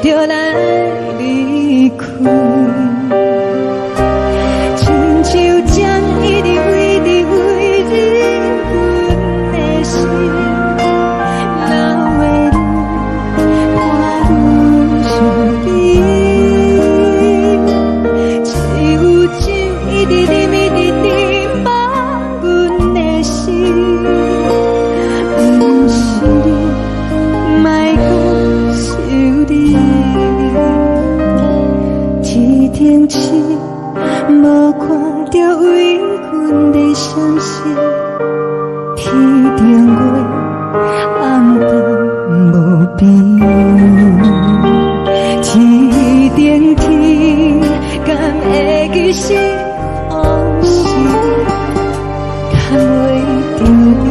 著來離開。親像針一直圍佇圍入阮的心，流的淚伴阮身邊。只有酒一直啉，一直斟放阮的心，毋是你，莫閣想你。天頂星無看著為阮咧閃爍，天頂月暗淡無邊。天頂天敢會記是予是？牽袂著你，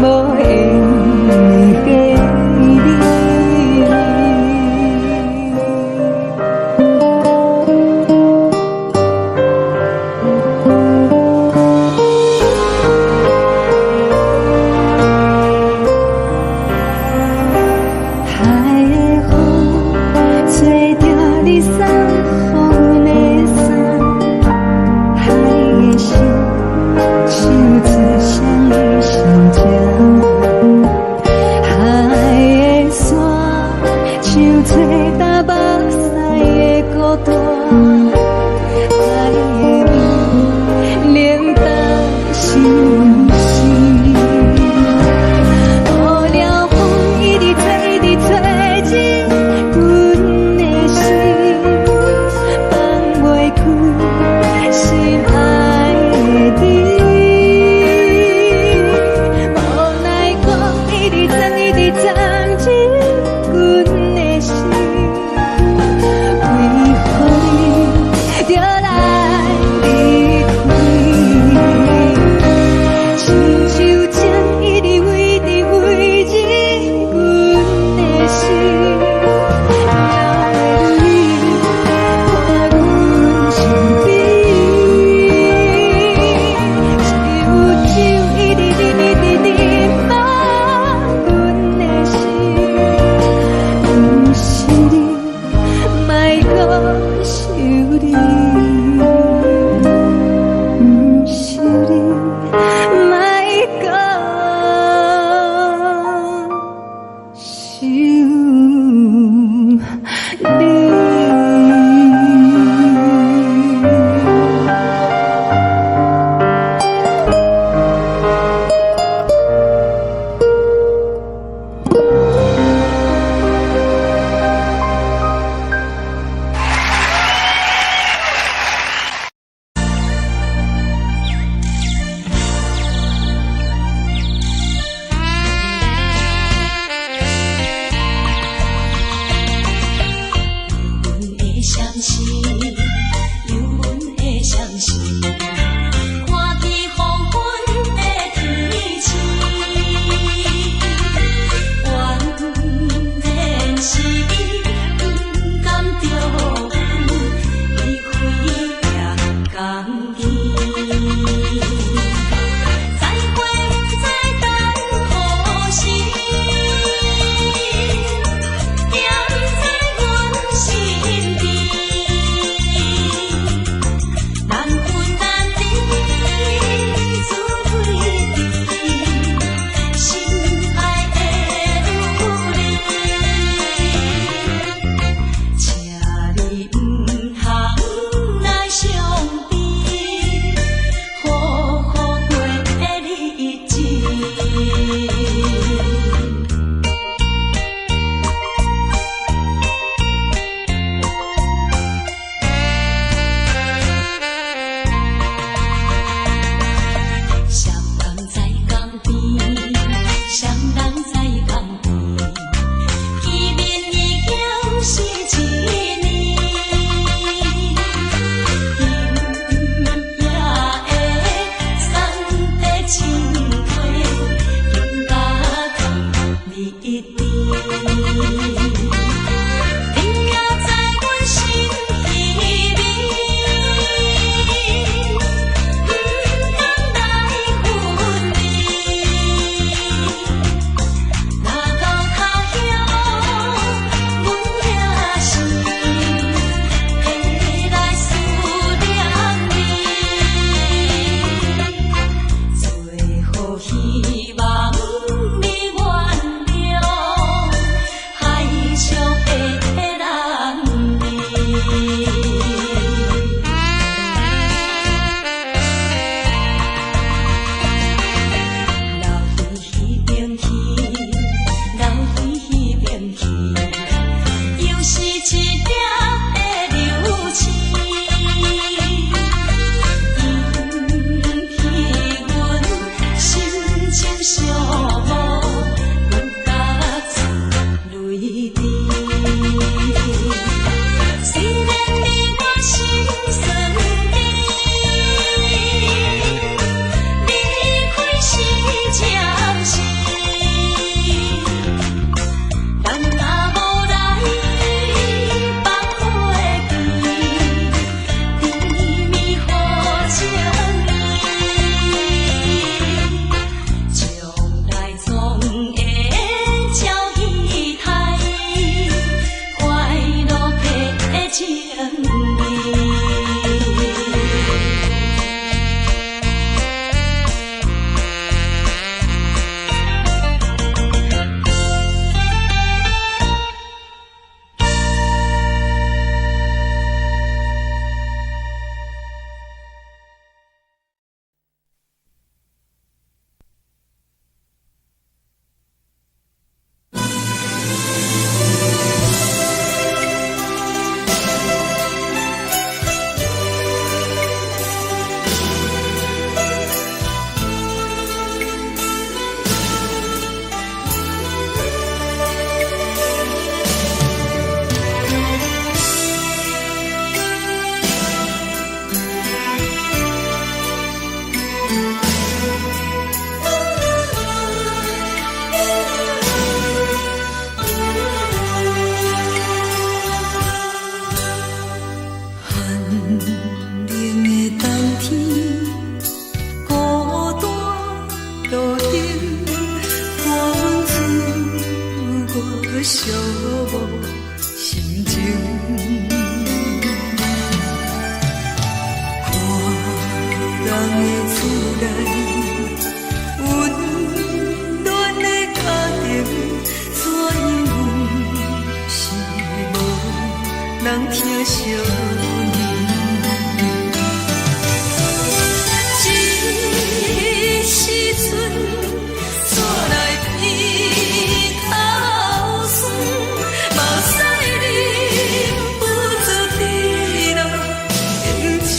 無緣的你。海的風吹著你送予阮的衫，海的心唱出誰的心情？海的沙唱出東北西的孤單，海的雨冷淡心事。無聊風一直吹，一直吹入阮的心，放袂開心愛的你。無奈風一直鑽，一直鑽入阮的心，為予你雖然你我心酸甜，離開是暫時，咱若無來放袂記，甜蜜予情意，將來總會照期待，快樂的情意。寒冷的冬天，孤單路燈，伴阮自我寂寞心情。看人的厝內，溫暖的家庭，怎樣阮是無人疼惜阮。這時陣煞來鼻頭酸，目屎忍不住滴落眼睛。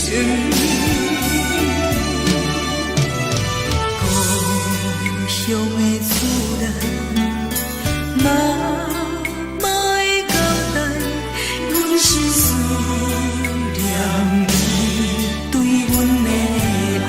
故鄉的厝內，媽媽的交代，阮是思念伊對阮的愛。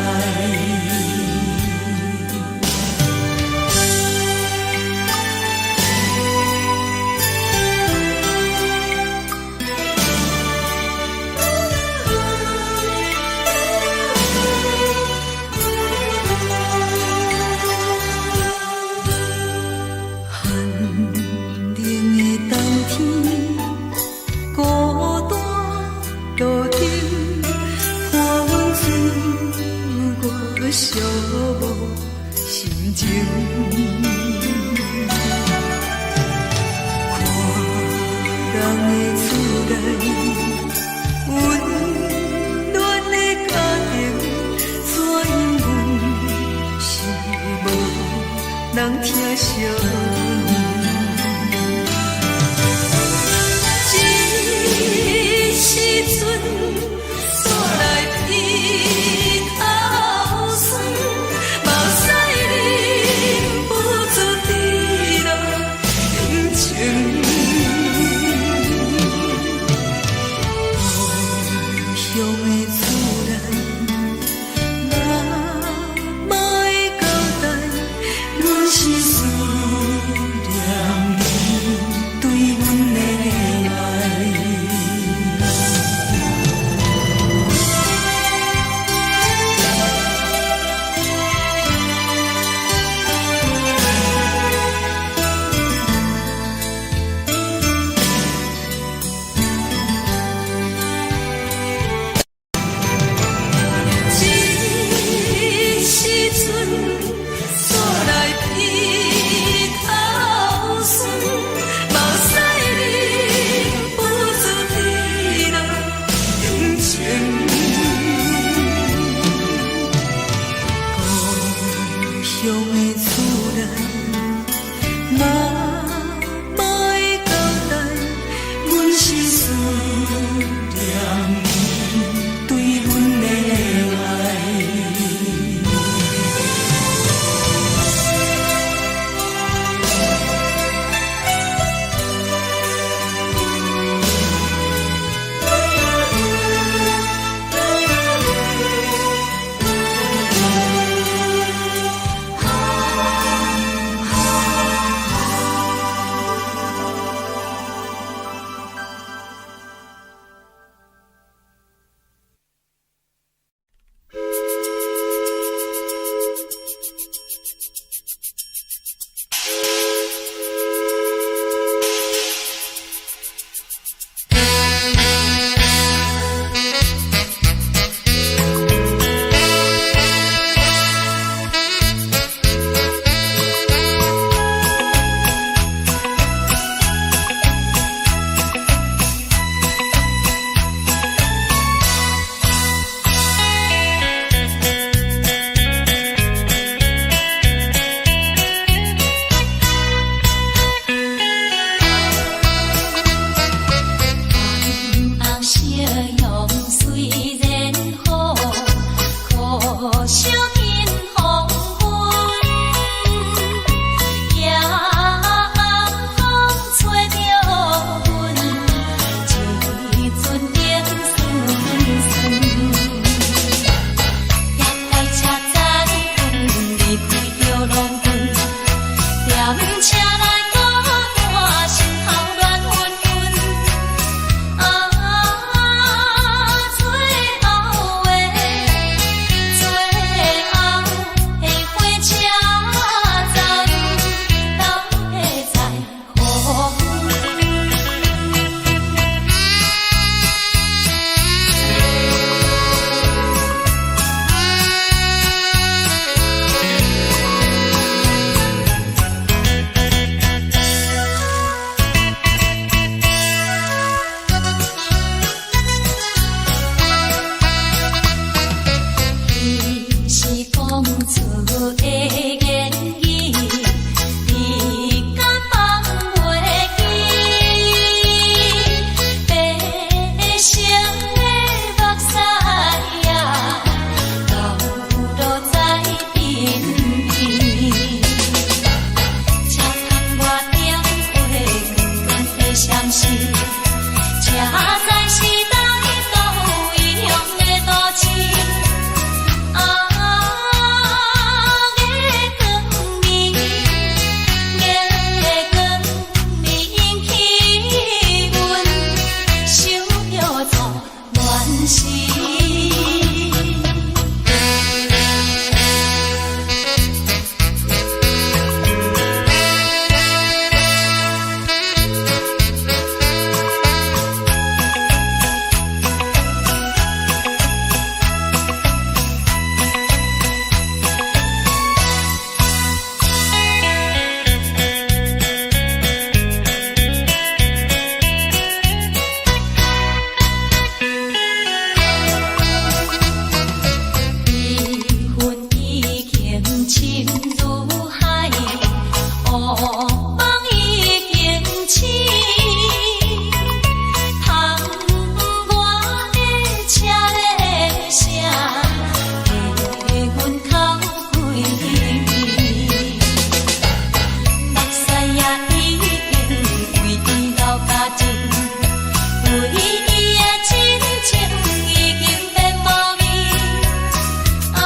寒冷的冬天，孤單路燈，伴阮自我寂寞心情。看人的厝內，溫暖的家庭，怎樣阮是無人疼惜阮。這時陣煞來鼻頭酸，目屎忍不住滴落眼睛。故鄉的厝內，媽媽的交代，阮是思閃失，這才是大都異鄉的都市。啊，月光暝，月光暝引起阮想著做亂時。悲恨已經深如海，惡夢已經醒。窗外的車鈴聲，替阮哭幾暝。目屎也已經為伊流乾淨，為伊的真情已經變無味。啊，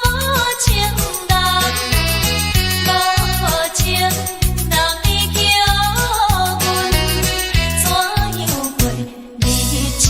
無情人，無情人，你叫阮怎樣過日子？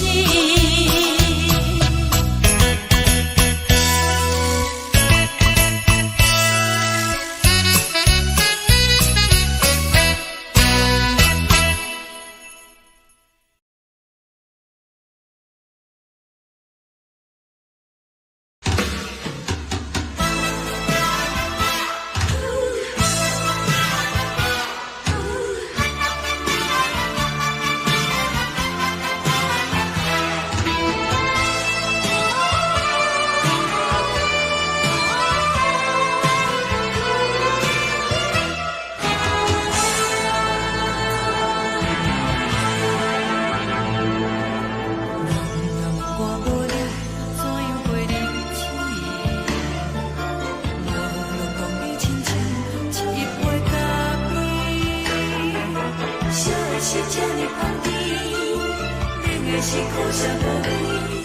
人我無你，怎樣過日子？無論講你親像一杯咖啡，燒的是這呢香甜，冷的是苦澀無味，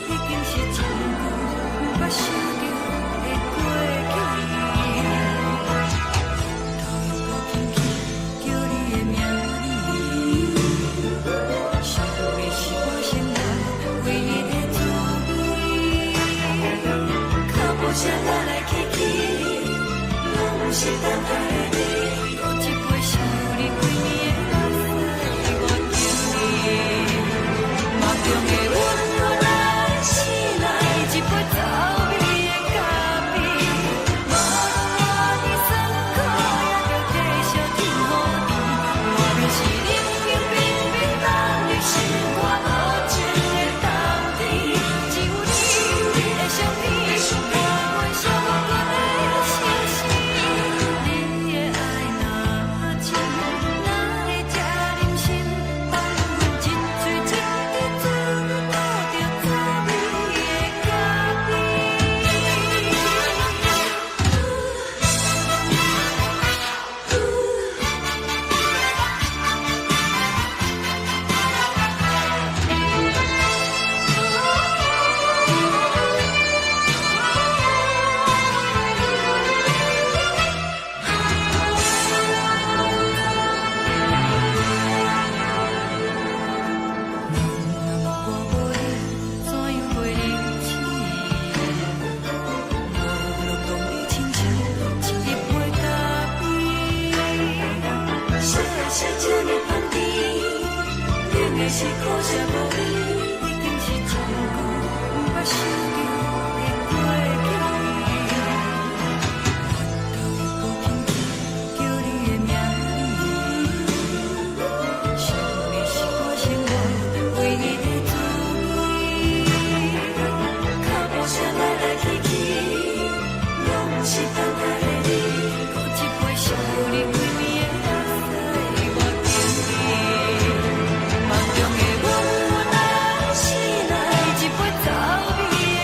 已經是真久毋捌想著的過去。頭又閣輕輕叫你的名字，想的是我生活唯一的滋味。腳步聲來來去去，攏是等待的你。閣一杯想你規暝的目屎，我敬你。夢中的阮來醒來，一杯走味的咖啡。無論偌尼酸苦，也著繼續天予甜。外面是冷冷冰冰冬日，心肝無情的冬天。只有你的相片，伴阮寂寞的相思。你的愛若深，哪會這忍心放阮一喙一滴醉倒著走味的咖啡？我無你，怎樣過日子？無論講你親像一杯咖啡，燒的是這呢香甜，冷的是苦澀無味，已經是真久毋捌想著的過去。頭又閣輕輕叫你的名字，想的是我生活唯一的滋味。腳步聲來來去去，攏是等待的你。閣一杯想你規暝的目屎，我敬你。夢中的阮來醒來，一杯走味的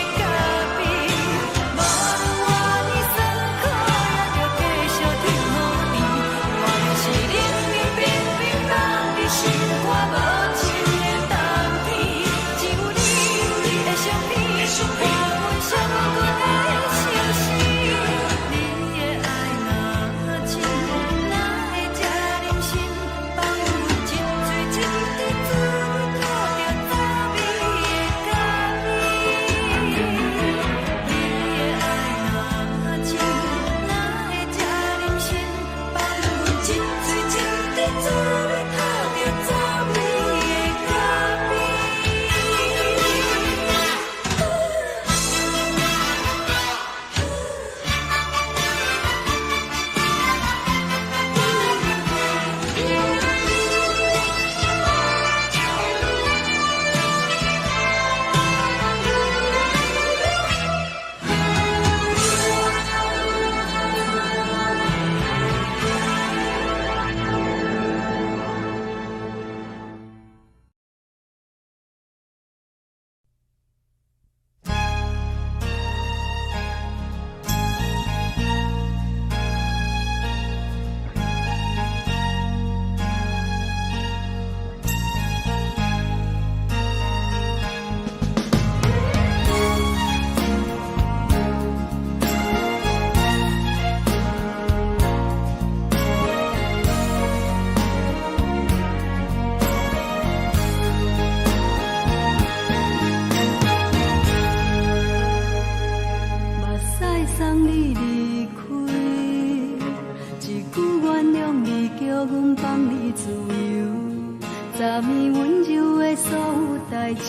昨暝溫柔的所有代誌，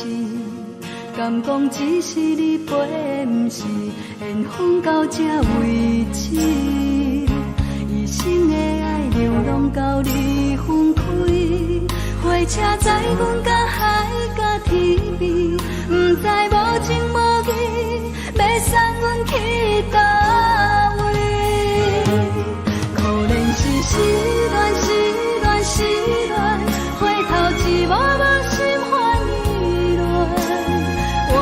敢講只是你陪，毋是緣分到這為止。一生的愛流浪到你分開，火車載阮到海角天邊，毋知無情無義，欲送阮去佗位。可憐是失戀，失戀，失戀，回頭一幕幕心煩意亂，怨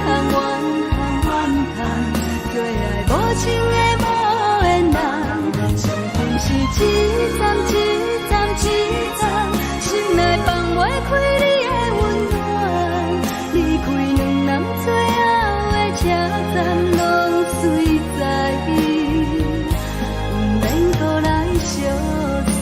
嘆怨嘆怨嘆，做愛無情的無緣人，相逢是一站一站一站，心內放袂開你的溫暖，離開兩人最後的車站，攏隨在伊，毋免閣來相送。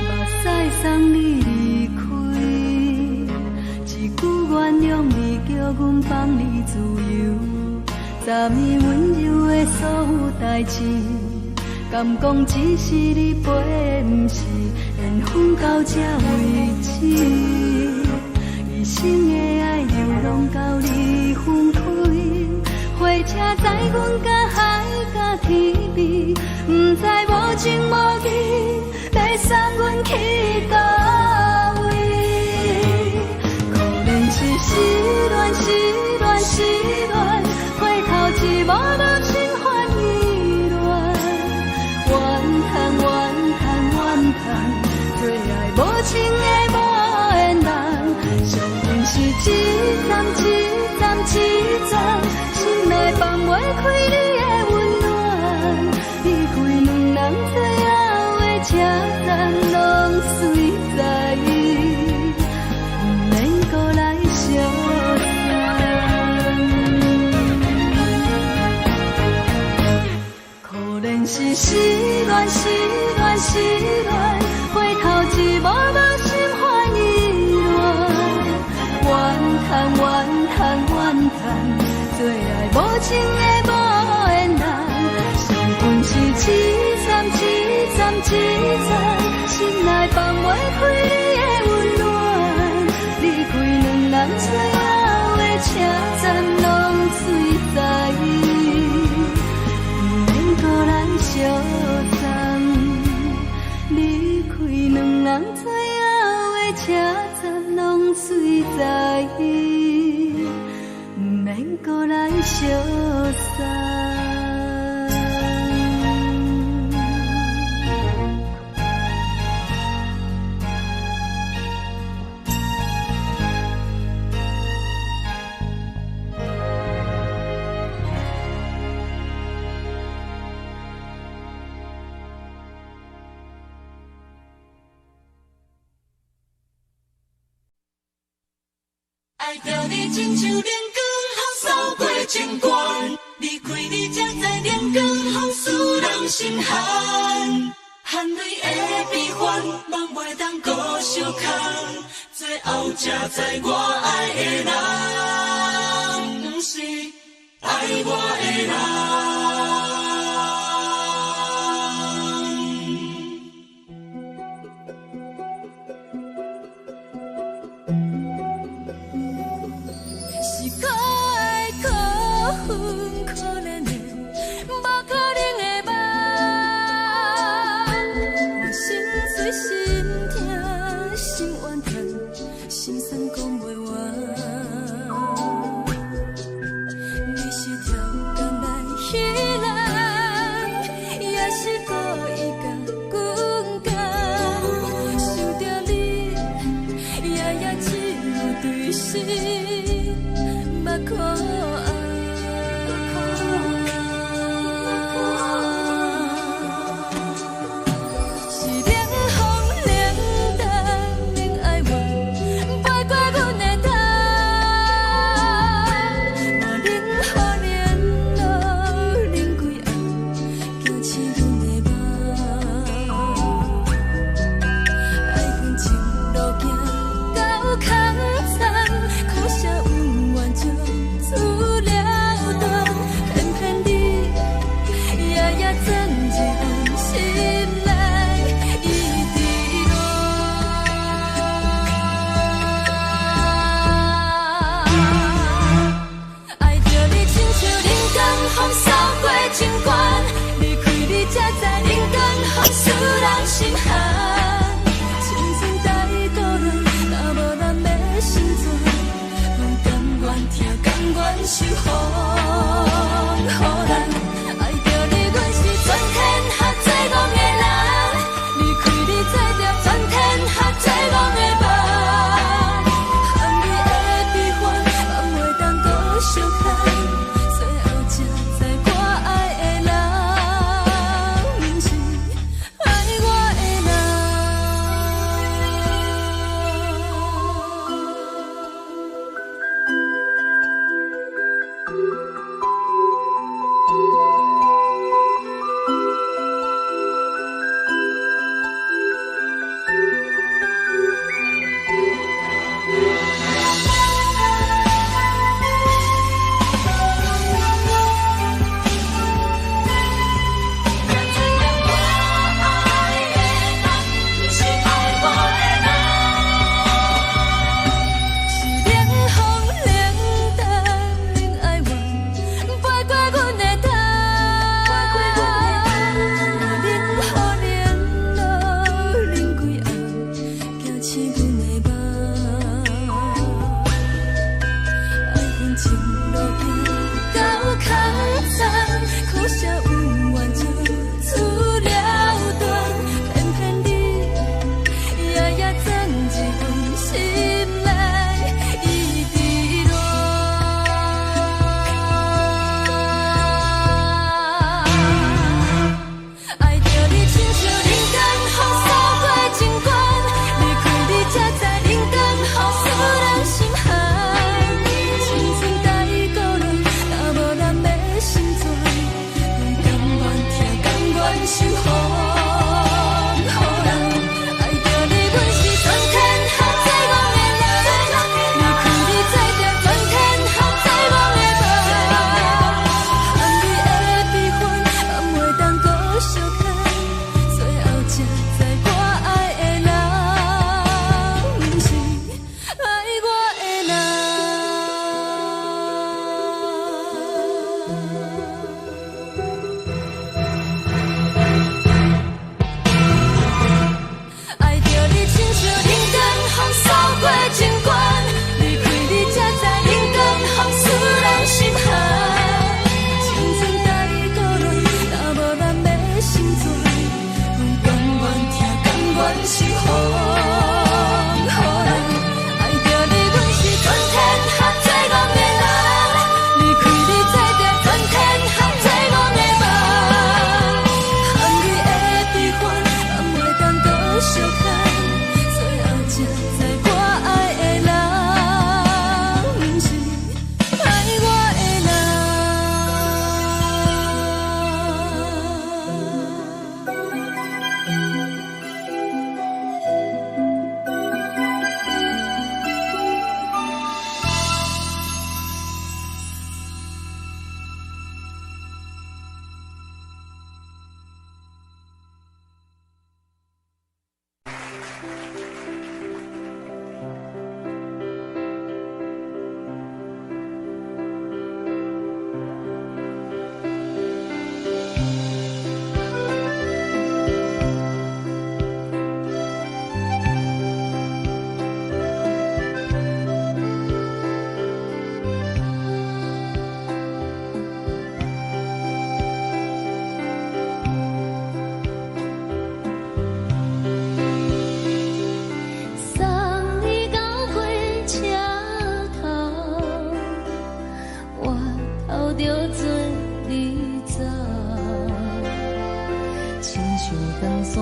目屎送你離開，一句原諒你，叫阮放你自由。昨暝溫柔的所有代誌，敢講只是你陪，毋是緣分到這為止。一生的愛流浪到你分開，火車載阮到海角天邊，毋知無情無義，欲送阮去佗位。可憐是失戀，失戀，失戀，回頭一幕幕心煩意亂，怨嘆怨嘆怨嘆，做愛無情的無緣人，相逢是一站一站一站，心內放袂開你的溫暖，離開兩人最後的車站，攏隨在伊，毋免閣來相送。可憐是失戀，失戀，失戀，回頭一幕幕心煩意亂，怨嘆怨嘆怨嘆，做愛無情的無緣人，相逢是一站一站一站，心內放袂開你的溫暖，離開兩人最後的車站，攏隨在伊，毋免閣來相送。離開兩人最後的車站，攏隨在伊，毋免閣來相送。愛著你親像冷光風掃過情關，離開你才知冷光風使人心寒，汗淚的悲歡，夢袂當閣相空，最後才知我愛的人，毋是愛我的人。是可愛可恨可憐的，無可能的夢。我心碎心痛心怨嘆，心酸講袂完。你是跳工來彼人，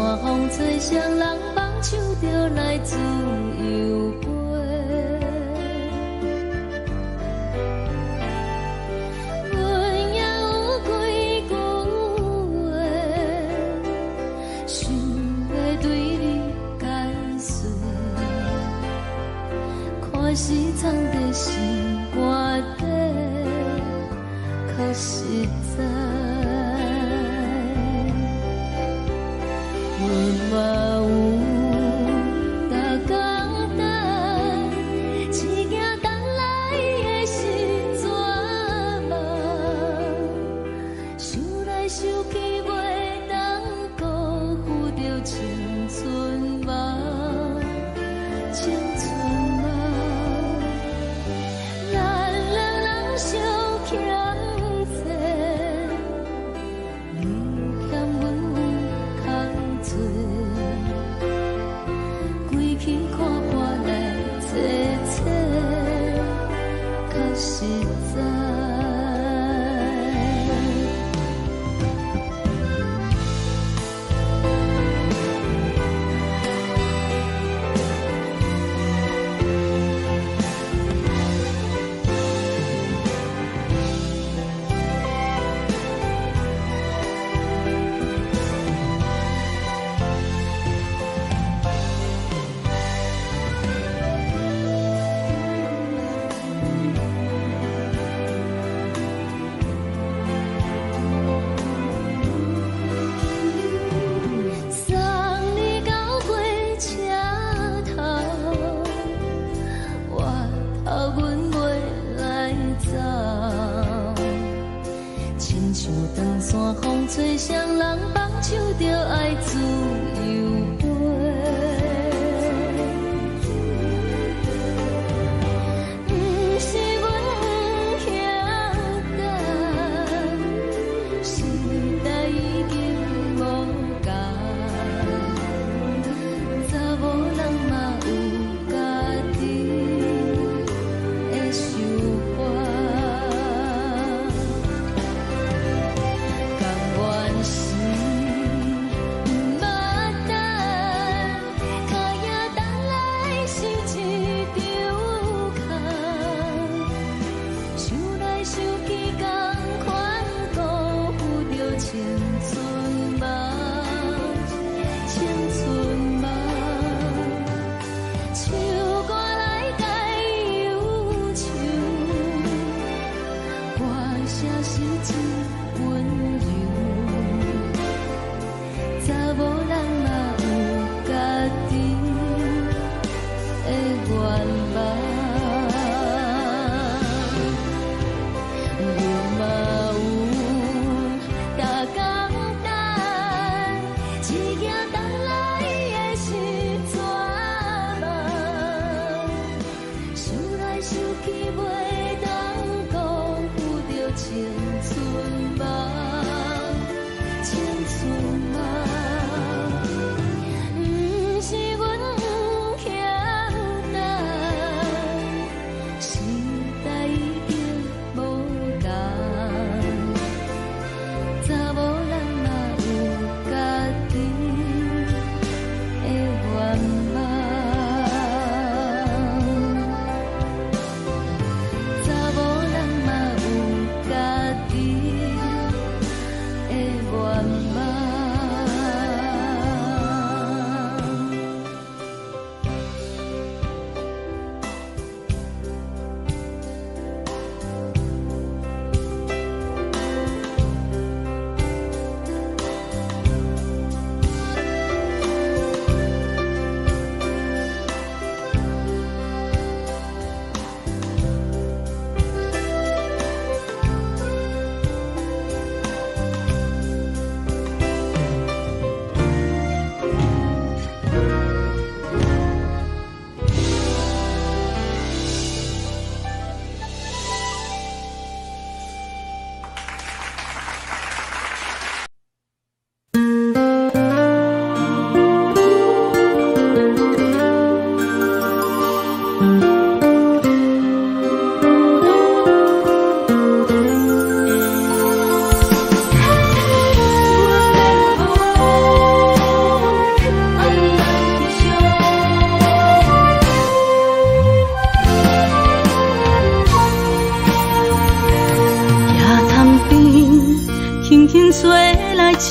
山風吹，誰人放手就來自由飛。阮也有幾句話，想欲對你解說，看是藏佇心肝底，較實在。阮嘛有逐工等，只驚等來的是絕望。想來想去，袂當辜負著青春夢，青春夢。咱兩人相欠債，你欠阮有較濟。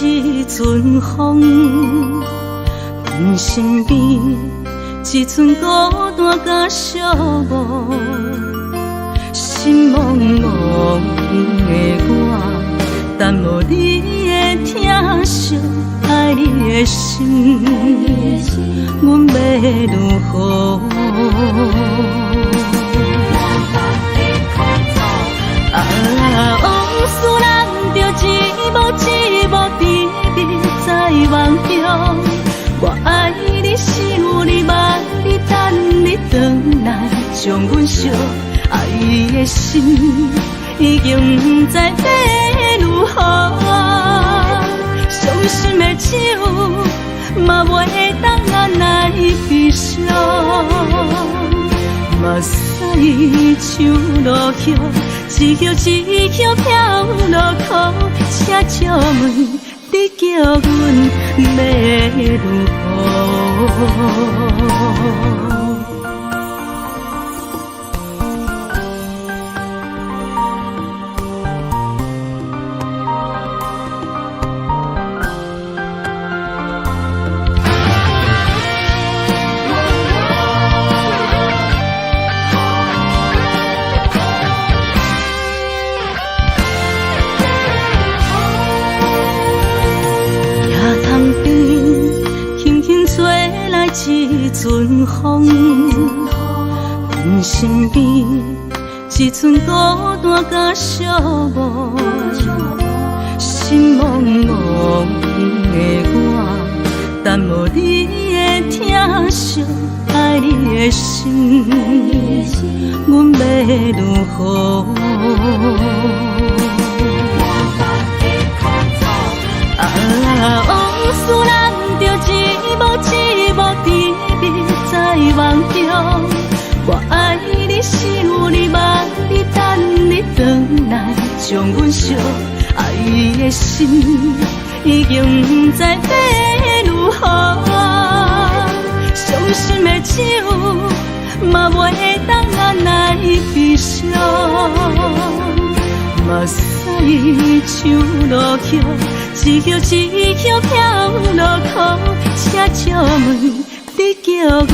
一陣風，阮身邊一陣孤單佮寂寞，心茫茫的我，等無你的疼惜，愛你的心，阮欲如何？啊，往事咱著一幕一幕甜蜜在夢中。我愛你，想你，望你，等你轉來，將阮惜。愛的心已經毋知欲如何，傷心的酒嘛袂當按捺悲傷。目屎像落葉，一葉一葉飄落苦，請借問你叫阮欲如何？一陣風，阮身邊一陣孤單佮寂寞，心茫茫的我，等無你的疼惜，愛你的心，阮欲如何？啊，往事咱著一幕一幕甜蜜在夢中。我愛你，想你，望你，等你轉來，將阮惜。愛的心已經毋知欲如何，傷心的酒嘛袂當按捺悲傷。目屎像落葉，一葉一葉飄落苦，請借問你叫阮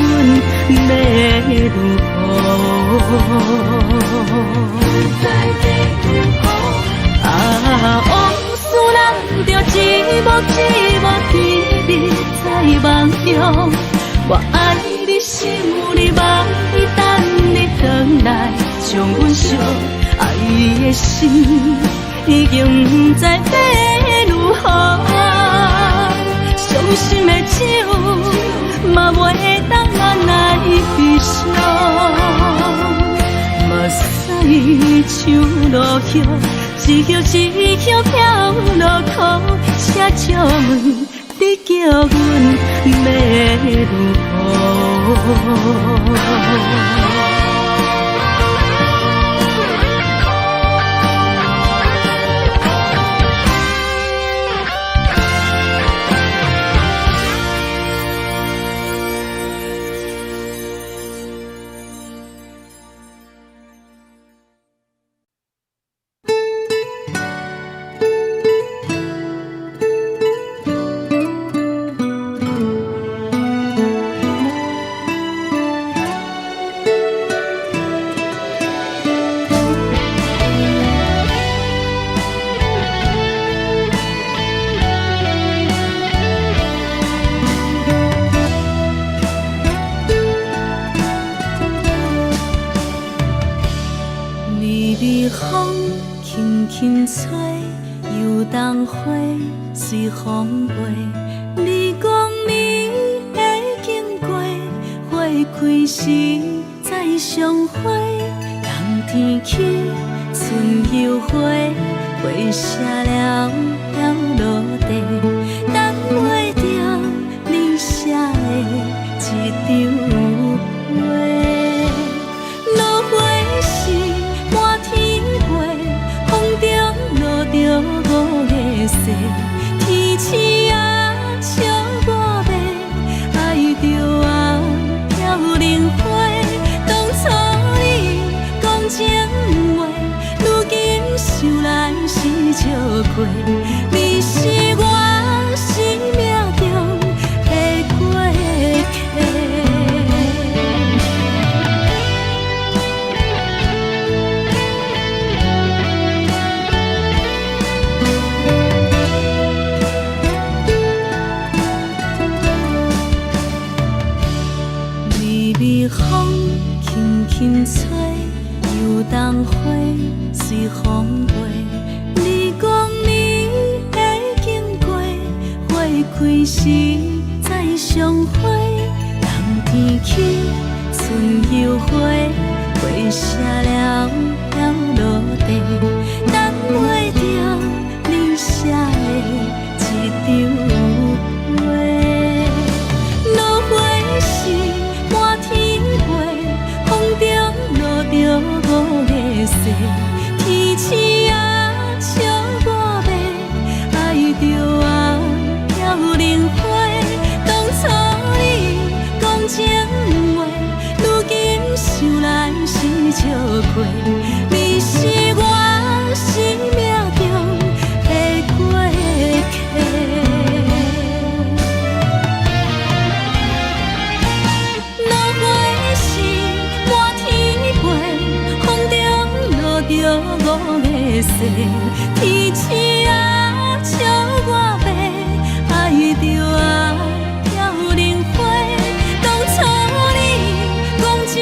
欲如何？啊，往事咱著一幕一幕甜蜜在夢中。我愛你，想你，望你，等你轉來，將阮惜。愛的心已經毋知欲如何，傷心的酒嘛袂當按捺悲傷。目屎像落葉，一葉一葉飄落苦，請借問你叫阮欲如何？想來是笑過，你是我。輕吹，油桐花隨風飛。你講你會經過，花開時再相會。冬天起，春又回，花謝了飄落地，等袂著你寫的一張批。落花時滿天飛，風中落著五个誓，天鼠仔笑我欲，愛著啊飄零花。當初你講情話，如今想來是笑虧。你是我生命中的過客。落花時滿天飛，風中落著五个誓，天鼠仔笑我欲，愛著啊飄零花。當初你講情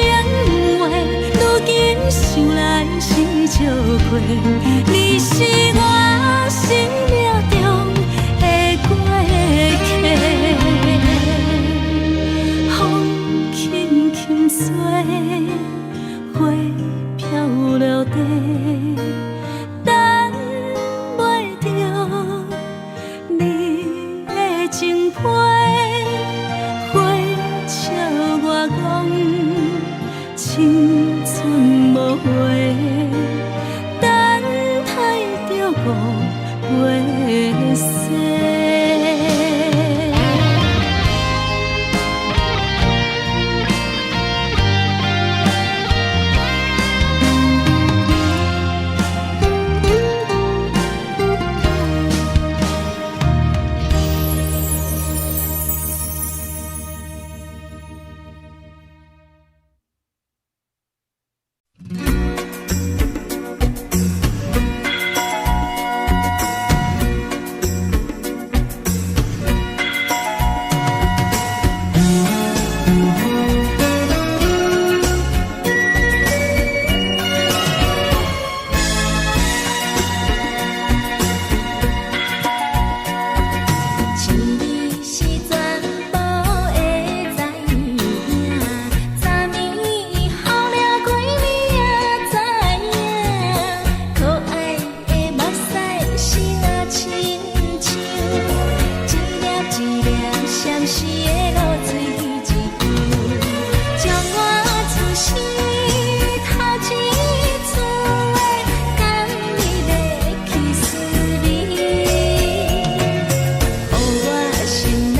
話，如今想來是笑虧。你是我生命中的過客。風輕輕吹，花飄落地，等袂著你的情批。花笑我講，青春無話，等待著五月雪。情你是全部的知影，昨暝予了過暝也知影，可愛的目屎是若親像一粒一粒閃爍的露水一樣，將我此生頭一次的甘蜜的去思味。予我心內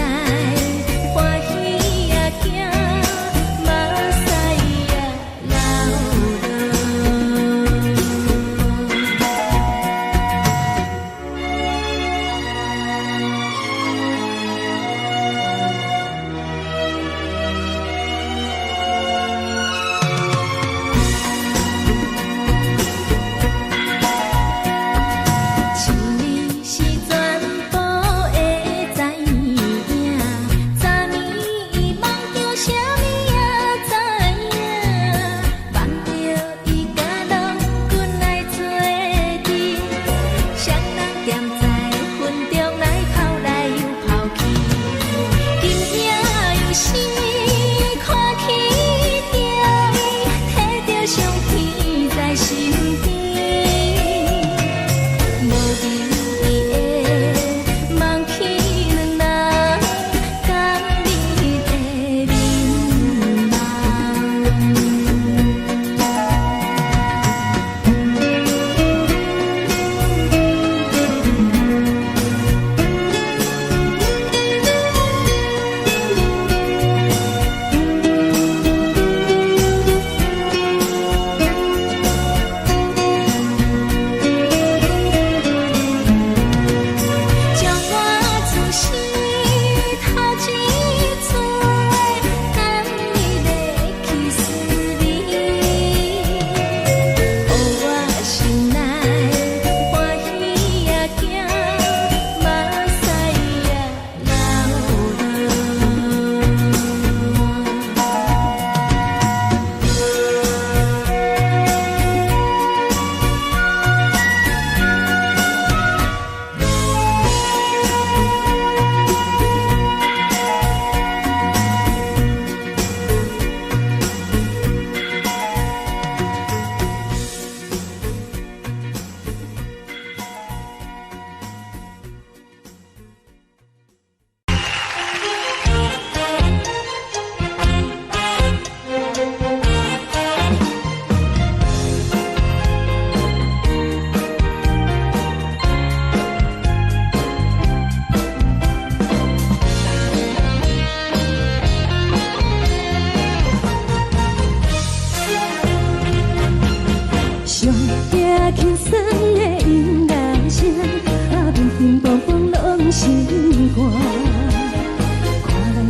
歡喜也驚，目屎也流落。情你是全部的知影，昨暝夢著啥物也知影，望著伊佮郎君來做陣，雙人踮在雲中來跑來又跑去，今夜又是看起著伊，提著相片在身邊。無意義的望去兩人仝你的面目。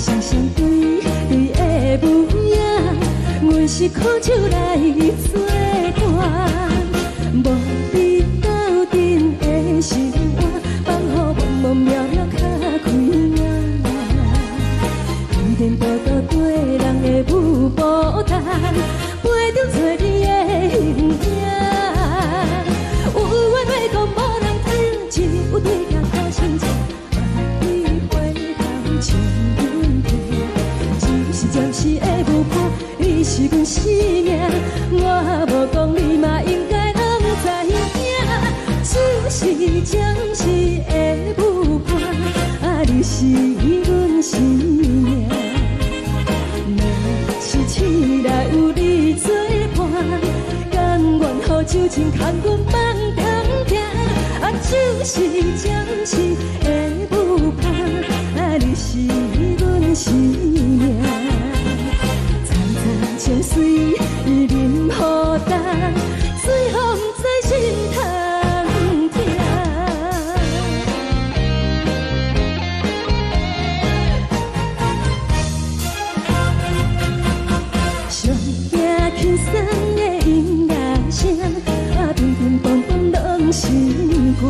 雙雙對對的舞影，阮是苦酒來做伴，無你鬥陣的生活，放予茫茫渺渺較開眼。天天多多對人的舞步動，陪著找你的形影。有緣話講無人聽，只有對鏡苦心情。望你回頭笑阮聽，只是暫時的舞伴，你是阮生命。我無講你嘛應該攏知影，只是暫時的舞伴，啊，你是阮生命。若是醒來有你做伴，甘願予酒精牽阮放痛疼。啊，只是暫時的舞伴，啊，你是阮生命。層層情水啉予乾，水予毋知心通疼。上驚輕鬆的音樂聲，啊，乒乒乓乓攏心肝。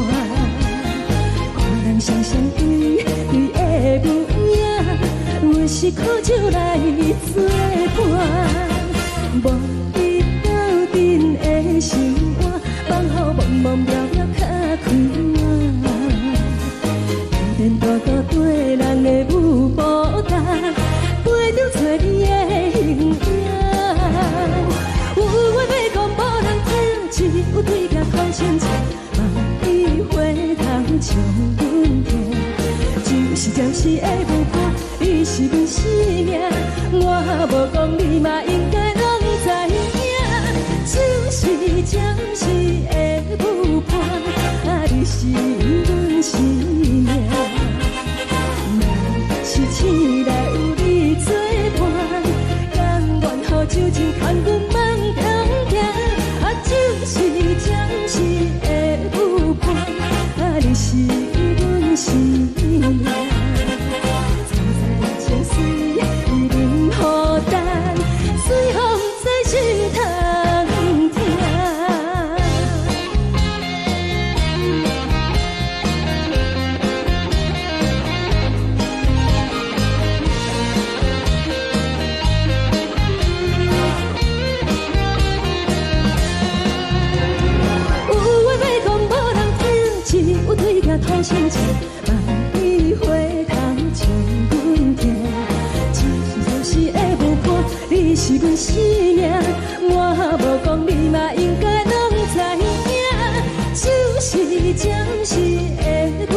看人雙雙對對的舞影，阮是苦酒來做伴，無你鬥陣的生活，放予茫茫渺渺較開眼。天天多多對人的舞步動，陪著找你的形影。有緣話講無人聽，只有對鏡苦心情。望你回頭笑阮聽，只是暫時的舞伴，你是阮生命。我無講你嘛應該攏知影，只是暫時的舞伴，啊，你是阮生命。若是醒來有你做伴，甘願予酒精牽阮放痛疼。啊，只是暫時的舞伴，啊，你是阮生命。層層情水啉予乾，水予毋知心通疼。有話欲講無人聽，只有對鏡吐心情。望你回頭笑阮聽，只是暫時的舞伴，你是阮生命。我無講你嘛應該攏知影，只是暫時的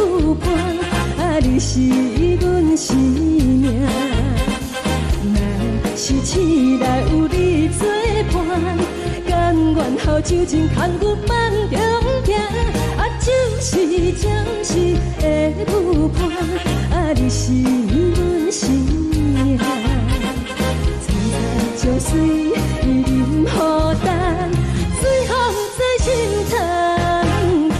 舞伴，啊，你是阮生命。若是醒來有你做伴，甘願予酒精牽阮放痛疼。啊，只是暫時的舞伴，啊，你是阮生命。層層情水啉予乾，水予毋知心通疼。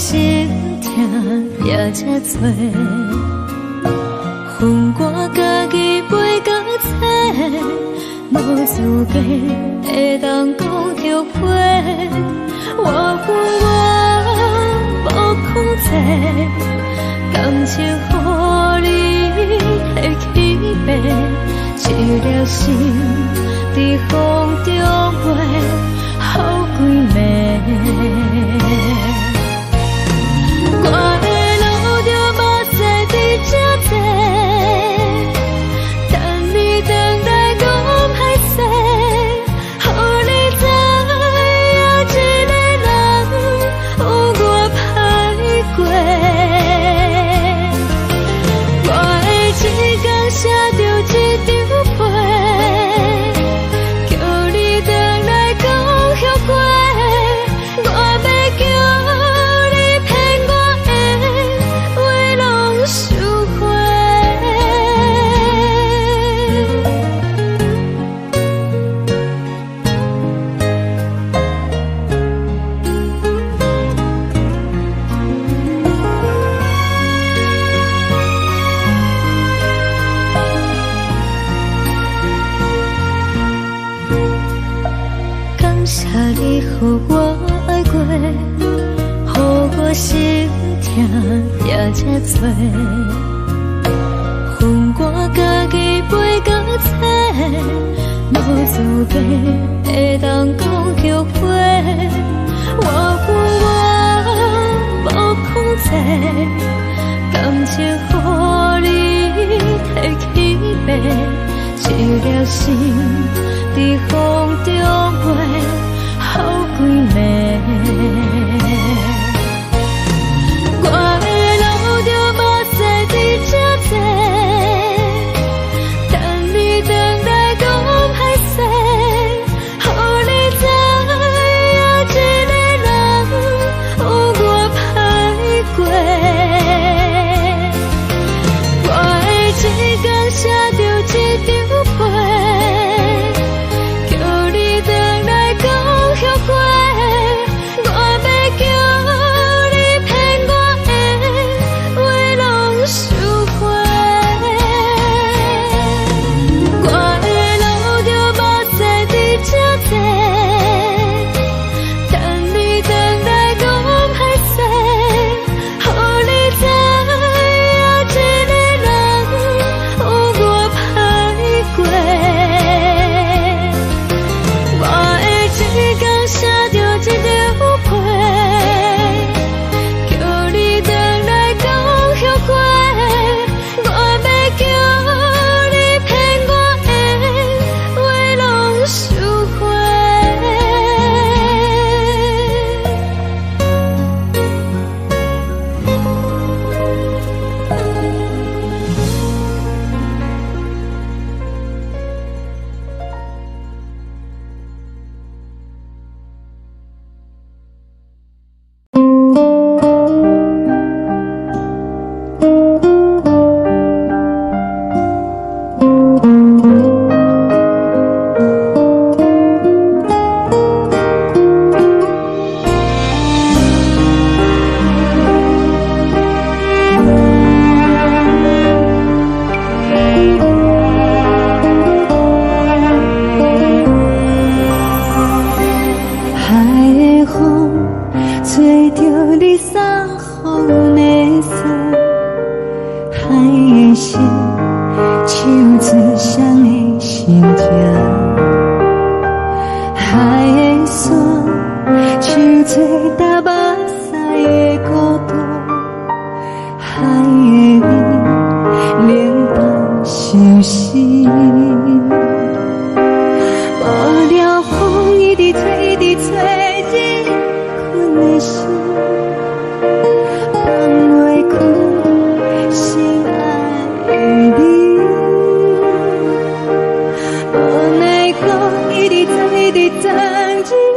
心疼也這濟。分我家己飛到找，無資格會當講後悔。我有我無控制，感情予你提起爬，一粒心佇風中飛，予幾暝。我會流著目屎佇這坐，等你轉來講歹勢，予你知影一個人有偌歹過。我會一工寫著一張批，叫你轉來講後悔。我欲叫你騙我的話攏收回。感謝你予我愛過，予我心疼也這濟。分我家己飛到找，無資格會當講後悔。我有我無控制，感情予你提起爬，一粒心佇風中飛，予幾暝。我會流著目屎佇這坐，等你轉來講歹勢，予你知影一個人有偌歹過。我會一工寫著一張批，叫你轉來講後悔。我欲叫你騙我的話攏收回。我會流著目屎佇這坐，等你轉來講歹勢，予你知影一個人有偌歹過。我會一工寫著一張批，叫你轉來講後悔。我欲叫你騙我的話攏收回。海的風吹著你送予阮的衫，海的心唱出誰的心情，海的山唱出踏目屎的孤獨，海的雲冷淡相思。無聊風一直吹，一直吹，入困的心，放袂開心愛的你。無奈風一直吹，一直鑽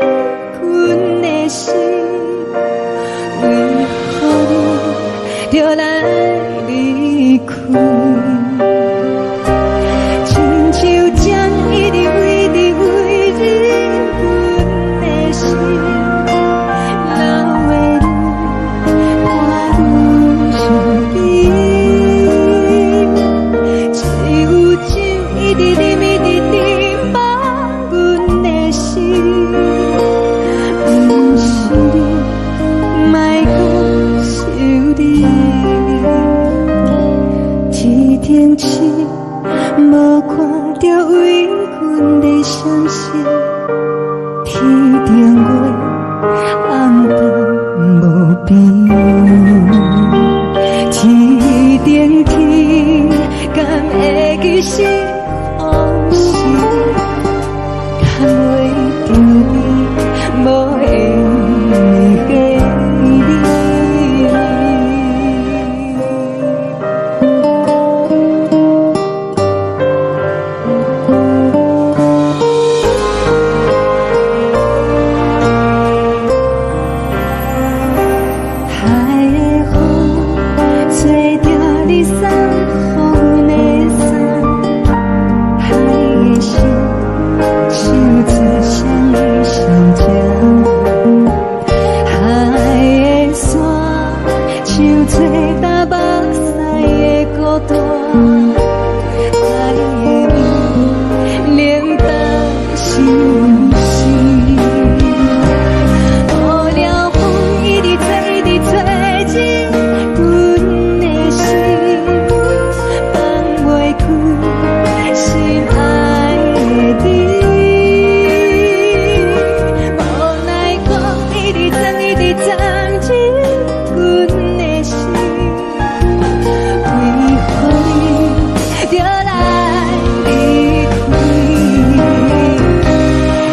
入困的心，為何你著來離開？親像針一直一直飛入阮的心，流的淚天星，無看著為阮的傷心。天頂月，暗淡無邊。天頂天，敢會記是予時？牽袂著你，無緣的你。海的風，吹著你送予阮的衫，海的心，唱做啥物心情？海的山，像做担目屎的孤單。海的暝，冷淡心事。無聊風一直吹，一直吹進阮的心，放袂開心愛的你。無奈風一直鑽，一直鑽進阮的心，為何你著來離開？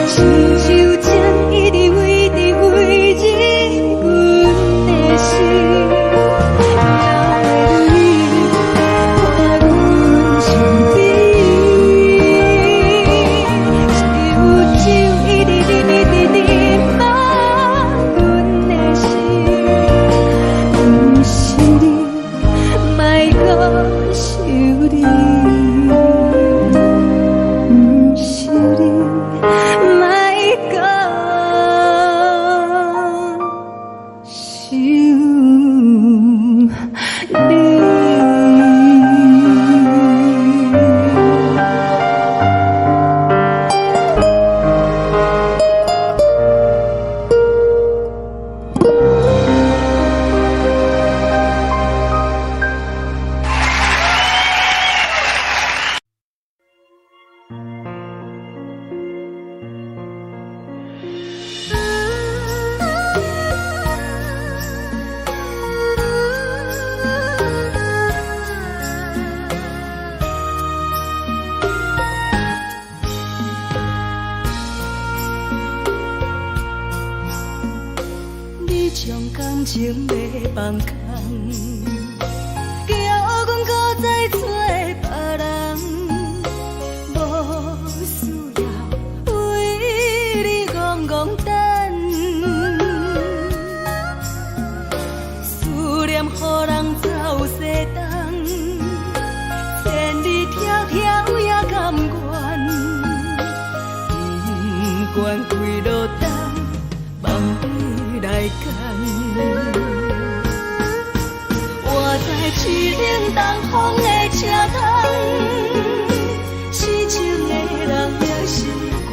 親像情一直圍直圍進阮的心，留你伴阮身邊。只有酒一直啉，一直啉滿阮的心，毋是你，莫閣想你，毋是你，莫閣想你。你將感情欲放空，叫阮閣再找別人，無需要為你戇戇等，思念予人走西東，千里迢迢也甘願，不管幾落冬，望你來牽。活在凄冷東風的車窗，痴情的人也習慣，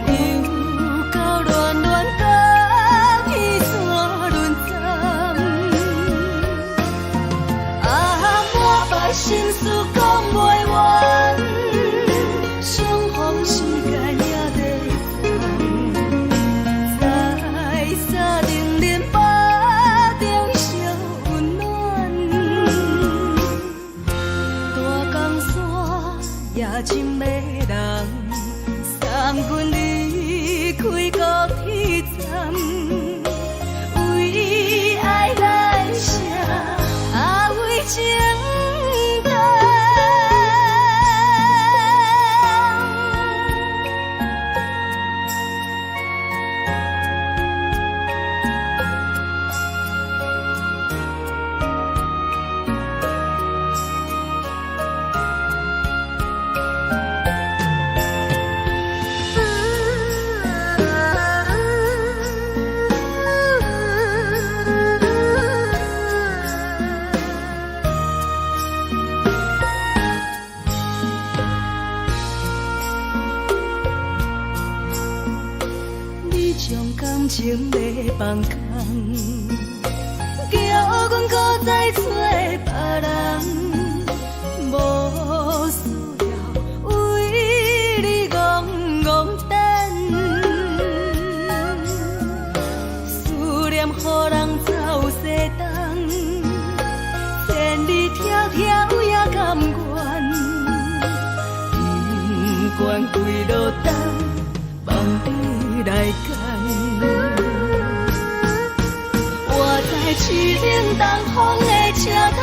又到暖暖甲彼山轮转。啊，满腹心事講袂完，相逢時間也短暫，在三重林腹中相溫暖。大江山也真迷人，送阮離開高鐵站，為愛來寫，啊為情等。你將感情欲放空，叫阮閣再找別人。疼也甘願，不管幾落冬，放你來揀。我知凄冷東風的車窗，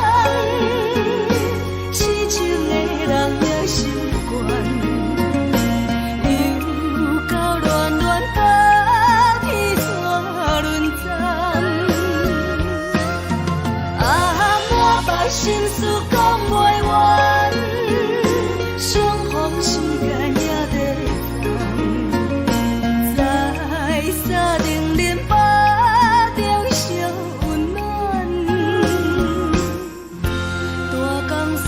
痴情的人也習慣。又到暖暖冬天煞輪站，啊，滿腹心事講袂完，相逢時間也短暫，在三重林腹中相溫暖，大江山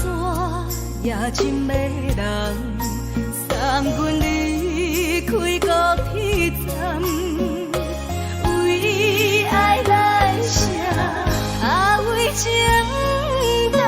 也真迷人，送阮離開高鐵站，為愛來寫，啊為情等。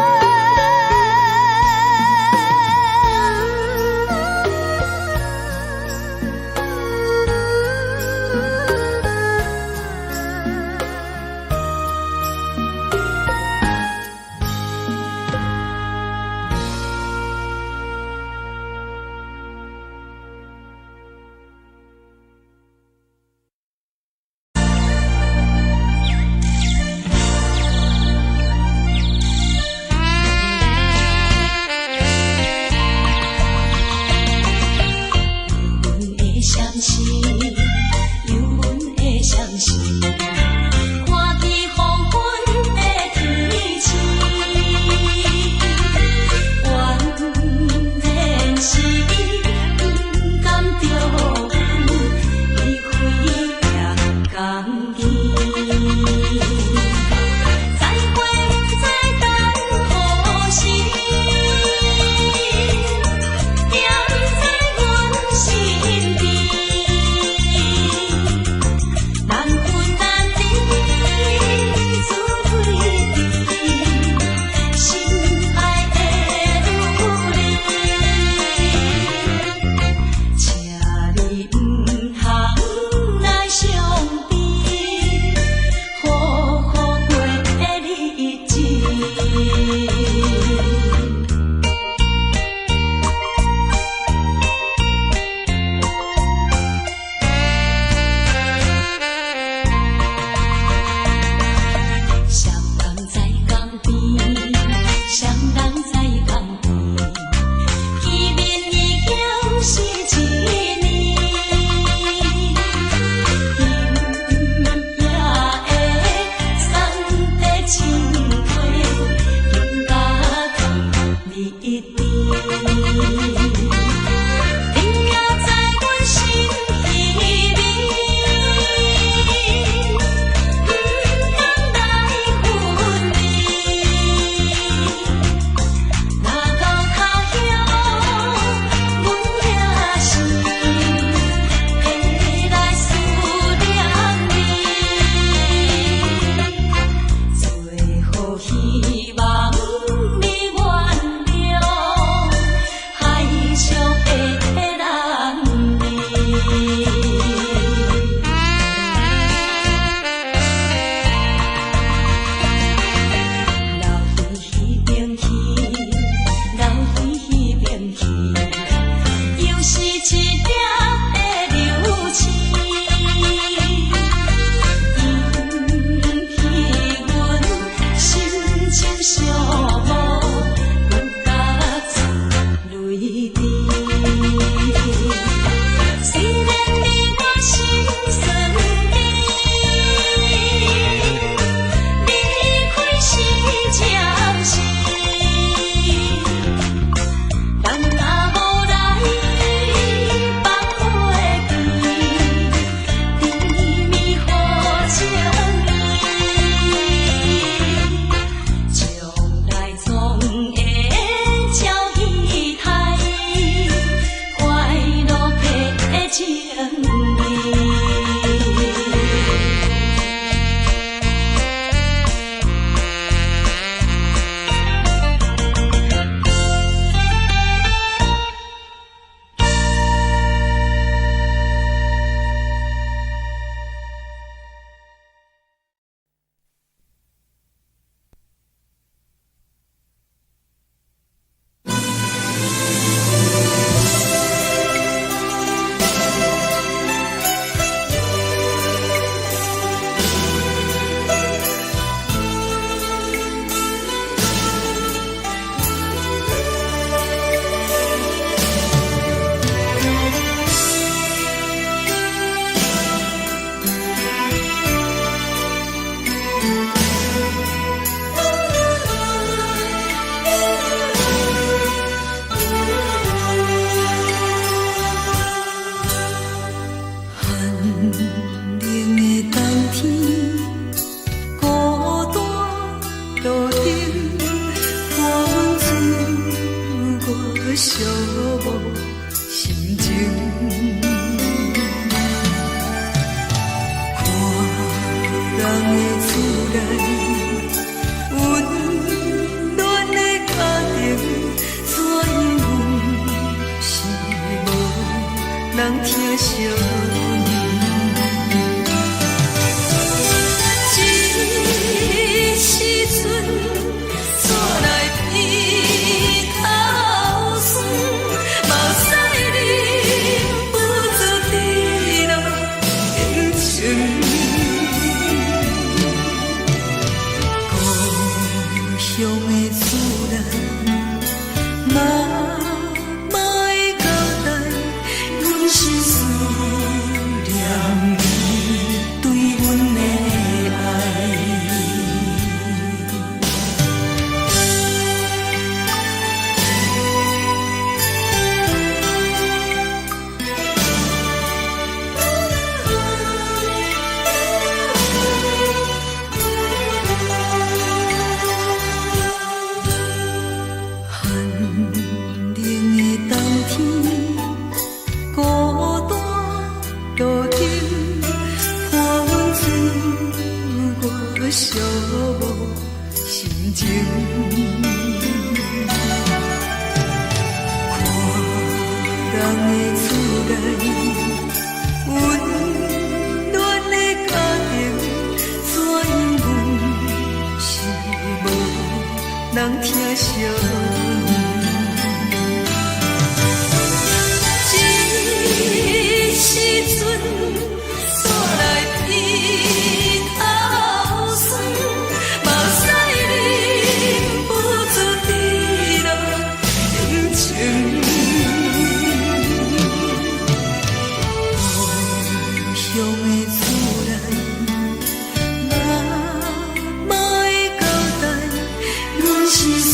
情。看人的厝內，溫暖的家庭，怎樣是無人疼惜阮？這時陣煞來鼻頭酸，目屎忍不住滴落眼睛。故鄉的厝內，媽媽的交代，阮是輸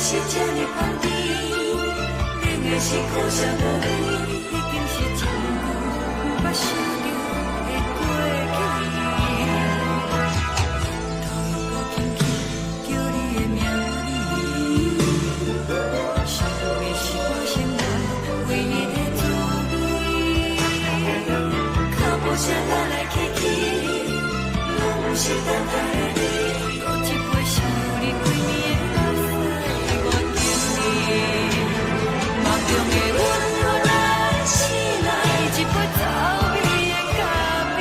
是這呢香甜，冷的是苦澀無味，已經是真久毋捌想著的過去。頭又閣輕輕叫你的名字，想的是我生活唯一的滋味。腳步聲來來去去，攏是等待的你。閣一杯想你規暝的目屎，我敬你。夢中的阮來醒來，一杯走味的咖啡。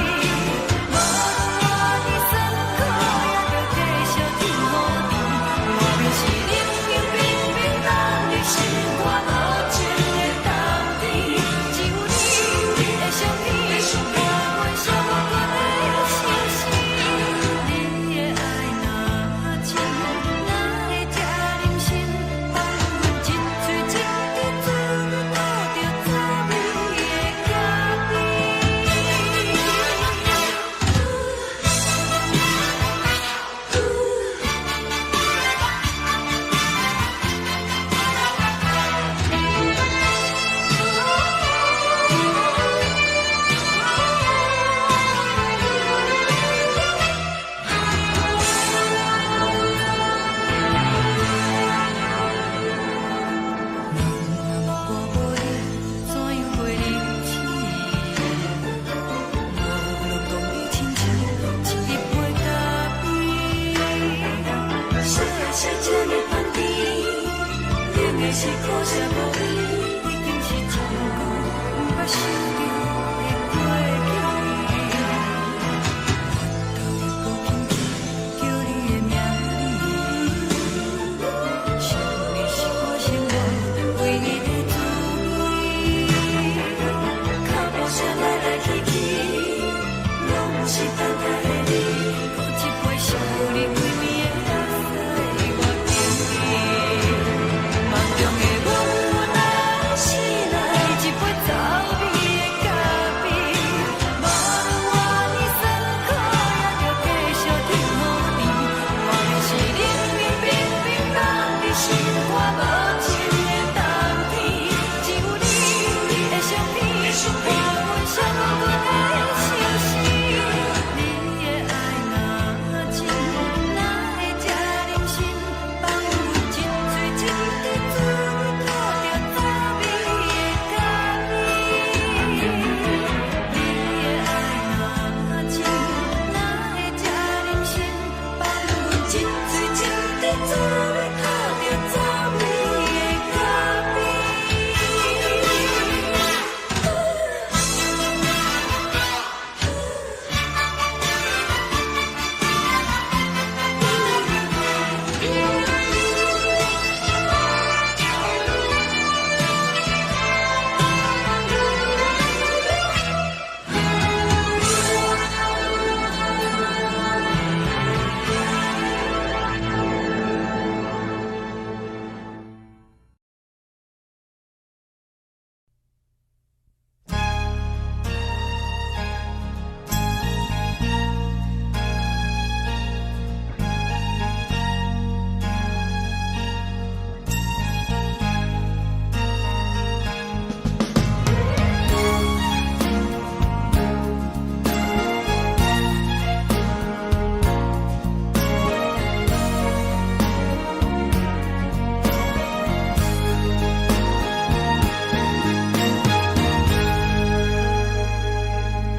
無論活佇酸苦，也著繼續天雨甜。外面是冷冷冰冰，冬日心肝無情的冬天。只有你的相片，伴阮寂寞的相思。你的愛若真，哪會這忍心放阮一喙一滴滋味吐著滋味的咖啡？人若無你，怎樣過日子？無論講你親像一杯咖啡。啥的是這呢香甜，冷的是苦澀無味，已經是真久毋捌想著的過去。頭又閣輕輕叫你的名字，想的是我生活唯一的滋味。腳步聲來來去去，攏是等待的你。閣一杯想你規暝的目屎，我敬你。夢中的阮來醒來，一杯走味的咖啡。無論活佇酸苦，也著繼續天雨甜。外面是冷冷冰冰冬日，心肝無情的冬天。只有你的相片，伴阮寂寞的相思。你的愛若真，哪會這忍心放阮一喙一滴滋味吐著滋味的咖啡？你的愛若真，哪會這忍心放阮一喙一滴滋味吐著滋味的咖啡？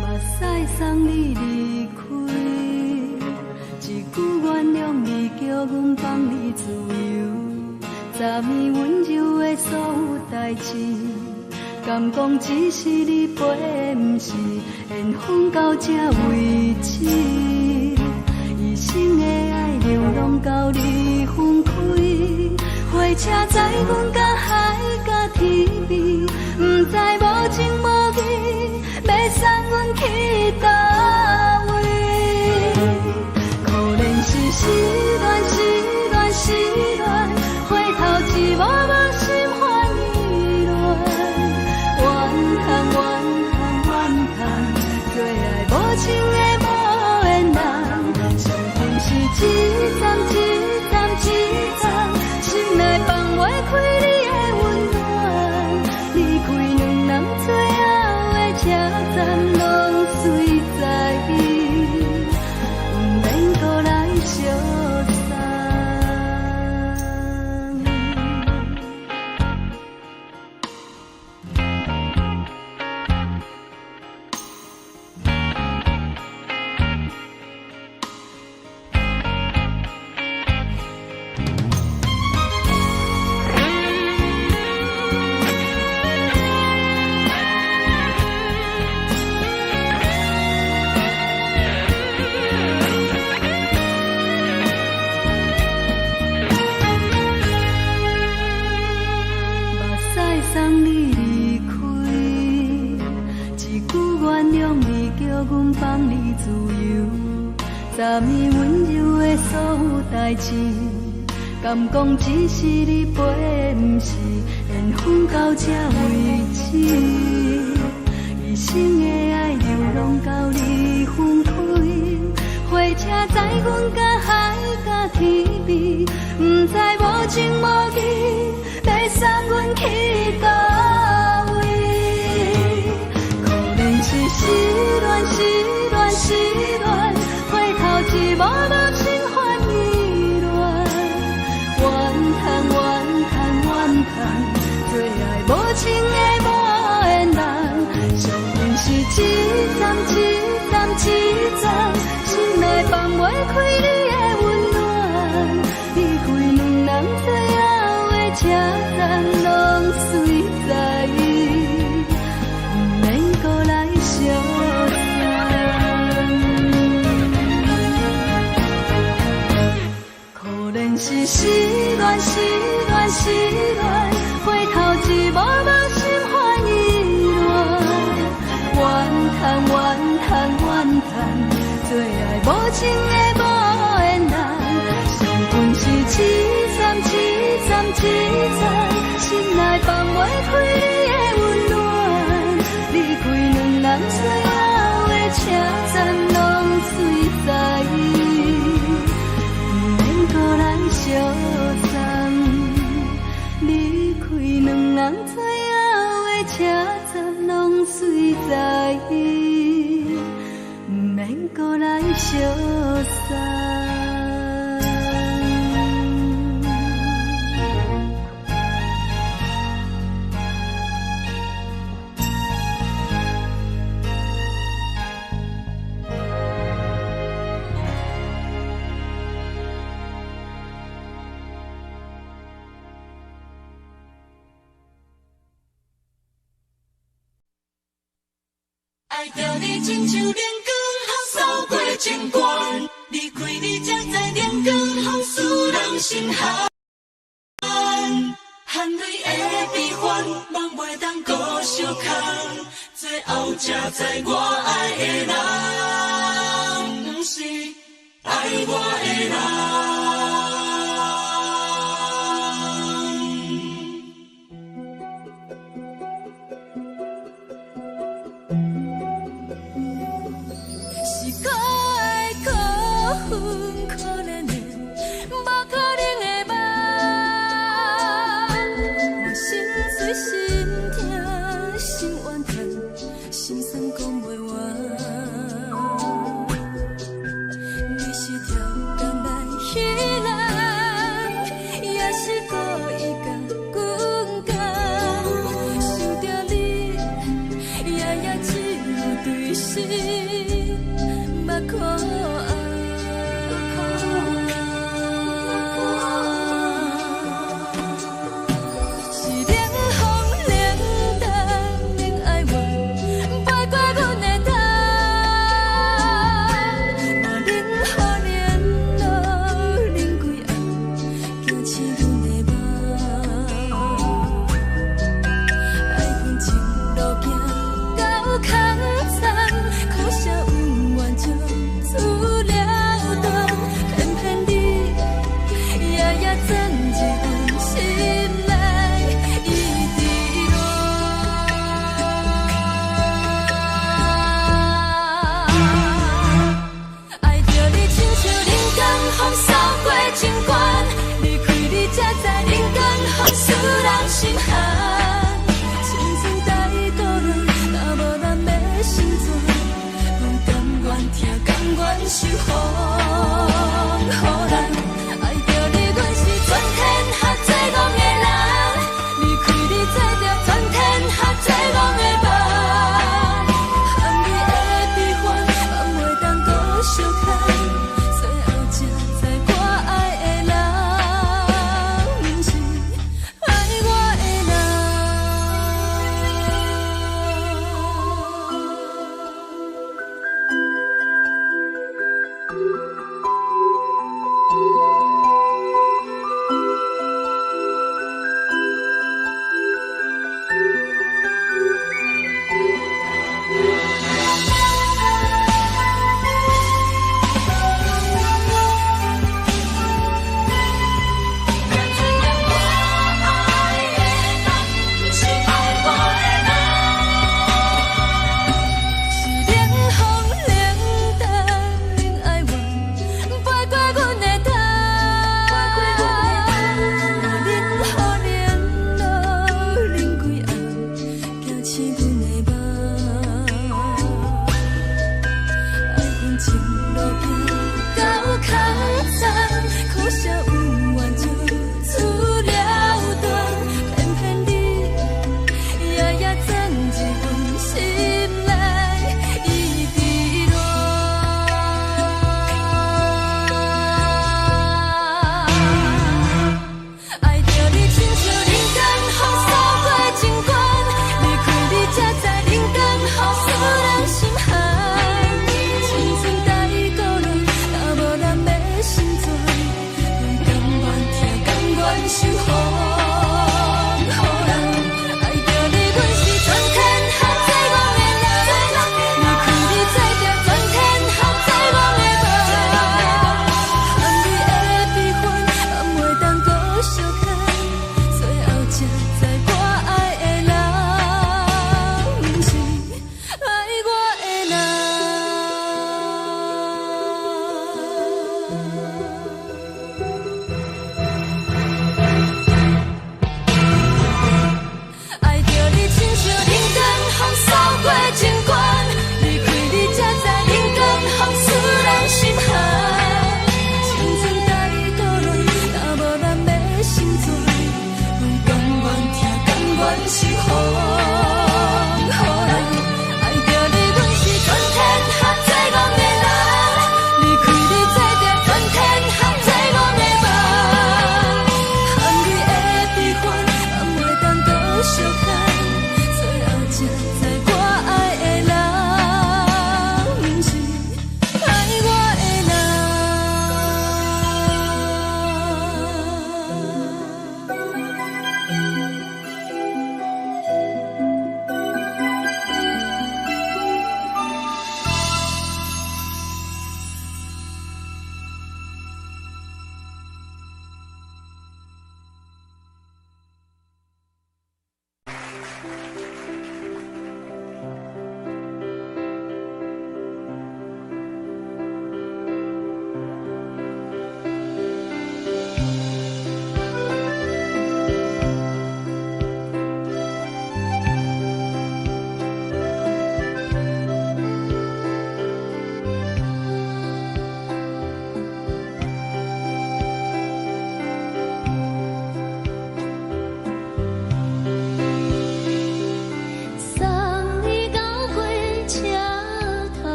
目屎送你離開，一句原諒你，叫阮放你自由。昨暝溫柔的所有代誌，敢講只是你陪，毋是緣分到這為止。一生的愛流浪到你分開，火車載阮到海角天邊，毋知無情無義，欲送阮去佗位？可憐是失戀，失戀，失戀，回頭一幕幕心煩意亂，怨嘆怨嘆怨嘆，做愛無情的無緣人，傷心是一站一站一站，心內放昨暝溫柔的所有代誌，敢講只是你陪，毋是緣分到這為止。一生的愛流浪到你分開，火車載阮甲海佮天邊，毋知無情無義，欲送阮去佗位？可憐是失戀，失戀，失戀，回頭一幕幕心煩意亂，怨嘆怨嘆怨嘆，做愛無情的無緣人，相信是一站一站一站，心內放袂開你的溫暖，離開兩人最後的車站，攏隨在，毋免閣來相送。可憐是失戀，失戀，失戀，回頭一幕幕心煩意亂，怨嘆怨嘆怨嘆，做愛無情的無緣人，相逢是一站一站一站，心內放袂開你的溫暖，離開兩人最後的車站，攏隨在，毋免閣來相送。離開兩人最後的車站，攏隨在，毋免閣來相送。愛著你親像冷光予掃過情關，離開你才知冷光予使人心寒。含淚的悲歡，夢袂當閣相牽，最後才知我愛的人，毋是愛我的人。是可愛可恨可憐的，無可能的夢。我心碎心疼心怨嘆，心酸講袂完。你是跳江來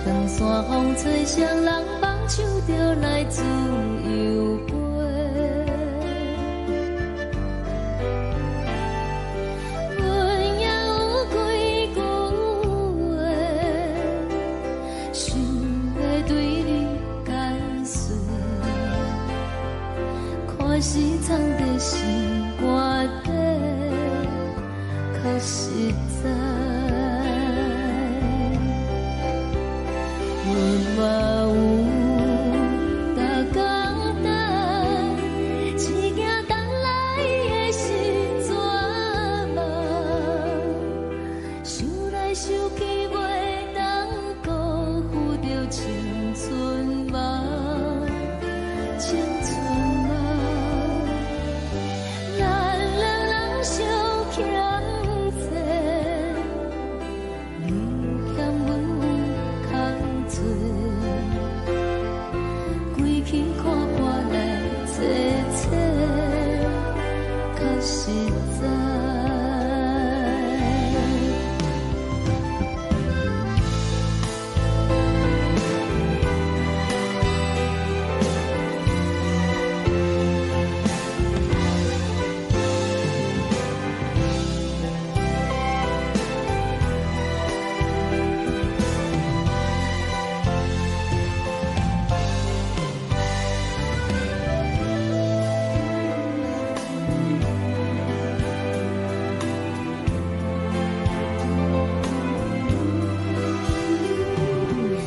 長山風吹，誰人放手就來自由飛。阮也有幾句話，想欲對你解說，看是藏佇心肝底，較實在。阮嘛有逐工等，一件等來的是绝望，想來想去袂當辜負著青春夢，青春夢。咱兩人相欠債，你欠阮有空做，規氣看破來坐坐，較實在。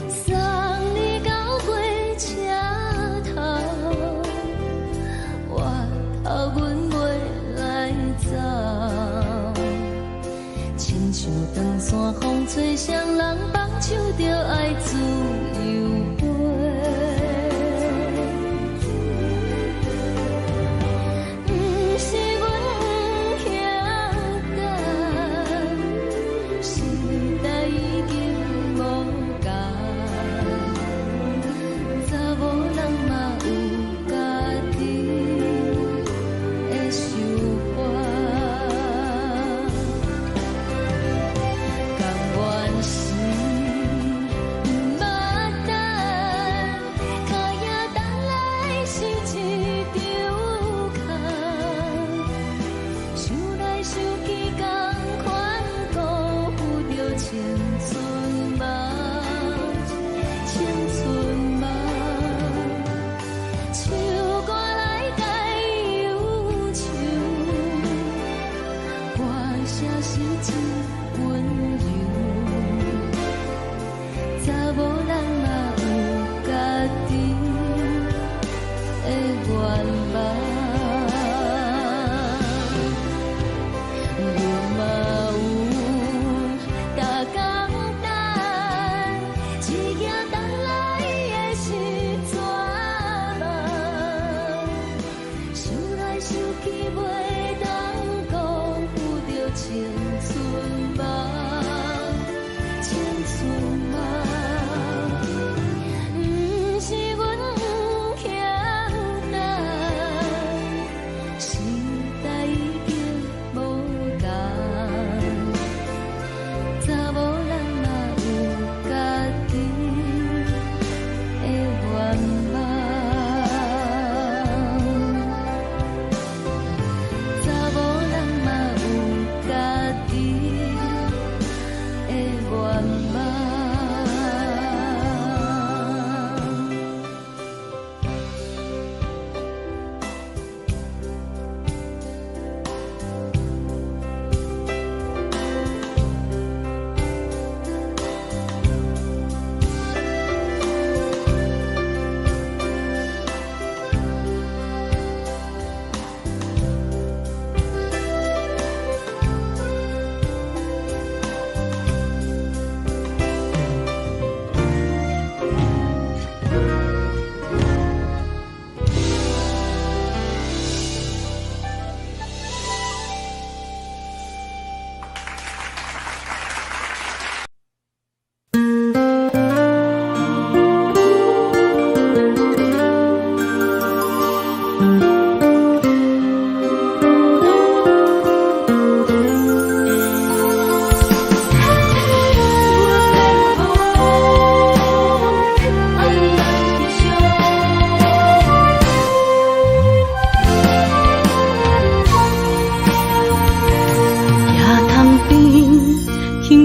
送你到火車頭，我頭阮袂來走。親像長山風吹，誰人放手就愛自由飛。毋是阮不曉等，時代已經無仝，查某人嘛有家己的想法。甘願是毋捌等，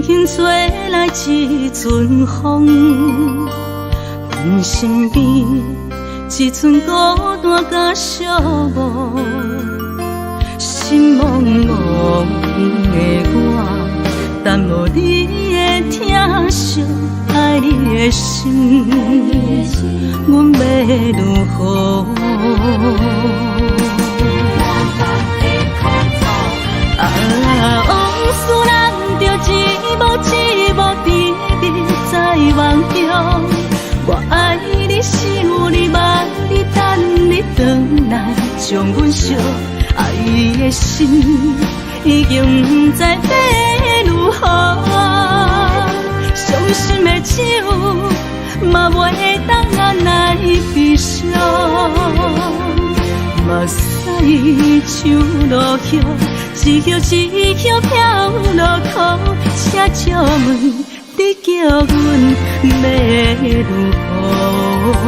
輕輕吹來一陣風，阮身邊一陣孤單佮寂寞，心茫茫的我，等無你的疼惜，愛你的心，阮欲如何？啊，往事咱著一幕一幕甜蜜在夢中。我愛你，想你，望你，等你轉來，將阮惜愛的心已經毋知欲如何。傷心的酒嘛袂當按來悲傷，目屎像落葉，一葉一葉飄落空，請借問你叫阮欲如何？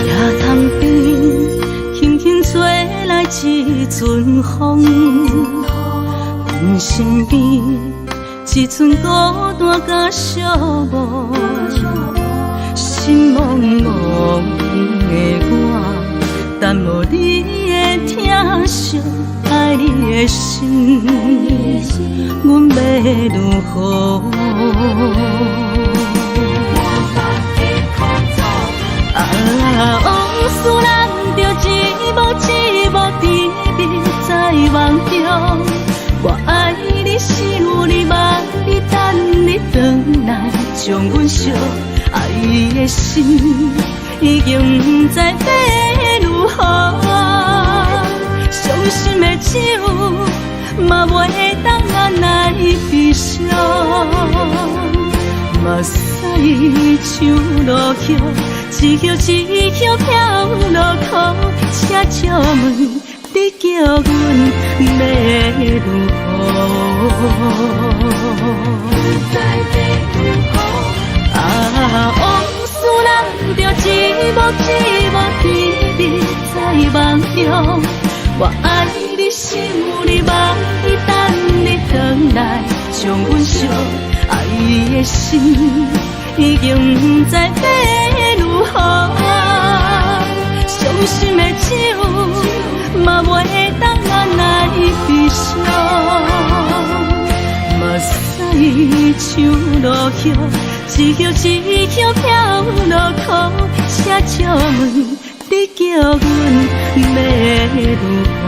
野塘邊，輕輕吹來一陣風，阮身邊一陣孤單佮寂寞，心茫茫的我，等無你的疼惜，愛你的心，阮欲如何？啊，往事咱著一幕一幕甜蜜在夢中。我愛你，想你，望你，等你轉來，將阮惜愛的心已經毋知欲如何。傷心的酒嘛袂當按來悲傷，目屎像落葉，一葉一葉飄落空，請借問你叫阮欲如何？啊，往事咱著一幕一幕甜蜜在夢中。我愛你，想你，望你，等你轉來，將阮惜愛的心已經毋知欲如何。傷心的酒嘛袂當按來悲傷，目屎像落葉，一葉一葉飄落空，請借問你叫阮欲如何？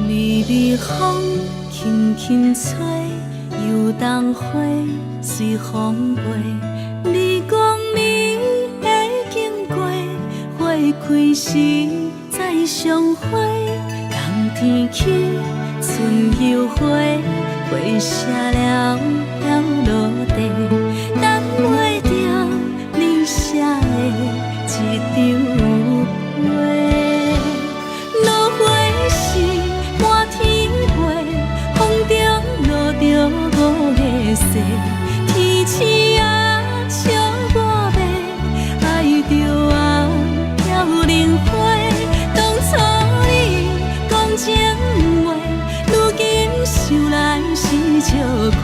微微風輕輕吹，油桐花隨風飛。你講你會經過，花開時再相會。冬天起，春又回，花謝了飘落地，等袂著你寫的這張批。落花是滿天飛，風中落著五个雪，天鼠仔笑我欲愛著啊飘零花。當初你講情話，如今想來是笑虧。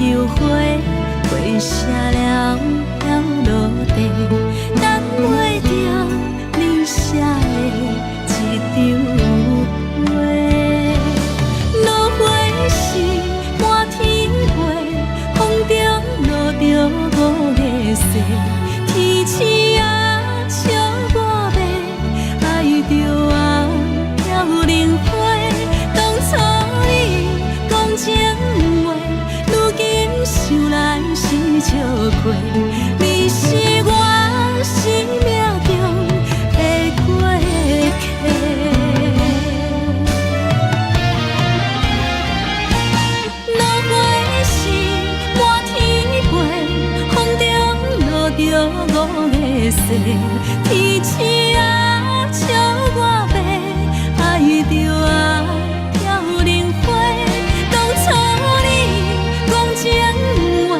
油花，花謝了飄落地，等袂著你寫的一張批。落花是滿天飛，風中落著五个誓，天星啊，笑我欲愛著啊飄零花。當初你講情話，如今想來是笑話。你是我生命中的過客。落花是滿天飛，風中落著五个誓，天星啊，笑我欲愛著啊飄零花。當初你講情話，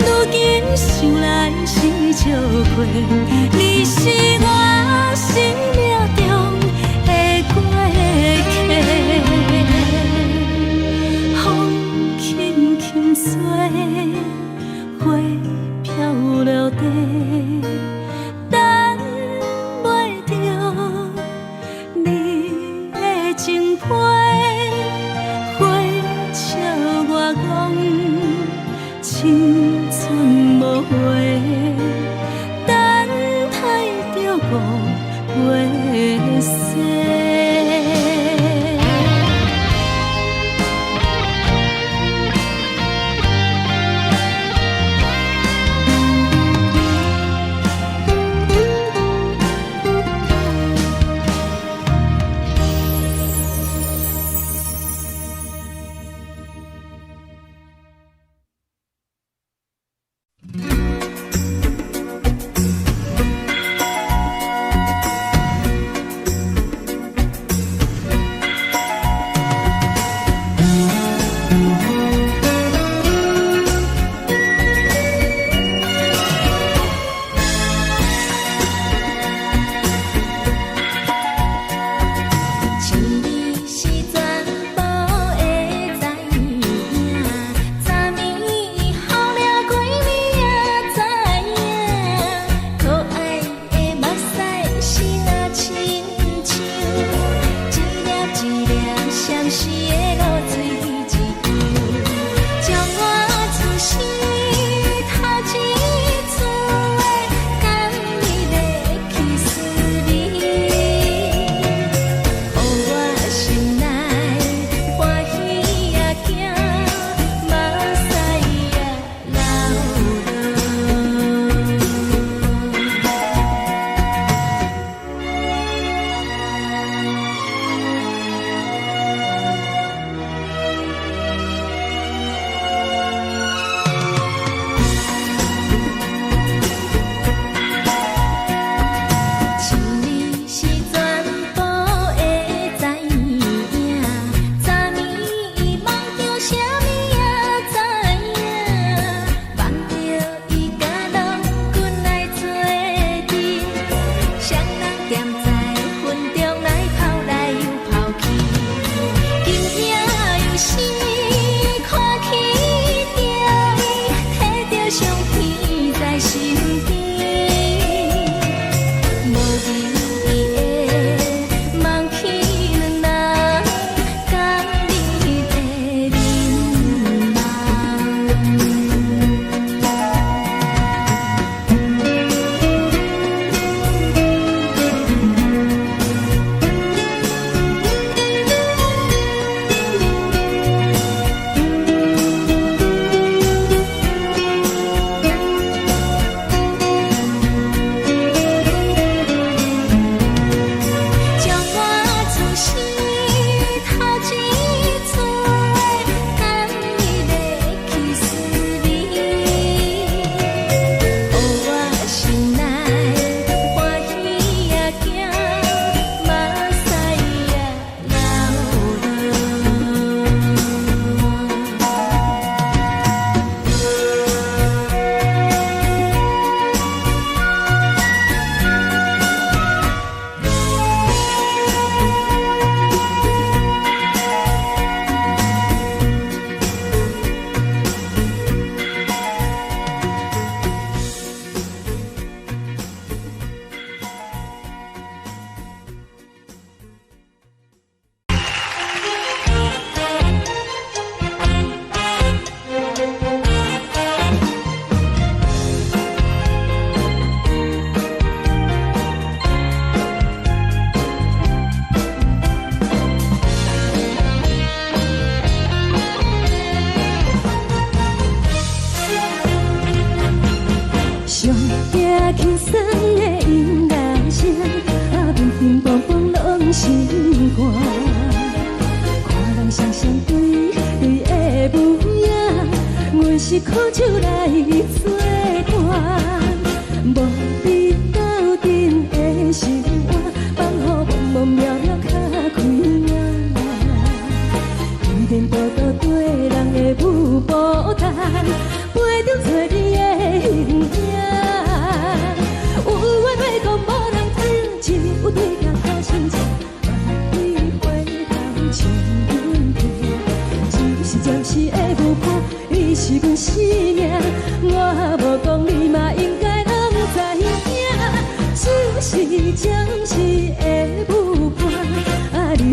如今想來是笑話。你是我生命中的過客。風輕輕吹，花飄落地，等袂著你的情批。花笑我講青春無話，等待著五月雪。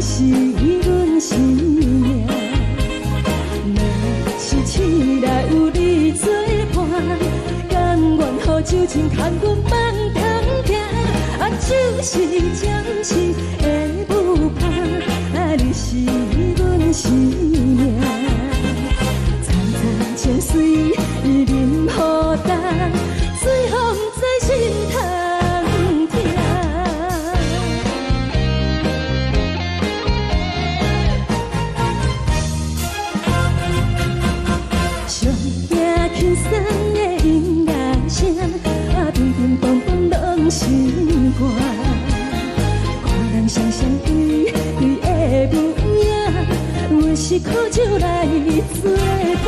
是阮生命。若是醒來有你做伴，甘願予酒精牽阮夢中行。啊，酒是暫時的舞伴，啊，你是阮生命。層層情水啉予乾，醉予毋知心通疼。上驚輕鬆的音樂聲，啊，乒乒乓乓攏是歌。看人雙雙對對的舞影，阮是苦酒來做伴。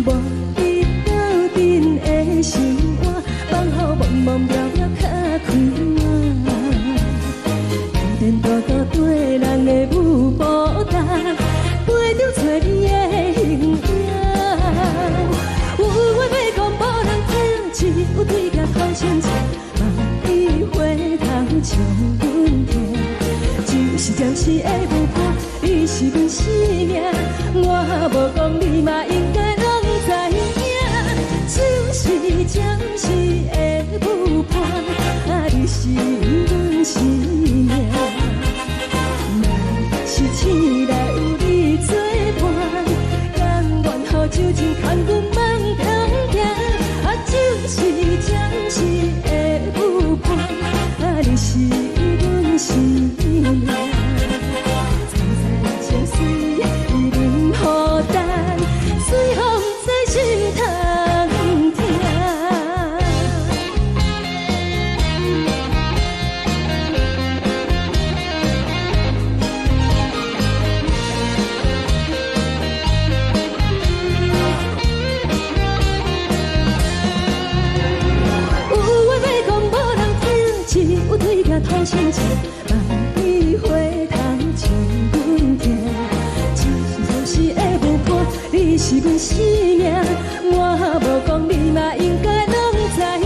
無你鬥陣的生活，放予茫茫渺渺較快活。天天多多對人的舞步動，陪著找你的形影。有話欲講無人聽，只有對鏡看清楚，望你回頭笑阮聽。就是暫時的舞伴，你是阮生命，我無講你嘛應該攏知影。就是暫時的舞伴，啊，你是阮生命。若是醒來有你做伴，甘願予酒精牽阮夢中行。啊，就是暫時的舞伴，啊，你是阮生命。層層情水啉予乾，醉予毋知心通疼。有話欲講無人聽，只有對鏡吐心情，望你回頭笑阮聽。就是暫時的舞伴，你是阮生命，我無講你嘛應該攏知影。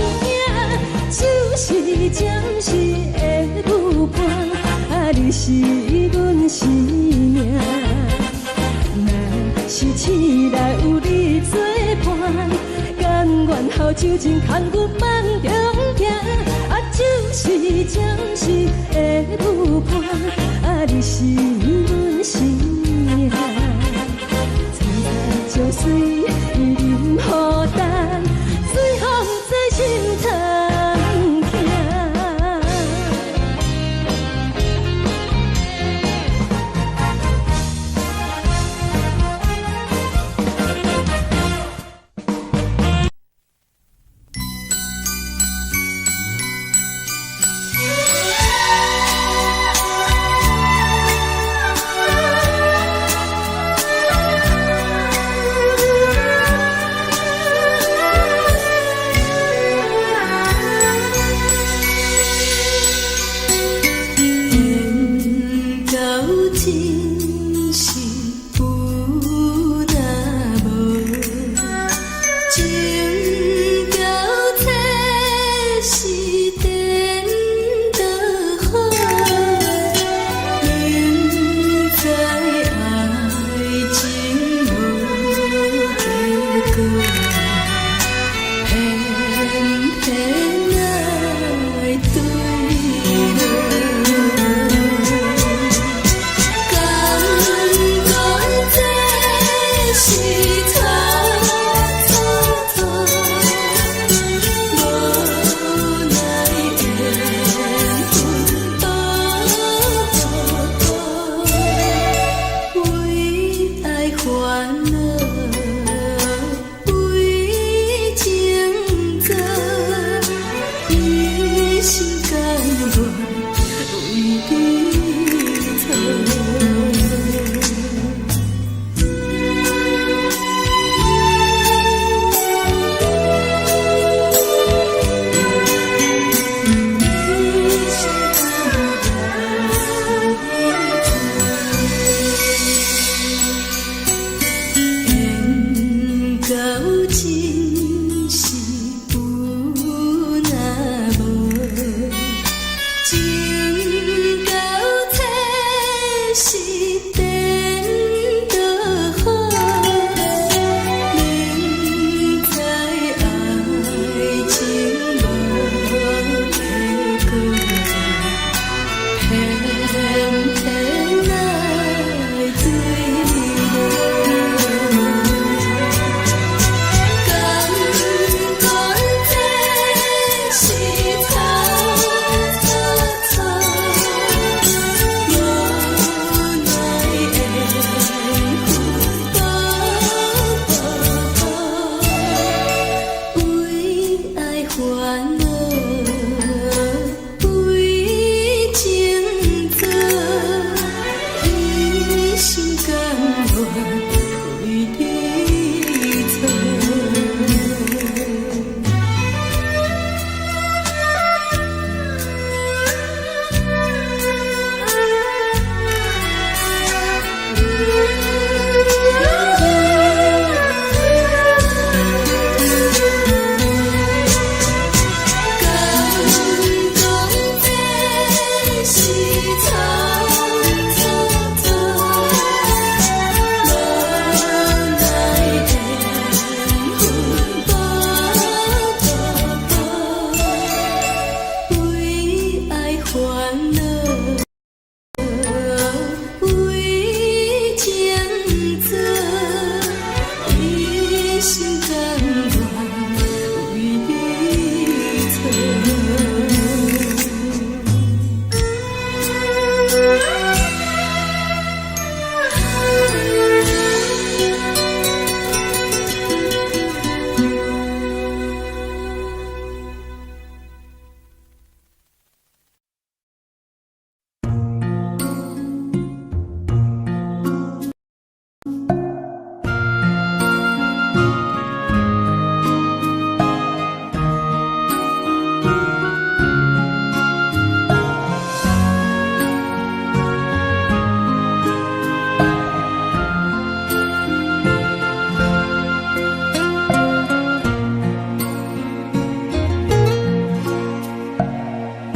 就是暫時的舞伴，啊，你是阮生命。若是醒來有你做伴，甘願予酒精牽阮夢中行。啊，就是暫時的舞伴，啊，你是阮生命。層層情水啉予乾，醉予毋知心通疼。惱為情做，一心甘願為你錯。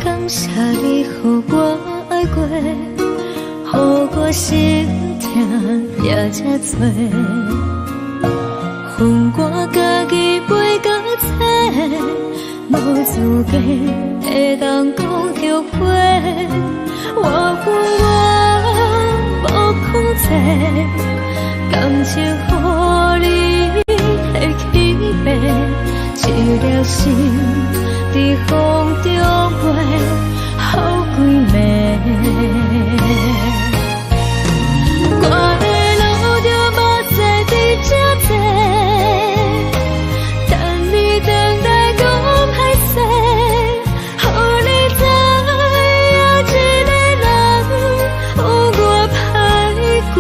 感謝你予我愛過，予我心疼也這多。予我家己背甲冊，無資格會當講後悔。我有我無控制，感情予你提去爬，一粒心佇風中飛，予規暝。我會流著目屎佇這坐，等你轉來講歹勢，予你知影一个人有偌歹過。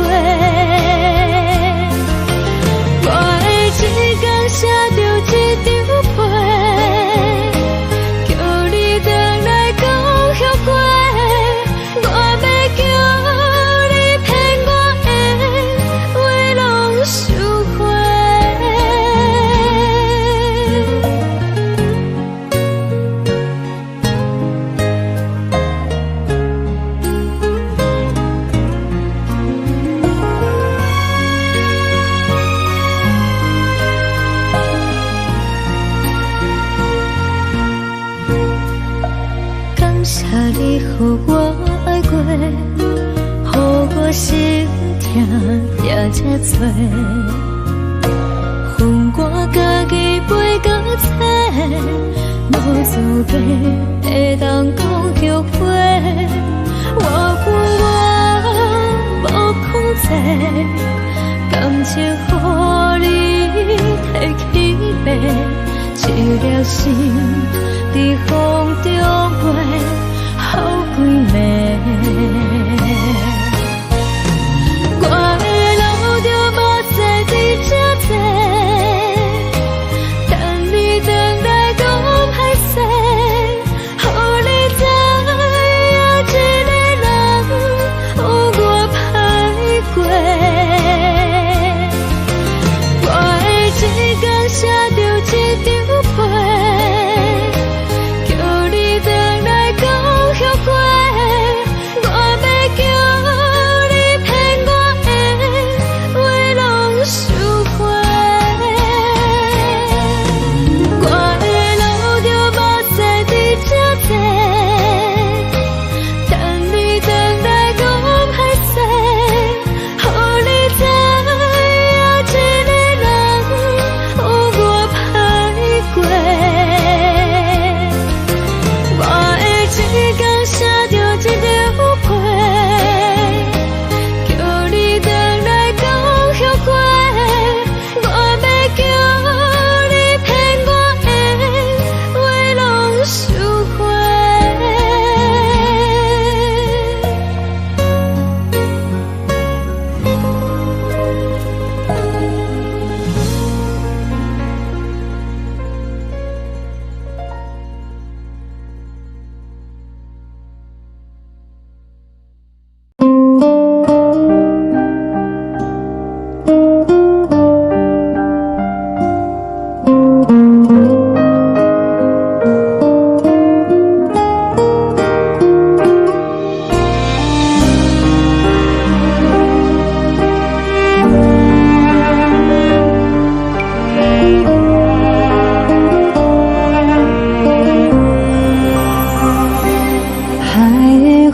我會一工寫著一張批，叫你轉來講後悔。我欲叫你騙我的話攏收回。感謝你予我愛過，予我心疼也這多。予我家己背甲冊，無資格會當講後悔。我有我無控制，感情予你提去爬，一粒心佇風中飛，予規暝。我會流著目屎佇這坐，等你轉來講歹勢，予你知影一個人有偌歹過。我會一工寫著一張批，叫你轉來講後悔。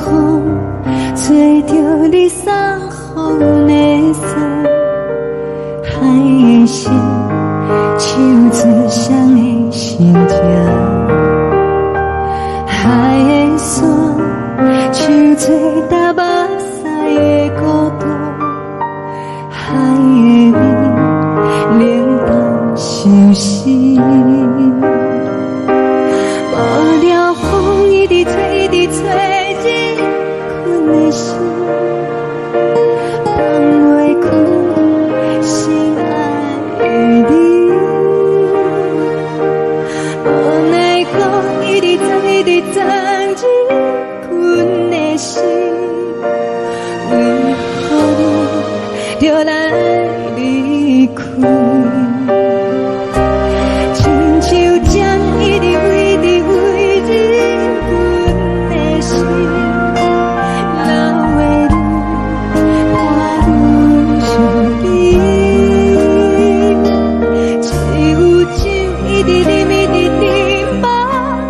風，吹著你送予阮的衫，海的心，唱出誰的心情？海的山，唱做焦目屎的孤單，海的味，冷淡相思。無聊風一直吹，一直吹入阮的心，放袂開心愛的你。無奈何一直鑽，一直鑽入阮的心，為何你著來離開？親像針一直飛，一直飛入阮的心，流的淚伴阮身邊。一有酒一直啉，一直斟滿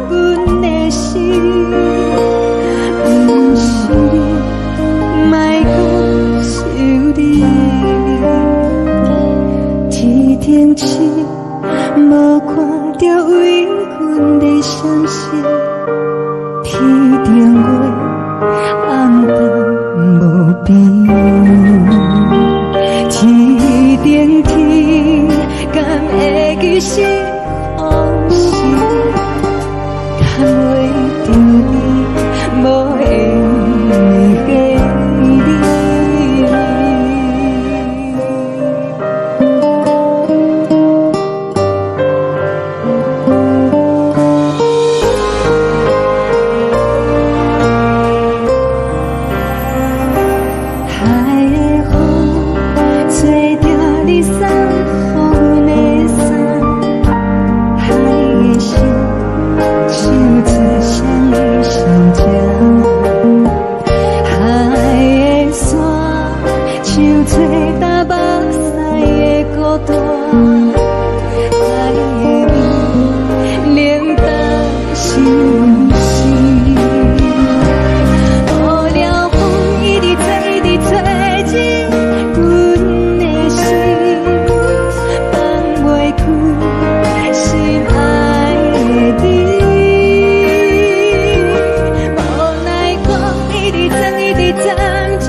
阮的心，毋是你，莫閣想你。天頂星無看著為阮咧傷心，天頂月暗淡無邊，天頂天敢會記是予是？牽袂著你，無緣的你。海的風，吹著你送予阮的衫，海的心，唱出誰的心情？海的山，唱做焦目屎的孤單，海的味，冷淡相思。無聊風一直吹，一直吹入阮的心，放袂開心愛的你。無奈何一直鑽，一直鑽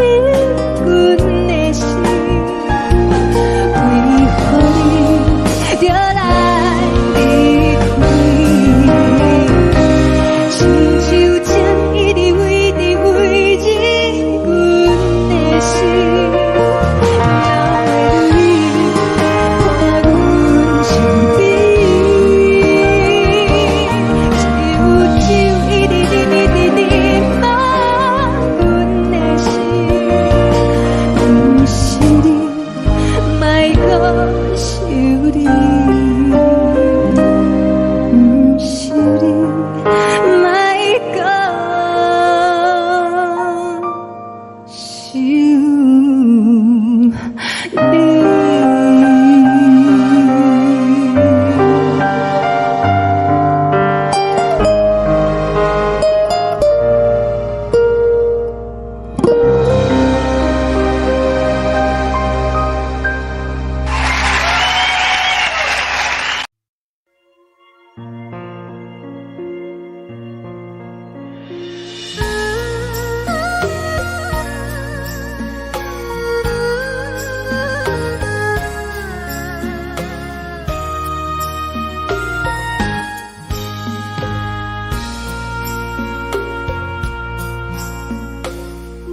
入阮的心，為何你著來離開？親像針一直飛，一直飛入阮的心，流的淚伴阮身邊。一有酒一直啉，一直斟滿阮的心，毋是你，莫閣想你，毋是你，莫閣想你。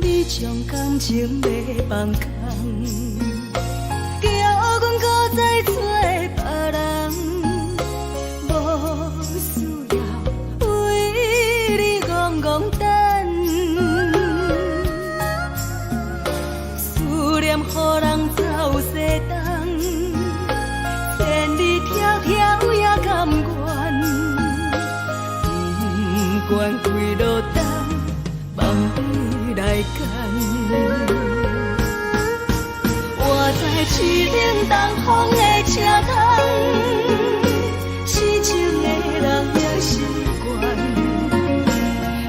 你將感情欲放空，叫阮閣再找別人，無需要為你戇戇等，思念予人走西東，千里迢迢也甘願，不管幾落冬，放你來揀。我知凄冷東風的車窗，痴情的人已習慣，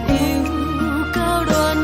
又到戀愛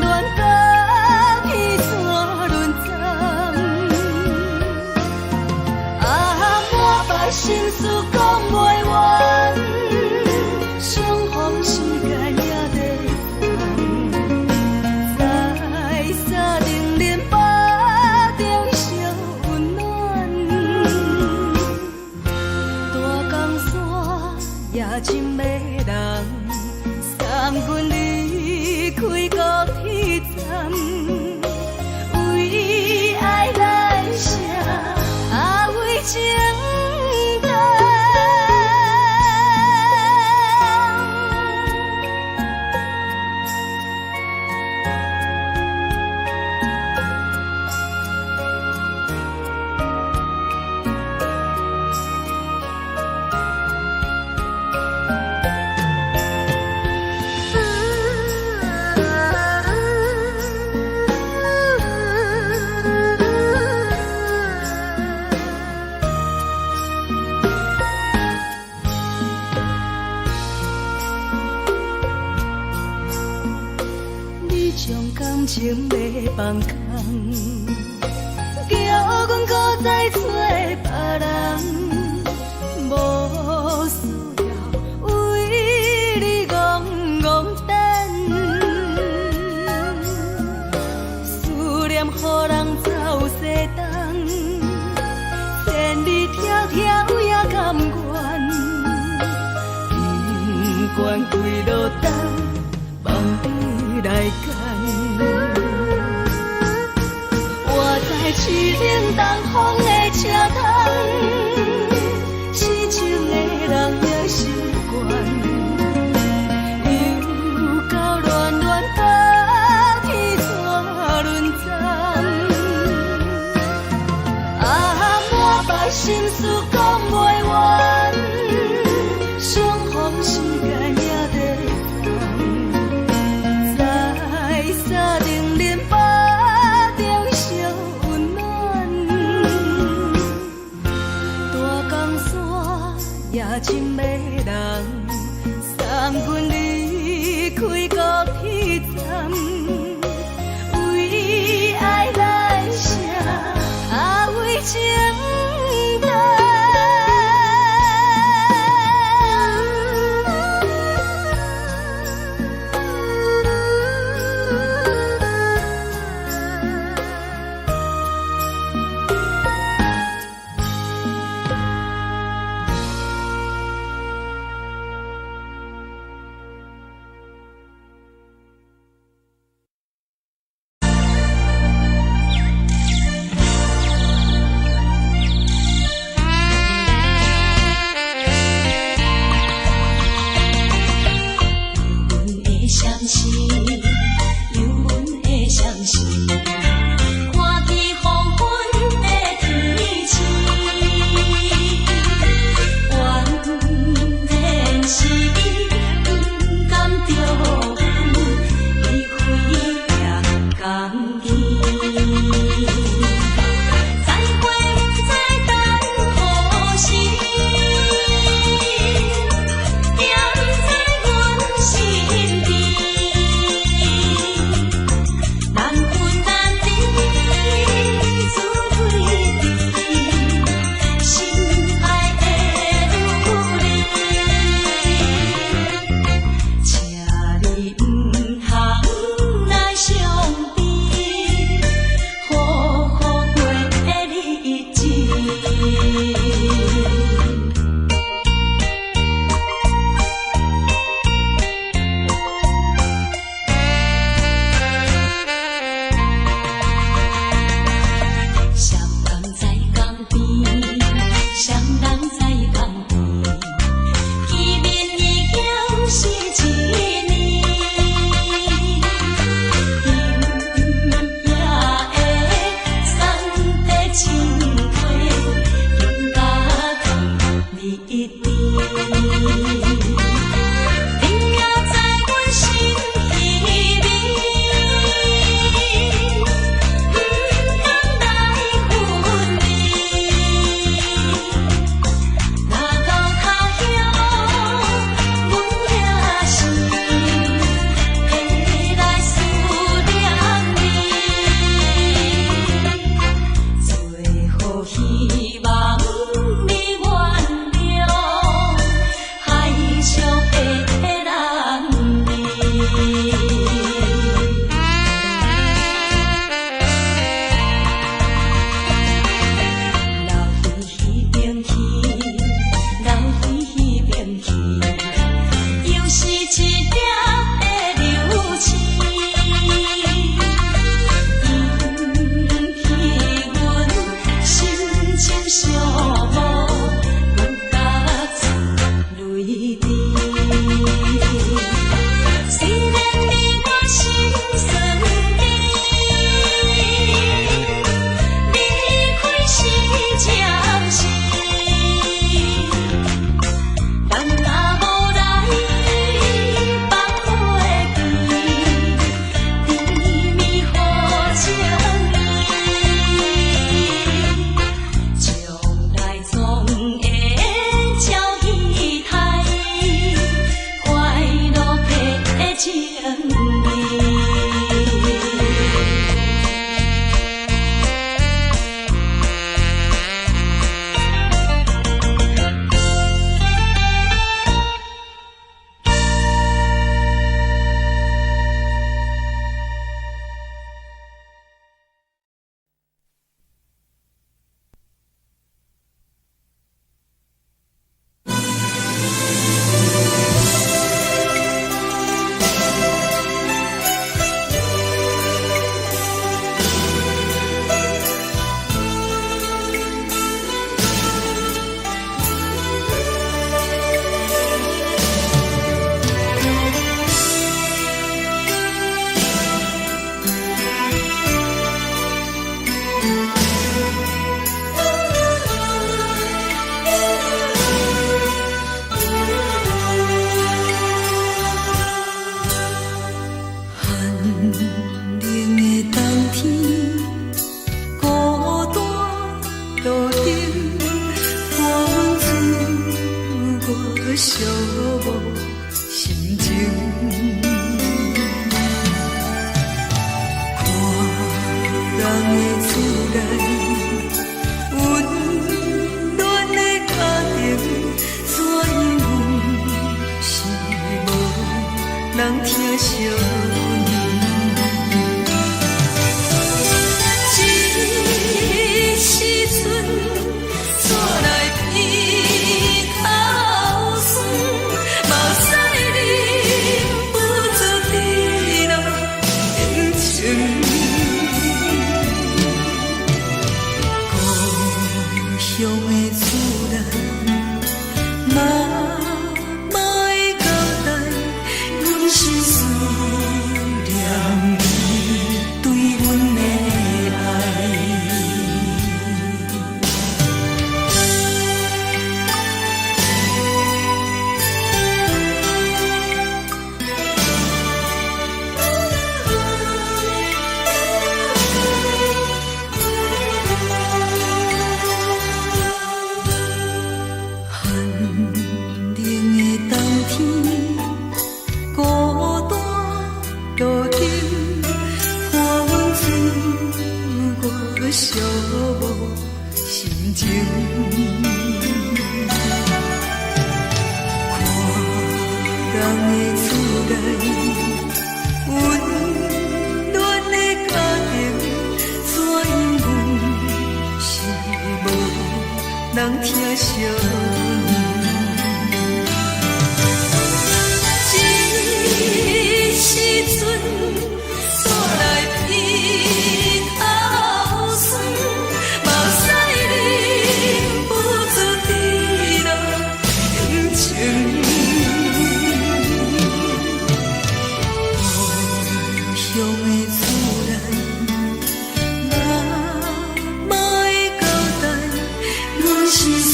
感情欲放空，叫阮閣再揣別人，無需要為你戇戇等。思念予人走西東，千里迢迢也甘願，不管幾落冬，放你來揀。我知凄冷東風的車窗，痴情的人也習慣。又到暖暖冬天煞輪轉，啊，滿腹心事講袂完，相逢時間也短暫，在三重林腹中相溫暖，大江山也真迷人，送阮離開高鐵站，為愛來寫，啊為情等。寂寞心情。看人的厝內，溫暖的家庭，怎樣阮是無人疼惜阮。這時陣，煞來鼻頭酸，目屎忍不住滴落眼睛。故鄉的厝內，媽媽的交代，阮是思念你對阮的愛。寒冷的冬天，孤單路燈，看阮自我寂寞心情。看人的厝內，溫暖的家庭，怎樣阮是無人疼惜阮。這時陣，煞來鼻頭酸，目屎忍不住滴落眼睛。故鄉的厝內，媽媽的交代，阮是思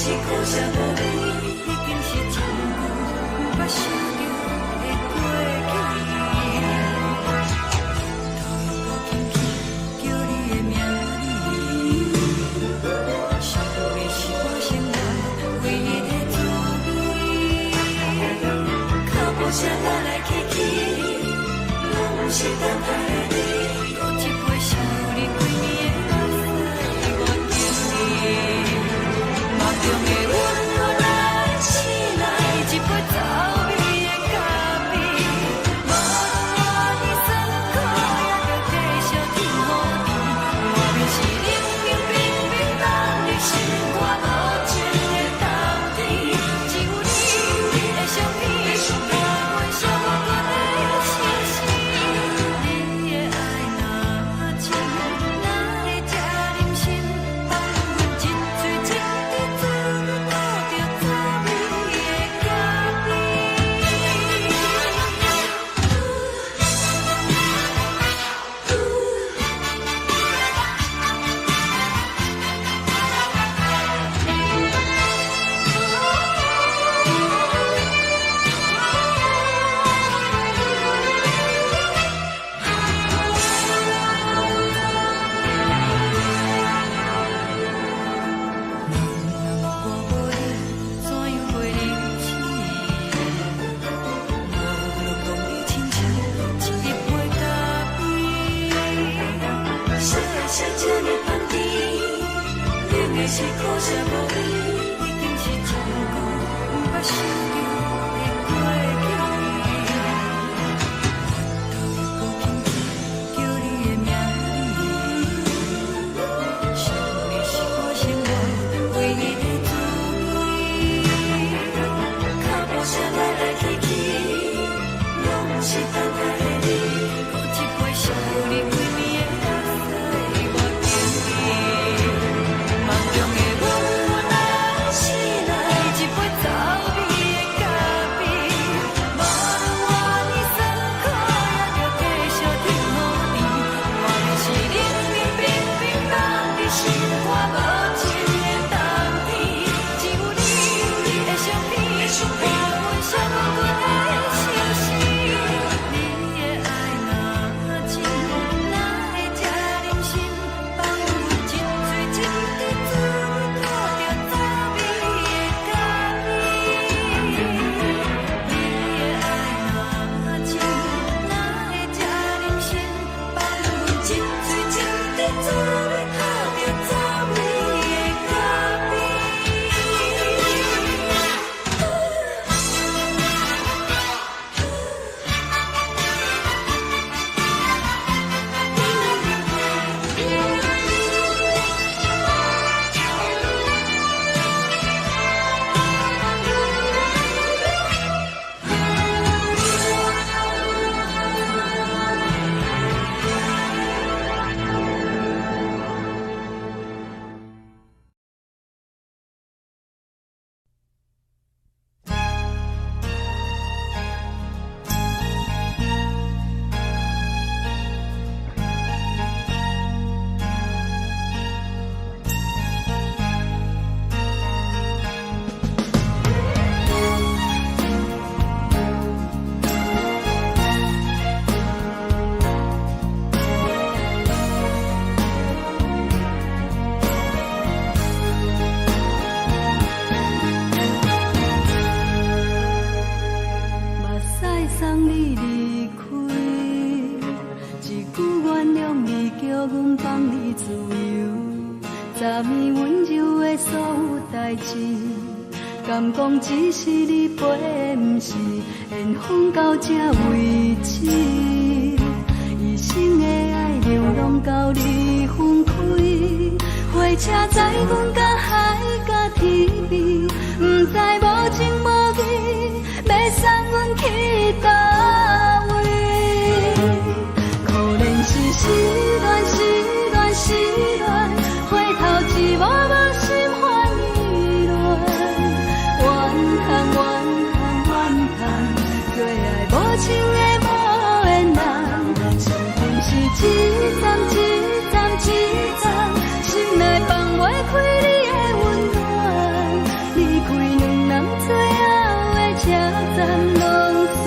是苦涩無味，已經是真久毋捌想著的過去。頭又閣輕輕叫你的名字，想你是我生活唯一的滋味。腳步聲來來去去，攏毋是等待的你。閣一杯想你規暝的目屎，我敬你。夢中的阮來醒來，一杯走味的咖啡，無論偌尼酸苦，也著繼續天雨甜。外面是冷冷冰冰凍入心肝無情的冬天，只有你的相片，陪阮寂寞的相思。你的愛若深，哪會這忍心放阮一喙一滴滋味吐著滋味的咖啡？若我無你，怎樣過日子？無論講你親像一杯咖啡，啥會啥這呢香甜？冷的是苦澀無味，已經是真久毋捌想著的過去。頭又閣輕輕叫你的名字，想你是我生活唯一的滋味。腳步聲來來去去，攏毋是等待的你。閣一杯想你規暝的目屎，我敬你。夢中的阮來醒來，一杯走味的咖啡，無論偌尼酸苦，也著繼續天雨甜。外面是冷冷冰冰凍入心肝無情的冬天，只有你的相片，陪阮寂寞的相思。你的愛若深，哪會這忍心放阮一喙一滴滋味吐著滋味的咖啡？你的愛若深，哪會這忍心放阮一喙一滴滋味吐著滋味的咖啡？目屎送你離開，一句原諒你，叫阮放你自由。昨暝溫柔的所有代誌，敢講只是你陪的，毋是緣分到這為止。一生的愛流浪到你分開，火車載阮到海角天邊，毋知無情無義，欲送阮去佗位？可憐是失戀，失戀，失戀，回頭一幕幕心煩意亂，怨嘆怨嘆怨嘆，做愛無情的無緣人，注定是一站一站一站，心內放袂開你的溫暖。站攏随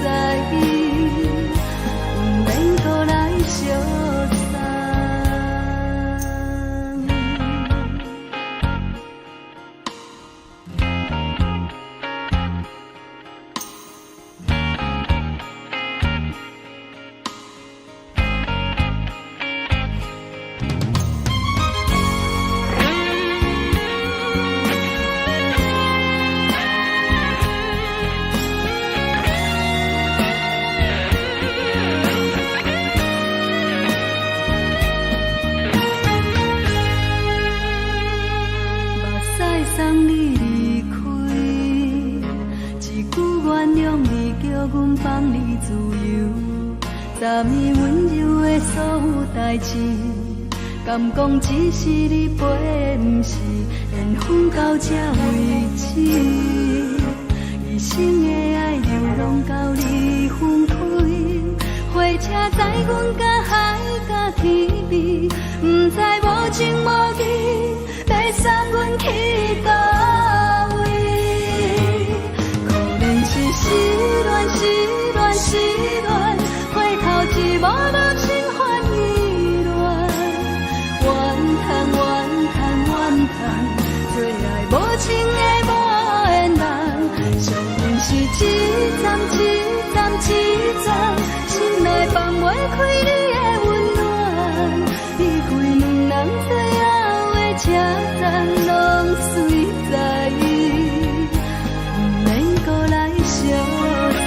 在，毋免閣來相送。目屎送你離開，一句原諒你，叫阮放你自由。昨暝溫柔的所有代誌，敢講只是你陪的，毋是緣分到這為止。一生的愛流浪到你分開，火車載阮甲海甲天邊，毋知無情無義，欲送阮去佗位？可憐是失戀，失戀，失戀，回頭一幕幕心煩意亂。怨嘆怨嘆怨嘆，做愛無情的無緣人，惜阮是一站一站一站，心內放袂開你的溫暖。離開兩人最後的車站，攏隨在，毋免閣來相送。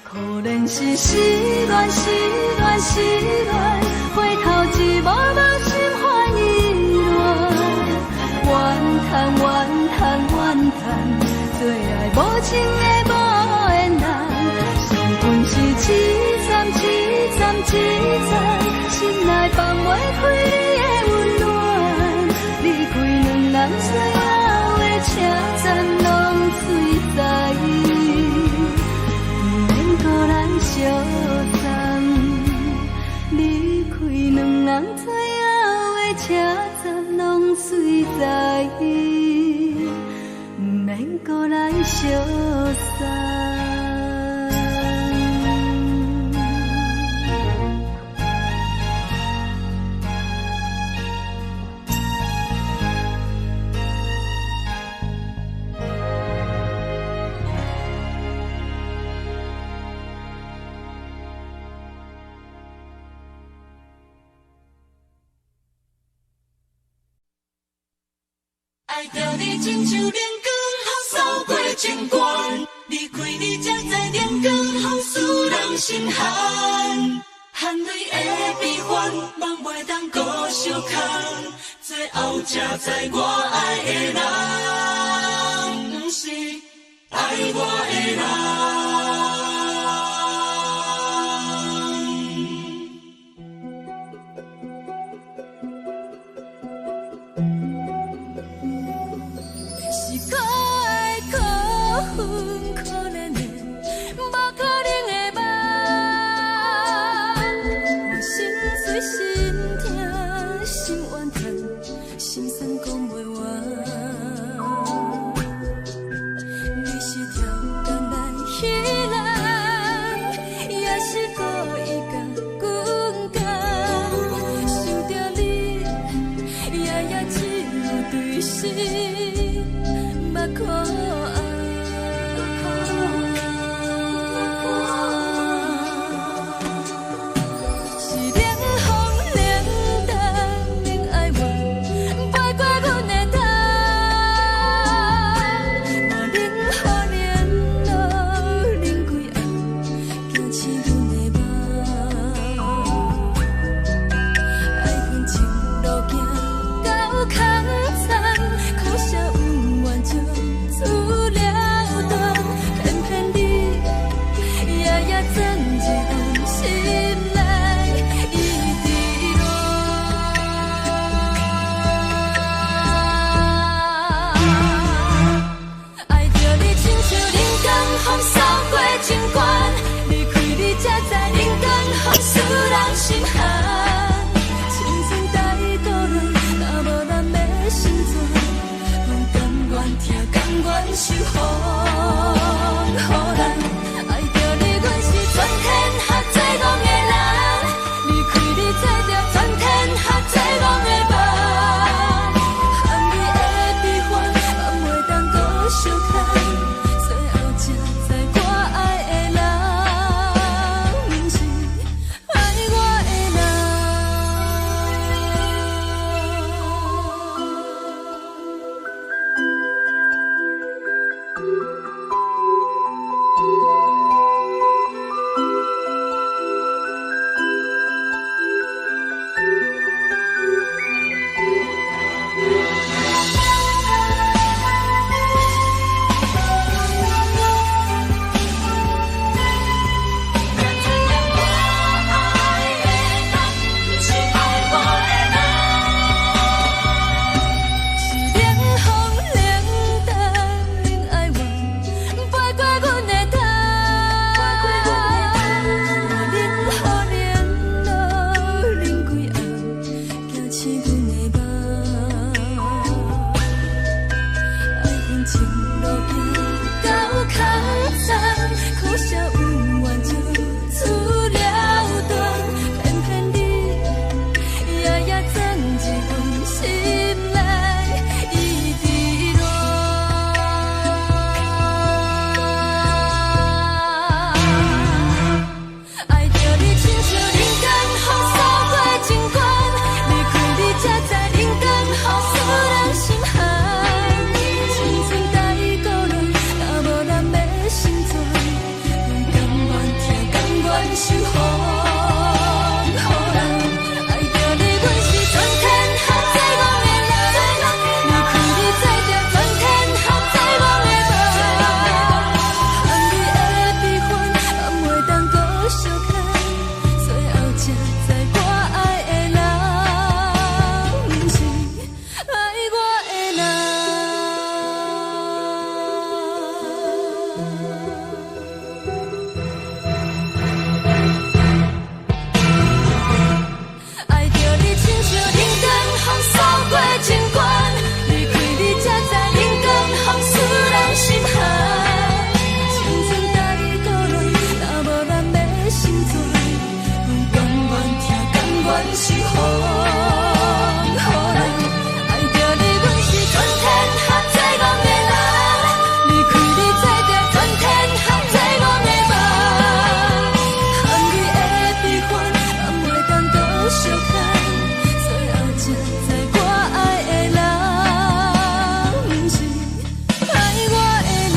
可憐是失戀，失戀，失戀，回頭一幕幕心煩意亂。怨嘆怨嘆怨嘆，做愛無情的無緣人，惜阮是一站一站一站，心內放袂開你的溫暖。離開兩人最後的車站，攏隨在，毋免閣來相送。離開兩人最後的車站，攏隨在，毋免閣來相送。愛著你親像冷光予掃過情關，離開你才知冷光予使人心寒。汗淚的悲歡，夢袂當閣相牽，最後才知我愛的人，毋是愛我的人。是可愛可恨可憐的，無可能的夢。我心碎心疼心怨嘆，心酸講袂完。你是超工來彼人，也是故意共阮講。想著你，夜夜只有對心目苦紅。是冷風冷淡冷哀怨，飞過阮的頭。嘛冷雨冷露冷規暗，驚醒阮的夢。愛恨情路行到空残，可惜不願將思念。受予人。愛著你，阮是全天下最戇的人。離開你，做著全天下最戇的夢。含你的悲歡，嘛袂當閣相牽。最後才知我愛的人，毋是愛我的人。才知影我愛的人，毋是愛我的人。是冷風冷淡，恁愛我，飛過阮的頭。我冷雨冷露，冷規暗，惊醒阮的夢。愛向前路行到空山，可惜有緣就此了斷，偏偏你夜夜鑽入阮心內，一直戀。愛著你親像人間風掃過情關，離開你才知人間風使人心寒。青春太孤單，若無人欲成全，阮甘願疼，甘願受予人。愛著你，阮是全天下最戇的人。離開你，做著全天下最戇的夢。含你的悲歡，嘛袂當閣相牽。最後才知我愛的人，毋是愛我的人。愛著你親像人間風掃過情關，離開你才知人間風使人心寒。青春太孤單，若無人欲成全，阮甘願疼，甘願受予人。愛著你，阮是全天下最戇的人。離開你，做著全天下最戇的夢。含你的悲歡，嘛袂當閣相牽。最後才知我愛的人，毋是愛我的人。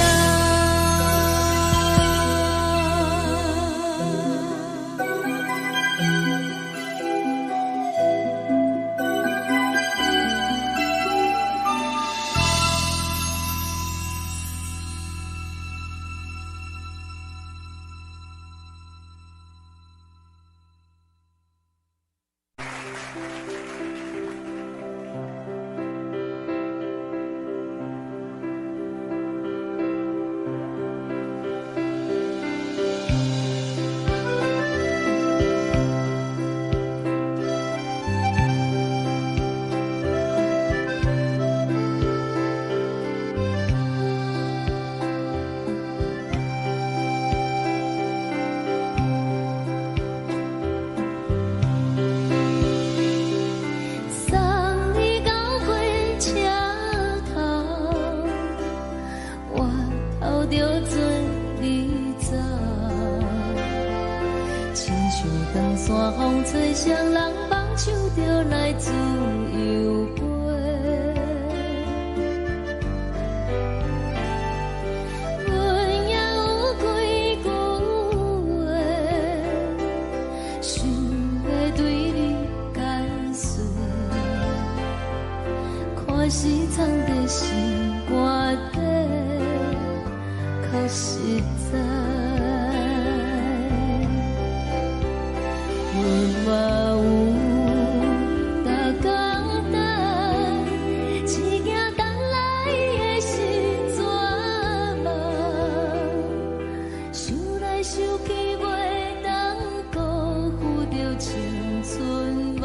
送你到火車頭，我頭著做你走。親像長山風吹，誰人放手就來自由飛。阮也有幾句話，想欲對你解釋。看是藏在心肝底，較實在。阮嘛有逐工等，只驚等來的是絕望。想來想去，袂當辜負著青春夢，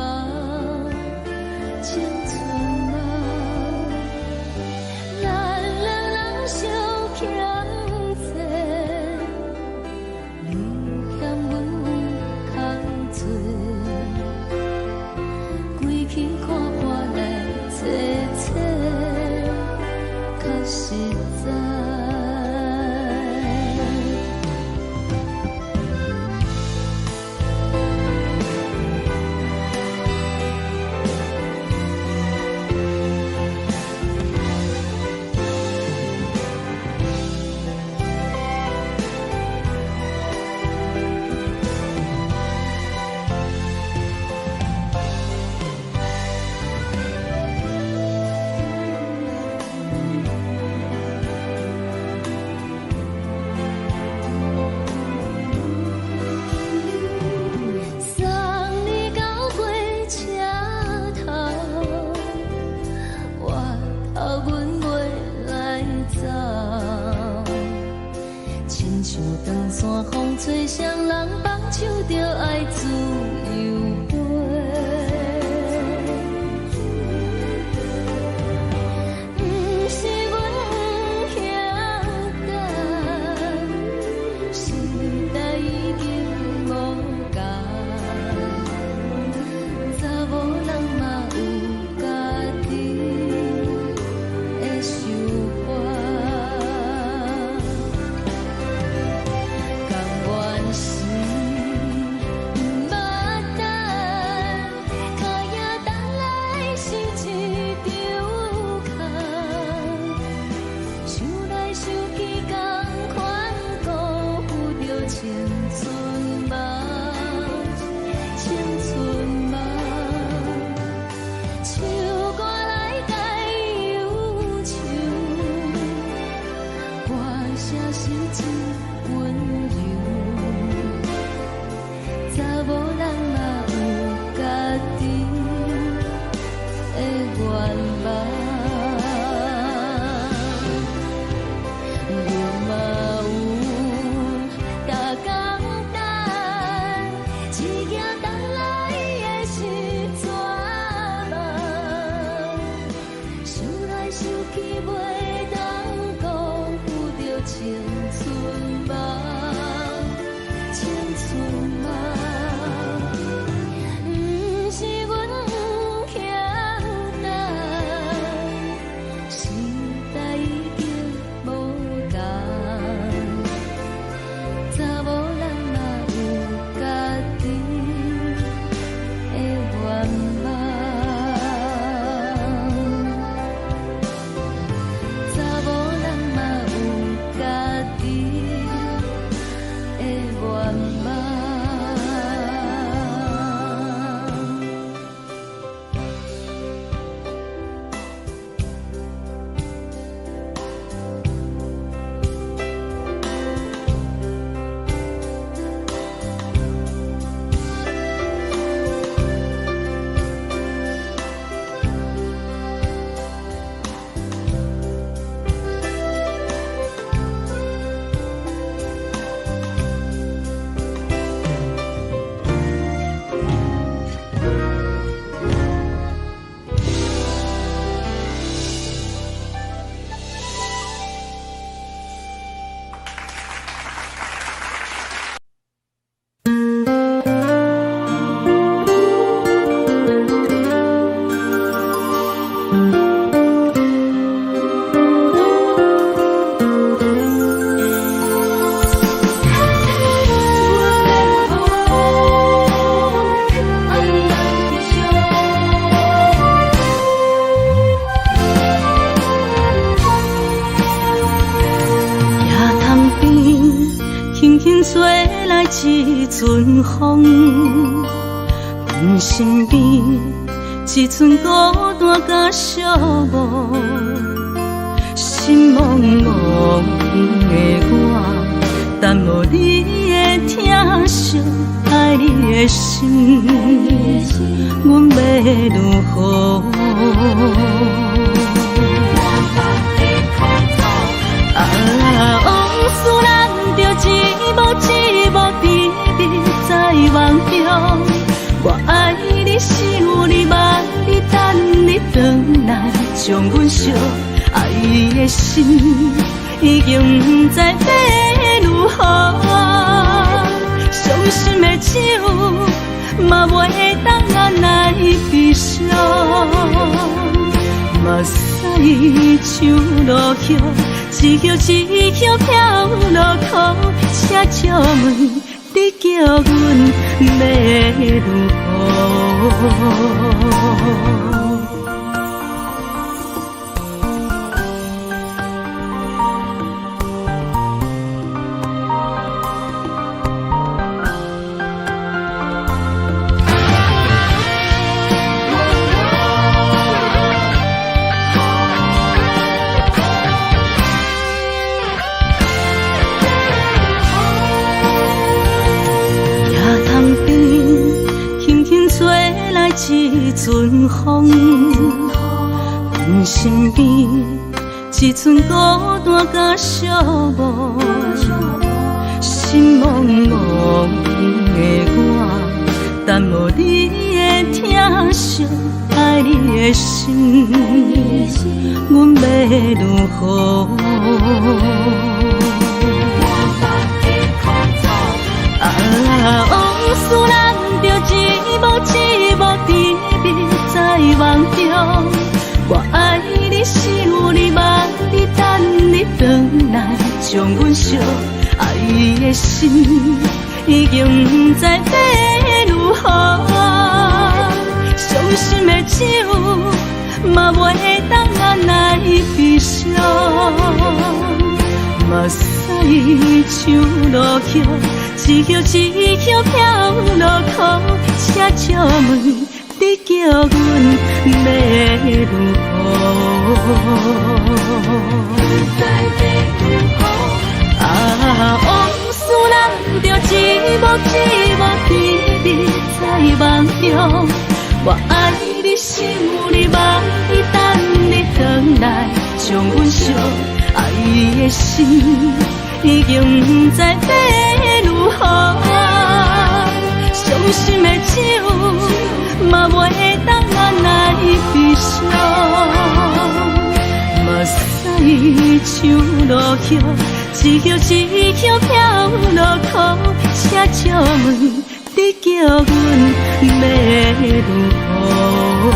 青春夢。咱兩人相长线风吹，谁人放手就爱自由飞。毋是阮不晓等，时代已经无仝，查某人嘛有家己的想法。甘愿是毋捌等，脚影等来是一场空，想来想去，仝款辜负著青春梦，青春梦。唱歌来解忧愁，歌声是真温柔。查某人嘛有家己的愿望，阮嘛有逐工等，一行等来的是绝望，想来想去袂当辜负著青春梦，青春梦。毋是阮不晓等，时代已经无仝，查某人嘛有家己的愿望，查某人嘛有家己的愿望。野潭边，轻轻吹来一阵风，阮身边一阵孤单佮寂寞，心茫茫的我，等无你的疼惜，爱你的心，阮欲如何？啊，往事咱就一幕一幕甜蜜在梦中。我爱你，想你，望你，等你转来，将阮惜。爱的心已经不知欲如何，伤心的酒嘛袂当按来悲伤。目屎像落雨，一叶一叶飘落苦，请借问你叫阮欲如何？野潭边，轻轻吹来一阵风，阮身边一阵孤单佮寂寞，心茫茫的我，等無你的疼惜，愛你的心，阮欲如何？啊，往事難著一幕一幕甜蜜在夢中。我愛你，想你，望你，等你轉來，將阮惜愛的心已經毋知欲如何。傷心的酒嘛袂當按捺悲傷，目屎像落雨，一葉一葉飄落苦，請借問你叫阮欲如何？啊，往事難著一幕一幕甜蜜在夢中。我愛你，想你，望你，等你轉來，將阮惜愛的心已經毋知欲如何。傷心的酒嘛袂當按捺悲傷，目屎像落雨，一葉一葉飄落苦，請借問你叫阮欲如何？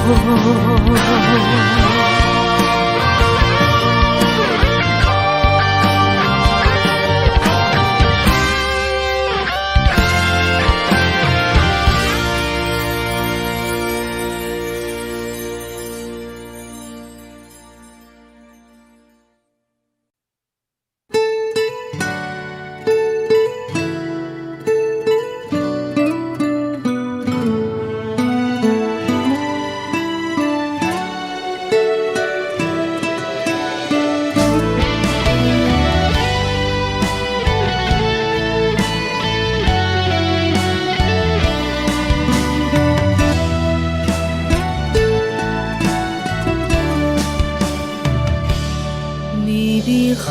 微微風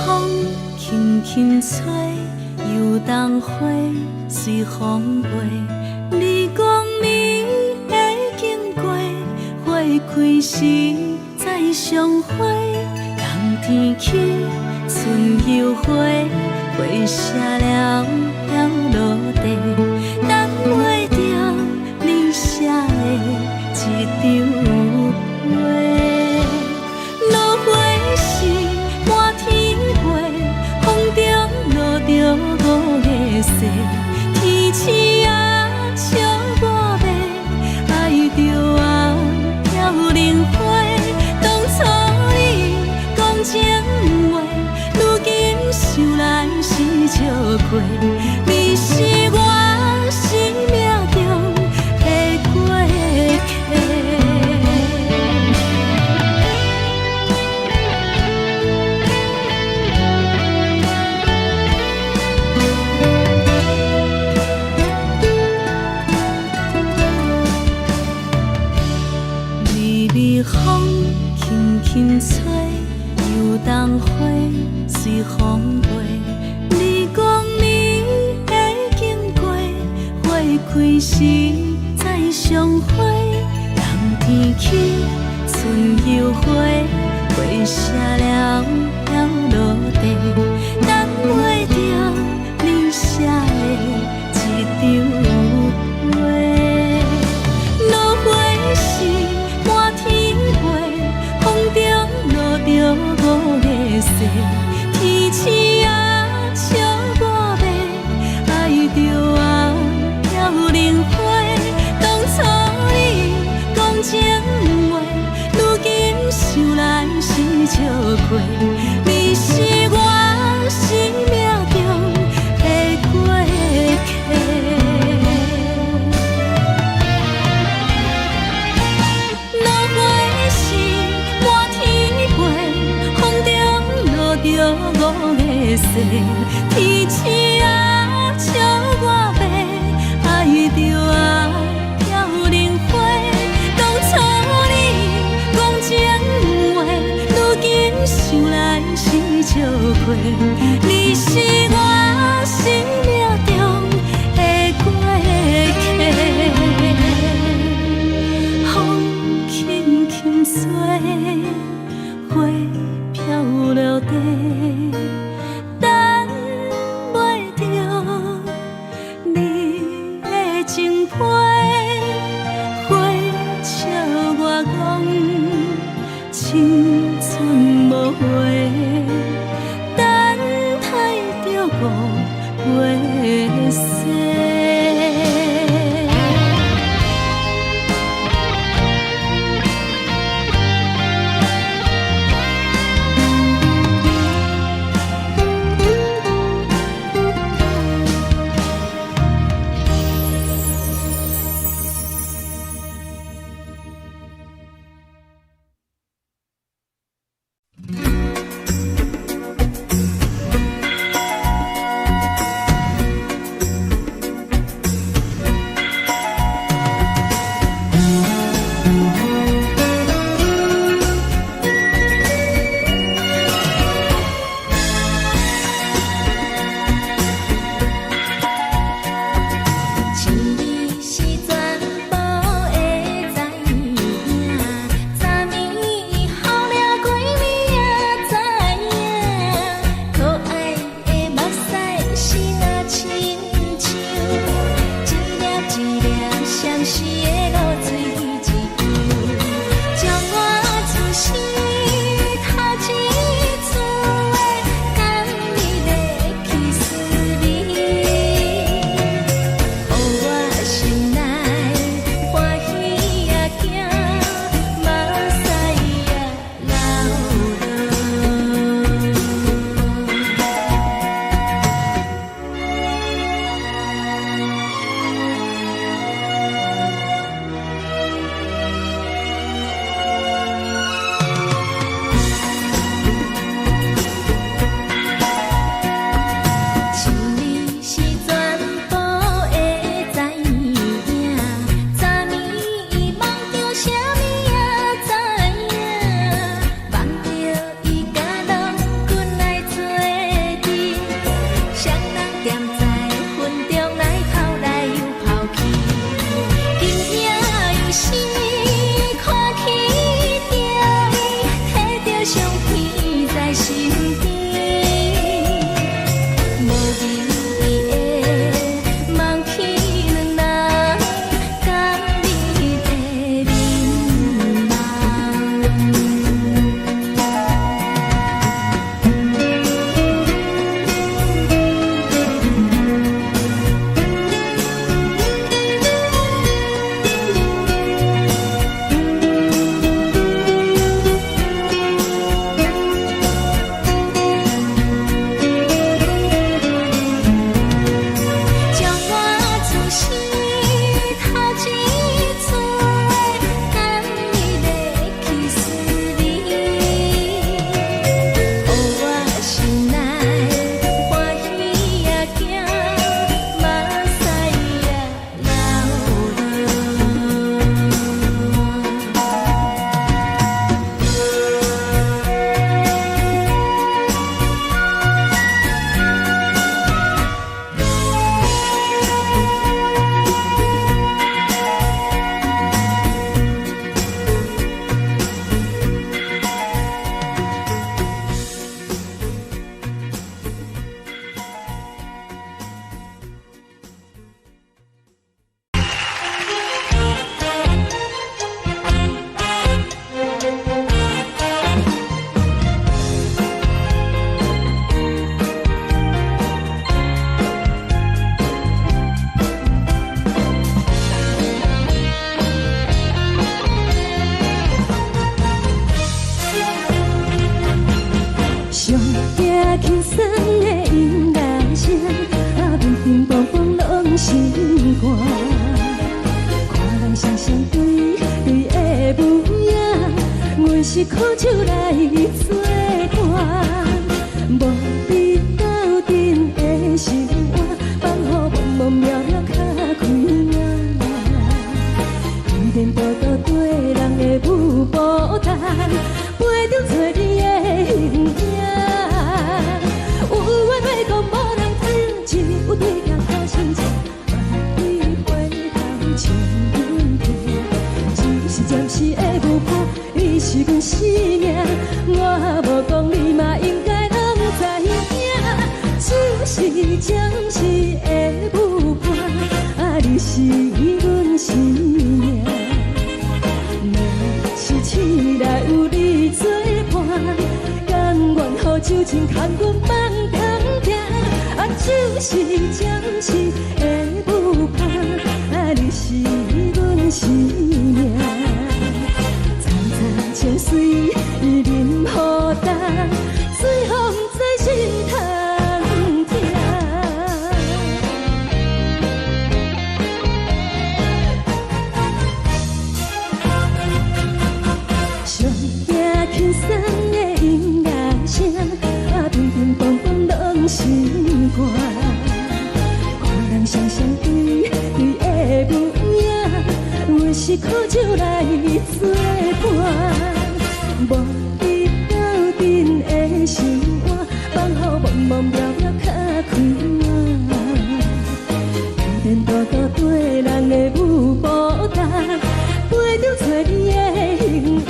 輕輕吹，油桐花隨風飛。你講你會經過，花開時再相會。冬天起，春又回，花謝了飄落地，等袂著你寫的一張批。落花時滿天飛，風中落著五个誓，天鼠仔笑我欲愛著啊飄零花。當初你講情話，如今想來是笑話，你是我生命中的過客。微微風輕輕吹，油桐花隨風飛。你講你會經過，花開時再相會。冬天起，春又回，花謝了飄落地，等袂著你寫的一張批。落花時滿天飛，風中落著五个誓，天鼠仔笑我欲愛著啊飄零花。當初你講情話，如今想來是笑話，你是我生命中的過客。落花時滿天飛，風中落著五个誓，天鼠仔笑我欲愛著啊飄零花。當初你講情話，如今想來是笑話，你是我生生命中的過客。風輕輕吹，花飄落地，等袂著你的情批，花笑我講青春無回，等待著5月雪。像你是全部的知影，昨暝予掠规暝也知影，可愛的目屎是若親像一粒一粒相思的露水一樣，將我此生頭一次的甘美的去思念。予我心內歡喜也驚，目屎也流落。像你是全部的知影，昨暝夢著啥物也知影，夢著伊佮郎君來做陣，雙人踮在雲中來跑來又跑去，今夜有時看起著伊，提著相片在身邊。無明的夢去兩人甘美的眠夢。將我此生頭一次的甘美的去思念，予我心內歡喜也驚，目屎也流落。上驚輕鬆的音樂聲，啊，乒乒乓乓攏心肝。看人雙雙對對的模樣，阮是苦酒來做伴，無比鬥陣的心肝，放予茫茫渺渺較開眼。天顛倒倒對人的舞步單，陪著找你的形影。有緣話講無人知，一暫時的舞伴，啊，你是阮生命。若是醒來有你做伴，甘願予酒精牽阮夢中行。啊，酒是暫時的舞伴，啊，你是阮生命。層層情隨淋雨干，水予毋知心通疼。上驚輕鬆的音樂聲，啊，乒乒乓乓攏心肝。看人雙雙對對的舞影，阮是苦酒來作伴。無你鬥陣的生活，放予茫茫渺渺較開朗。天天多多對人的舞步動，陪著找你的形影。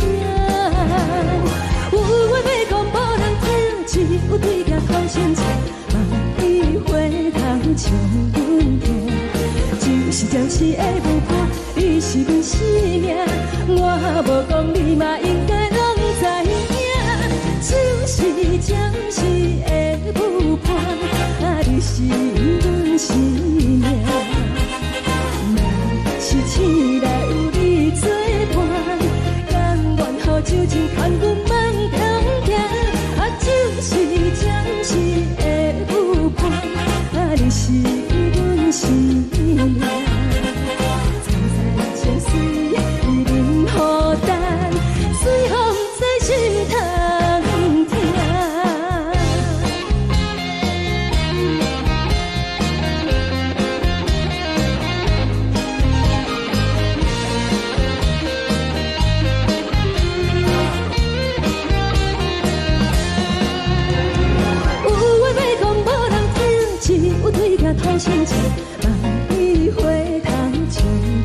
有話欲講無人聽，只有對鏡哭親像，望你回頭笑阮聽。就是暫時的舞伴，你是阮生命，我無講你嘛應該攏知影。就是暫時的舞伴，啊，你是阮生命。若是醒來有你作伴，甘願予酒精牽阮夢中行。啊，就是暫時的舞伴，啊，你是阮生命。層層情隨淋雨干，水予毋知心通疼。有話欲講無人聽，只有對鏡吐心情，望你回頭笑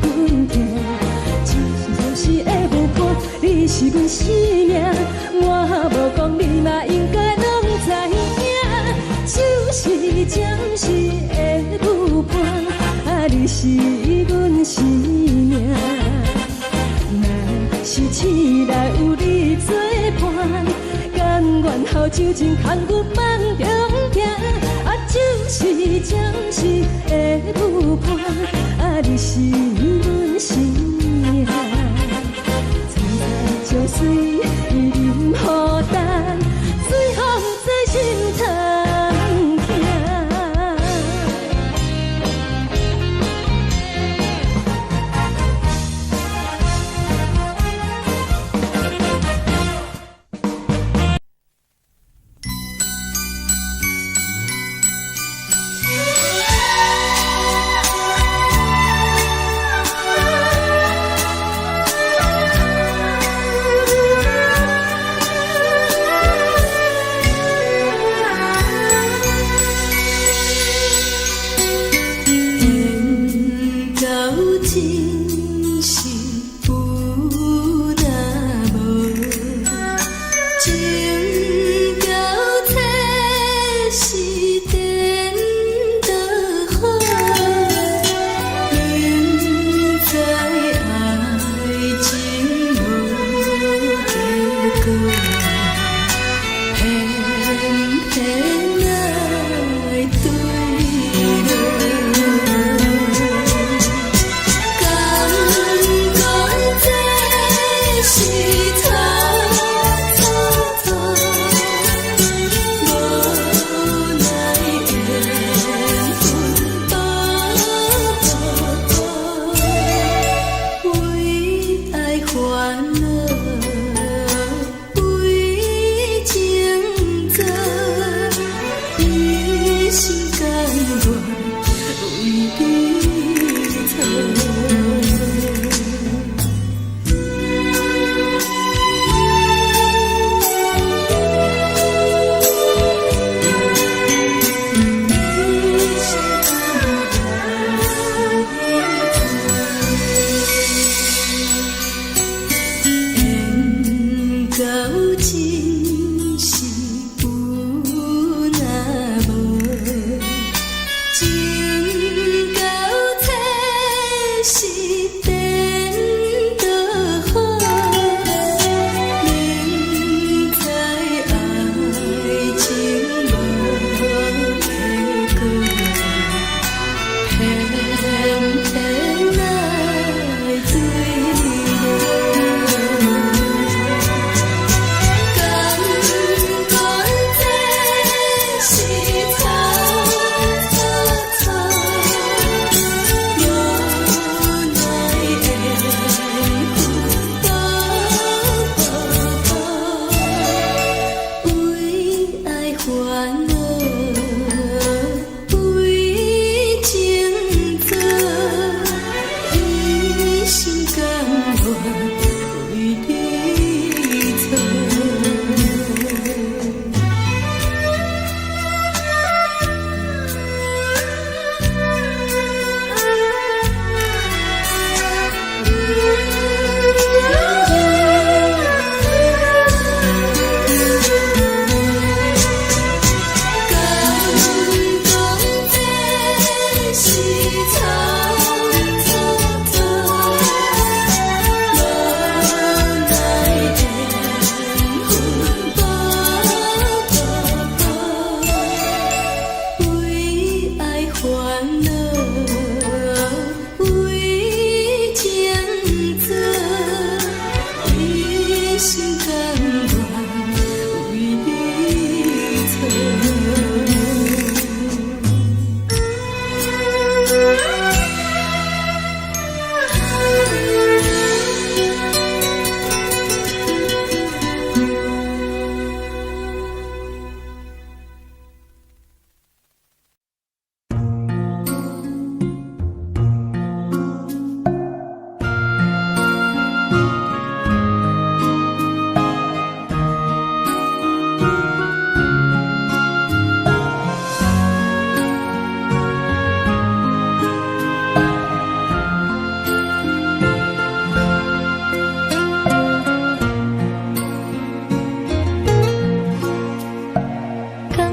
阮聽。就是暫時的舞伴，你是阮生命，我無講你嘛應該攏知影。就是暫時的舞伴，啊，你是阮生命。若是醒來有你作伴，甘願予酒精牽阮夢中行。啊，就是暫時的舞伴，啊，你是阮生命。層層情隨淋雨干，水予毋知心通疼。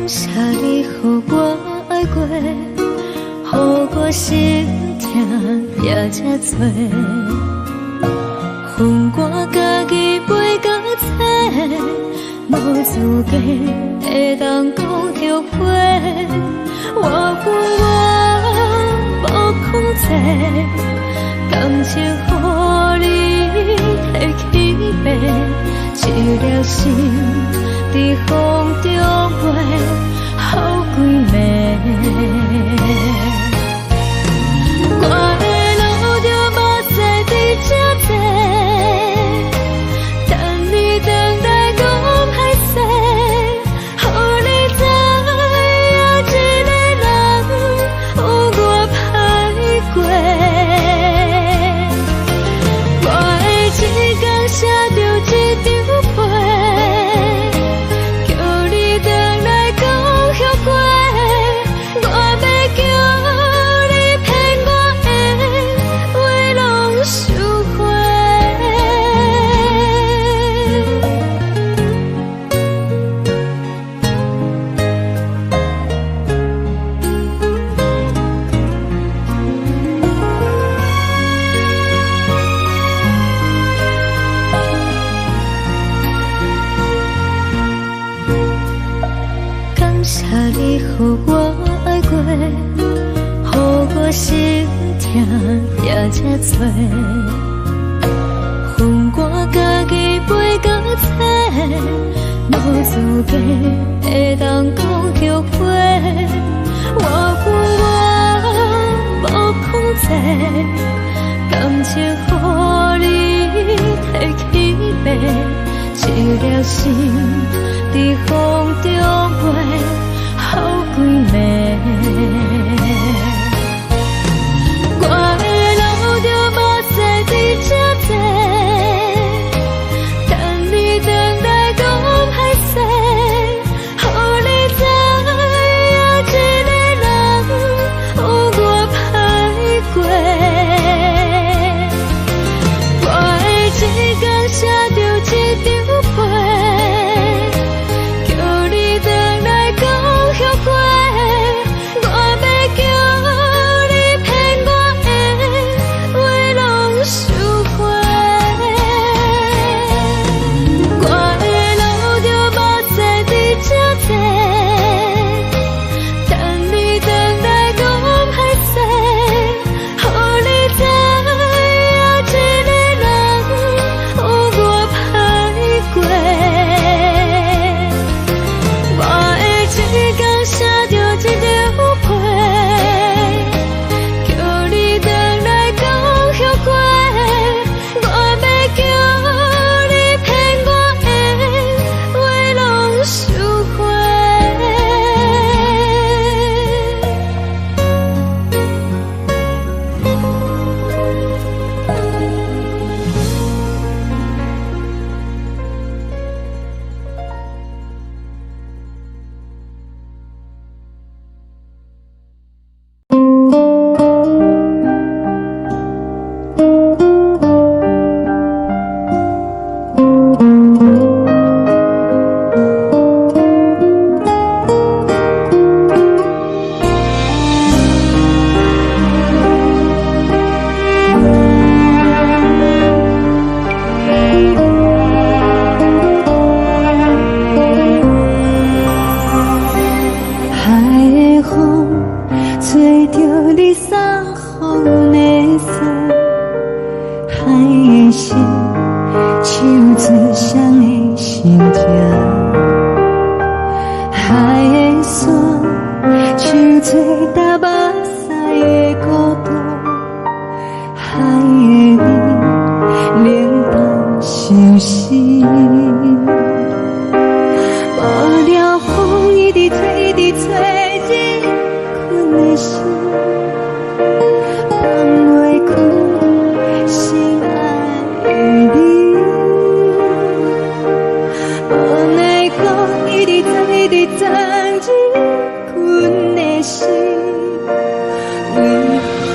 謝你予我愛過，予我心疼也這濟。予我家己飛到冊，無資格會當講後悔。我有我無控制，感情予你提去爬，一粒心佇風中飛，予規暝。我會流著目屎佇這坐，等你轉來講歹勢，予你知影一个人有偌歹過。我會一工寫著一張批，叫你轉來講後悔。我欲叫你騙我的話攏收回。感謝你予我愛過，予我心疼也這濟。予我家己飛到冊，無資格會當講後悔。我有我無控制，感情予你提去爬，一粒心佇風中飛，予規暝。我會流著目屎佇這坐，等你轉來講歹勢，予你知影一個人有偌歹過。我會一工寫著一張批，叫你轉來講後悔。我欲叫你騙我的話攏收回。我會流著目屎佇這坐，等你轉來講歹勢，予你知影一個人有偌歹過。我會一工寫著一張批，叫你轉來講後悔。我欲叫你騙我的話攏收回。海的風吹著你送予阮的衫，海的心唱出誰的心情，海的山唱出流目屎的孤單，海的你冷淡相思。無聊風一直吹，一直吹入阮的心，放袂開心愛的你。無奈何一直鑽，一直鑽入阮的心，為何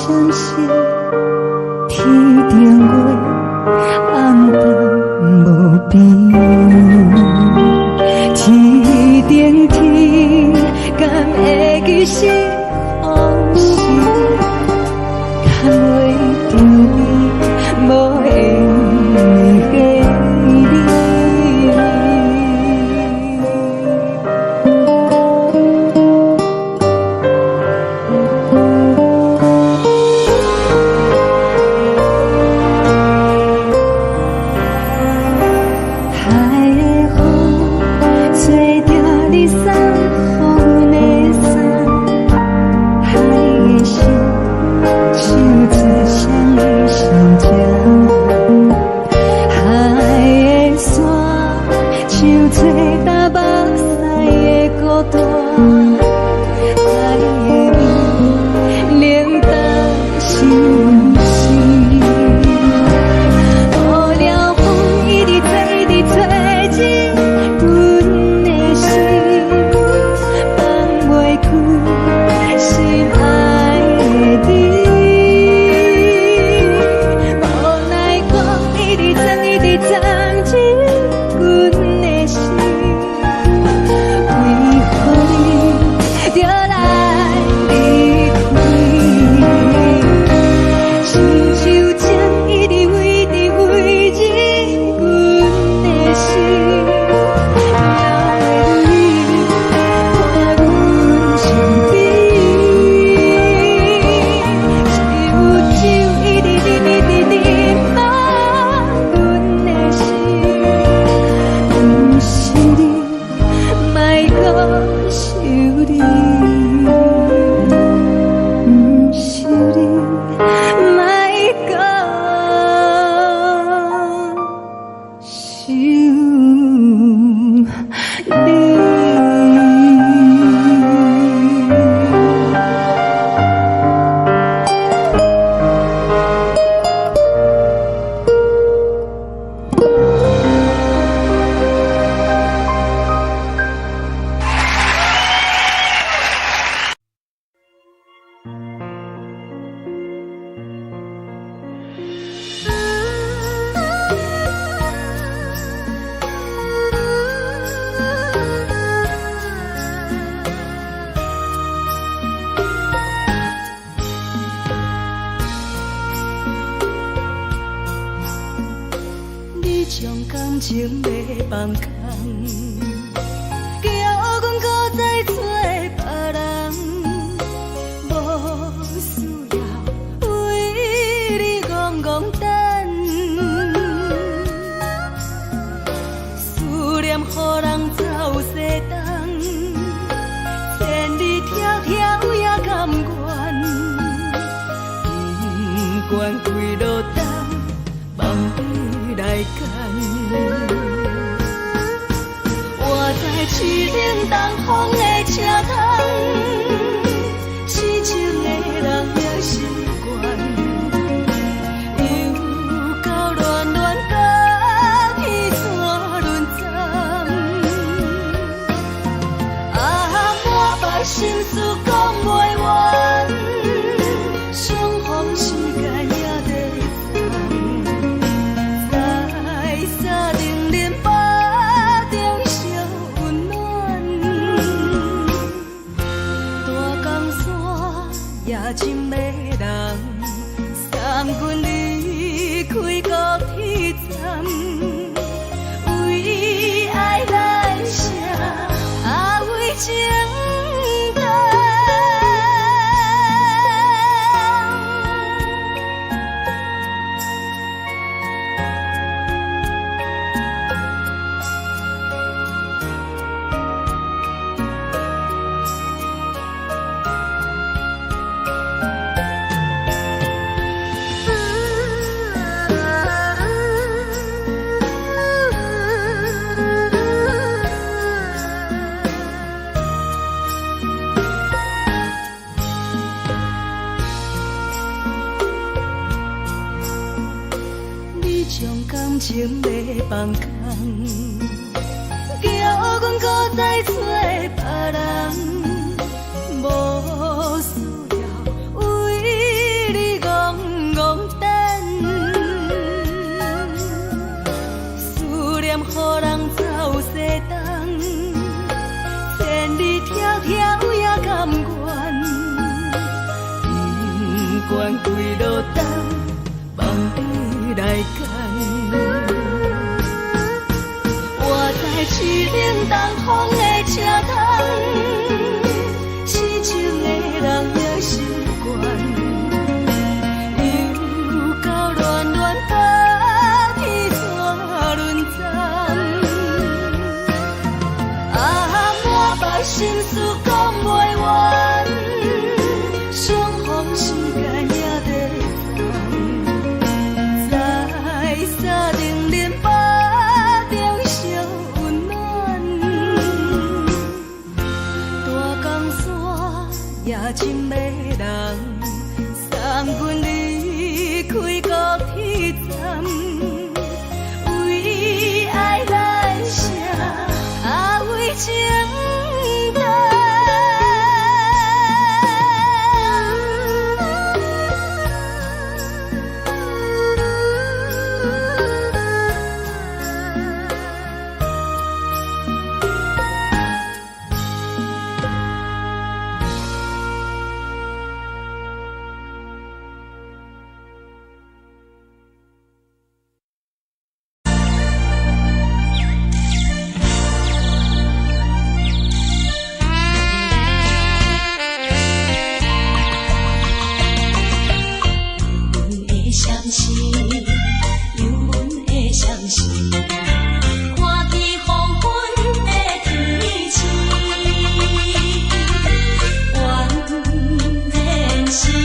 相信，天頂月暗淡無邊，天頂天敢會記是予時，牽袂著你無緣的你。海的風吹著你送予阮的衫，海的心唱做誰的心情？海的沙唱做東北西的孤單，海的味冷淡心事。無聊風一直吹，一直吹進阮的心，放袂開心愛的你。無奈風一直鑽，一直鑽進阮的心，為何你著來離開？親像情一直飛，一直飛進阮的心，留你伴阮身邊。只有酒一直啉，一直啉滿阮的心，毋是你，莫閣想你，毋是你，莫閣想你。你將感情欲放空，叫阮閣再找別人，無需要為你戇戇等，思念予人走西東，千里迢迢也甘願，不管幾落冬，放你來揀。活在凄冷東風的車窗，痴情的人也習慣，又到暖暖甲彼山轮转。啊，满腹心事講袂完，相逢時間也在轉，在三重林腹中相溫暖。大江山也真迷人，送阮離開高鐵站，為愛來寫，啊為情難。你將感情欲放空，叫阮閣再找別人，無需要為你間。活在凄冷東風的車窗，痴情的人也習慣。又到暖暖冬天怎輪轉？啊，滿腹心事講袂完，相逢時間也短暫，在三重林腹中相溫暖。大江山也真迷人，送阮離開高鐵站，為愛來寫，啊為情等。阮的相思，有阮的相思，看见黃昏的天星，原來是伊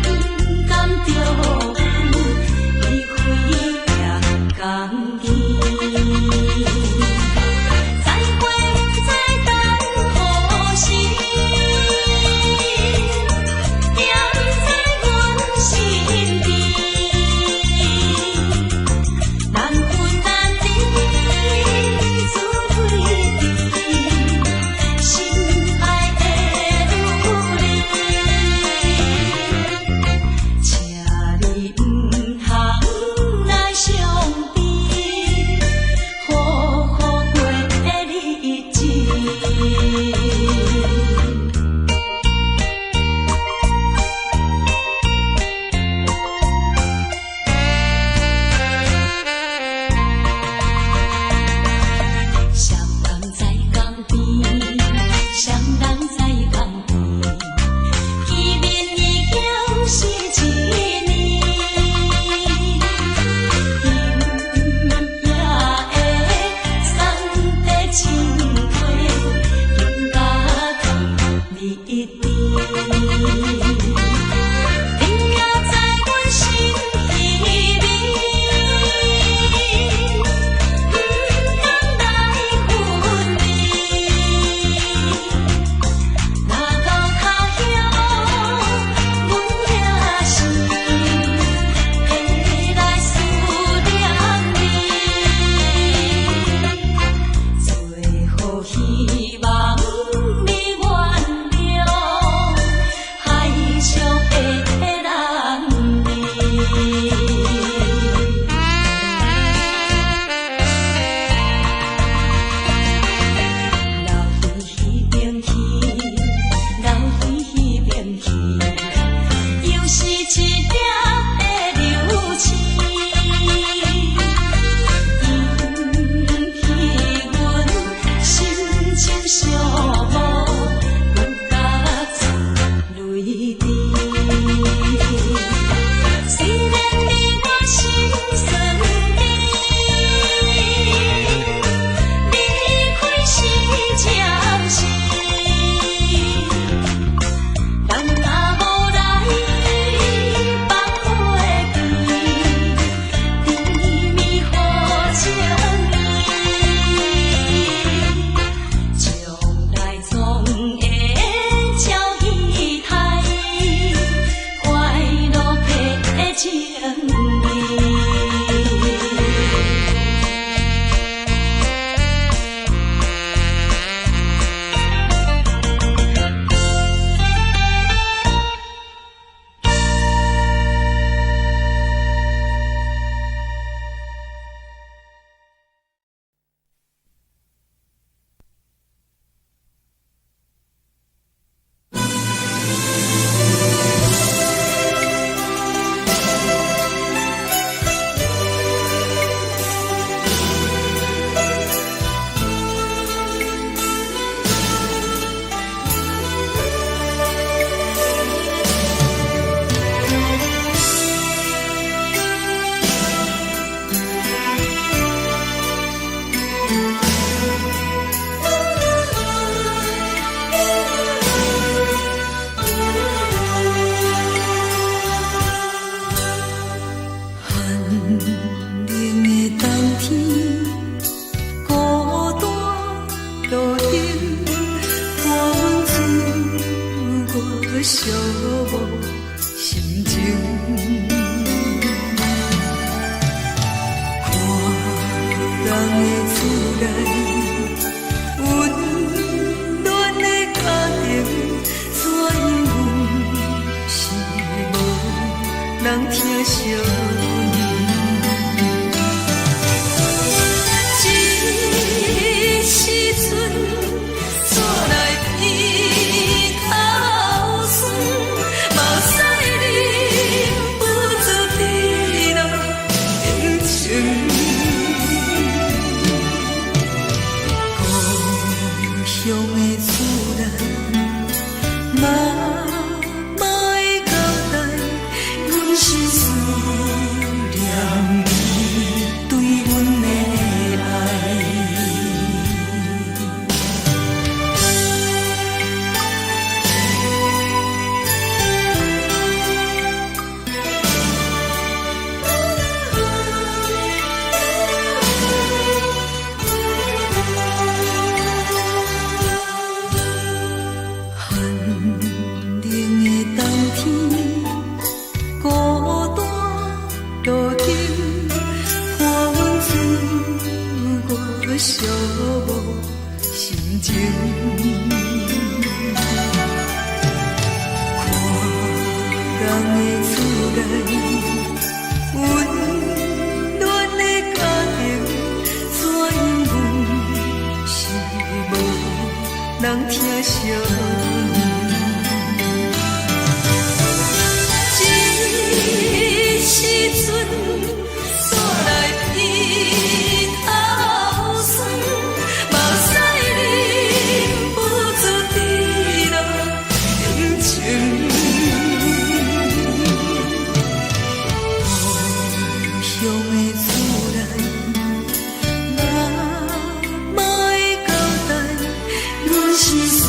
不甘著阮，伊飛也共去。再會不知等何時，惦在阮身邊。難分難離，自對對，心愛的女兒，請你毋通來傷悲，好好過日子。雙人在江邊，雙人在江邊，見面已經是一年。今夜的送的情話，更加甜蜜甜。你也在阮心裡面，不甘來分離。若到他鄉，阮也是會來思念你。最好希望你原諒海上的男兒。留伫彼邊去，留伫彼邊去，又是一粒的流星，引起阮心情寂寞，阮甲出淚滴。雖然你我心酸甜，離開是暫時，人若無來放袂記，甜蜜好情意，將來總會照彼台，快樂的情意。人疼惜阮。這時陣煞來鼻頭酸，目屎忍不住滴落眼睛。故鄉的厝內，媽媽的交代，阮是思念你對阮的愛。寒冷的冬天，孤單路燈，看阮自我寂寞心情。看人的厝內，溫暖的家庭，怎樣阮是無人疼惜阮。這時陣煞來鼻頭酸，目屎忍不住滴落眼睛。故鄉的厝內，媽媽的交代，阮是思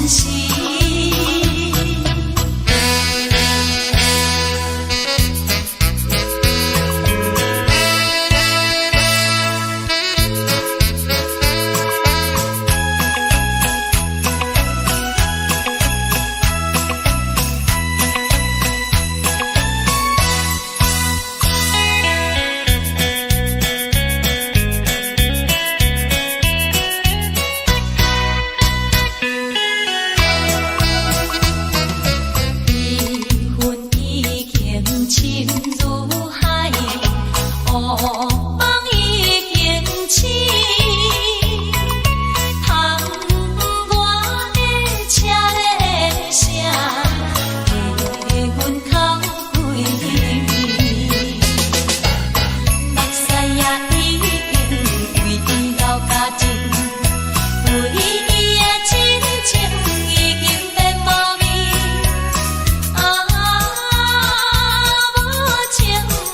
時。彼份已經深如海，烏夢已經醒。窗外的車鈴聲，替阮哭幾暝。目屎也已經為伊流乾淨，為伊的真情已經變無味。啊，無情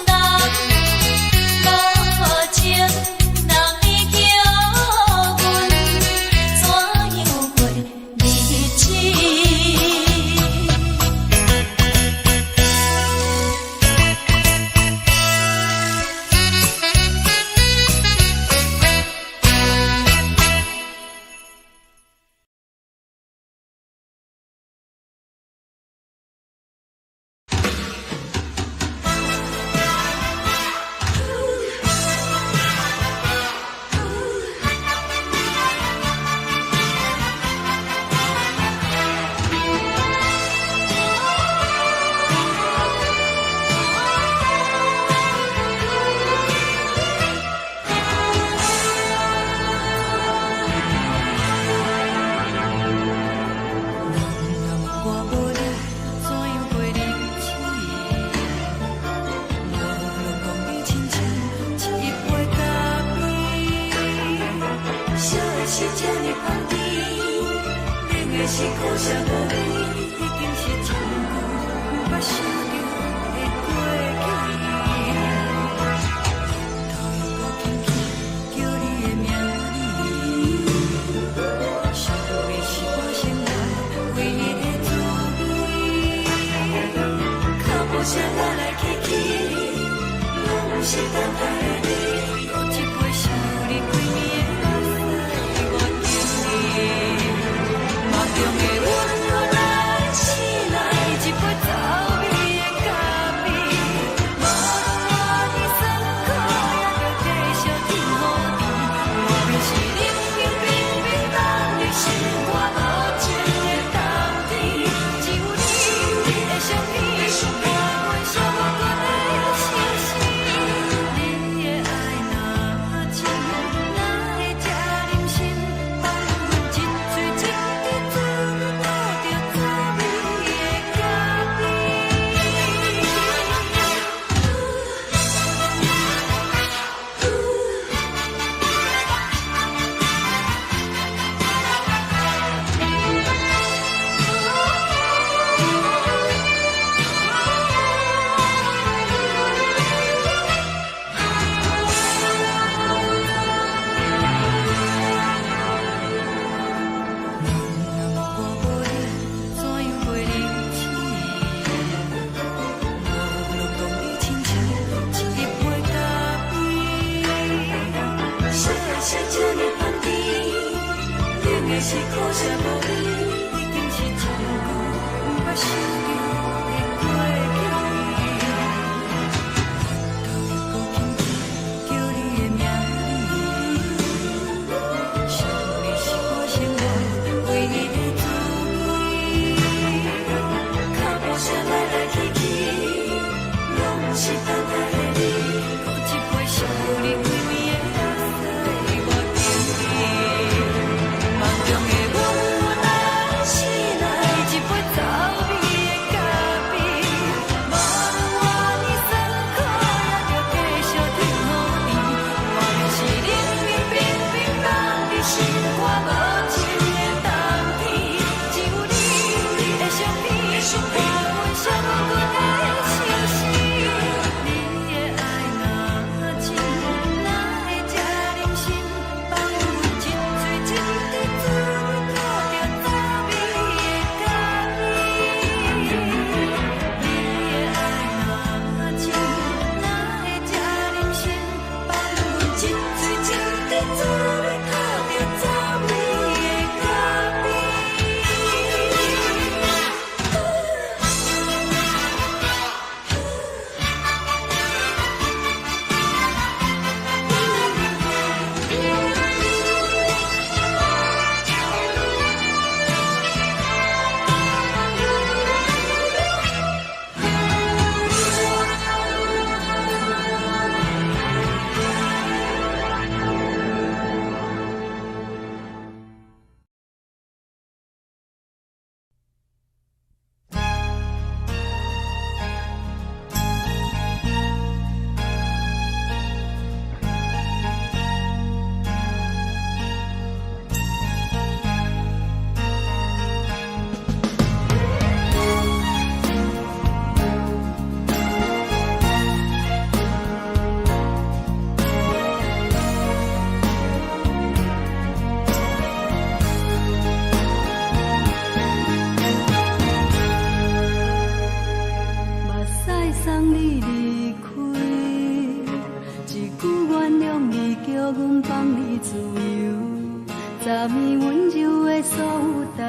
人，無情人，伊叫阮怎樣過日子？人若我無你，怎樣過日子？無論講你親像一杯咖啡，燒的是這呢香甜，冷的是苦澀無味，已經是真久毋捌想著的過去。頭又閣輕輕叫你的名字，想的是我生活唯一的滋味。腳步聲來來去去，攏是等待的你。閣一杯想你規暝的目屎，我敬你。夢中的阮來醒來，一杯走味的咖啡。無論偌尼酸苦，也著繼續天好甜。莫非是冷冷冰冰凍入心肝無情的冬天？只有你的相片，伴阮寂寞的相思。你的愛若真，哪會這忍心放阮一喙一滴怎吐著滋味的咖啡？人若我無你，怎樣過日子？無論講你親像一杯咖啡，燒的是這呢香甜，冷的是苦澀無味，已經是真久毋捌想著的過去。頭又閣輕輕叫你的名字，想你是我生活唯一的滋味。腳步聲來來去去，攏是等待的你。閣一杯想你規暝的目屎，我敬你。夢中的阮來醒來，一杯走味的咖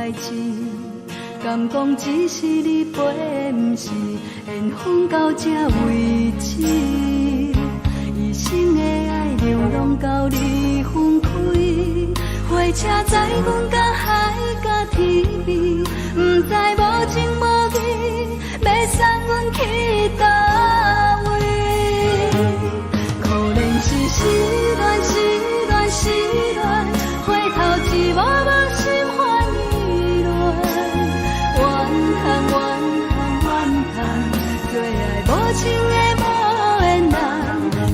代誌，敢講只是你陪，毋是緣分到這為止。一生的愛流浪到你分開，火車載阮到海角天邊，毋知無情無義，欲送阮去佗位。可憐是失戀，失戀，失戀，回頭一幕幕心煩意亂，怨嘆怨嘆怨嘆，做愛無情的無緣人，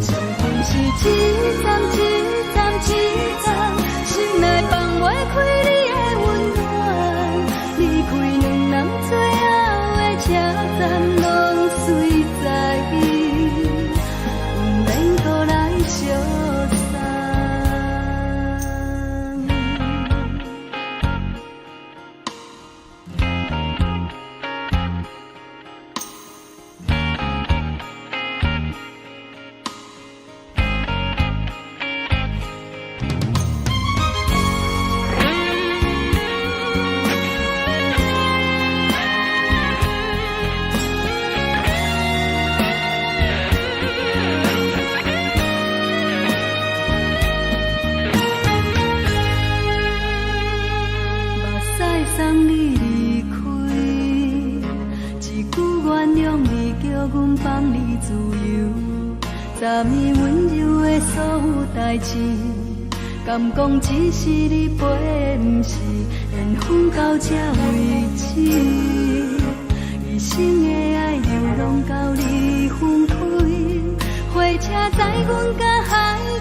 相逢是一站一站一站，心內放袂開你的溫暖，離開兩人最後的車站，攏隨在意，毋免閣來相送。目屎送你離開，一句原諒你，叫阮放你自由。昨暝溫柔的所有代誌，敢講只是你陪，毋是緣分到這為止。一生的愛流浪到你分開，火車載阮到海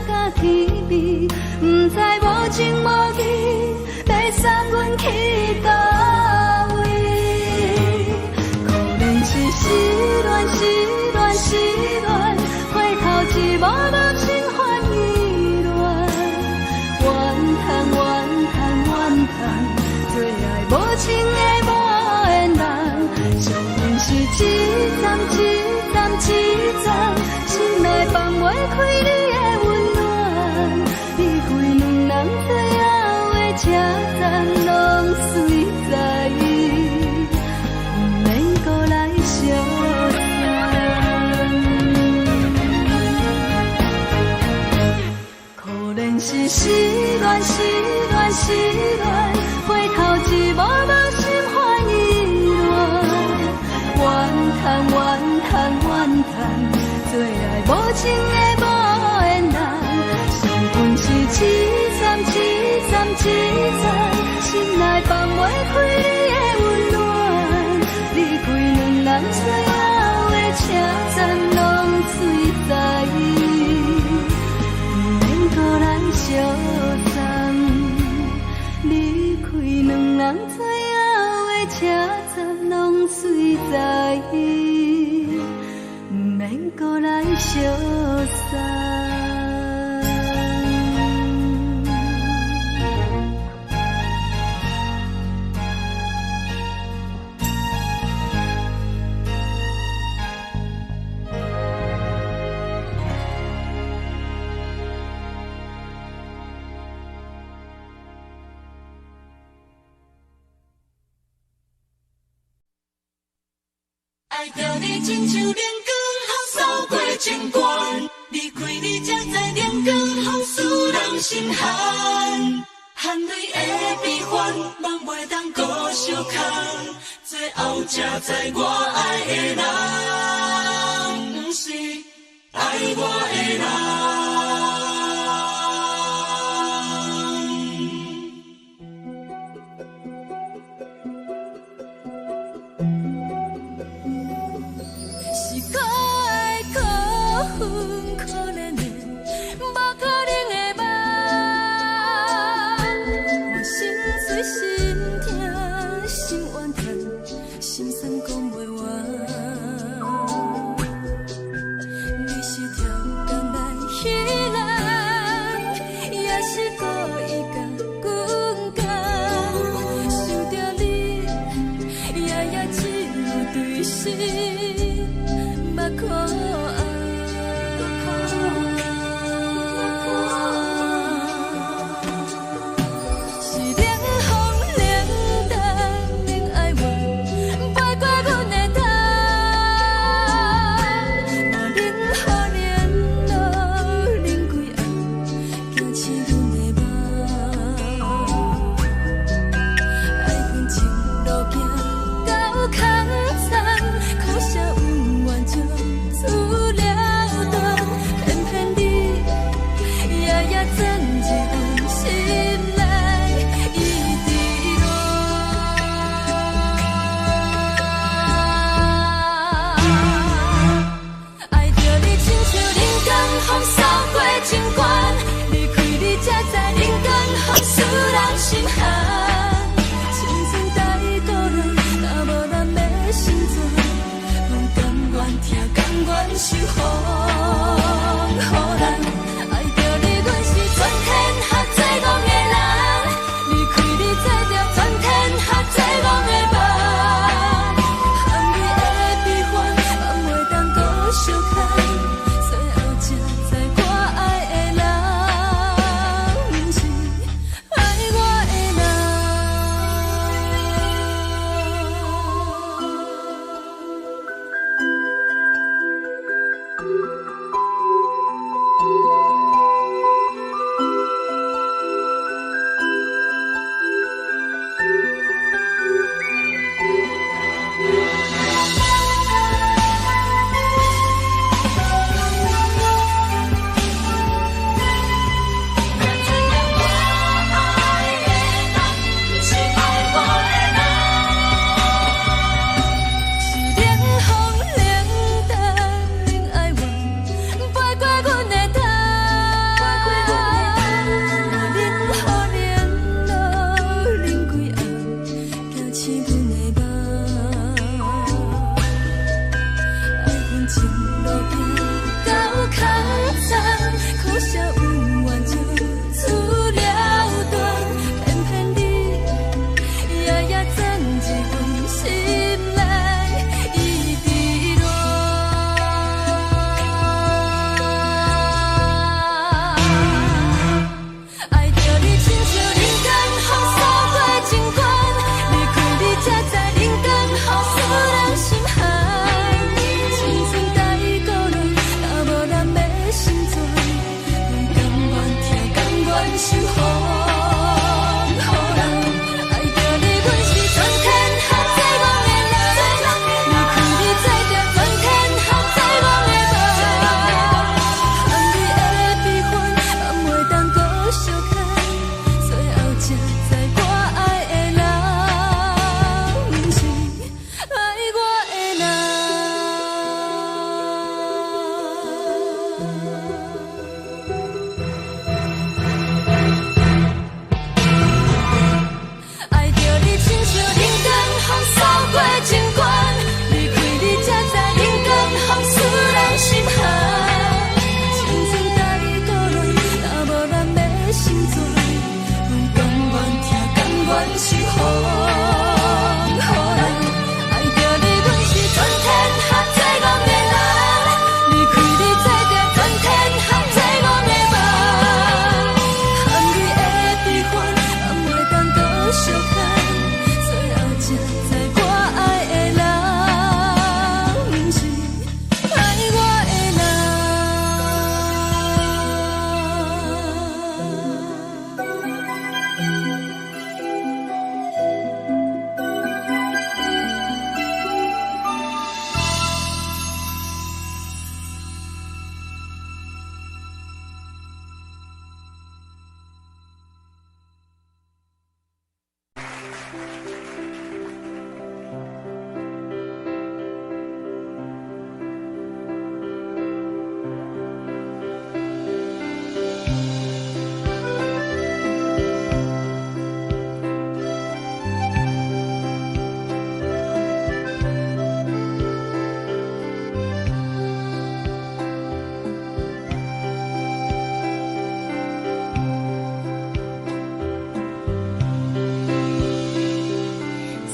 角天邊，毋知無情無義，欲送阮去佗位。可憐是失戀，失戀，失戀，回頭一幕幕心煩意亂，怨嘆怨嘆怨嘆，做愛無情的無緣人，相逢是一站一站一站，心內放袂開你的溫暖，離開兩人最後的車站，攏隨在意，毋免閣來相送。可憐是失戀，失戀，失戀，回頭一幕幕心煩意亂，怨嘆怨嘆怨嘆，做愛無情的無緣人，相逢是一站一站一站，心內放袂開你的溫暖，離開兩人最後的車站，攏隨在意，毋免閣來相送。離開兩人最後的車站，攏隨在意，毋免閣來相送。愛著你親像冷光予掃過情關，離開你才知冷光予使人心寒，汗淚的悲歡，夢袂當閣相牽，最後才知我愛的人，毋是愛我的人。是可愛可恨可憐的，無可能的夢。我心碎心痛心怨嘆，心酸講袂完。你是跳工來彼人。鑽入阮心內，一直熱。愛著你親像人間風掃過情關，離開你才知人間風使人心寒。青春太孤單，若無人欲成全，阮甘願疼，甘願受予人。愛著你，阮是全天下最戆的人。離開你才著全天下最戆的夢。含你的悲歡，放袂當閣相牽，最後才知我愛的人，毋是愛我的人。愛著你親像人間風掃過情關，離開你才知人間風使人心寒。青春太孤單，若無人欲成全，阮甘願疼，甘願受予人。愛著你，阮是全天下最戆的人。離開你才著全天下最戆的夢。含你的悲歡，放袂當閣相牽，最後才知我愛的人，毋是愛我的人。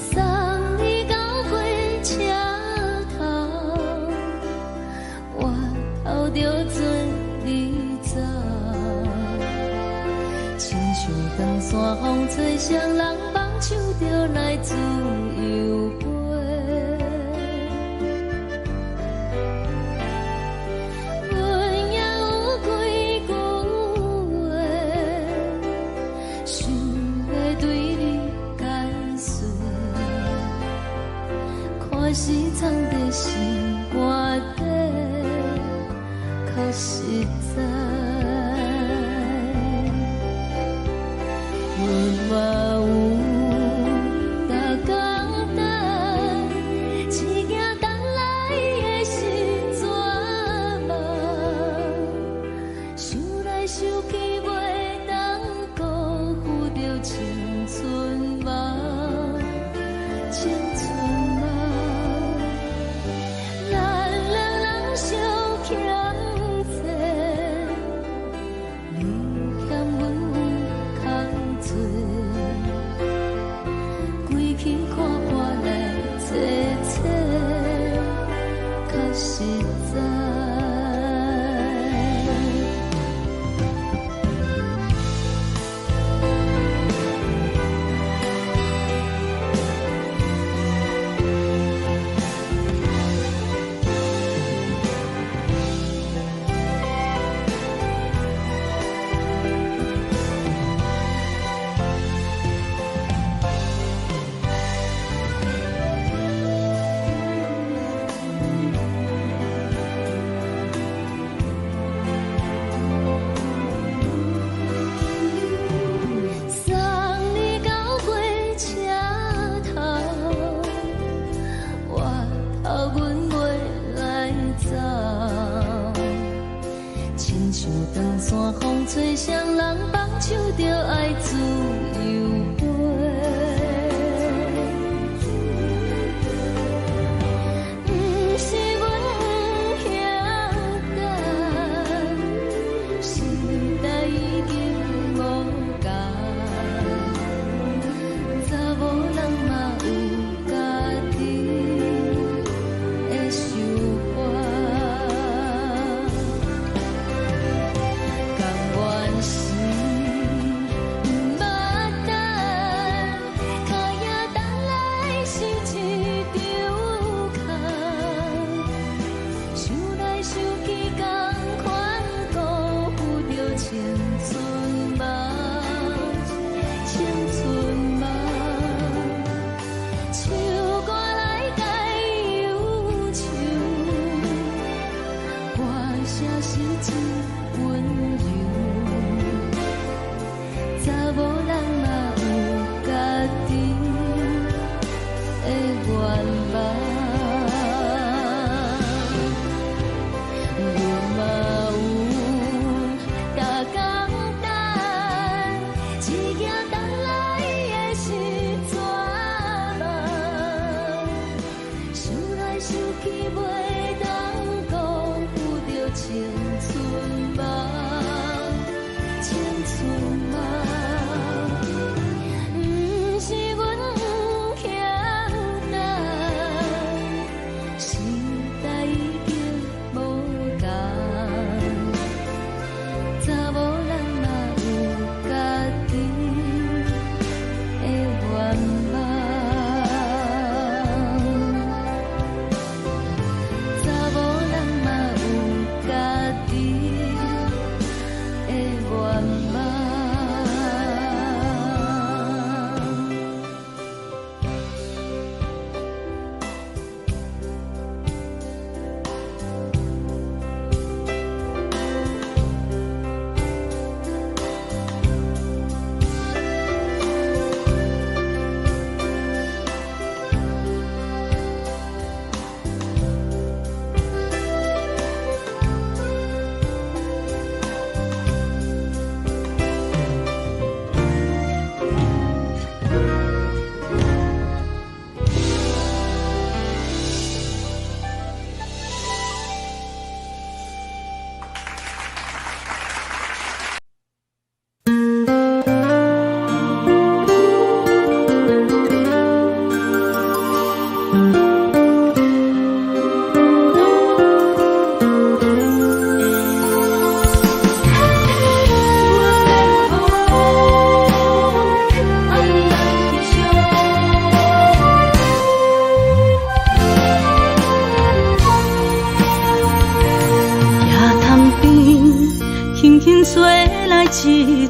送你到火車頭，我頭著做你走。親像當山風吹，誰人放手就來自由飛。阮也有幾句話，想欲對你解說。看是藏佇心肝底，較實在。阮嘛有逐工等，一件等來的是绝望。想來想去，袂當辜負著青春夢，青春夢。咱兩人相欠債，你欠阮有較濟。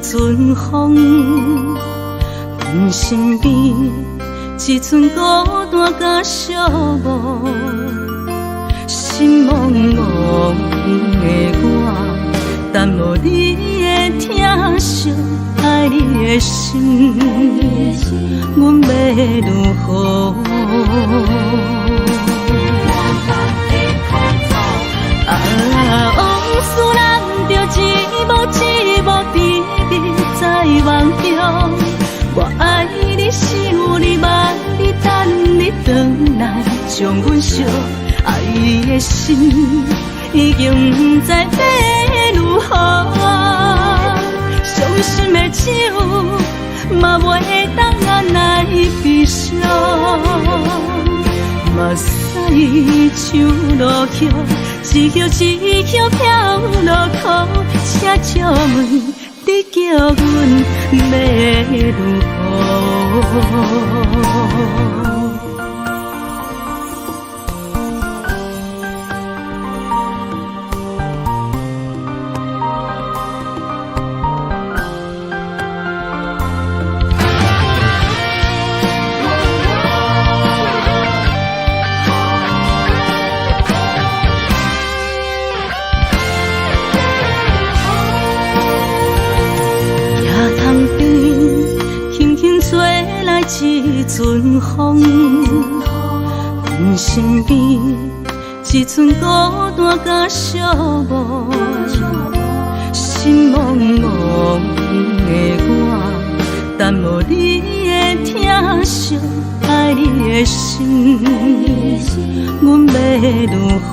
陣風，阮身邊一寸孤單佮寂寞，心茫茫的我，等無你的疼惜，愛你的心，阮欲如何？啊，往事難著一幕一幕甜蜜在夢中。我愛你，想你，望你，等你轉來，將阮惜。愛的心已經毋知欲如何，傷心的酒嘛袂當按來悲傷。目屎像落雨，一葉一葉飄落苦，請借問你叫阮欲如何？一陣風，阮身邊一寸孤單佮寂寞，心茫茫的我，等無你的疼惜，愛你的心，阮欲如何？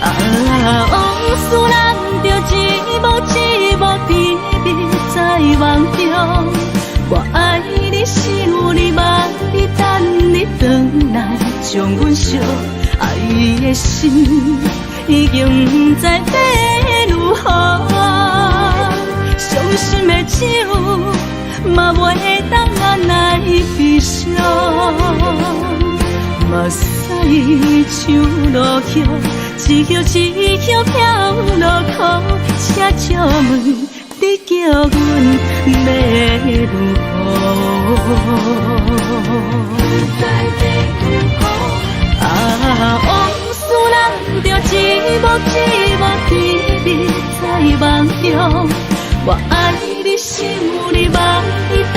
啊，往事難著一幕一幕甜蜜在夢中。我愛你，想你，望你，等你轉來，將阮惜。愛的心已經毋知欲如何，傷心的酒嘛袂當按來悲傷。目屎像落雨，一葉一葉飄落苦，請借問你叫阮欲如何？啊，往事難著一幕一幕甜蜜在夢中。我愛你，想你，望你，等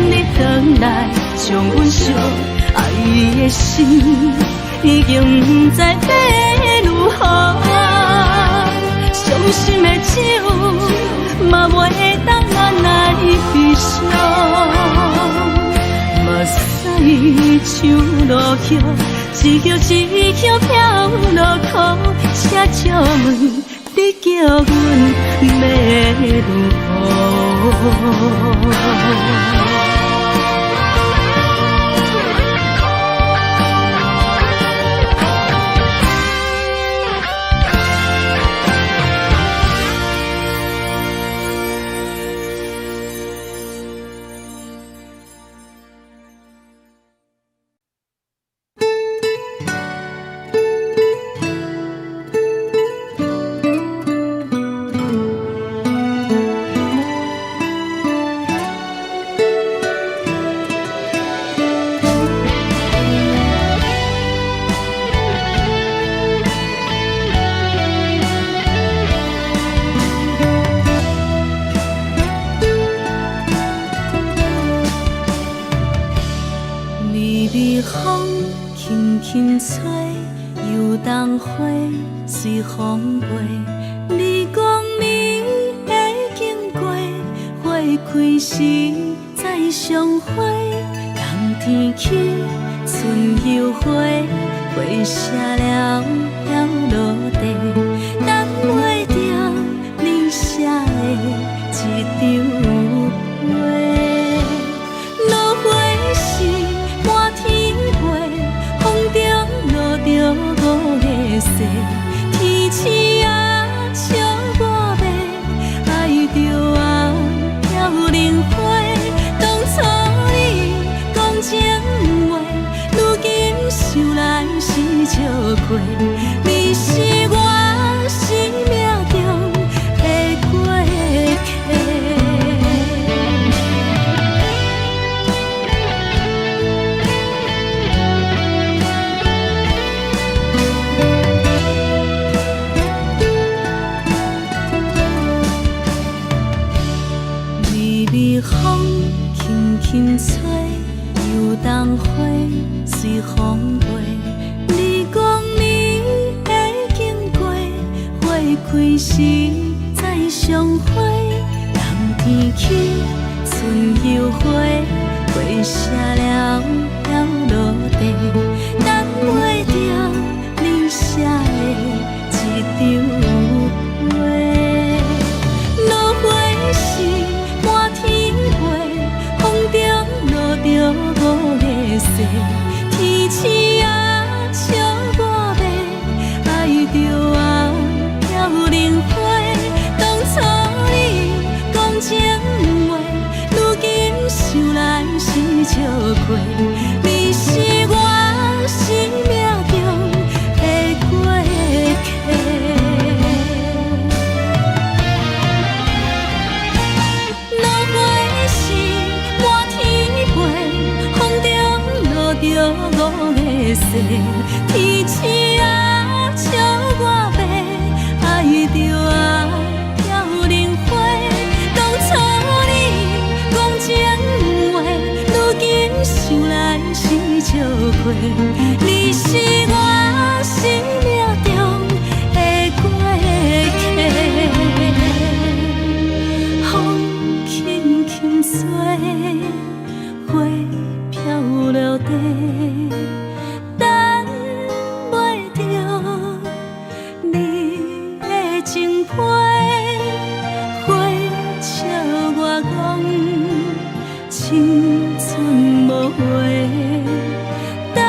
你轉來，將阮惜。愛的心已經毋知欲如何，傷心的酒嘛袂當按來悲傷。目屎像落雨，一葉一葉飄落苦，請借問你叫阮欲如何？想來是笑話，你是隨風輕輕吹，油桐花隨風飛。你講你會經過，花開時再相會。冬天起，春又回，花謝了飄落地，等袂著你寫的一張批。落花是滿天飛，風中落著五个誓，天星啊笑我欲，愛著啊飄零花。當初你講情話，如今想來是笑話。你是我生命中的過客。落花是滿天飛，風中落著五个誓，天星啊笑我欲，愛著啊飄零花。當初你講情話，如今想來是笑話。你是我生命中的過客。風輕輕吹，花飄落地，等袂著你的情批。花笑我講青春無話，等待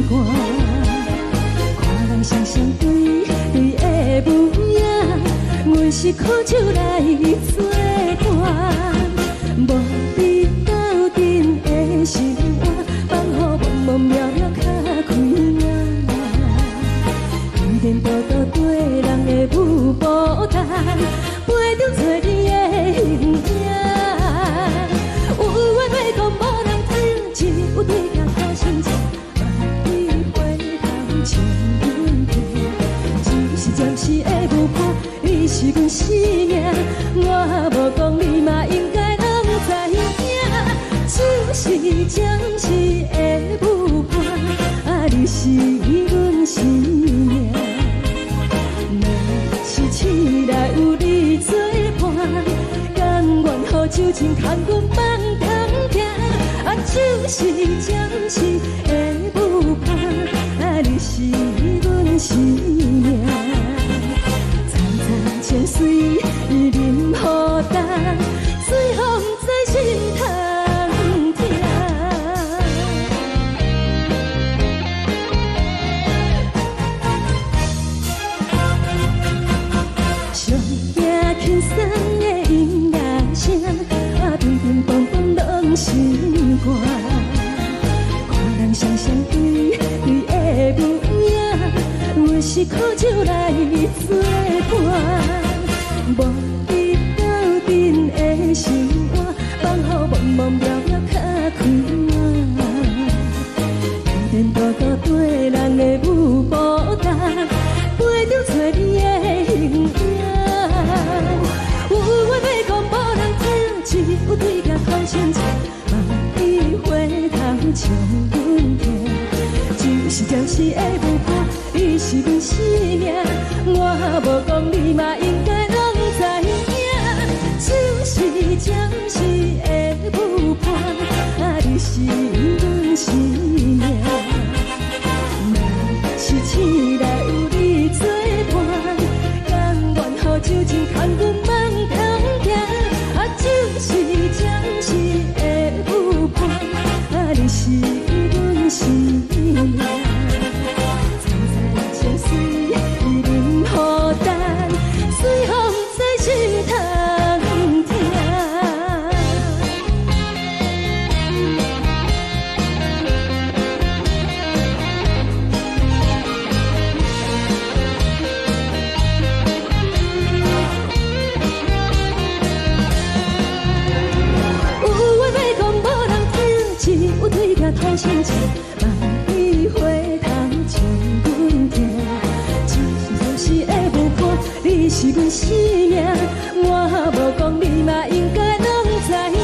寒。看人雙雙對對的舞影，阮是苦酒來做伴，無你鬥陣的生活，放予茫茫渺渺較開眼。天天多多對人的舞步單，陪著找你的形影。有緣話講無人聽，只有對鏡苦心情，萬里回頭笑阮聽。只是暫時的舞伴，你是阮生命，我無講你嘛應該攏知影。只是暫時的舞伴，啊，你是阮生命。若是醒來有你做伴，甘願予酒精牽阮放通行。啊，只是暫時的舞伴，啊，你是阮生命。層層清水淋雨重，水予毋知心通疼。上驚輕鬆的音樂聲，啊，乒乒乓乓攏心肝。看人雙雙對對的舞影，阮是苦酒來做伴，無你鬥陣的生活，放予茫茫渺渺較開眼。天天多多對人的舞步重，陪著找你的形影。有話欲講無人聽，只有對鏡苦心情，萬里回頭笑阮聽。只是暫時的舞伴，你是阮生命，我無講你嘛應該攏知影。只是暫時的舞伴，啊，你是阮生命。若是醒來有你做伴，甘願予酒精牽阮放通行。啊，只是暫時的舞伴，啊，你是阮生命。層層清水淋雨重，水予毋知心通疼。有話欲講無人聽，只有對鏡苦心情，萬里回頭笑阮聽。只是暫時的舞伴，你是阮生命，我無講你嘛應該攏知影。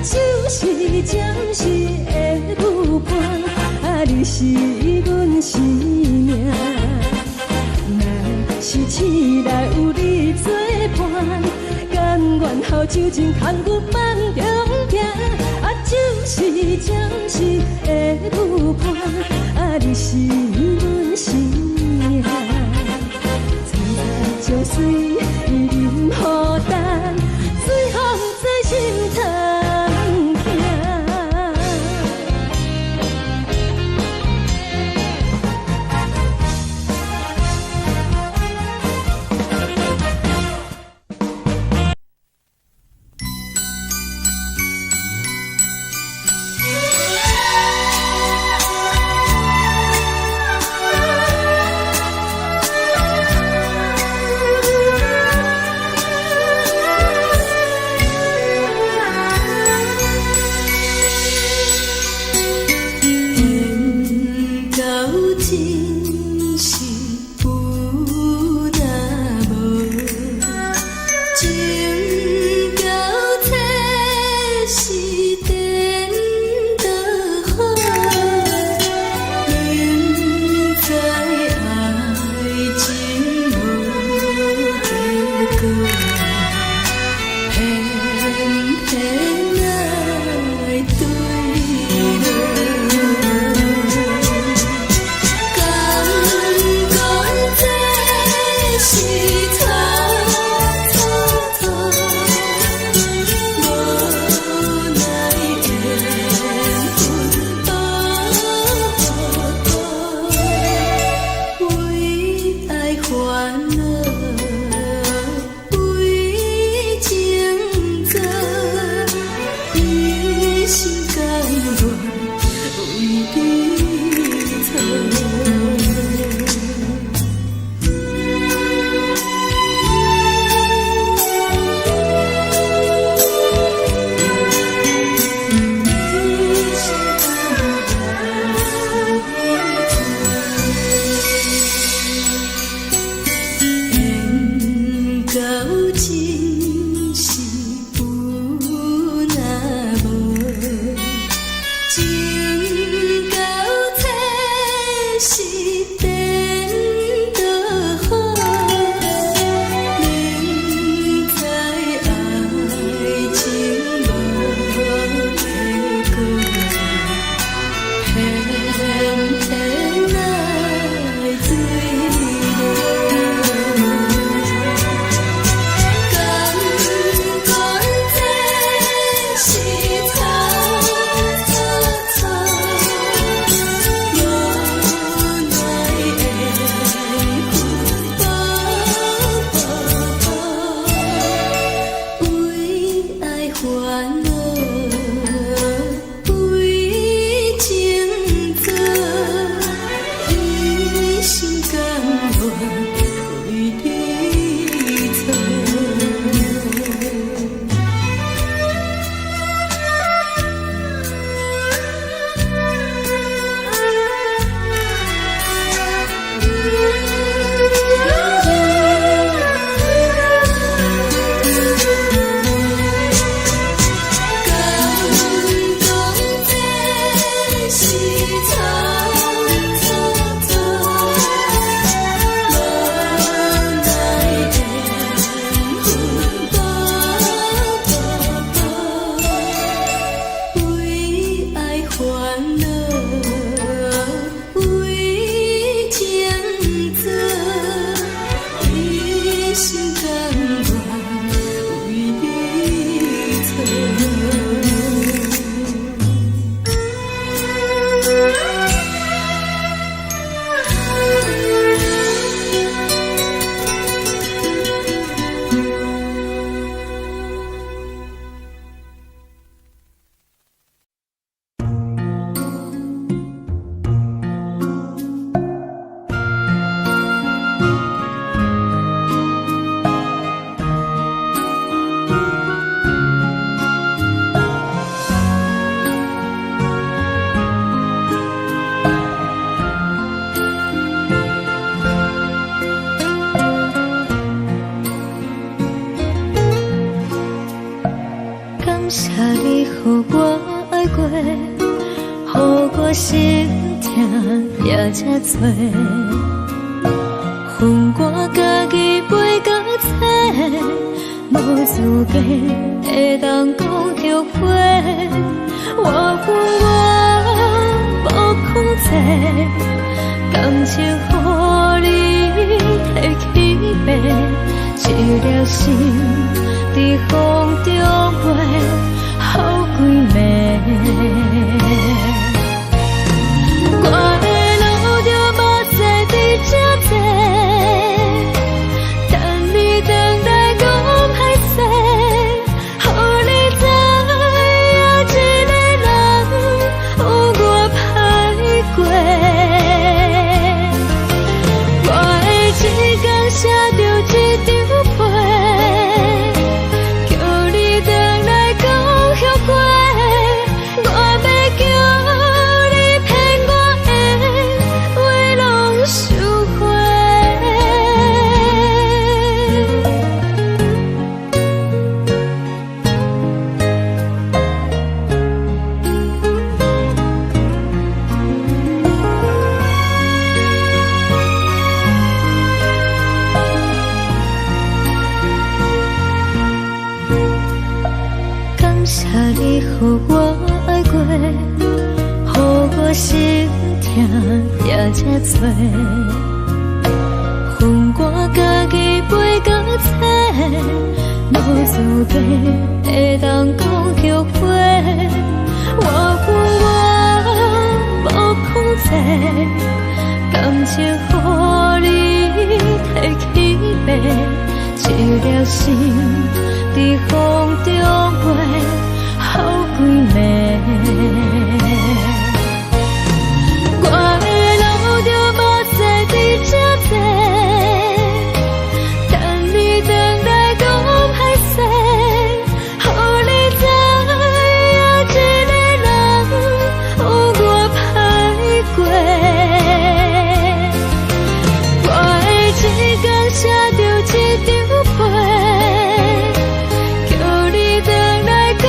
只是暫時的舞伴，啊，你是阮生命。若是醒來有你做伴，甘願予酒精牽阮放中行。啊，只是暫時的舞伴，啊，你是阮生命。層層清水淋雨重，水予毋知心通疼。心甘願為你做。感謝你予我愛過，予我心疼也這多，予我家己背甲切，無資格會當講後悔。我分我無控制，感情予你提去爬，一粒心佇風中飛，予規暝。我會流著目屎佇這坐，等你轉來講歹勢，予你知影一个人有偌歹過。我會一工寫著一張批，叫你轉來講後悔。我欲叫你騙我的話攏收回。感謝你予我愛過，予我心疼也這多，予我家己背甲切，無資格會當講後悔。我分我無控制，感情予你提去爬，一粒心佇風中飛，予規暝。我會流著目屎佇這坐，等你轉來講歹勢，予你知影一個人有偌歹過。我會一工寫著一張批，叫你轉來講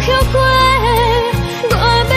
後悔。我欲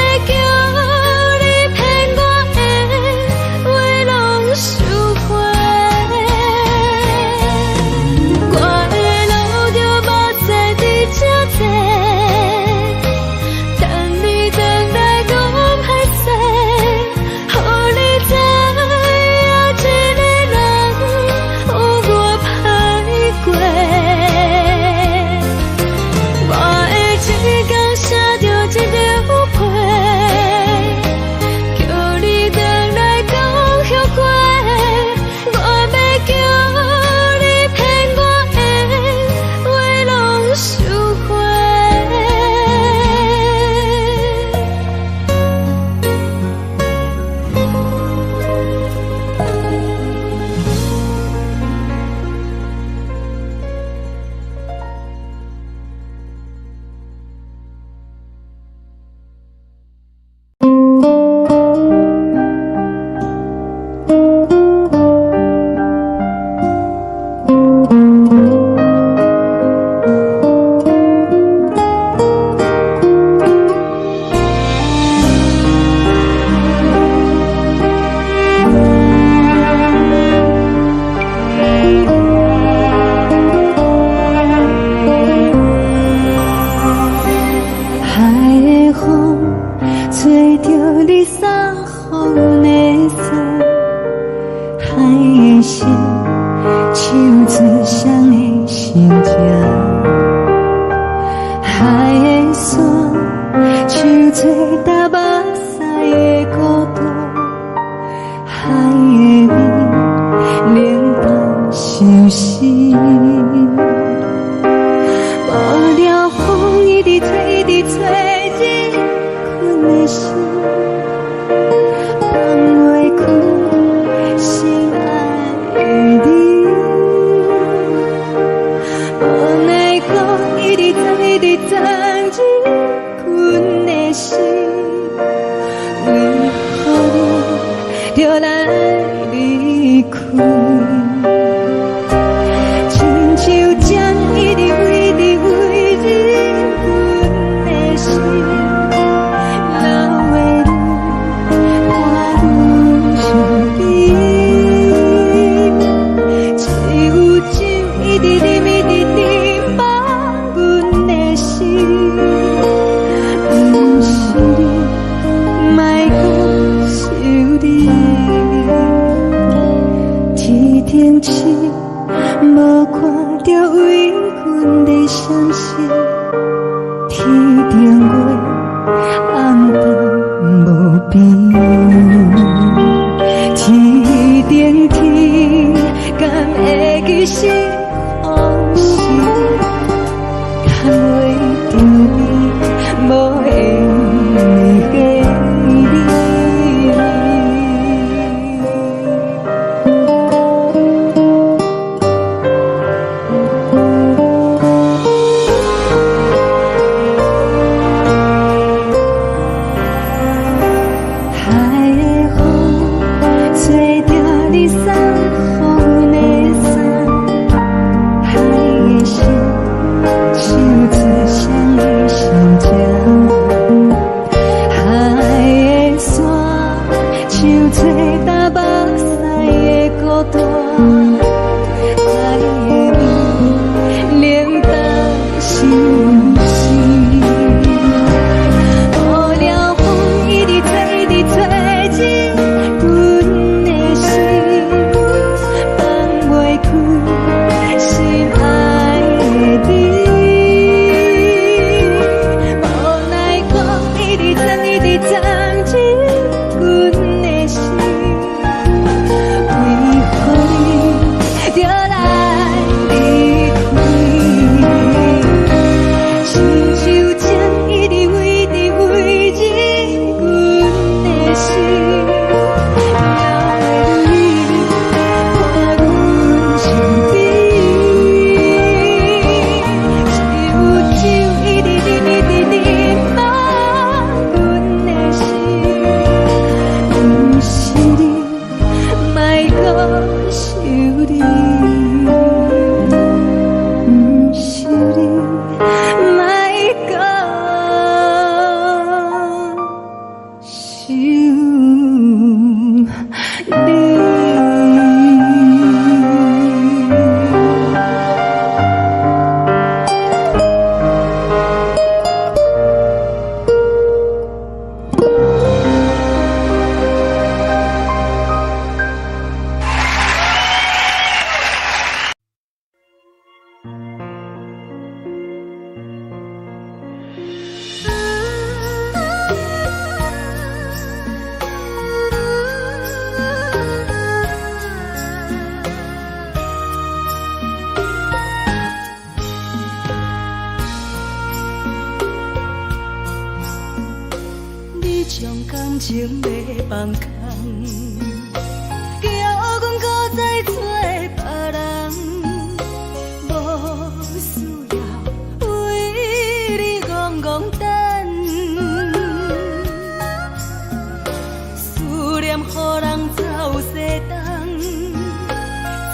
雙的心情。海的山，像做焦目屎的孤單，海的味，冷淡相思。無聊風一直吹，一直吹入阮的心，放袂開心愛的你。無奈何一直藏，一直藏入阮的心，為何你著來離開？親像針一直飛，一直飛入阮的心，流的淚伴阮身邊。只有酒一直啉，一直啉，放阮的心。毋是你，莫閣想你。天頂星無看著為阮咧傷心，天頂月暗淡無邊。天頂天，敢會記是予是？趁袂著你，無緣的你。海的風，吹著你送予阮的衫，海的心，像做雙的心情。海的山，像做焦目屎的孤單，海的味，冷淡相思。無聊風一直吹，一直吹入阮的心，放袂開心愛的你。無奈何一直藏，一直藏入阮的心，為何你著來離開？親像針一直飛，一直飛入阮的心，流的淚伴阮身邊。只有酒一直啉，一直啉，放阮的心。毋是你，莫閣想你。毋是你，莫閣想你。你將感情欲放空，叫阮閣再找別人，無需要為你戇戇等，思念予人走西東，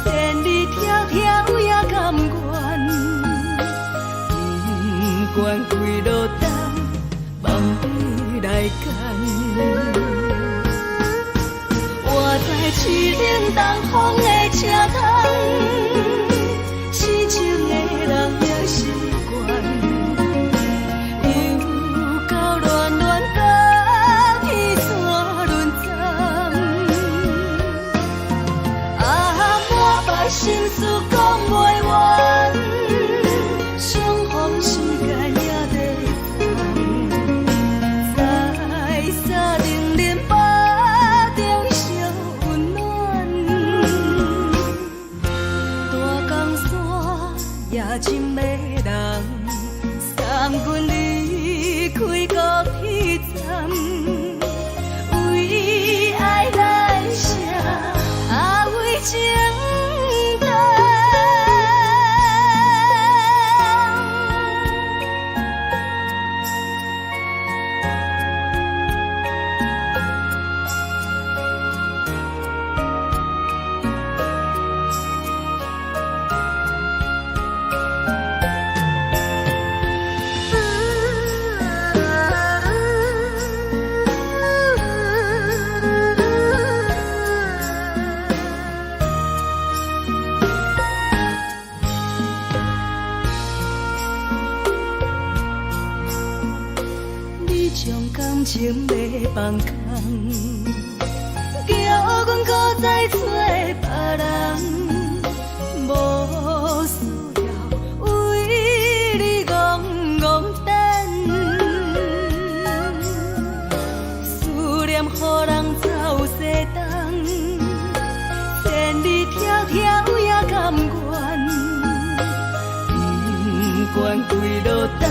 千里迢迢也甘願，不管幾落冬，望你來牽。我在凄冷東風的車窗，痴情的人也習慣，又到暖暖甲彼山轮转。啊，满腹心事講袂完，也真迷人，送阮离开高铁站，为爱来写，啊为情等。你將感情欲放空，叫阮閣再找別人，無需要為你戇戇等，思念予人走西東，千里迢迢也甘願，不管幾落冬，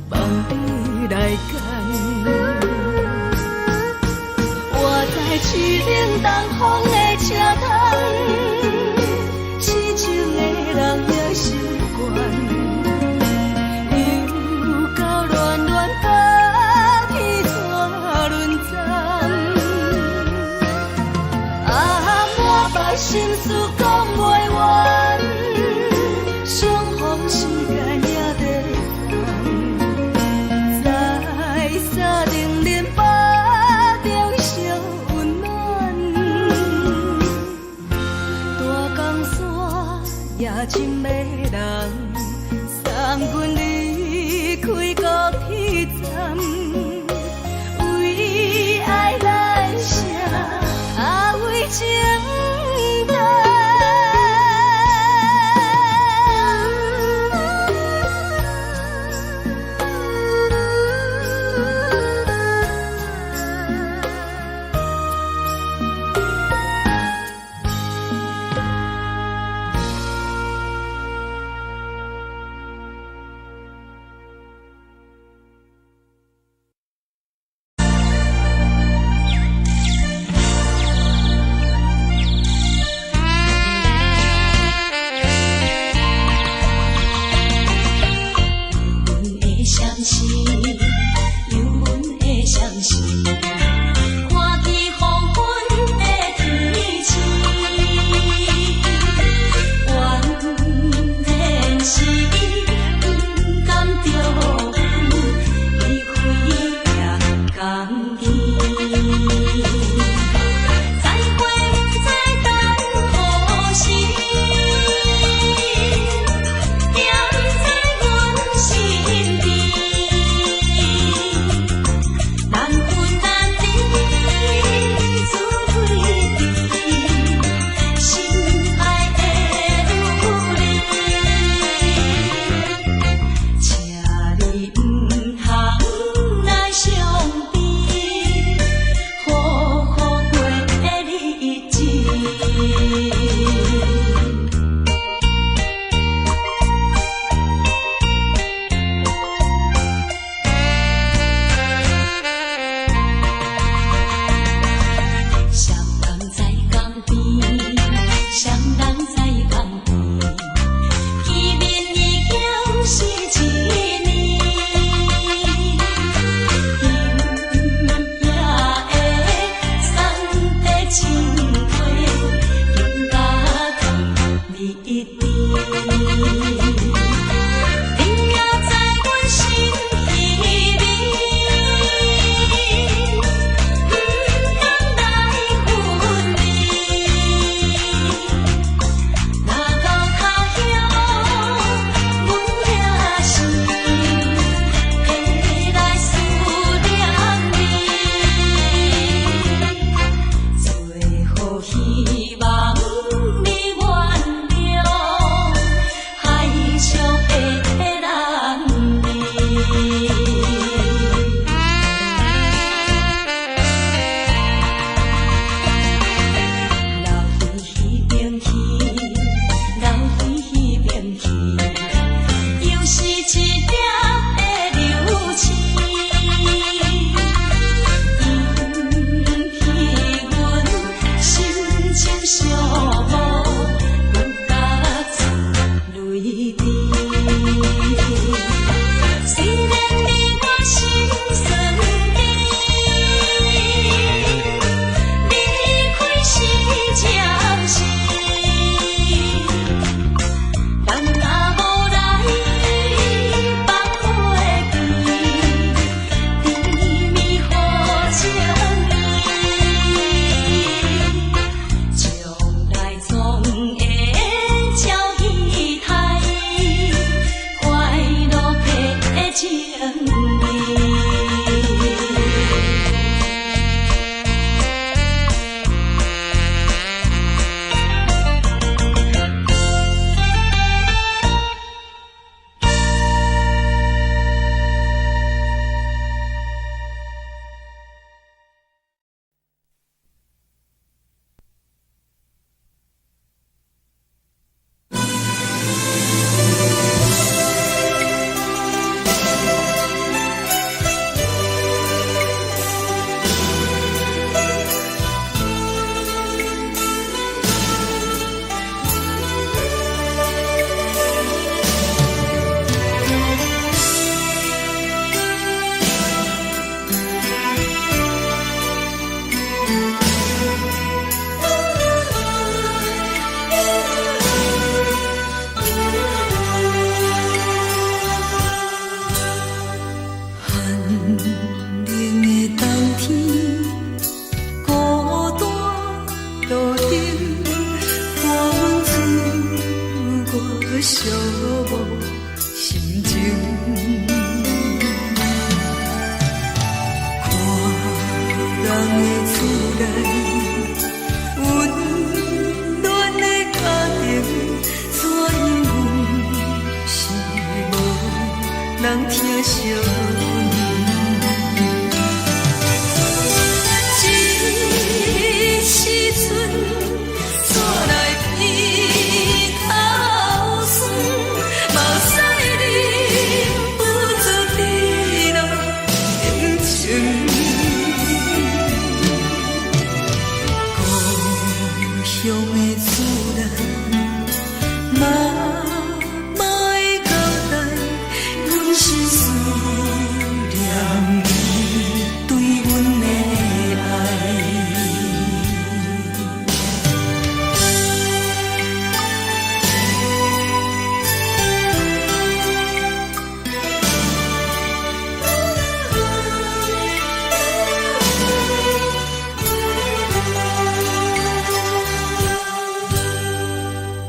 放你來揀。我在凄冷東風的車窗，痴情的人也習慣，又到暖暖北天煞轮转。啊，满腹心事講袂完，相逢時間也短暫，在三重林腹中相溫暖。大江山也真迷人，送阮離開高鐵站，為愛來寫，啊為情等。阮的相思，有阮的相思，看见黃昏的天星，原來是伊不甘著阮，離開也甘去。再會不知等何時，惦在阮身邊，難分難離，自對對，心愛的女兒，請你毋通來傷悲，好好過日子。雙人在江邊，雙人在江邊，見面已經是一年。今夜的送的情批，更加甜蜜甜。你也在阮心彼面，不甘來分離。若到他鄉，阮也是會來思念你。最好希望你原諒海上的男兒。留佇彼邊去，留佇彼邊去。无心情。看人的厝內，溫暖的家庭，怎樣阮是無人疼惜阮。這時陣煞來鼻頭酸，目屎忍不住滴落眼睛。故鄉的厝內，媽媽的交代，阮是思念你對阮的愛。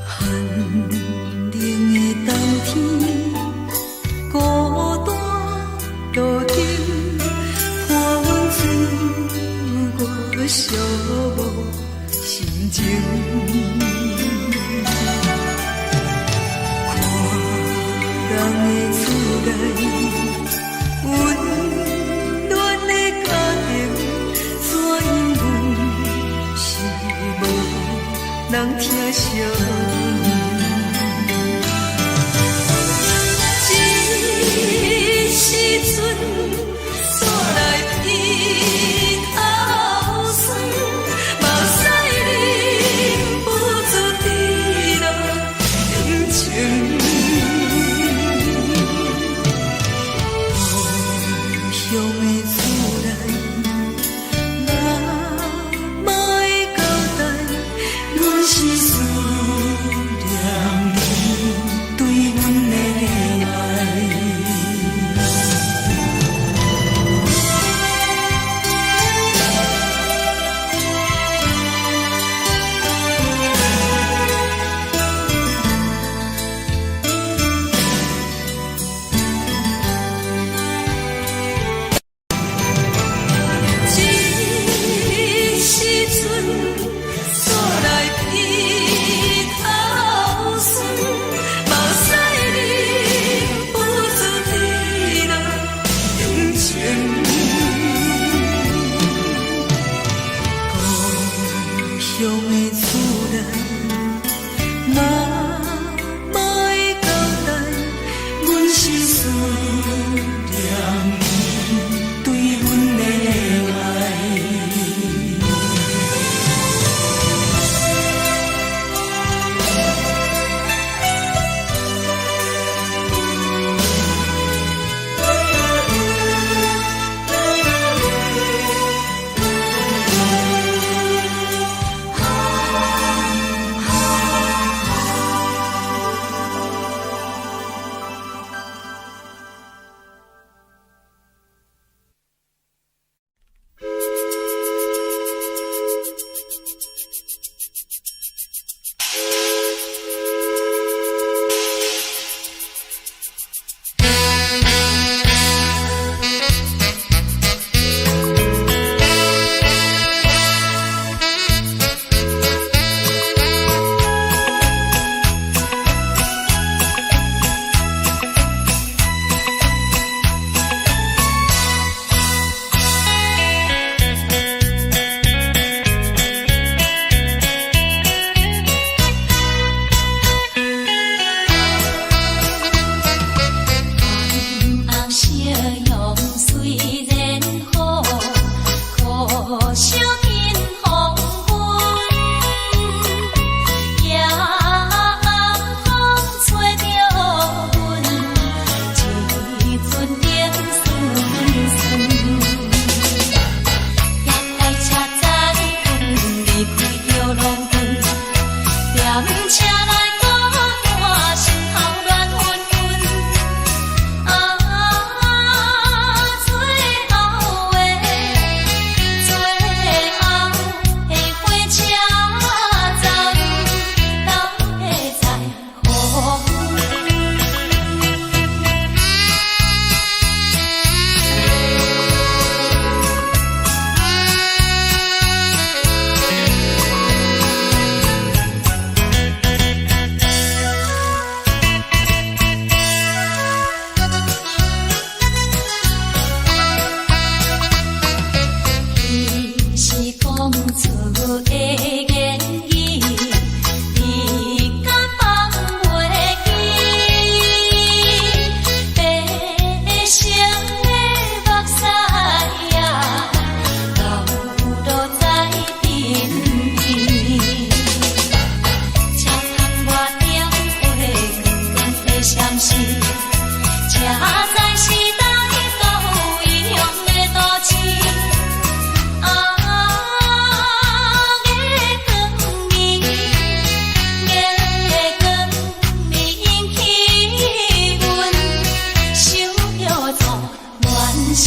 寒冷的冬天，孤單路頂，伴阮自我寂寞心情。看人的厝內，溫暖的家庭，怎樣阮是無人疼惜阮。這時陣煞來鼻頭酸，目屎忍不住滴落眼睛。故鄉的厝內，媽媽的交代，阮是思念時，這才是大都英雄的都市。啊，月光暝，月光暝引起阮想著做乱世。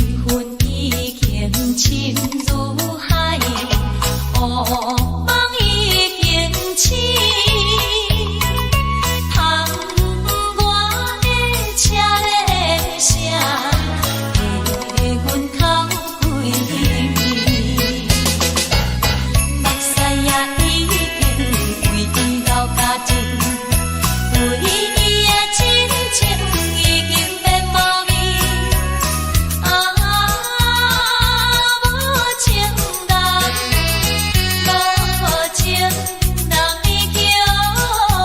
伊恨已经深如海，乌梦已经醒。窗外的车咧声，替阮哭规暝。目屎也已经为伊流干净，对伊的真情已经变无味。啊，无情人，无情人，你叫阮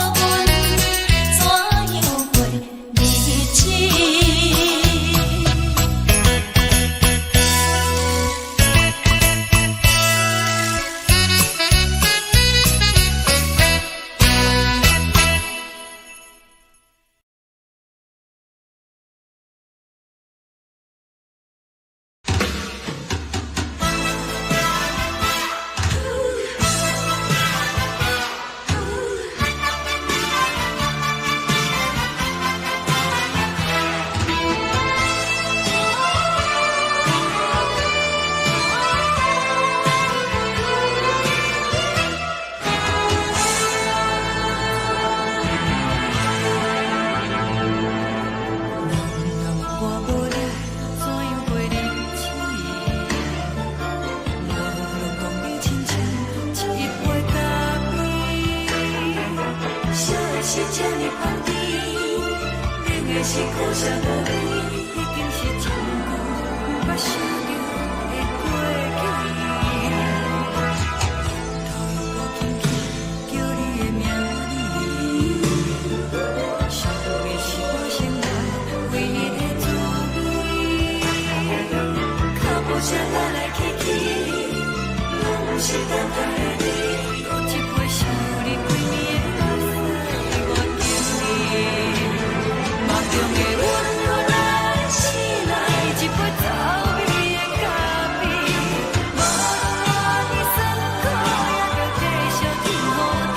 怎样过日子？人若无你，怎样过日子？无论讲你亲像一杯咖啡，烧的是这呢香甜，冷的是苦涩无味，已经是真久毋捌想著的过去。头又阁轻轻叫你的名字，想你是我生活唯一的滋味。脚步声来来去去，拢是等待的你。阁一杯想你规暝的目屎，我敬你。梦中的阮阁来醒来，一杯走味的咖啡。无论偌尼酸苦，也著继续天雨甜。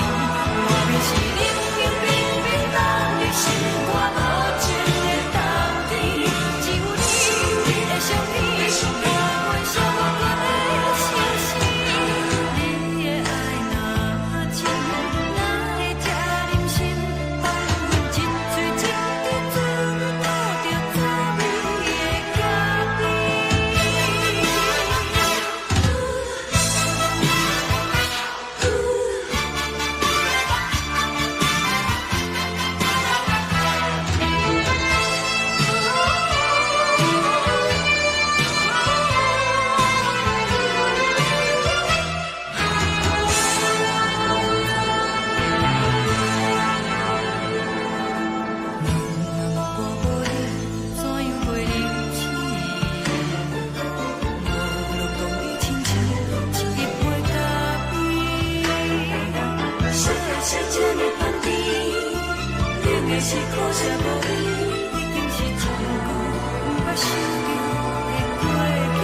外面是冷冰冰冰冻的心肝，无情的冬天。只有你，你的相片，伴阮寂寞的相思。你的爱若深，哪会这忍心？放阮一嘴一滴嘴吐著走味的咖啡。人若无你，怎样过日子？无论讲你亲像一杯咖啡，烧的是这呢香甜，冷的是苦涩无味，已经是真久毋捌想著的过去。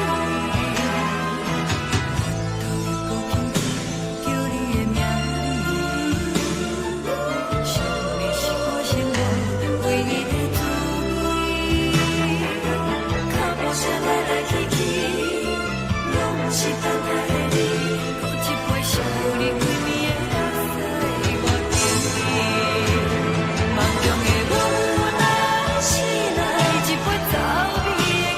头又阁轻轻叫你的名字，想你是我生活唯一的滋味。脚步声来来去去，拢是等待的你。阁一杯想你规暝的目屎，我敬你。梦中的阮来醒来，一杯走味的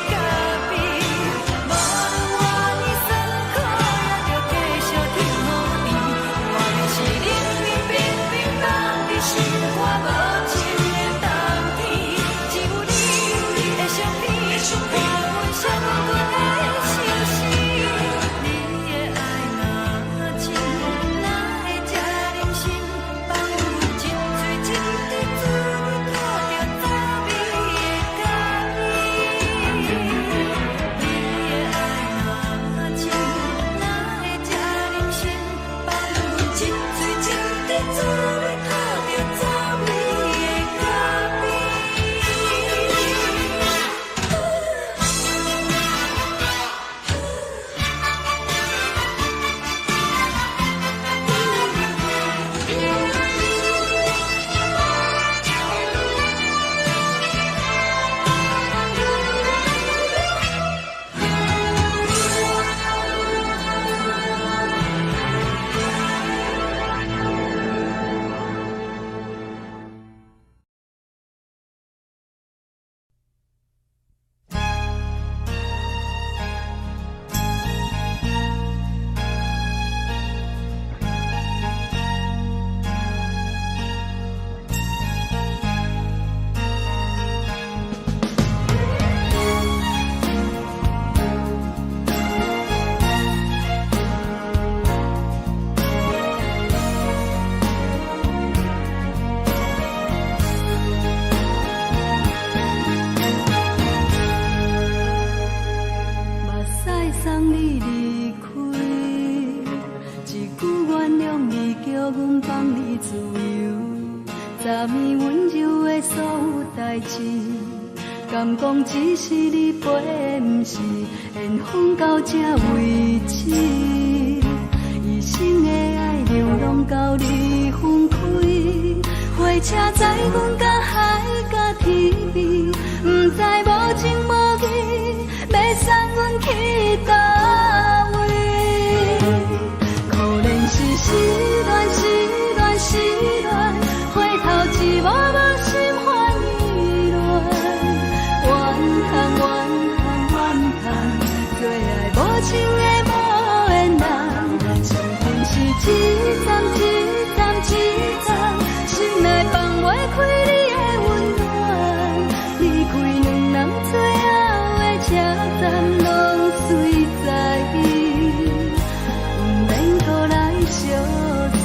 你自由。昨暝溫柔的所有代誌，敢講只是你陪，毋是緣分到這為止。一生的愛流浪到你分開，火車載阮到海角天邊，毋知無情無義，欲送阮去佗位。可憐是失戀，失戀，失戀，回頭一幕幕心煩意亂。怨嘆怨嘆怨嘆，做愛無情的無緣人，相逢是一站一站一站，心內放袂開你的溫暖。離開兩人最後的車站，攏隨在意，毋免閣來相送。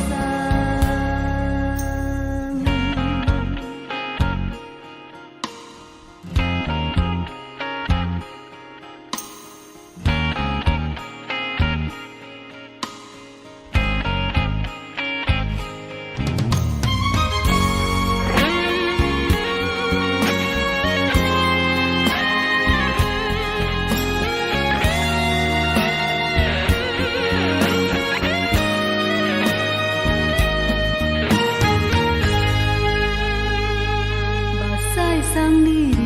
目屎送你離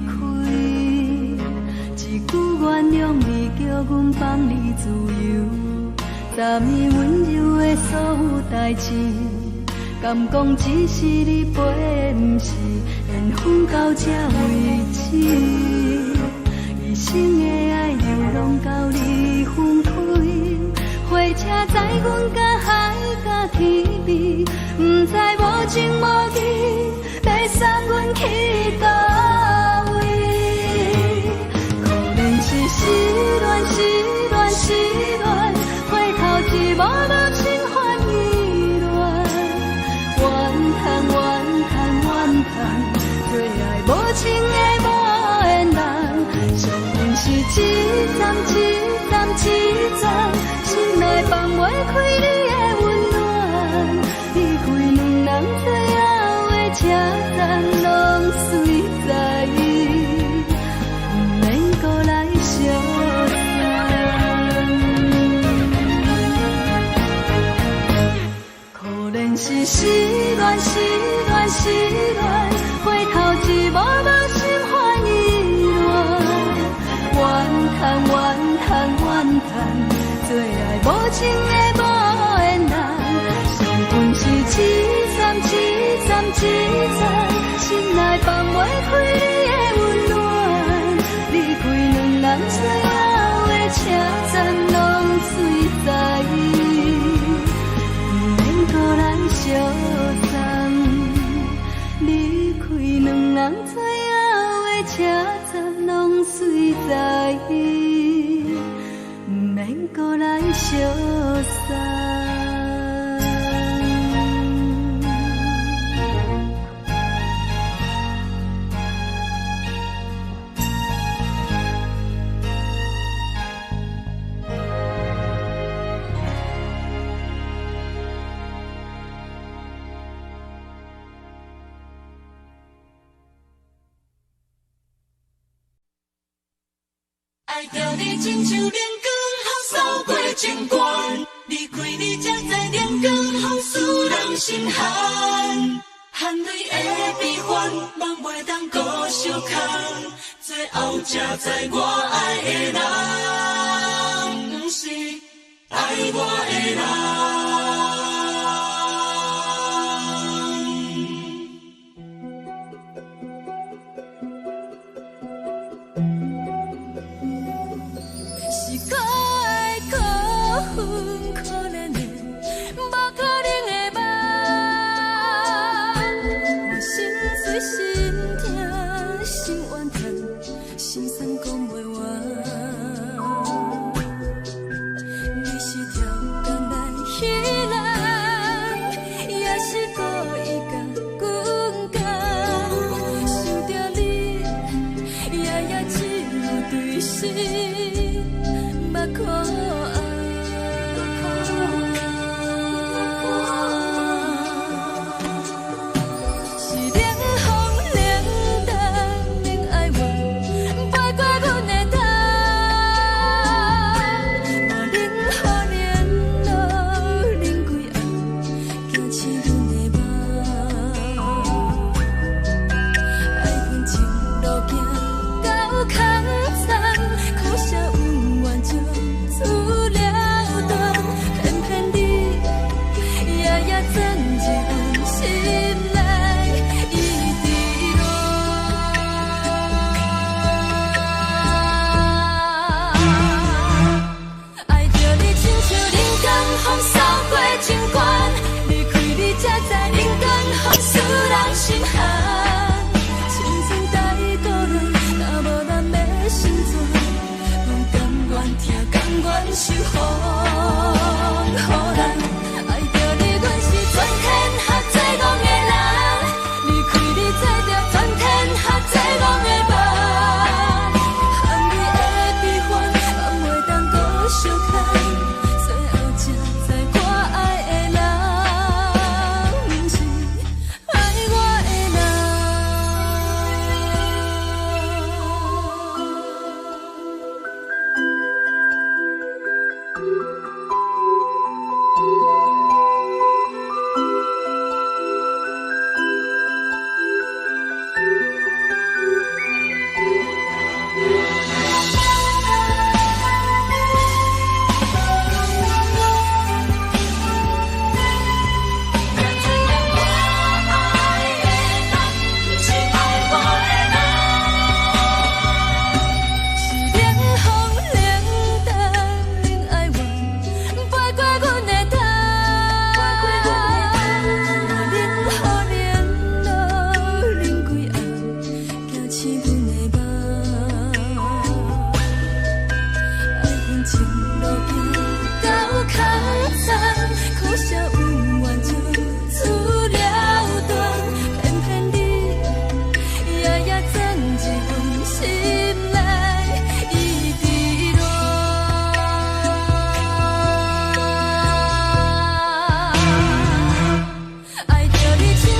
開，一句原諒你，叫阮放你自由。昨暝溫柔的所有代誌，敢講只是你陪，毋是緣分到這為止。一生的愛流浪到你分開，火車載阮到海角天邊，毋知無情無義，欲送阮去佗位。可憐是失戀，失戀，失戀，回頭一幕幕心煩意亂。怨嘆怨嘆怨嘆，做愛無情的無緣人，相逢是一站一站一站，心內放袂開你的溫暖。離開兩人最後的車站，攏隨在意，毋免閣來相送。可憐是失戀，失戀，失戀，回頭一幕幕心煩意亂。怨嘆怨嘆怨嘆，做愛無情的無緣人，相逢是一站一站一站，心內放袂開你的溫暖。離開兩人最後的車站，攏隨在意，毋免閣來相送。離開兩人最後的車站，攏隨在意，毋免閣來相送。愛著你親像冷光予掃過情關，離開你才知冷光予使人心寒。汗淚的悲歡，夢袂當閣相牽，最後才知我愛的人，毋是愛我的人。是可愛可恨可憐的，無可能的夢。我心碎心痛心怨嘆，心酸講袂完。你是超工來彼人。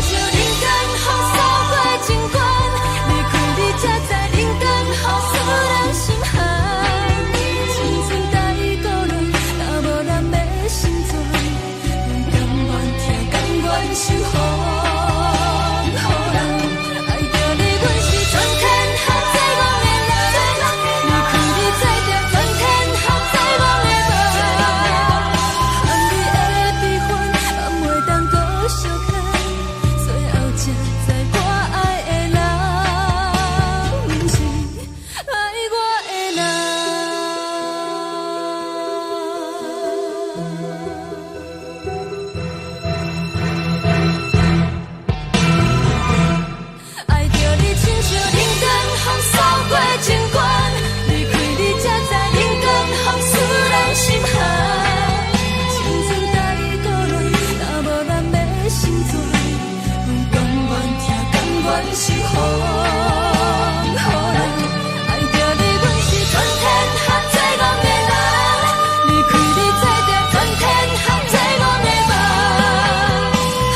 像冷光予掃過情關，離開你才知冷光予使人心寒。青春太孤單，若無人欲成全，阮甘願疼，甘願受予人。愛著你，阮是全天下最戇的人。離開你才知全天下最戇的夢。含你的悲歡，嘛袂當閣相牽，最後才知我愛的人，毋是愛我的人。愛著你親像冷光予掃過情關，離開你才知冷光予使人心寒。青春太孤單，若無人欲成全，阮甘願疼，甘願受予人。愛著你，阮是全天下最戇的人。離開你才知全天下最戇的夢。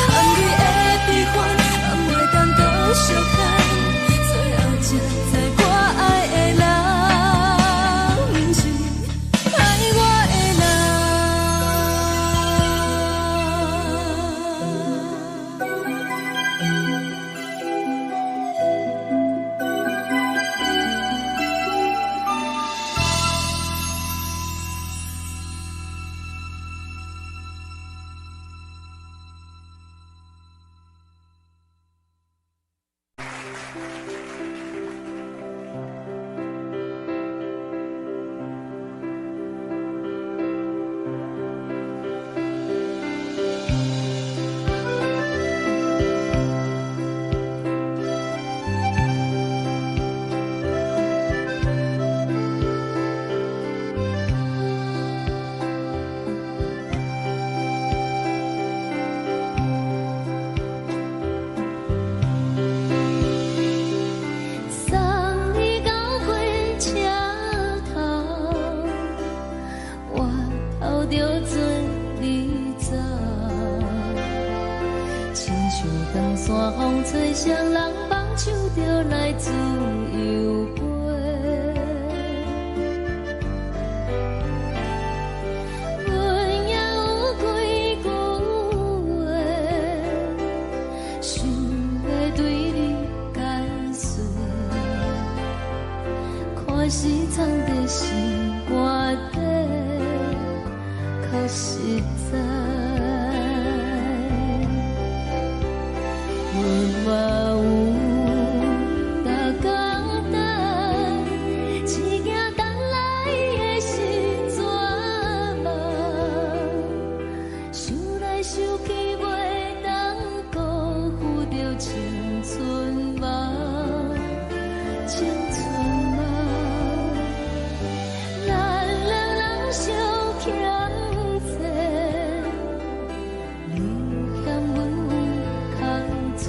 含你的悲歡，嘛袂當閣相牽，最後才知我愛的人，毋是愛我的人。送你到火車頭，我頭著做你走。親像當山風吹，誰人放手就來自由飛。阮也有幾句話，想欲對你解說。看是藏佇心肝底，較實在。阮嘛有逐工等，只驚等來的是絕望。想來想去，袂當辜負著青春夢，青春夢。咱兩人相欠債，你嫌阮有空濟。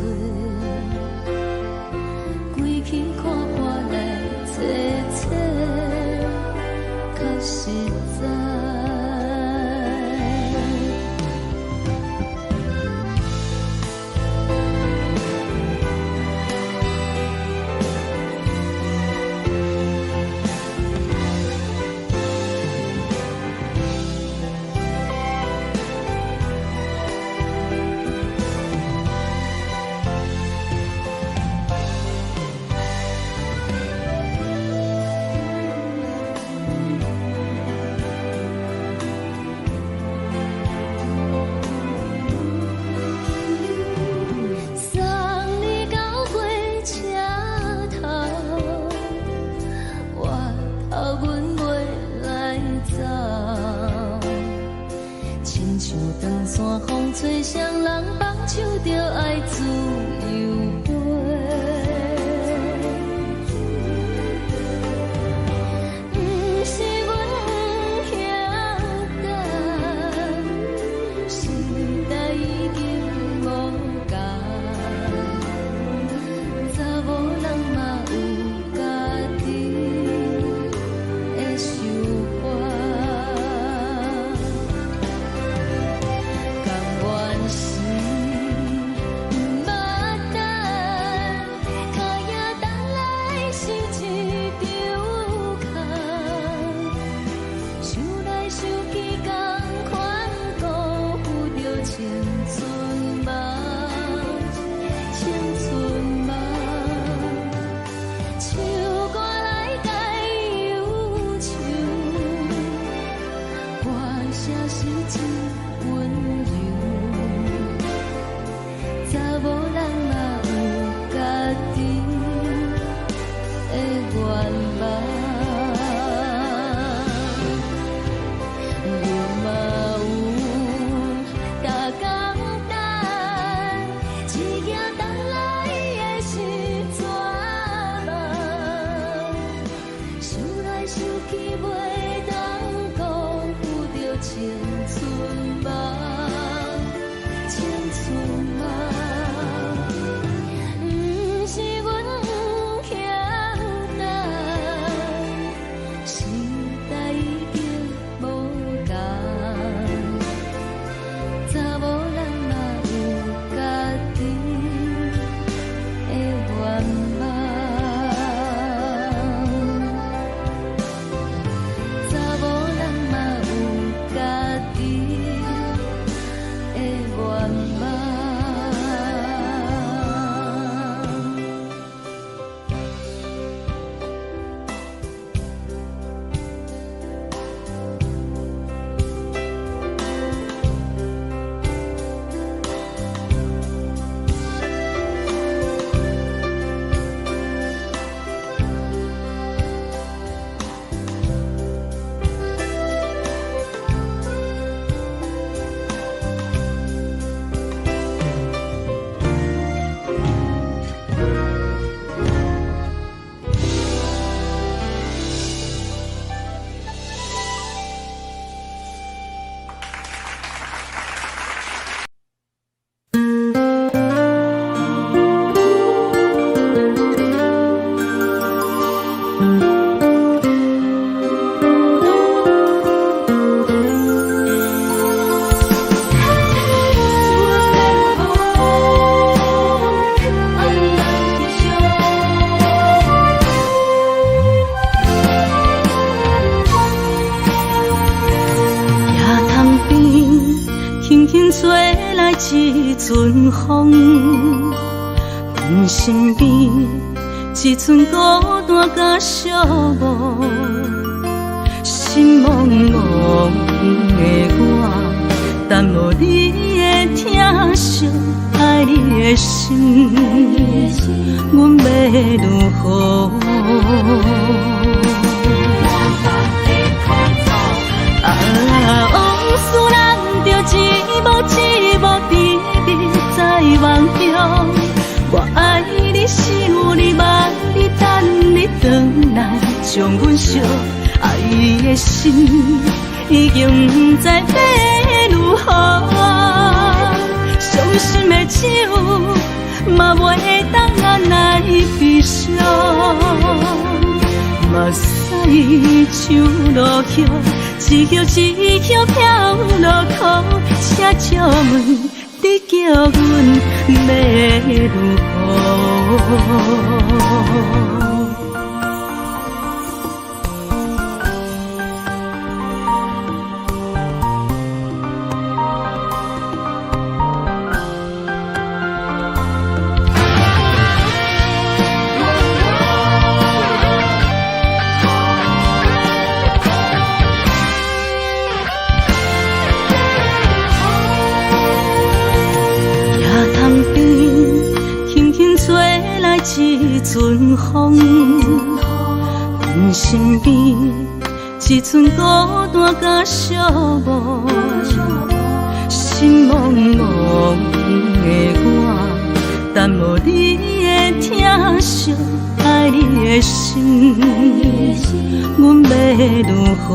查某人嘛有家己的愿望，你嘛有逐工等，一行等来的是绝望，想来想去袂当辜负著青春梦，青春梦。毋是阮欠等，时代已经无仝，查某人嘛有家己的愿望，查某人嘛有家己的愿望。野塘边，轻轻吹来一阵风，阮身边一阵孤单佮寂寞，心茫茫的我，等无你的疼惜，爱你的心，阮欲如何？啊，往事咱著一幕一幕甜蜜在梦中。我爱你，想你，望你，等你转来，将阮惜。爱的心已经不知欲如何，伤心的酒嘛袂当按捺悲伤。目屎像落雨，一叶一叶飘落苦，请借问你叫阮欲如何？野塘边，轻轻吹来一阵风，阮身边一阵孤单佮寂寞，心茫茫的我，等无你的疼惜，爱你的心，阮欲如何？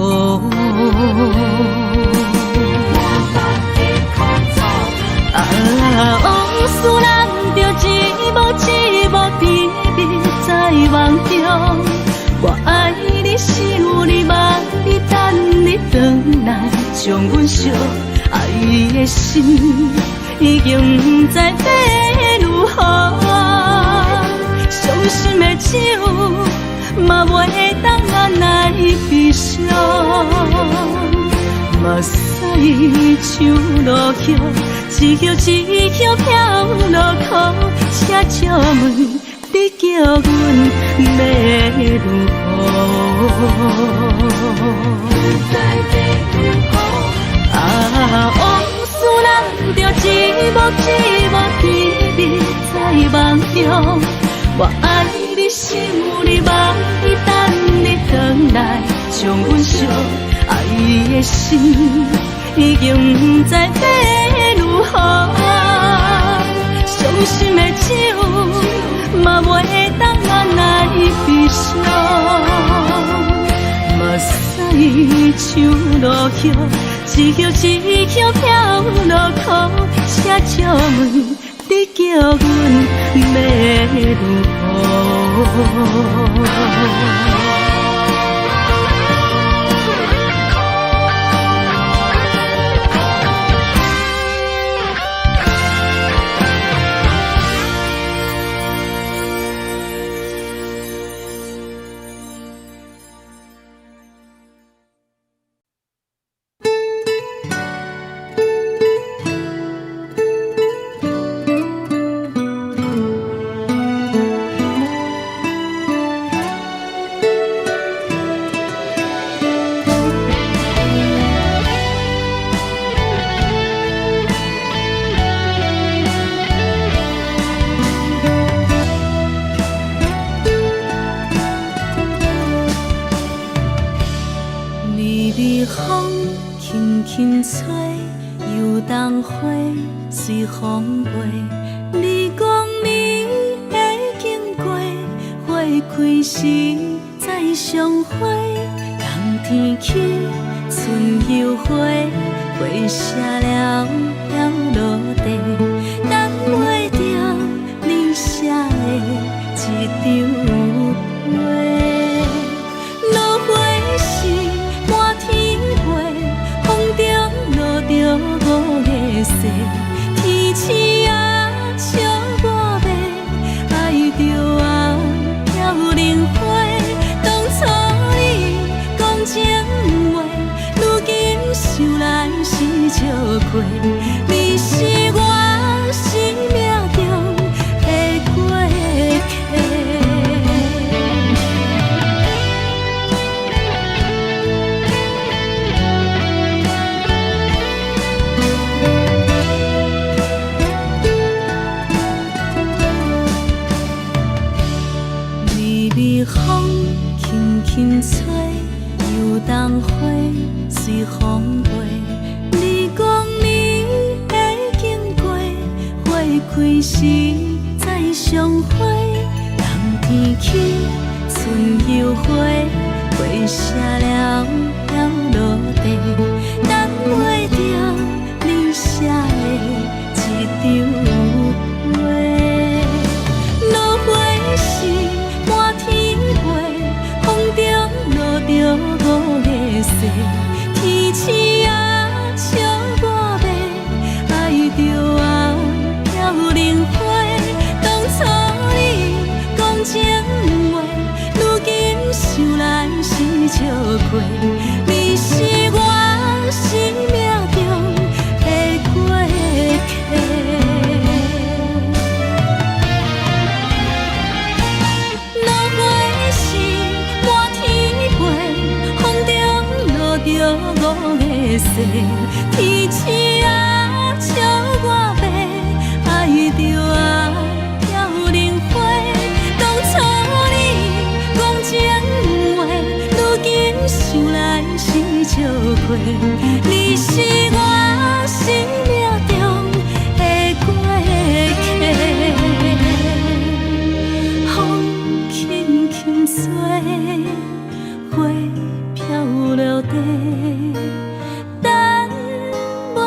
啊，往事咱著一幕一幕甜蜜在梦中。我爱你，想你，望你，等你转来，将阮惜。爱的心已经不知欲如何，伤心的酒嘛袂当按捺悲伤。目屎像落雨，一叶一叶飘落苦，请借问你叫阮欲如何？啊，往事咱著一幕一幕甜蜜我愛你，想你，望你，等你轉來，將阮相愛的心已經毋知欲如何。傷心的酒嘛袂當按捺悲傷，目屎像落葉，一葉一葉飄落苦，請借問你叫阮欲如何？微微風輕輕吹，油桐花隨風飛。你講你會經過，花開時再相會。冬天起，春又回，花謝了飄落地，等袂著你寫的這張批。落花時滿天飛，風中落著五个誓，天鼠仔笑我欲，愛著啊飄零花。當初你講情話，如今想來是笑話。你是我生命中的過客。微微風輕輕吹，油桐花隨風飛。你講你會經過，花開時再相會。冬天起，春又回，花謝了飄落地，等袂著你寫的這張批。落花時滿天飛，風中落著五个誓，天鼠仔笑我欲，愛著啊飄零花。當初你講情話，如今想來是笑話。你是我生命中的過客。落花時滿天飛，風中落著五个誓，天鼠仔笑我欲，愛著啊飄零花。當初你講情話，如今想來是笑話。你是我生命中的過客。風輕輕吹，花飄落地，等袂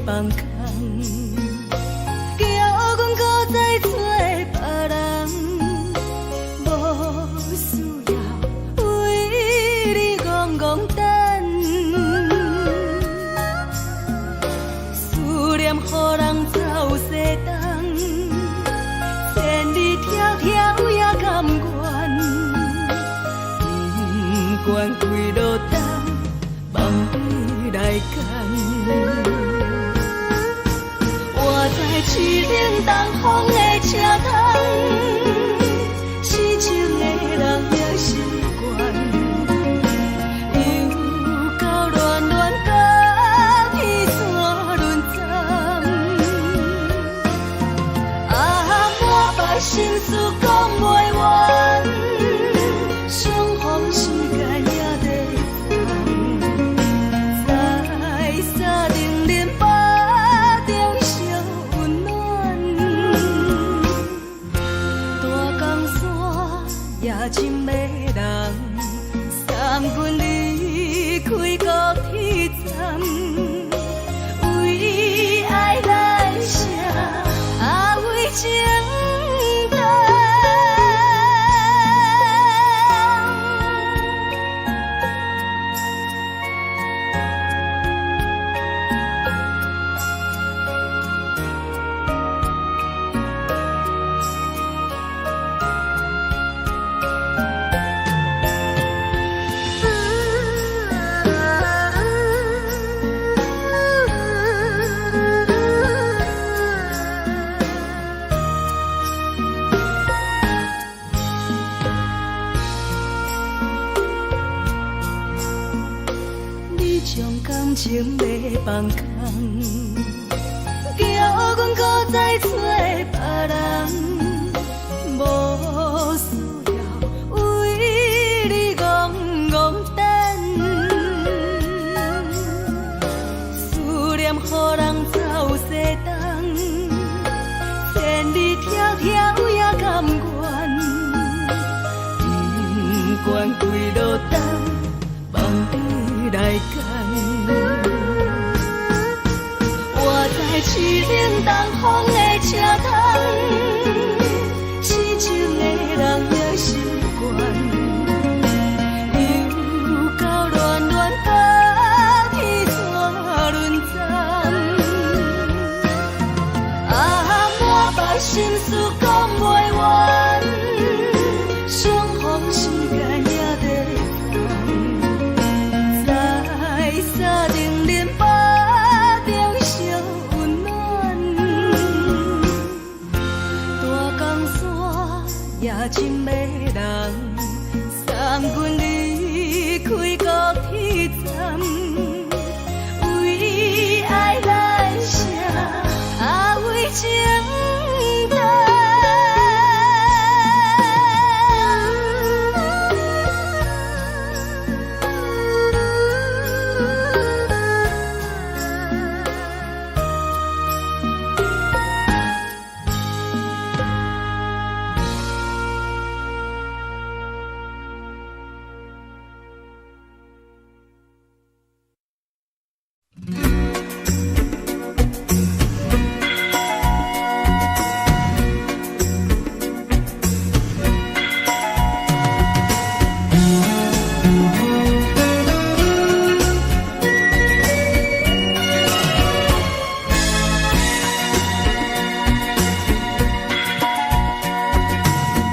放空，叫阮閣再找別人，無需要為你戇戇等，思念予人走西東，千里迢迢也甘願，不管幾落冬，望你來牽。活在凄冷東風的車窗，痴情的人也習慣，又到暖暖甲天山轮转，啊，满腹心事講袂完，相逢時間也在等，在三重林腹中相溫暖，大江山也真迷人，送阮離開高鐵站，為愛來寫，啊為情等。你將感情欲放空，叫阮閣再找別人，無需要為你戇戇等，思念予人走西東，千里迢迢也甘願，不管幾落冬，望你來牽。活在凄冷東風的車窗，痴情的人也習慣，又到暖暖甲天山轮转，啊，滿腹心事講袂完，相逢時間也在等，在三重林腹中相溫暖，大江山也真迷人，送阮離開高鐵站，為愛來寫，啊為情等。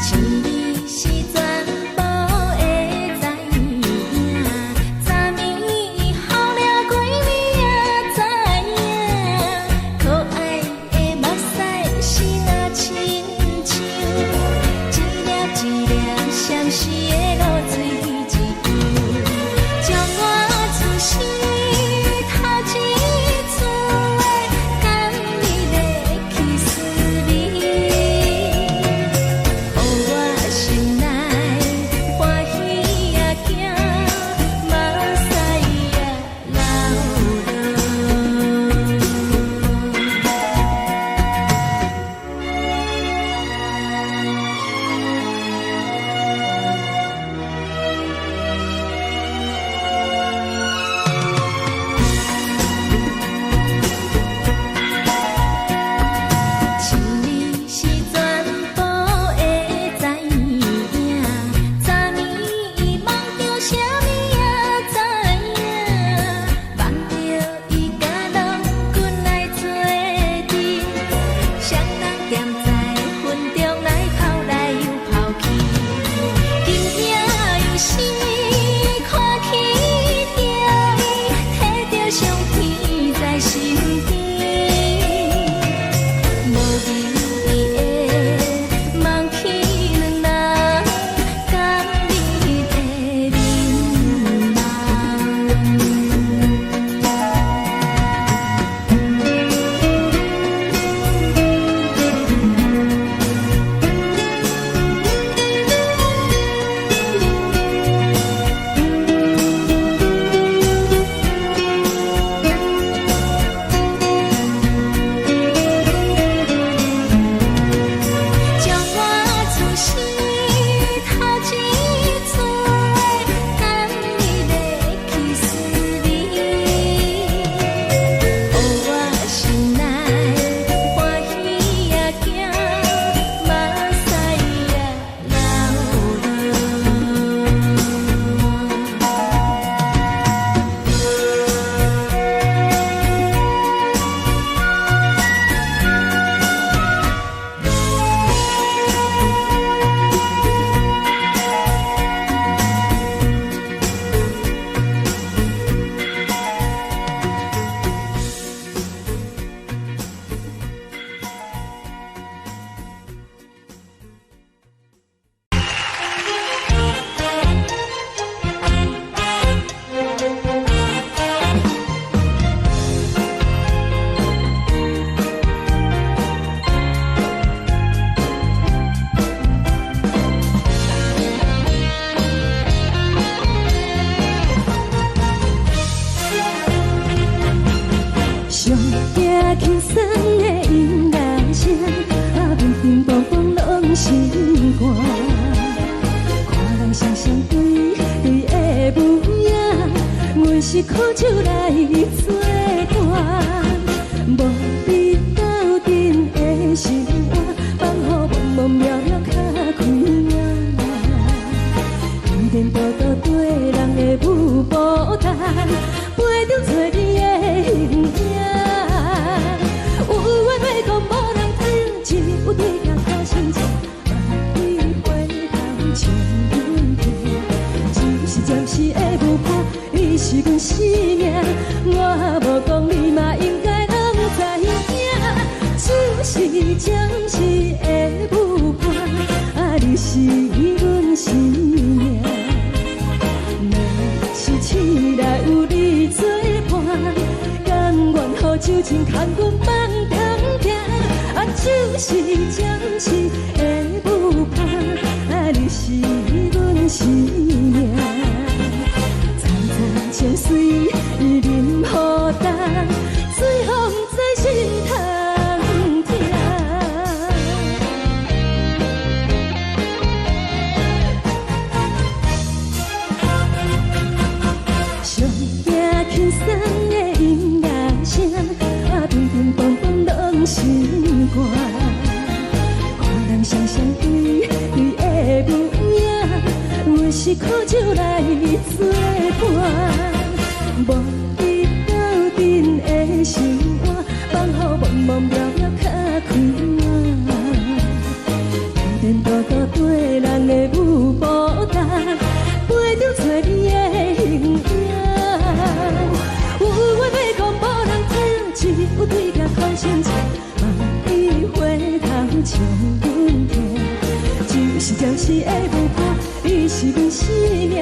情你是全部的知影，昨暝予掠過你也知影，可愛的目屎是若親像一粒一粒閃爍的露水一樣，將我此生頭一次的甘蜜的去思味。予我心內歡喜也驚，目屎也流落。是苦酒來做伴，無比鬥陣的生活，放予茫茫渺渺較開眼。天天多多對人的舞步單，陪著找你的形影。有緣話講無人聽，只有對鏡苦心情，萬里回頭唱阮聽，只是暫時的舞伴，你是阮生命，我無講你嘛應該攏知影。酒是暫時的舞伴，啊，你是阮生命。若是醒來有你做伴，甘願予酒精牽阮放通行。啊，酒是暫時的舞伴，啊，你是阮生命。層層情水啉予干，水予毋知心通疼。上驚輕鬆的音樂聲，啊，乒乒乓乓攏心肝。看人雙雙對對的舞影，阮是苦酒來做伴，無比鬥陣的生活，放予茫茫渺渺較開眼。天天多多對人的舞步單，陪著找你的形影。有緣話講無人聽，只有對鏡苦心情，萬里回頭唱阮聽。酒是暫時的舞伴，你是阮生命，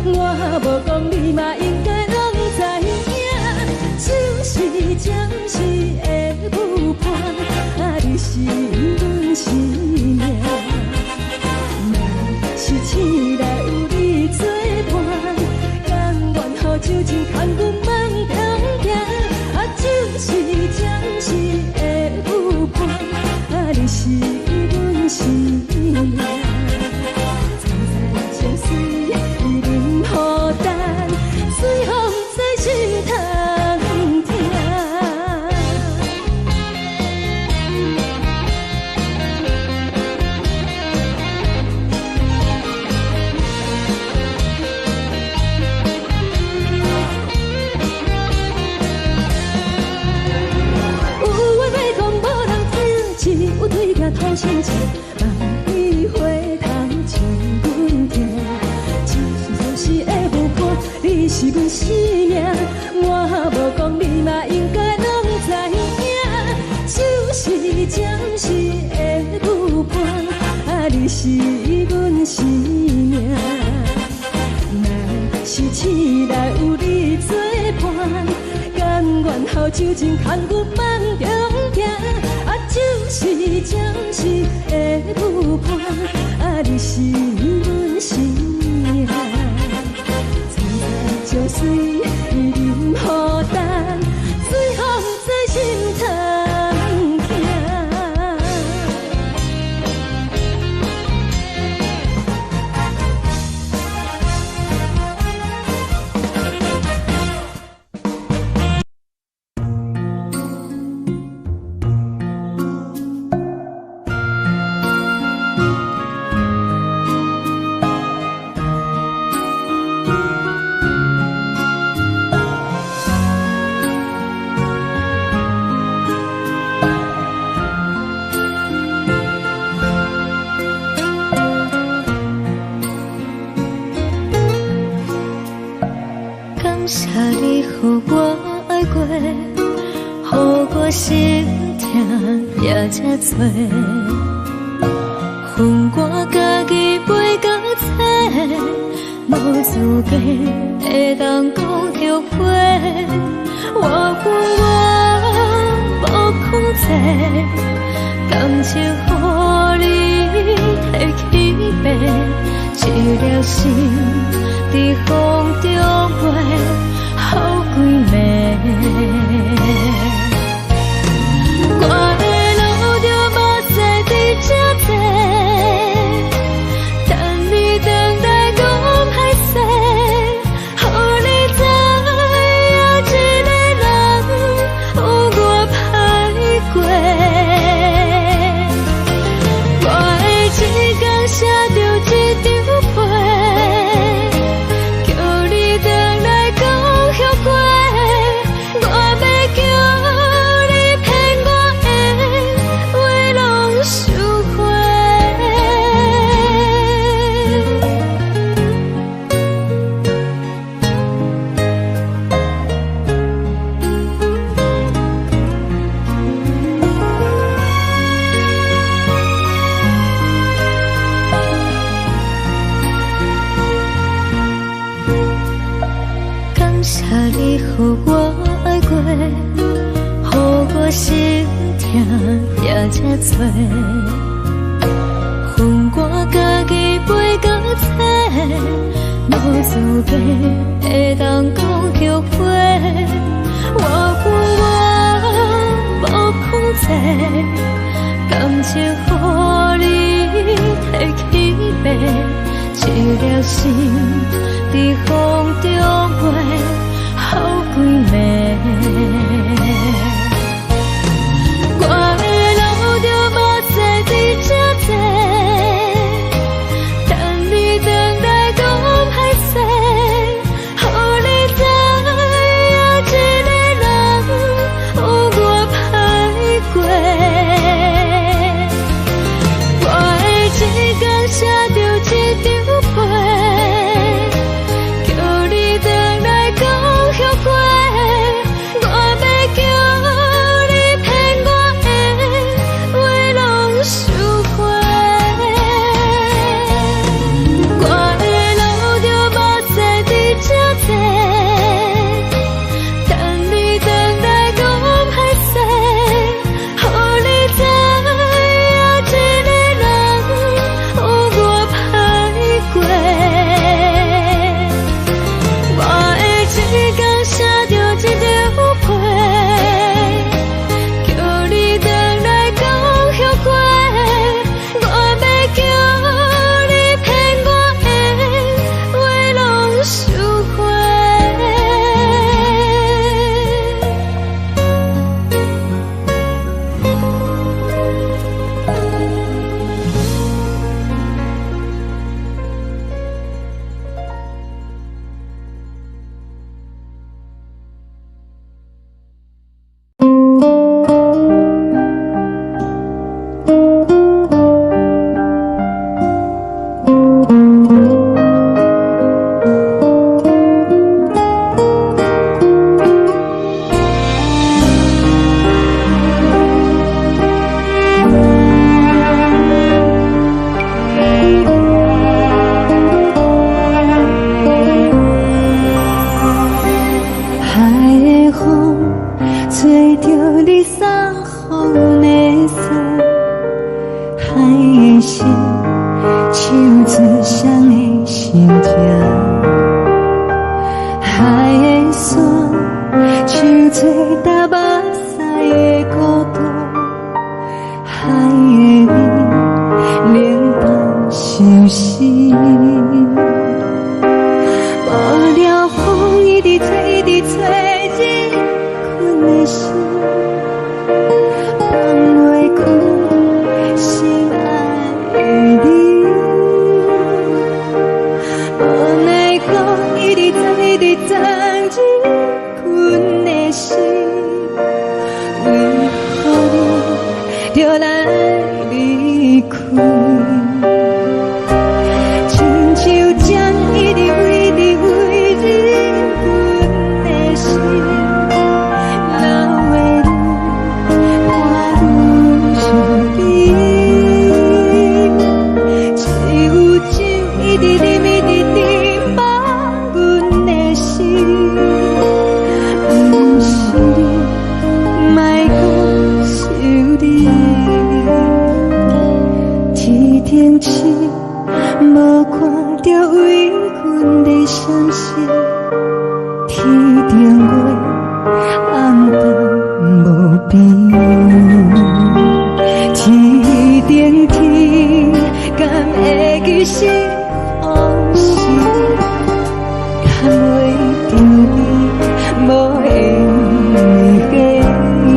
我無講你嘛應該攏知影。酒是暫時的舞伴，啊，你是阮生命。若是醒來有你做伴，甘願予酒精牽阮放通行。啊，酒是暫時的舞伴，啊，你是阮生命。層層情水啉予干，水予毋知心通疼。有話欲講無人聽，只有對鏡吐心情，萬里回頭唱阮聽。只是暫時的舞伴，你是阮生命，我無講你嘛應該攏知影。酒是暫時的舞伴，啊，你是阮生命。若是醒來有你做伴，甘願予酒精牽阮放中行。啊，酒是暫時的舞伴，啊，你是阮生命。層層情水啉予干，水予毋知心通疼。感謝你予我愛過，予我心疼也這多。恨我家己袂到找，無資格會當講後悔。我有我無控制，感情予你提去爬，一粒心佇風中飛，予幾暝。我的路著目屎佇這坐，等你轉來講歹勢，予你知心疼掠這多，予我家己飞到找，無資格會當講後悔。我有我無控制，感情予你提去爬，一粒心佇風中飛，好幾暝。我會流著目屎佇這坐，等你轉來講歹勢，予你知影一个人有偌歹過。我會一工寫著一張批，叫你轉來講後悔。我欲叫你騙我的話攏收回。我會流著目屎佇這坐，等你轉來講歹勢，予你知影一個人有偌歹過。我會一工寫著一張批，叫你轉來講後悔。我欲叫你騙我的話攏收回。海的風吹著你送予阮的衫，海的心唱出誰的心情，海的山唱出踏目屎的孤單，海的味冷淡相思。無聊風一直吹，一直吹入阮的心，放袂開心愛的你。無奈何一直鑽，一直鑽入阮的心，為何你著來離開？親像針一直一直飛入阮的心，老的愈看愈相見。只有酒一直啉，一直沉夢阮的心，毋是你，莫閣想你。天頂星無看著為阮咧閃爍，天頂月暗淡無邊。天頂天，敢會記是予是？牽袂著你，無緣的你。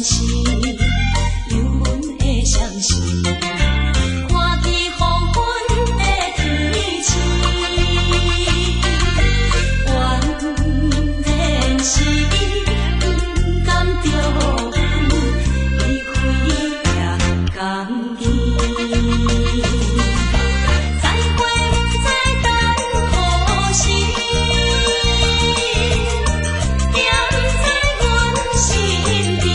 思，有阮的相思。看见黃昏的天星，原來是伊不甘著阮離開也甘願。再會不知等何時，惦在阮身邊。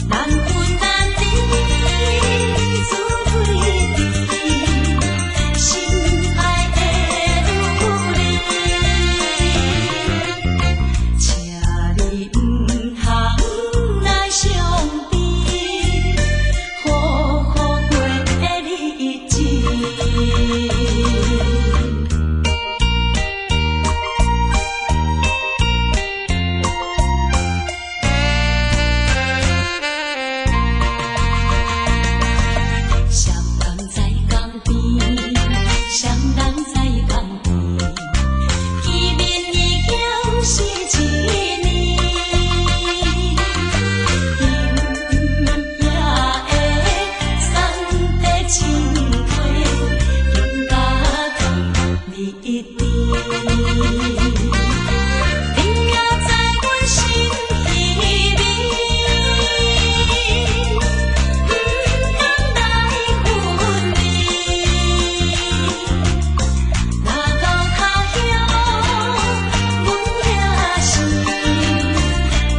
難分難離，自淚滴，心愛的女兒，請你毋通來傷悲，好好過日子。誰人在江邊？誰人在江邊？見面已經是一年，今夜的送的情批，更加甜蜜甜。你也在阮心彼面，毋甘來分離。若到他鄉，阮也是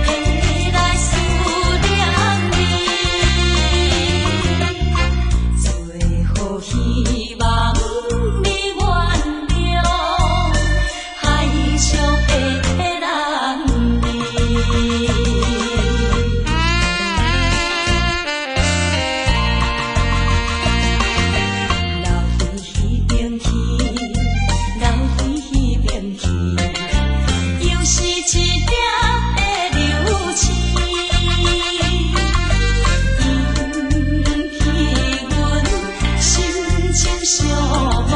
會來思念你。最好希望你原諒，海上的男兒。留佇彼邊去，留佇彼邊去，又是一粒的流星，引起阮心情寂寞，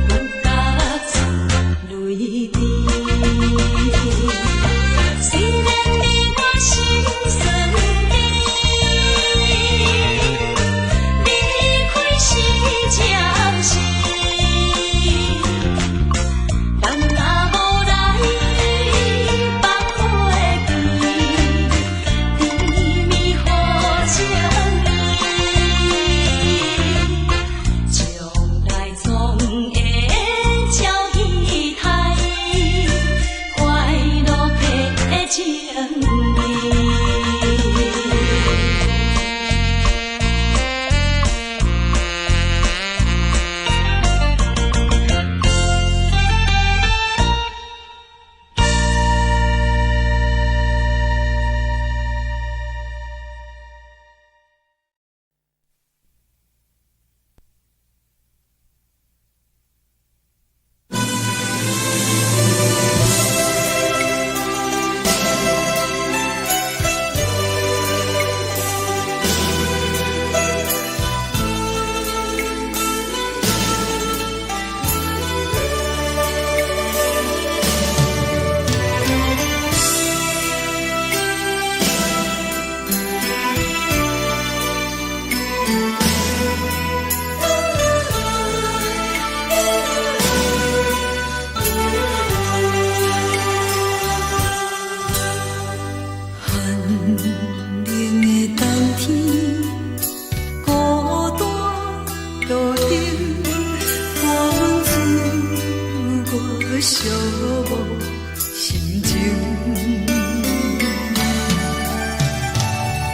阮甲出淚滴。雖然你我心酸甜，離開是暫時，咱若無來放袂記，甜蜜予情意，將來總會照彼台，快樂的情意。寒冷的冬天，孤單路燈，伴阮自我寂寞心情。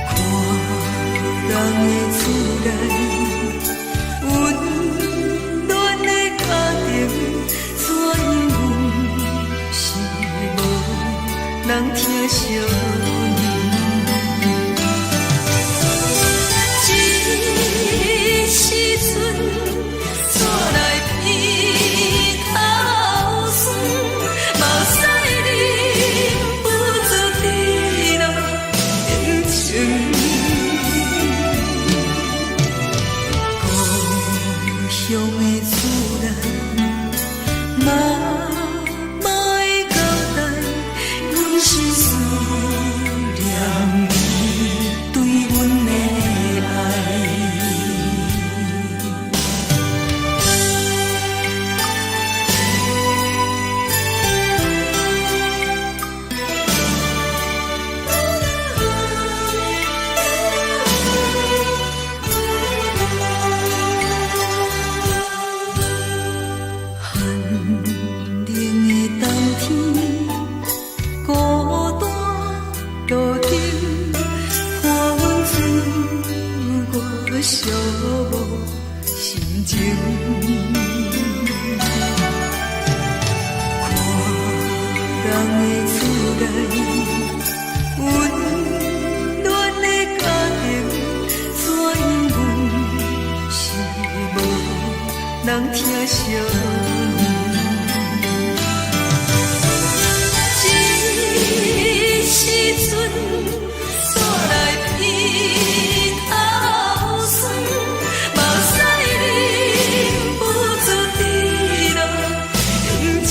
看人的厝內，溫暖的家庭，怎樣阮是無人疼惜阮。這時陣煞來鼻頭酸，目屎忍不住滴落眼睛。故鄉的厝內，媽媽的交代，阮是思孤單路燈，看阮自我寂寞心情。看人的厝內，溫暖的家庭，怎樣阮是無人疼惜阮。這時陣煞來鼻頭酸，目屎忍不住滴落眼睛。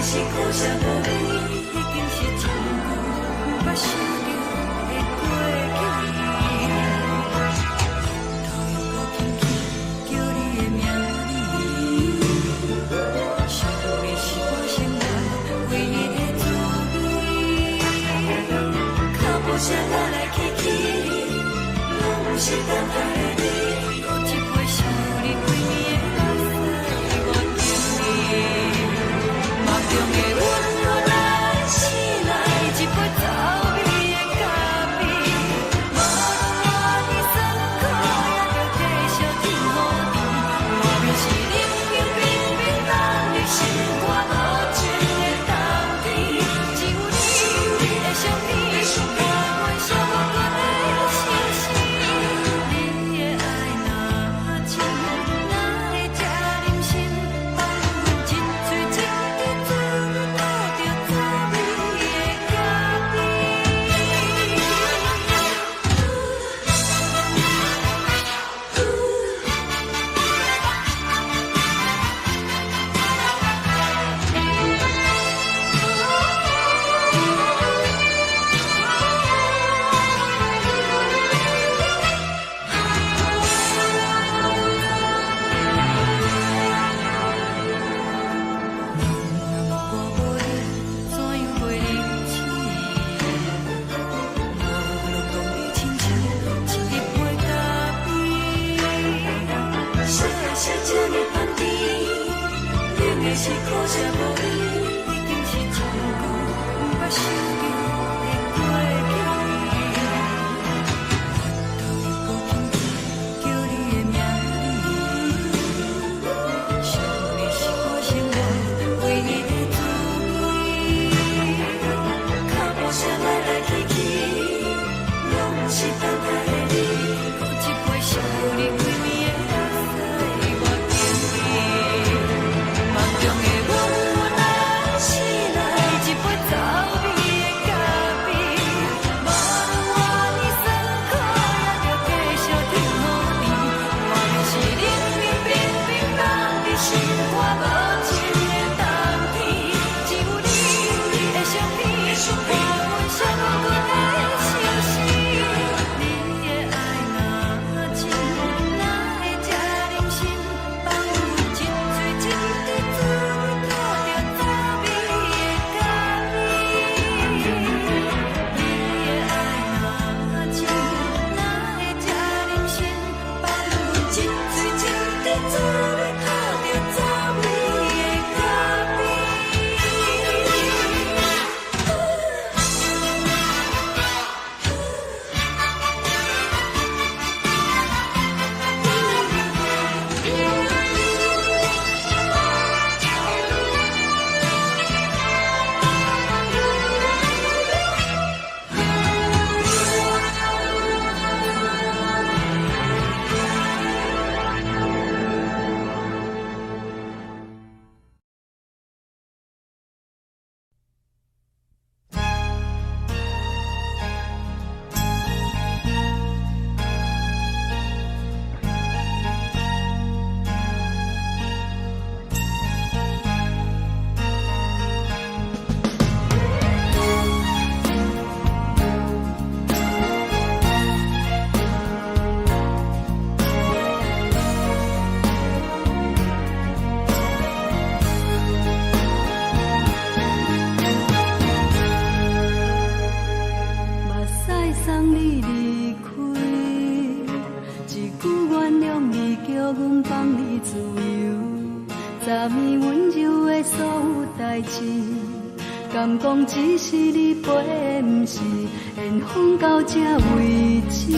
是苦涩無味，已經是真久毋捌想著的過去。頭又閣輕輕叫你的名字，想你是我生活唯一的滋味。腳步聲來來去去，攏是等待的你。閣一杯想你規暝的目屎，我敬你。夢中的阮予咱醒來，一杯走味的咖啡。無論偌尼酸苦，也著繼續天雨甜。外面是冷冰冰冰凍的心肝無情的冬天，只有你的相片，伴阮寂寞的相思。你的愛若深，哪會這忍心放阮一喙一滴嘴吐著滋味的咖啡？若我無你，怎樣過日子？無論講你親像一杯咖啡，啥啥這呢香甜，冷的是苦澀無味，已經是真久毋捌想著的過去。頭又閣輕輕叫你的名字，想你是我生活唯一的滋味。腳步聲來來去去，攏是等待的你。閣一杯想你規暝的目屎，我敬你。夢中的阮咱醒來，一杯走味的咖啡。無論偌尼酸苦，也著繼續天雨甜。外面是冷冷冰冰凍的心肝無情的冬天，只有你的相片，伴阮寂寞的相思。你的愛若深，哪會這忍心放阮一喙一滴嘴吐著滋味的咖啡？你的愛若深，哪會這忍心放阮一喙一滴嘴吐著滋味的咖啡？目屎送你離開，一句原諒你，叫阮放你自由。昨暝溫柔的所有代誌，敢講只是你陪的，毋是緣分到這為止。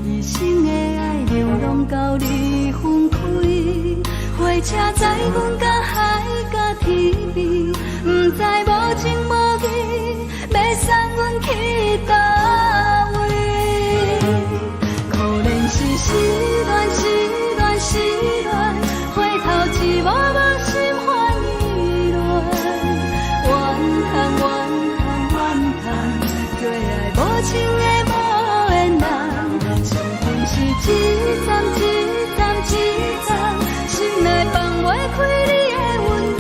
一生的愛流浪到你分開，火車載阮到海角天邊，毋知無情無義，欲送阮去佗位？可憐是失戀，失戀，失戀，回頭一幕幕心煩意亂。怨嘆怨嘆怨嘆，做愛無情的無緣人，生命是一站一站一站，心內放袂開你的溫暖。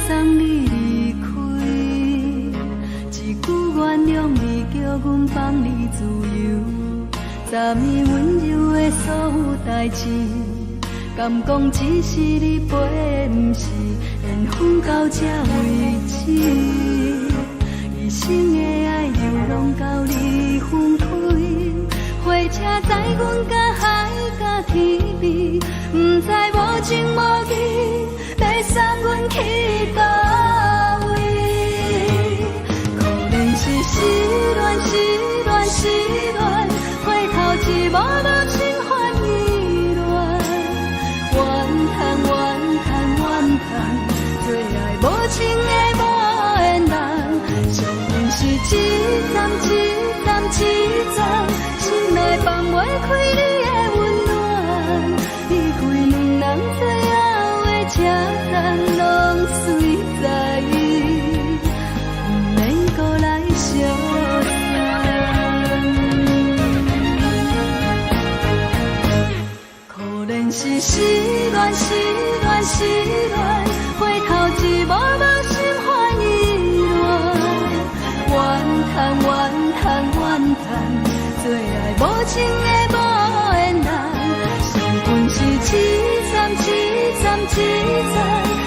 送你離開。一句原諒你，叫阮放你自由。昨暝溫柔的所有代誌，敢講只是你陪的，毋是緣分到這為止。一生的愛流浪到你分開，火車載阮甲海甲天邊，毋知無情無義，欲送阮去佗位？可憐是失戀，失戀，失戀，回頭一幕幕心煩意亂，怨嘆怨嘆怨嘆，做愛無情的無緣人，相逢是一站一站一站，心內放袂開你的溫暖，離開兩人最後的車站，攏隨在，毋免閣來相送。可憐是失戀，失戀，失戀，回頭一幕幕心煩意亂，怨嘆怨嘆怨嘆，做愛無情的無緣人，相逢是一站一站一站，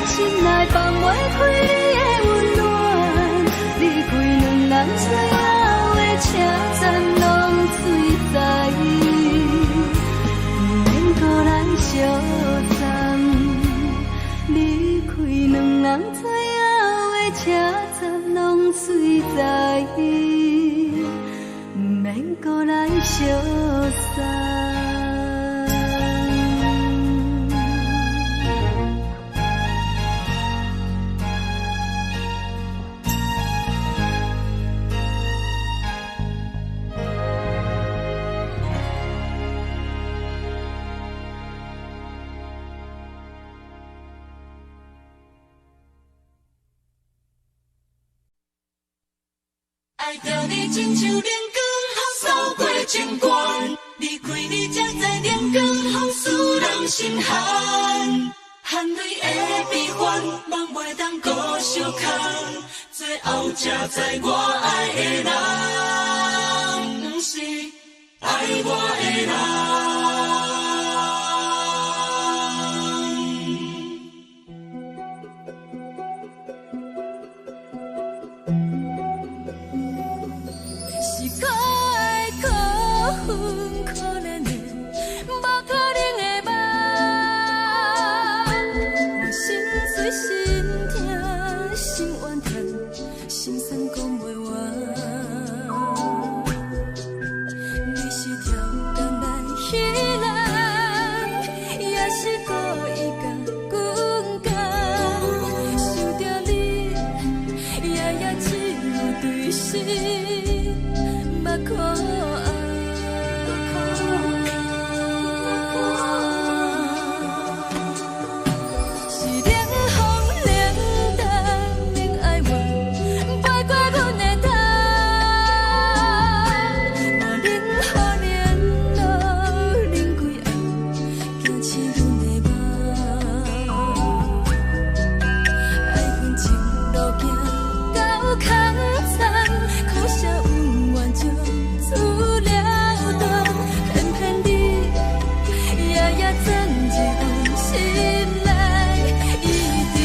心內放袂開你的溫暖，離開兩人最後的車站，攏隨在，毋免閣來相送。離開兩人最後的車站，攏隨在，毋免閣來相送。愛著你親像冷光予掃過情關，離開你才知冷光予使人心寒。含淚的悲歡，夢袂當閣相牽，最後才知我愛的人，毋是愛我的人。是可愛可恨可憐的，無可能的夢。我心碎心痛心怨嘆，心酸講袂完。你是超工來彼人，也是故意共阮講？想著你，夜夜只有對心目苦紅。是冷風冷淡冷哀怨，飛過阮的頭。我冷雨冷露冷規暗，驚醒阮的夢。愛恨情路行到空残，可惜恩怨就此了斷。偏偏你夜夜鑽入阮心內，一直戀。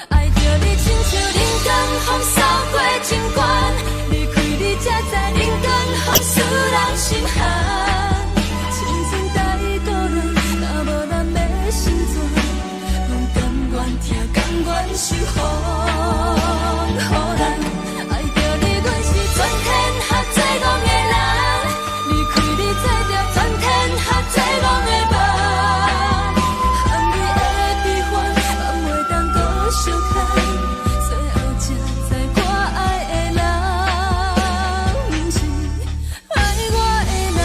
愛著你親像冷光予掃過情關，離開你才知冷光予使人心寒。青春太孤單，若無人欲成全，阮甘願疼，甘願受風雨難。愛著你，阮是全天下最戇的人，離開你做著全天下最戇的夢。含淚的悲歡，放袂當閣相牽，最後才知我愛的人，毋是愛我的人。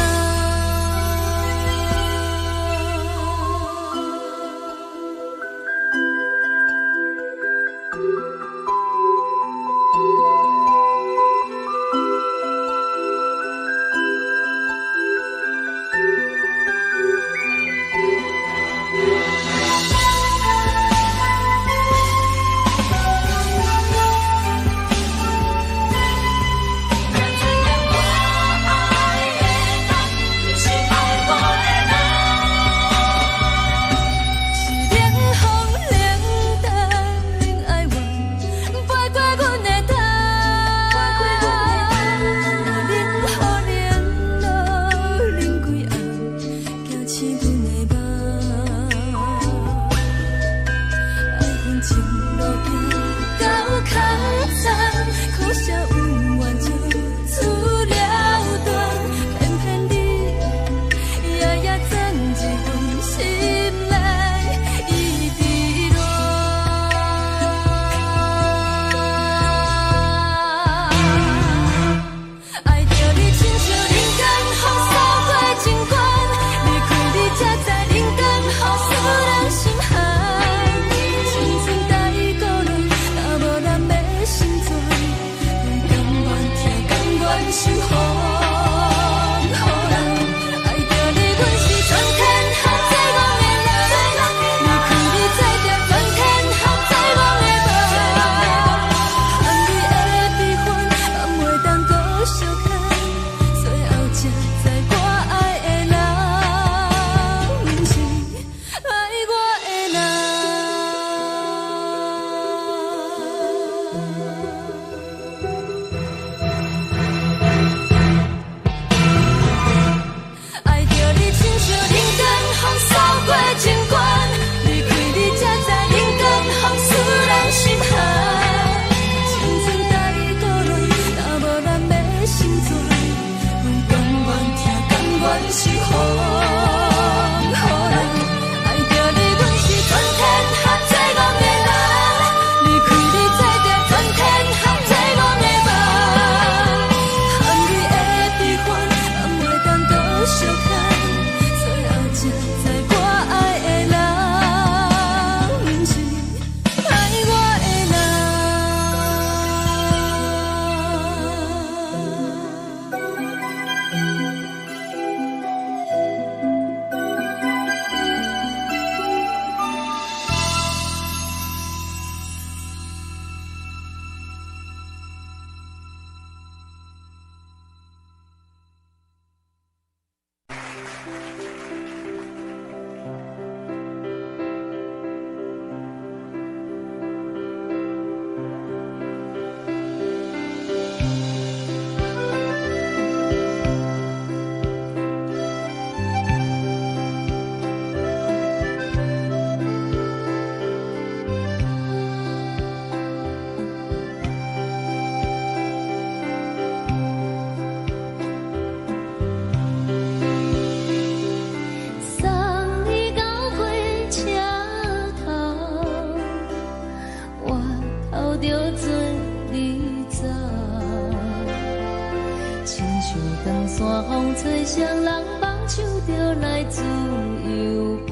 著來自由飛。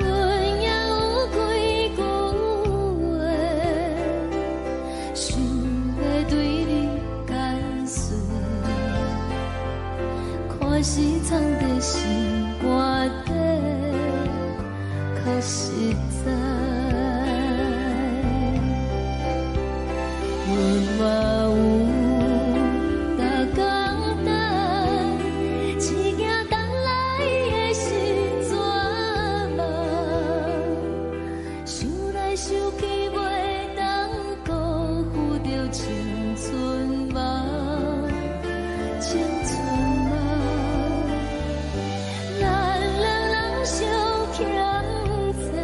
阮也有幾句話，想欲對你解說，看是藏佇心肝底，較實在。阮嘛有逐工等，一件等來的是绝望，想來想去袂當辜負著青春夢，青春夢。咱兩人相欠債，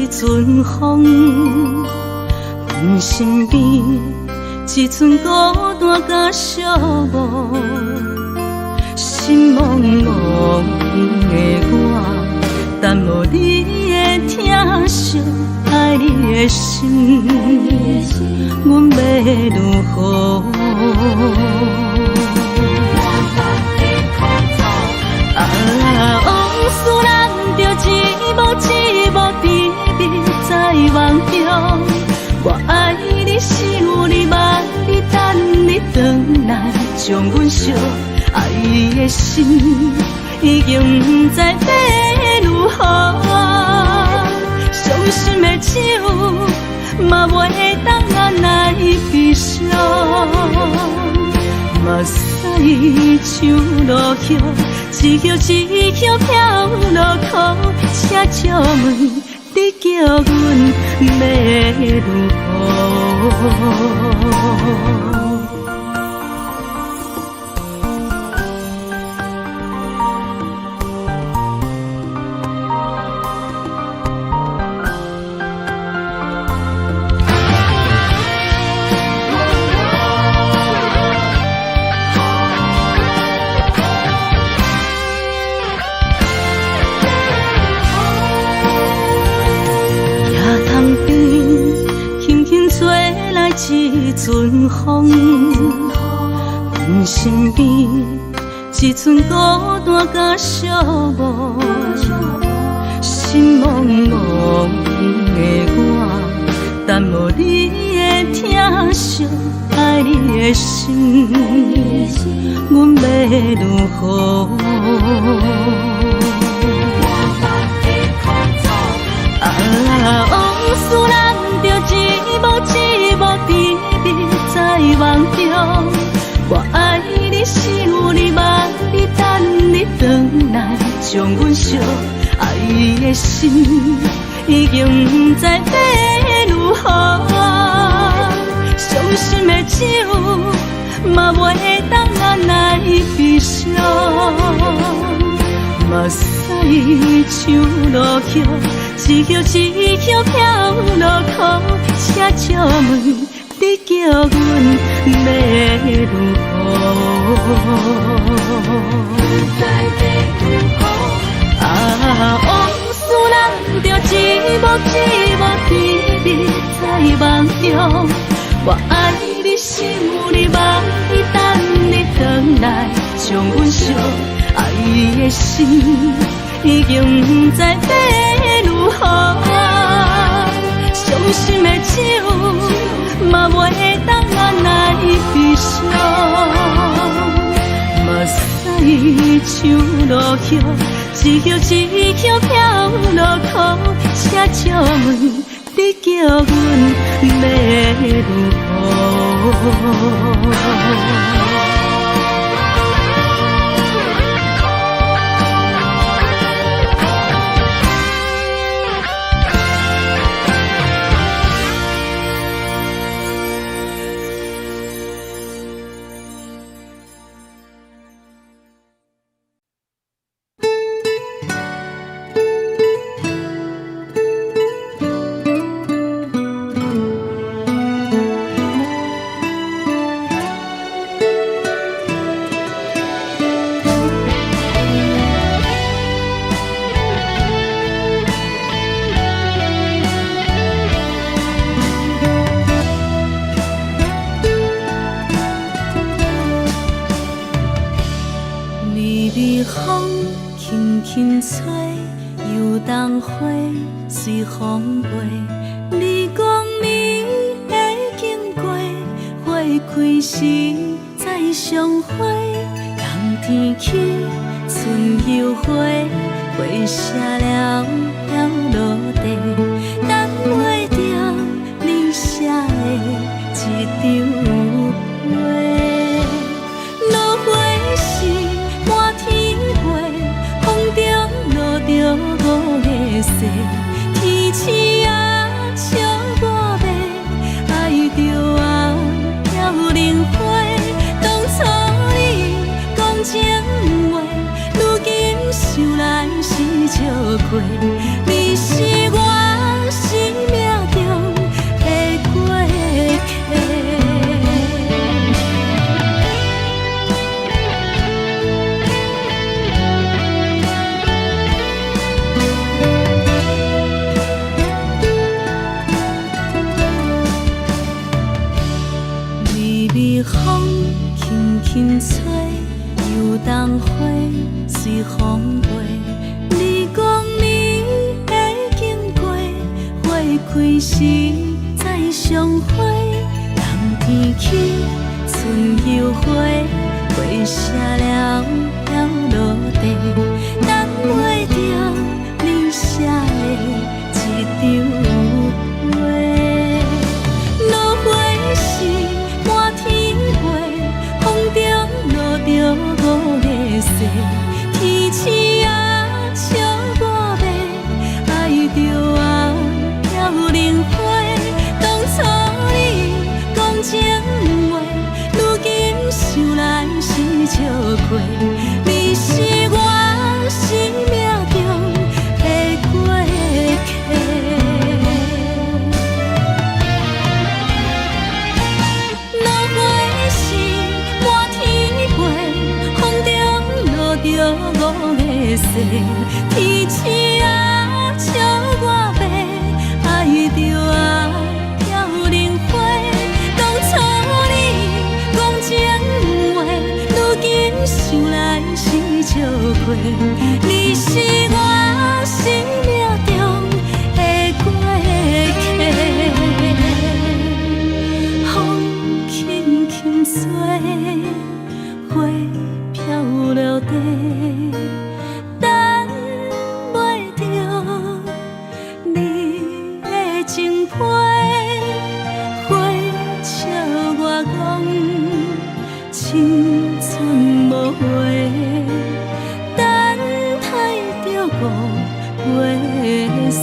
陣風，阮身邊一寸孤單佮寂寞，心茫茫的我，等無你的疼惜，愛你的心，阮欲如何？啊，往事咱著一幕一幕甜蜜在夢中。我愛你，想你，望你，等你轉來，將阮惜。愛的心已經毋知欲如何，傷心的酒嘛袂當按捺悲傷。目屎像落葉，一葉一葉飄落苦，請借問你叫阮欲如何？一陣風，阮身邊一寸孤單佮寂寞，心茫茫的我，等無你的疼惜，愛你的心，阮欲如何？啊，往事咱著一幕一幕甜蜜在夢中。我愛你，想你，望你，等你轉來，將阮惜。愛的心已經毋知欲如何，傷心的酒嘛袂當按捺悲傷。目屎像落葉，一葉一葉飄落苦，請借問你叫阮欲如何？啊，往事咱著一幕一幕甜蜜在夢中。我愛你，想你，望你，等你轉來，將阮惜。愛的心已經毋知欲如何，傷心的酒嘛袂當按捺悲傷。目屎像落葉，一葉一葉飄落苦，請借問你叫阮欲如何？想來是笑話，你是我。隨風輕輕吹，油桐花隨風飛。你講你會經過，花開時再相會。冬天起，春又回，花謝了飄落地，等袂著你寫的一張批。落花是滿天飛，風中落著五个誓，天鼠仔笑我欲，愛著啊飄零花。當初你講情話，如今想來是笑話。你是我生命中的過客。落花是滿天飛，風中落著五个誓，天鼠仔笑我欲，愛著啊飄零花。當初你講情話，如今想來是笑話。你是我生命中的過客。風輕輕吹，花飄落地，等袂著你的情批。花笑我講青春無話，等待著五月雪。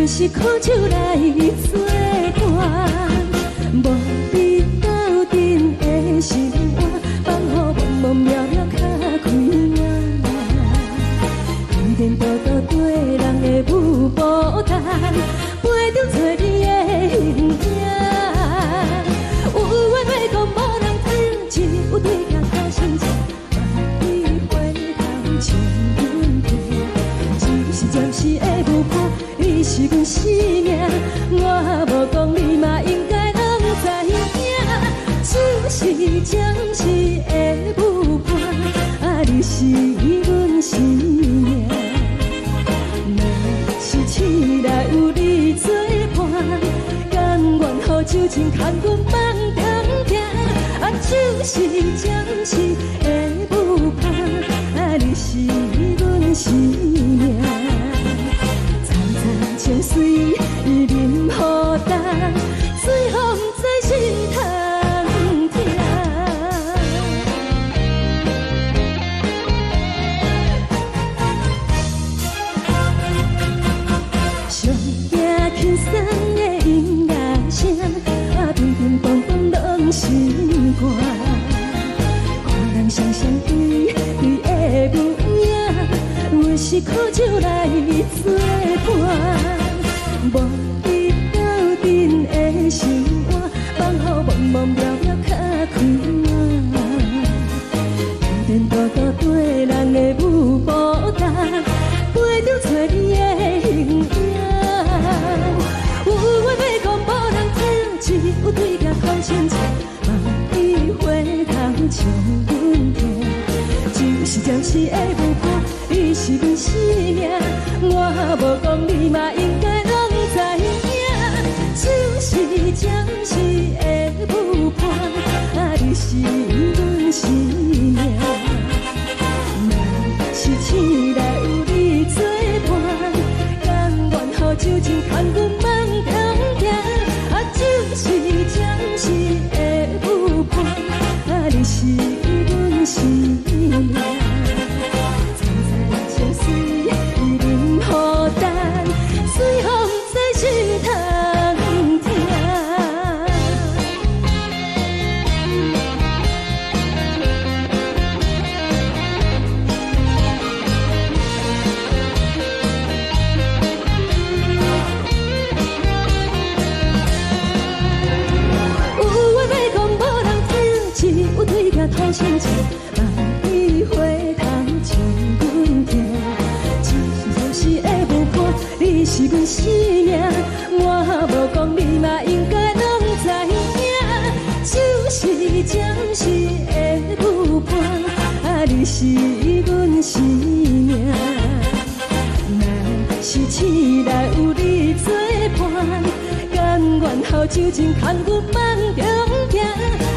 阮是苦酒來做伴，無比鬥陣的生活，放予茫茫渺渺較開眼。天天多多對人的舞步單，陪著找你的形影。有話欲講無人聽，只有對鏡苦心情，望你回頭唱阮聽。只是暫時的舞伴，你是阮生命，我無講你嘛應該攏知影。只是暫時的舞伴，啊，你是阮生命。若是醒來有你做伴，甘願予酒精牽阮放中行。啊，只是暫時的舞伴，啊，你是阮生命。層層情水啉予乾，水予毋知心通疼。上驚輕鬆的音樂聲，啊，乒乒乓乓攏心肝。看人雙雙對對的舞影，阮是苦酒來做伴，無比鬥陣的生活，放予茫茫渺渺較開眼。天天多多對人的舞步單，陪著找你的形影。有話欲講無人聽，只有對鏡苦心情，望你回頭唱阮聽。只是暫時的舞伴，你是阮生命，我無講你嘛應該攏知影。只是暫時的舞伴，啊，你是阮生命。若是醒來有你做伴，甘願予酒精牽阮放中行。啊，只是暫時的舞伴，啊，你是阮生命。層層情水啉予乾，水予毋知心通疼。有話欲講無人聽，只有對鏡苦心情，望你回頭唱阮聽。只是暫時的舞伴，你是阮生命，我無講你嘛應該攏知影。只是暫時的舞伴，啊，你是阮生命。若是醒來有你做伴，甘願予酒精牽阮放中行。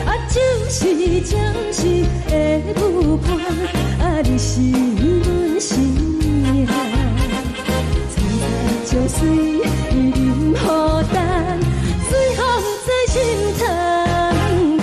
啊，只是暫時的舞伴，啊，你是阮生命。層層情水啉予乾，水予毋知心通疼。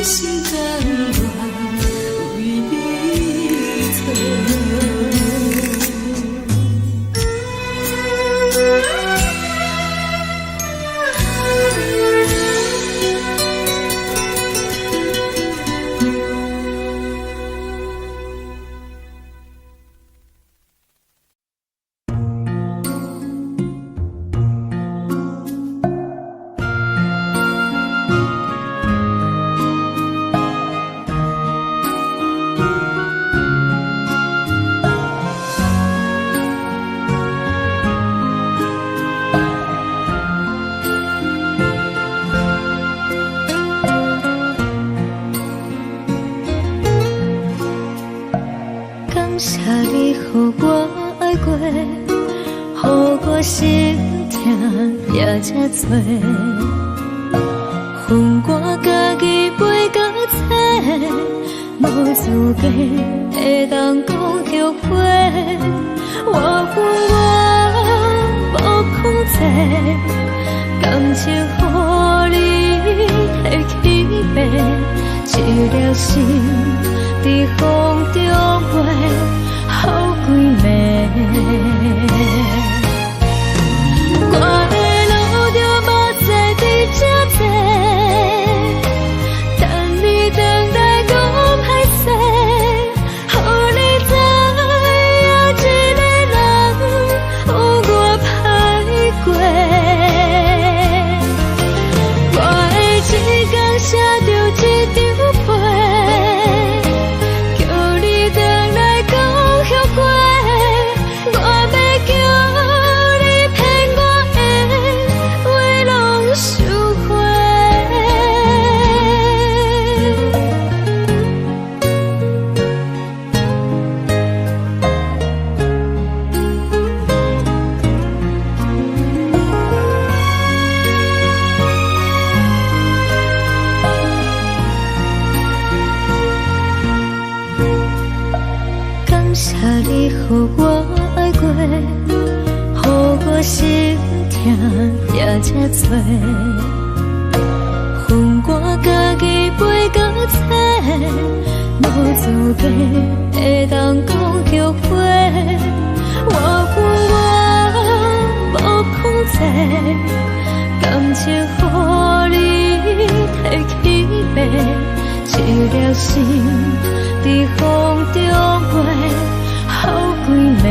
心甘願為你做。感謝你予我愛過，予我心疼也這多。予我家己飛到找，無資格會當講後悔。我恨我無控制，感情予你提去爬，一粒心佇風中飛，予幾暝。我會流著目屎佇這坐，等你轉來講歹勢，予你知影一个人有偌歹過。我會一工寫著一張批，叫你轉來講後悔。我欲叫你騙我的話攏收回。感謝你予我愛過，予我心疼也這多。予我家己飛到找，無資格會當講後悔。我恨我無控制，感情予你提去爬，一粒心佇風中飛，予幾暝。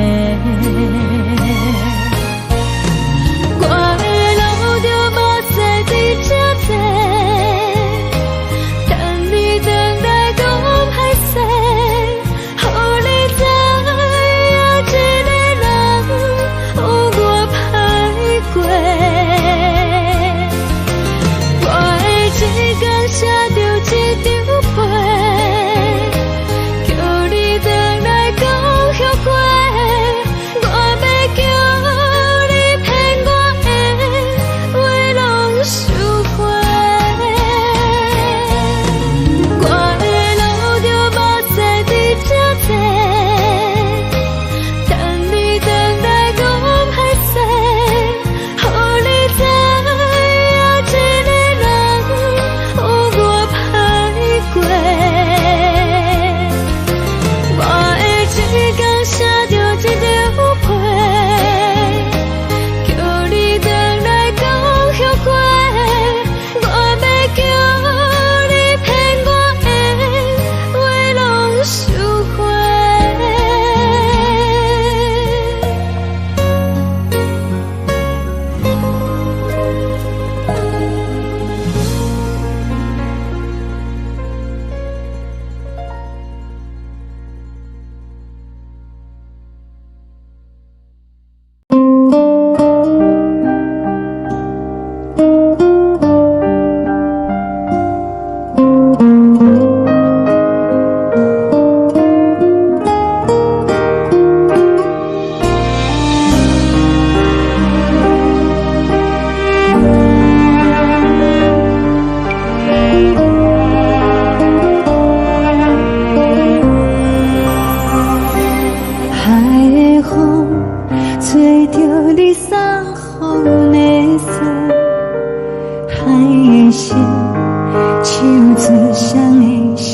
我會流著目屎佇這坐，等你轉來講歹勢，予你知影一個人有偌歹過。我會一工寫著一張批，叫你轉來講後悔。我欲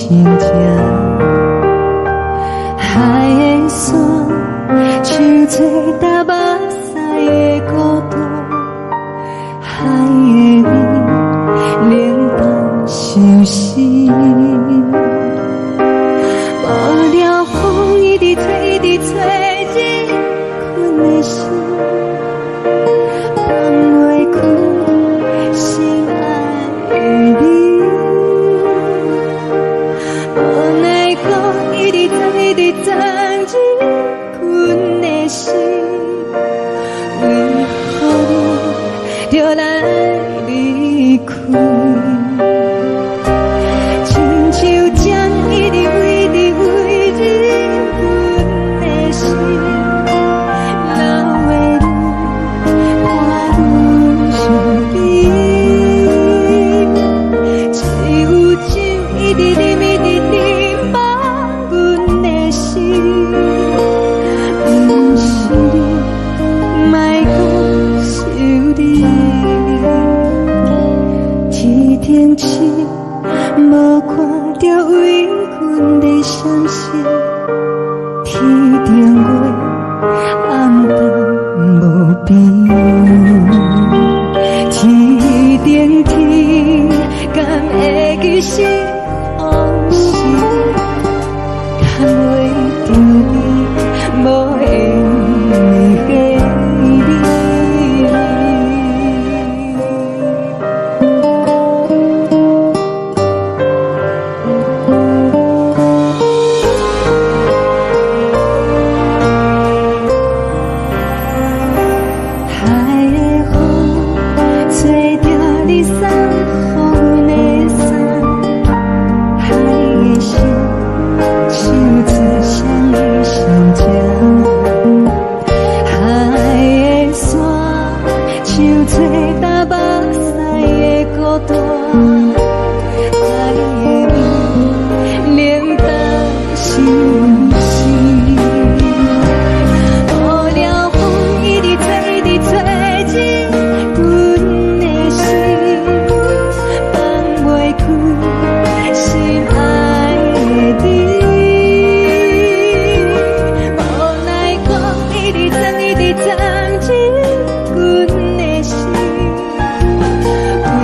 親情。海的山，像做焦目屎的孤單，海的味，冷淡相思。無聊風一直吹，一直吹，入阮的心，放袂開心愛的你。無奈何一直鑽，一直鑽入阮的心，為何你著來離開？親像針一直圍直圍入阮的心，留的淚伴阮身邊。只有酒一直啉，一直啉，放阮的心。毋是你，莫閣想你。天頂星無看著為阮咧閃爍，天頂月暗淡無邊。天頂天，敢會記是予是？牽袂著你，無緣的你。海的風，吹著你送予阮的衫，海的心，像做双的心情。海的山，像做焦目屎的孤單，海的味，冷淡相思。無聊風一直吹，一直吹入阮的心，放袂開心愛的你。無奈何一直鑽，一直鑽入阮的心，為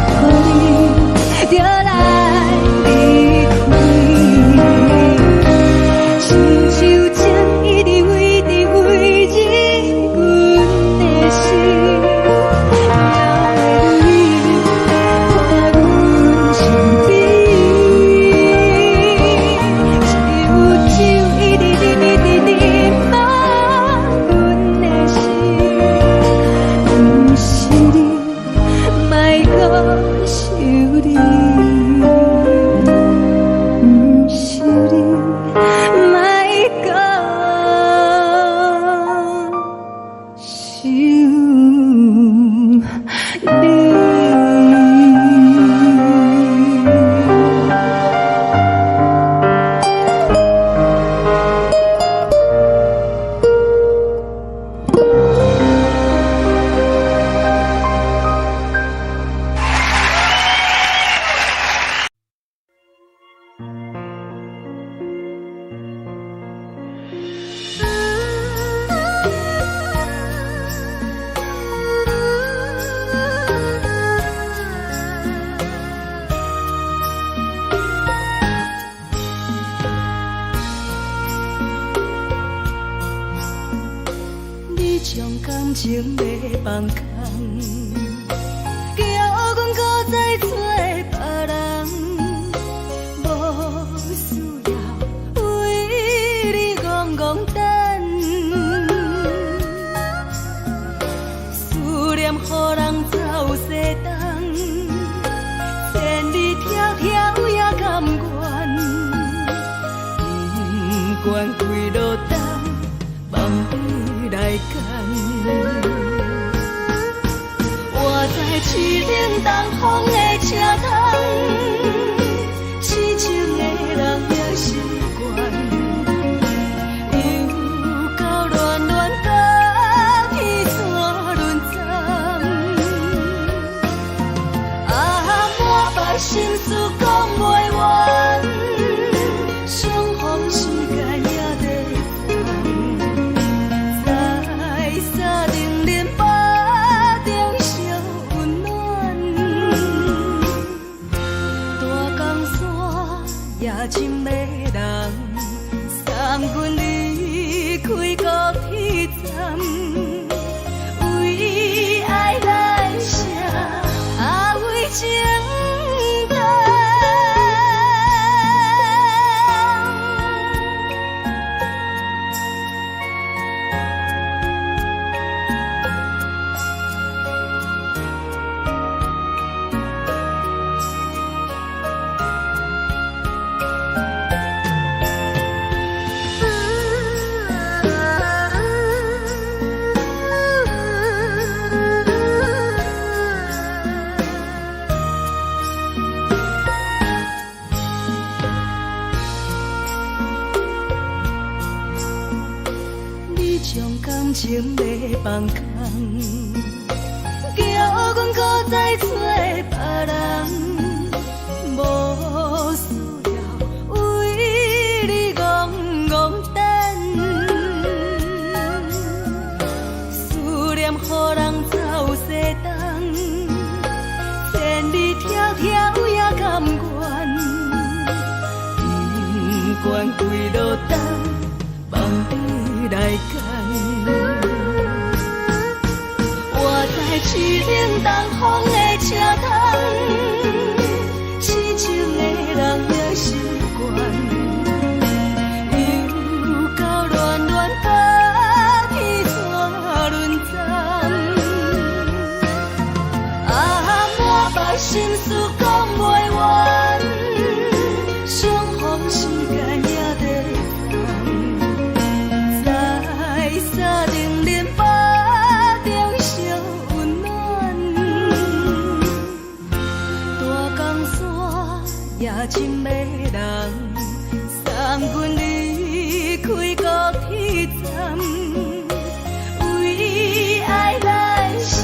何你著來離開？親像針一直圍直圍入阮的心，留的淚伴阮身邊。只有酒一直啉，一直啉，放阮的心。毋是你，莫閣想你。毋是你，莫閣想你。你將感情欲放空，叫阮閣再找別人，無需要為你戇戇等，思念予人走西東，千里迢迢也甘願，不管幾落冬，放你來揀。我知凄冷東風的車窗，痴情的人也習慣，又到亂亂甲天山輪鬃。啊，满腹心事講袂完。也真迷人，送阮離開高鐵站，為愛來寫，啊為情等。你將感情欲放空，叫阮閣再找別人，無需要為你戇戇等，思念予人走西東，千里迢迢也甘願，不管幾落冬，放你來揀。我知凄冷東風的車窗，痴情的人也習慣，又到暖暖冬天煞輪轉。啊，滿腹心事講袂完，相逢時間也短暫，在三重連腹中相溫暖。大江山也真迷人，送阮離開高鐵站，為愛來寫，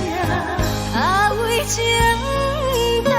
啊為情等。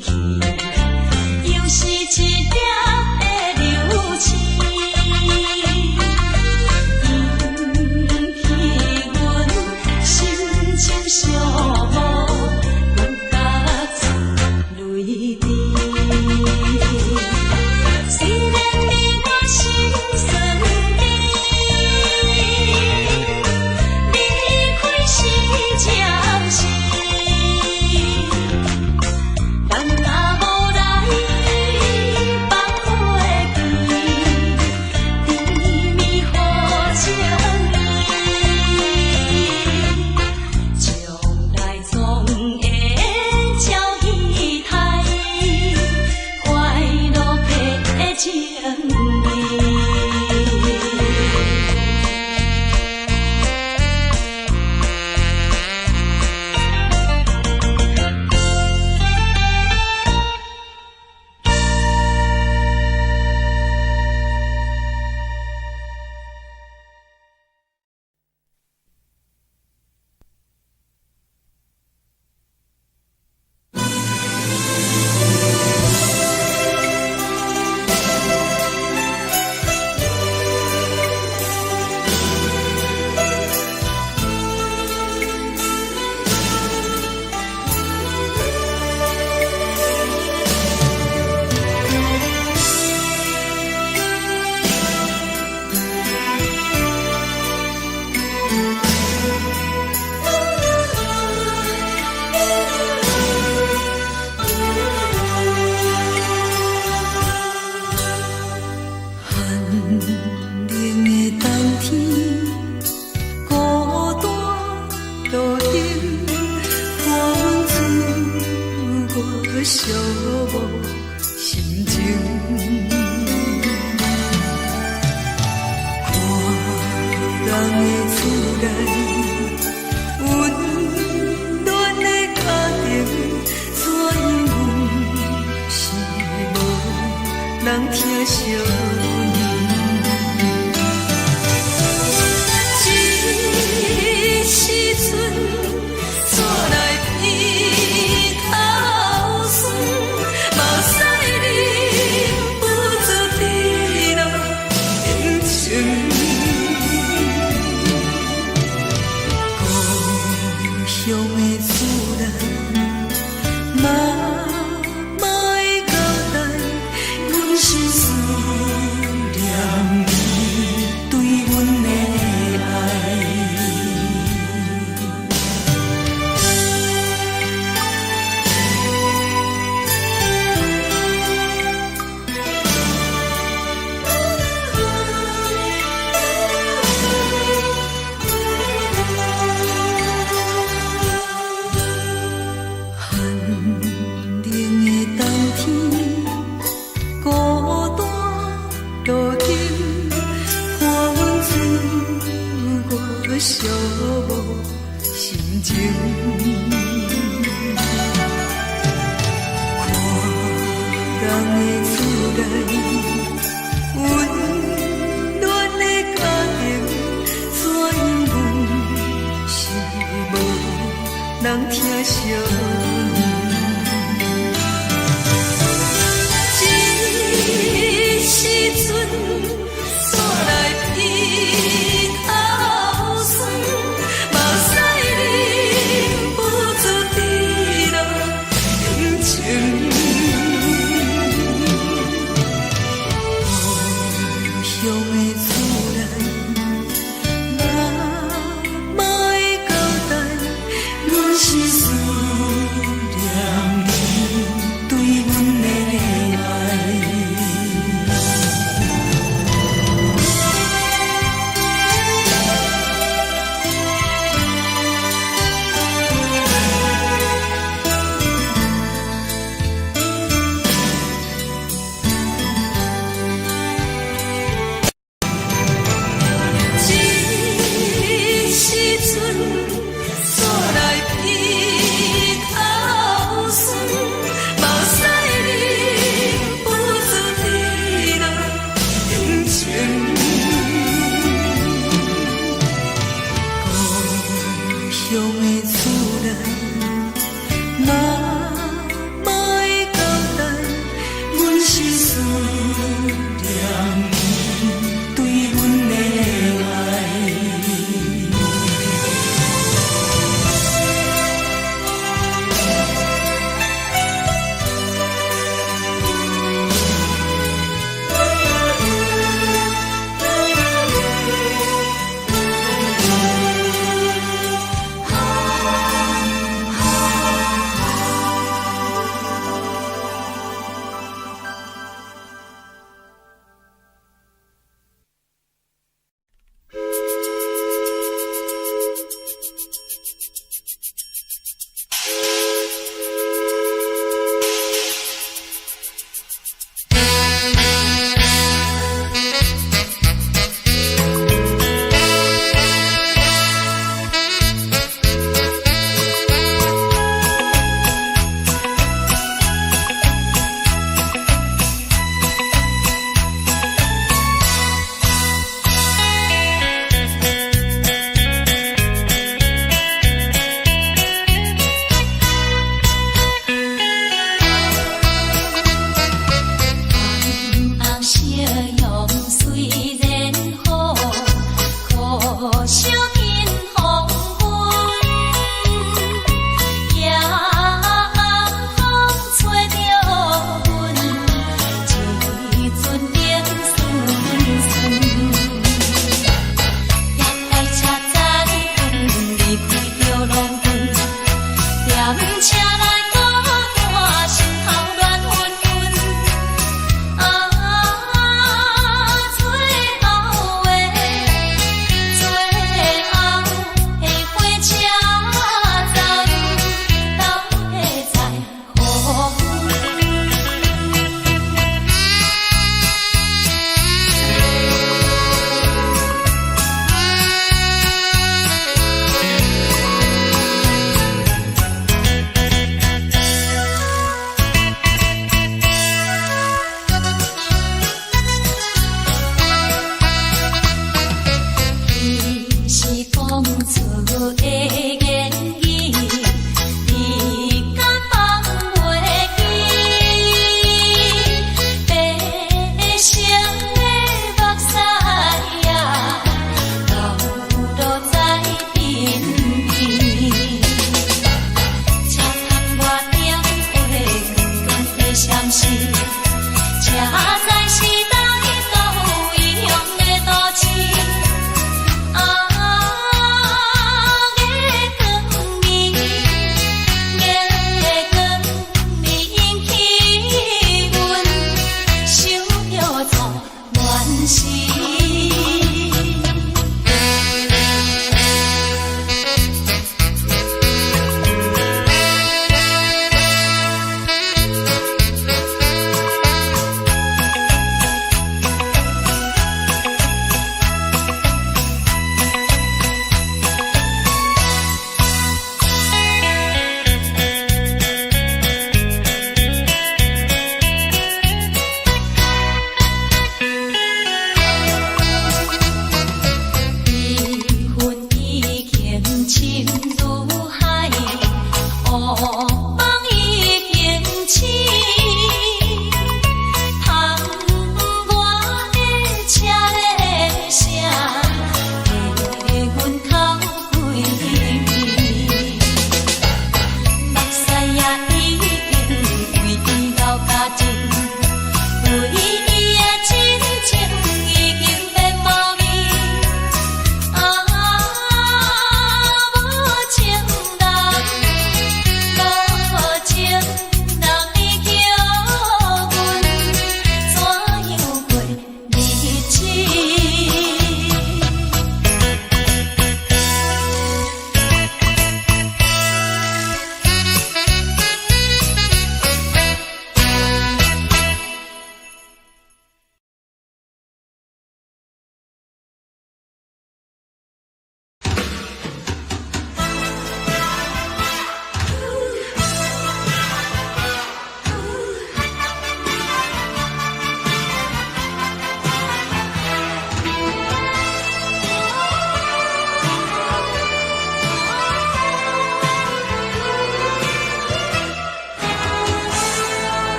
去，又是一粒的流星，引起阮心情寂寞，搁较出泪滴。虽然你我心酸甜，离开是暂时，人若无来放袂记，甜蜜予情意，将来总会照期待，快乐的情意。寒冷的冬天，孤單路燈，看阮自我寂寞心情。看人的厝內，溫暖的家庭，怎樣阮是無人疼惜阮。這時陣，煞來鼻頭酸，目屎忍不住滴落眼睛。故鄉的厝內，媽媽的交代，阮是思念伊對阮的愛。寒冷的冬天，孤單路燈，看阮自我寂寞心情。看人的厝內，溫暖的家庭，怎樣阮是無人疼惜阮。這時陣，煞來鼻頭酸，目屎忍不住滴落眼睛。故鄉的厝內，媽媽的交代，阮是思念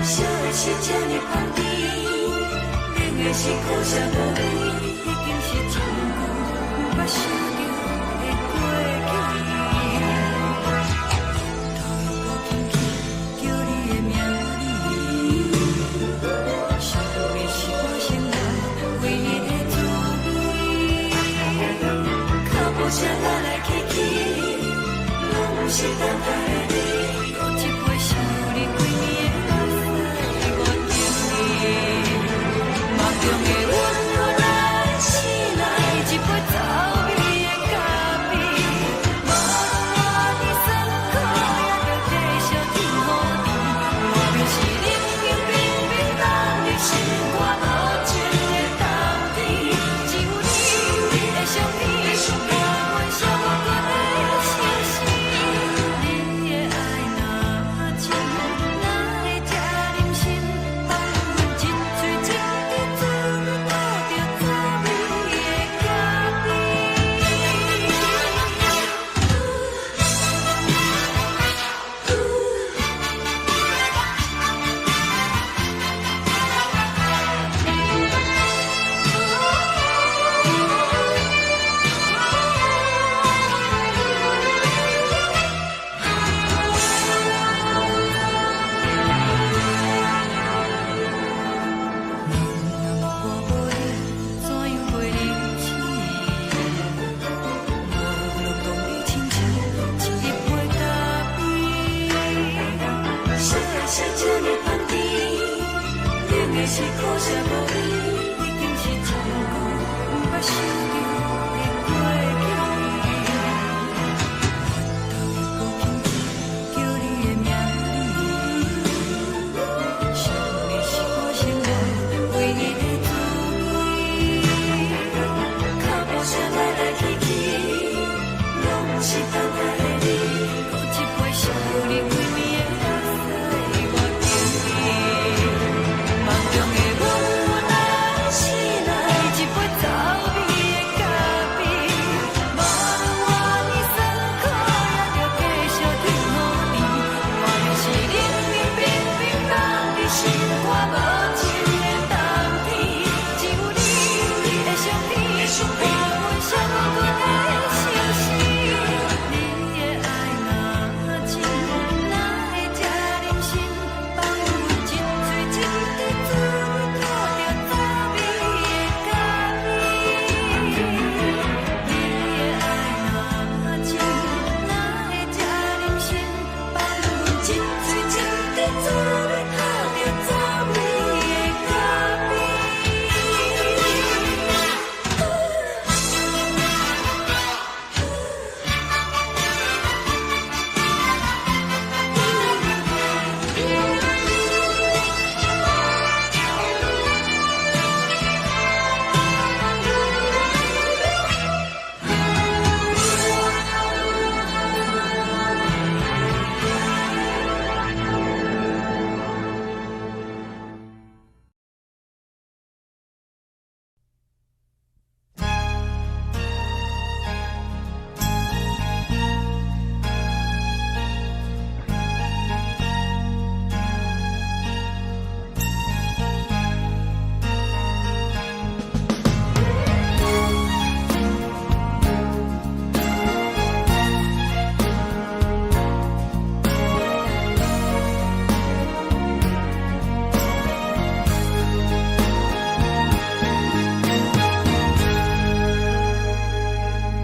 烧的是這呢香甜，冷的是苦涩無味，已經是真久毋捌想著的過去。頭又閣輕輕叫你的名字，想你是我生活唯一的滋味。腳步聲來來去去，攏毋是等待的你。閣一杯想你規暝的目屎，我等你。夢中的阮來醒來，一杯走味的咖啡，無論偌呢酸苦，也著繼續天雨甜。莫非是冷冷冰冰凍入心肝無情的冬天？只有你的相片，伴阮寂寞的相思。你的愛若真，哪會這忍心放阮一喙一滴做你吐著滋味的咖啡？人若我無你，怎樣過日子？無論當你親像一杯咖啡。燒的是這呢香甜，冷的是苦澀無味，已經是真久毋捌想著的過去。頭又閣輕輕叫你的名字，想你是我生活唯一的滋味。腳步聲來來去去，攏毋是等待的你。閣一杯想你規暝的目屎，我等你。夢中的阮來醒來，一杯走味的咖啡，無論偌呢酸苦，也著繼續天雨甜。莫非是冷冷冰冰凍入心肝無情的冬天？只有你的相片，伴阮寂寞的相思。你的愛若真，哪會這忍心放阮一喙一滴做你吐著滋味的咖啡？你的愛若真，哪會這忍心放阮一喙一滴做你吐著滋味的咖啡？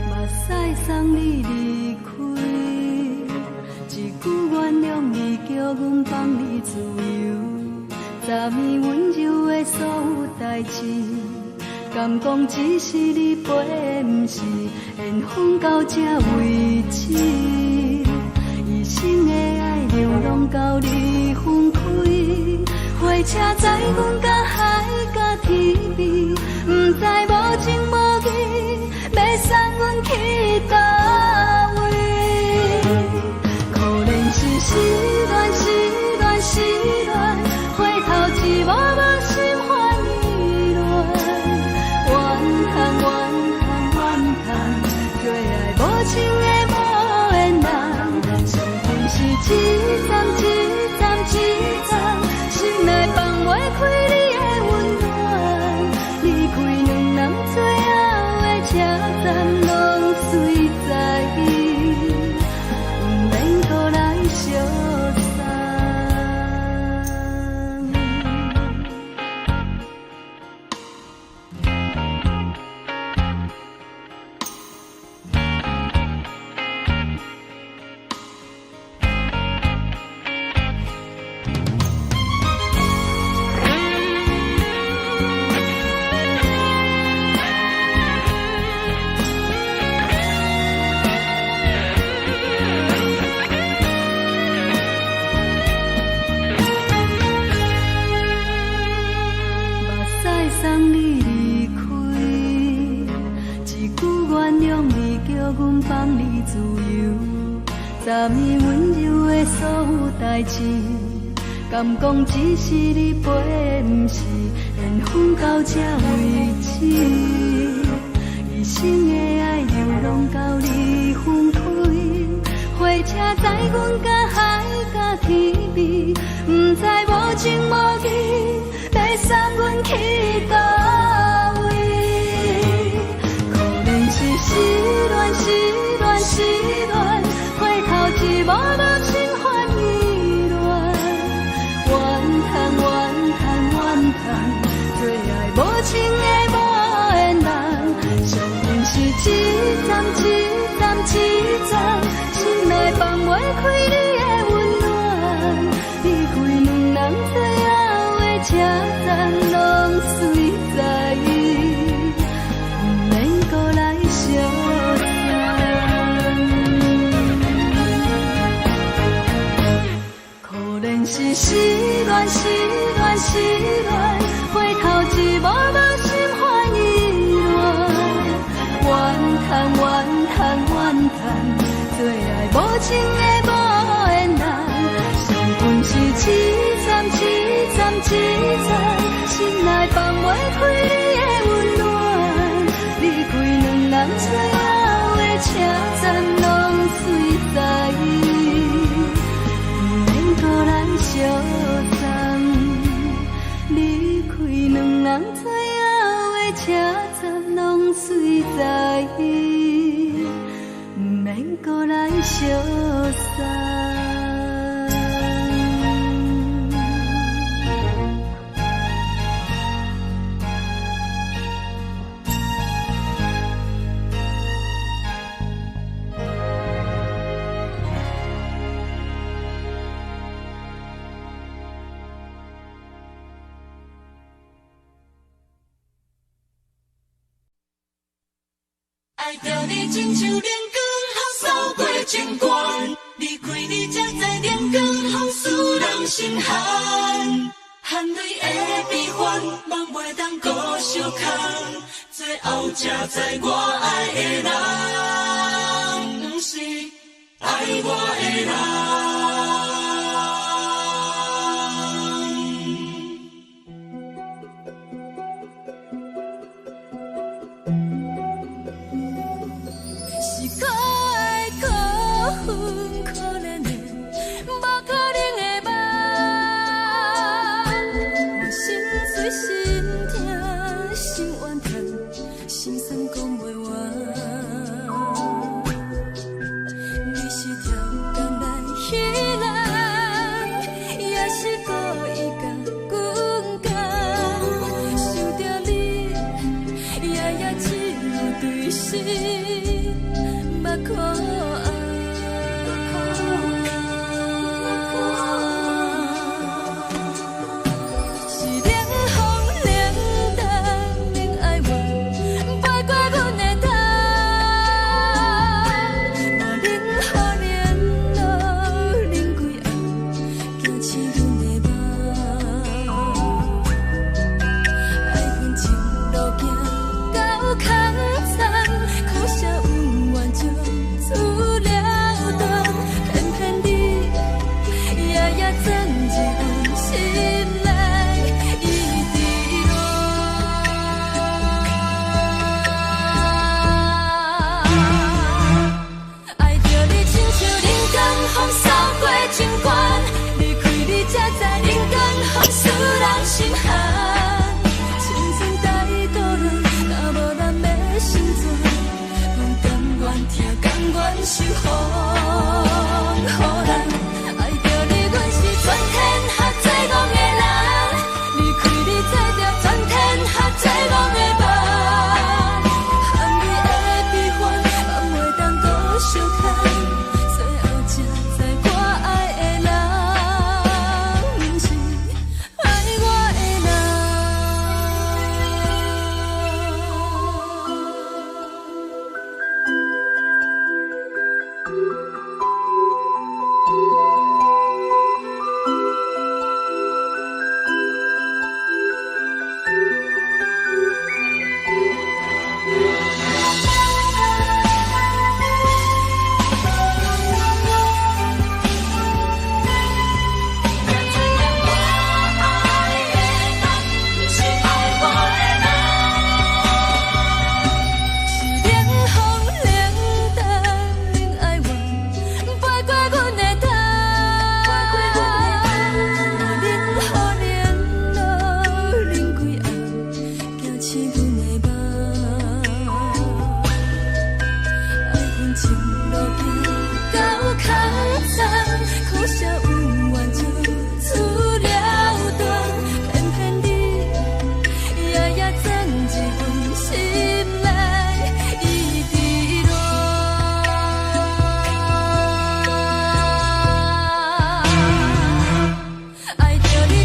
目屎送你離開，一句原諒你，叫阮放你自由。昨暝溫柔的所有代誌，敢講只是你陪的，毋是緣分到這為止。一生的愛流浪到你分開，火車載阮到海角天邊，毋知無情無義，欲送阮去佗位？可憐是失戀，失戀，失戀，回頭一幕幕心煩意亂。怨嘆怨嘆怨嘆，做愛無情的無緣人，生命是一站一站一站，失代誌，敢講只是你陪，毋是緣分到這為止。一生的愛流浪到你分開，火車載阮甲海甲天邊，毋知無情無義，欲送阮去佗位。可憐是失戀，失戀，失戀，回頭一幕幕心煩意亂。怨嘆怨嘆怨嘆，做愛無情的無緣人，相逢是一站一站一站，心內放袂開你的溫暖。離開兩人最後的車站，攏隨在意，毋免閣來相送。可憐是失戀，失戀，失戀，回頭一幕幕心煩意亂。怨嘆怨嘆怨嘆，做愛無情的無緣人，相逢是一站一站一站，心內放袂開你的溫暖。離開兩人最後的車站，攏隨在意，毋免閣來相送。離開兩人最後的車站，攏隨在意，毋免閣來相送。愛著你親像冷光予掃過情關，離開你才知冷光予使人心寒。汗淚的悲歡，夢袂當閣相空，最後才知我愛的人，毋是愛我的人。是可愛可恨可憐的，無可能的夢。我心碎心痛心怨嘆，心酸講袂完。你是超工來彼人，也是故意共阮講。想著你，夜夜只有對心目苦紅。是冷風冷淡免哀怨，飛過阮的頭。无冷雨冷露冷规暗，惊醒阮的梦。爱恨情路行到空残，可惜恩怨从此了断，偏偏你夜夜钻入阮心內，一直戀。愛著你親像冷光予掃過情關，離開你才知冷光予使人心寒。青春帶倒落，若無人欲成全，阮甘願疼，甘願受風雨難。愛著你，阮是全天下最戇的人，離開你做著全天下最戇的夢。含淚的悲歡，放袂當閣相牽，最後才知我愛的人，毋是愛我的人。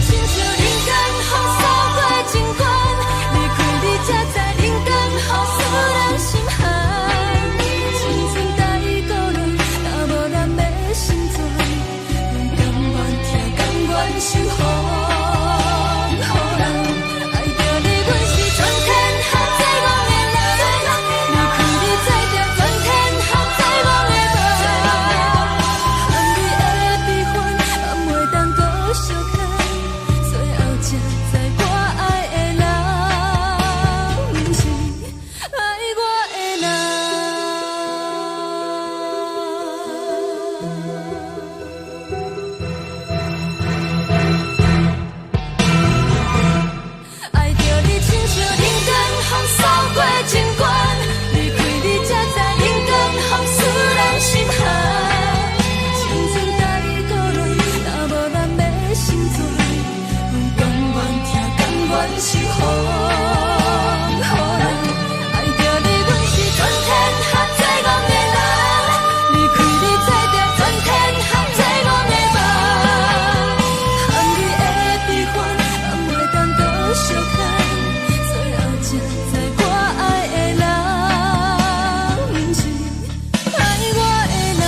親像冷江風掃過情關，離開你才知冷江風使人心寒。青春太孤單，若無人欲心存，阮甘願疼，甘願受予人。愛著你，阮是全天下最戇的人。離開你才知全天下最戇的夢。含你的悲歡，嘛袂當閣相牽。最後才知我愛的人，毋是愛我的人。愛著你親像冷江風掃過情關，離開你才知冷江風使人心寒。青春太孤單，若無人欲心存，阮甘願疼，甘願受予人。愛著你，阮是全天下最戇的人。離開你才知全天下最戇的夢。含你的悲歡，嘛袂當閣相牽。最後才知我愛的人，毋是愛我的人。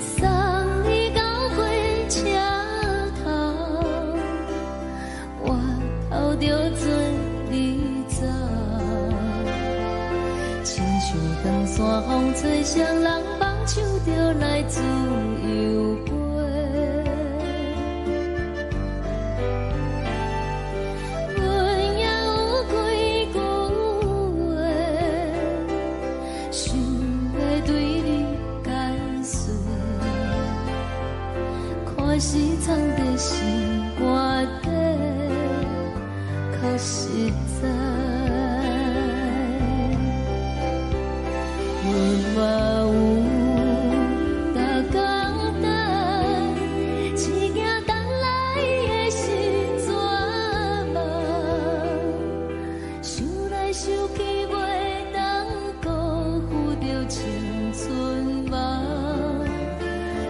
送你到火車頭，我頭著做你走。親像長山風吹，誰人放手就來自由飛。阮也有幾句話，想欲對你解說。看是藏佇心肝底，較實在。阮嘛有逐工等，只驚等來的是絕望。想來想去，袂當辜負著青春夢，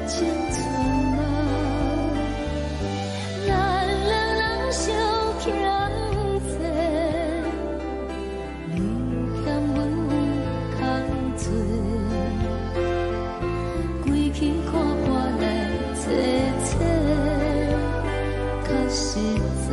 青春夢。咱兩人相欠債，你欠阮有空濟，規氣看破來找找，較實在。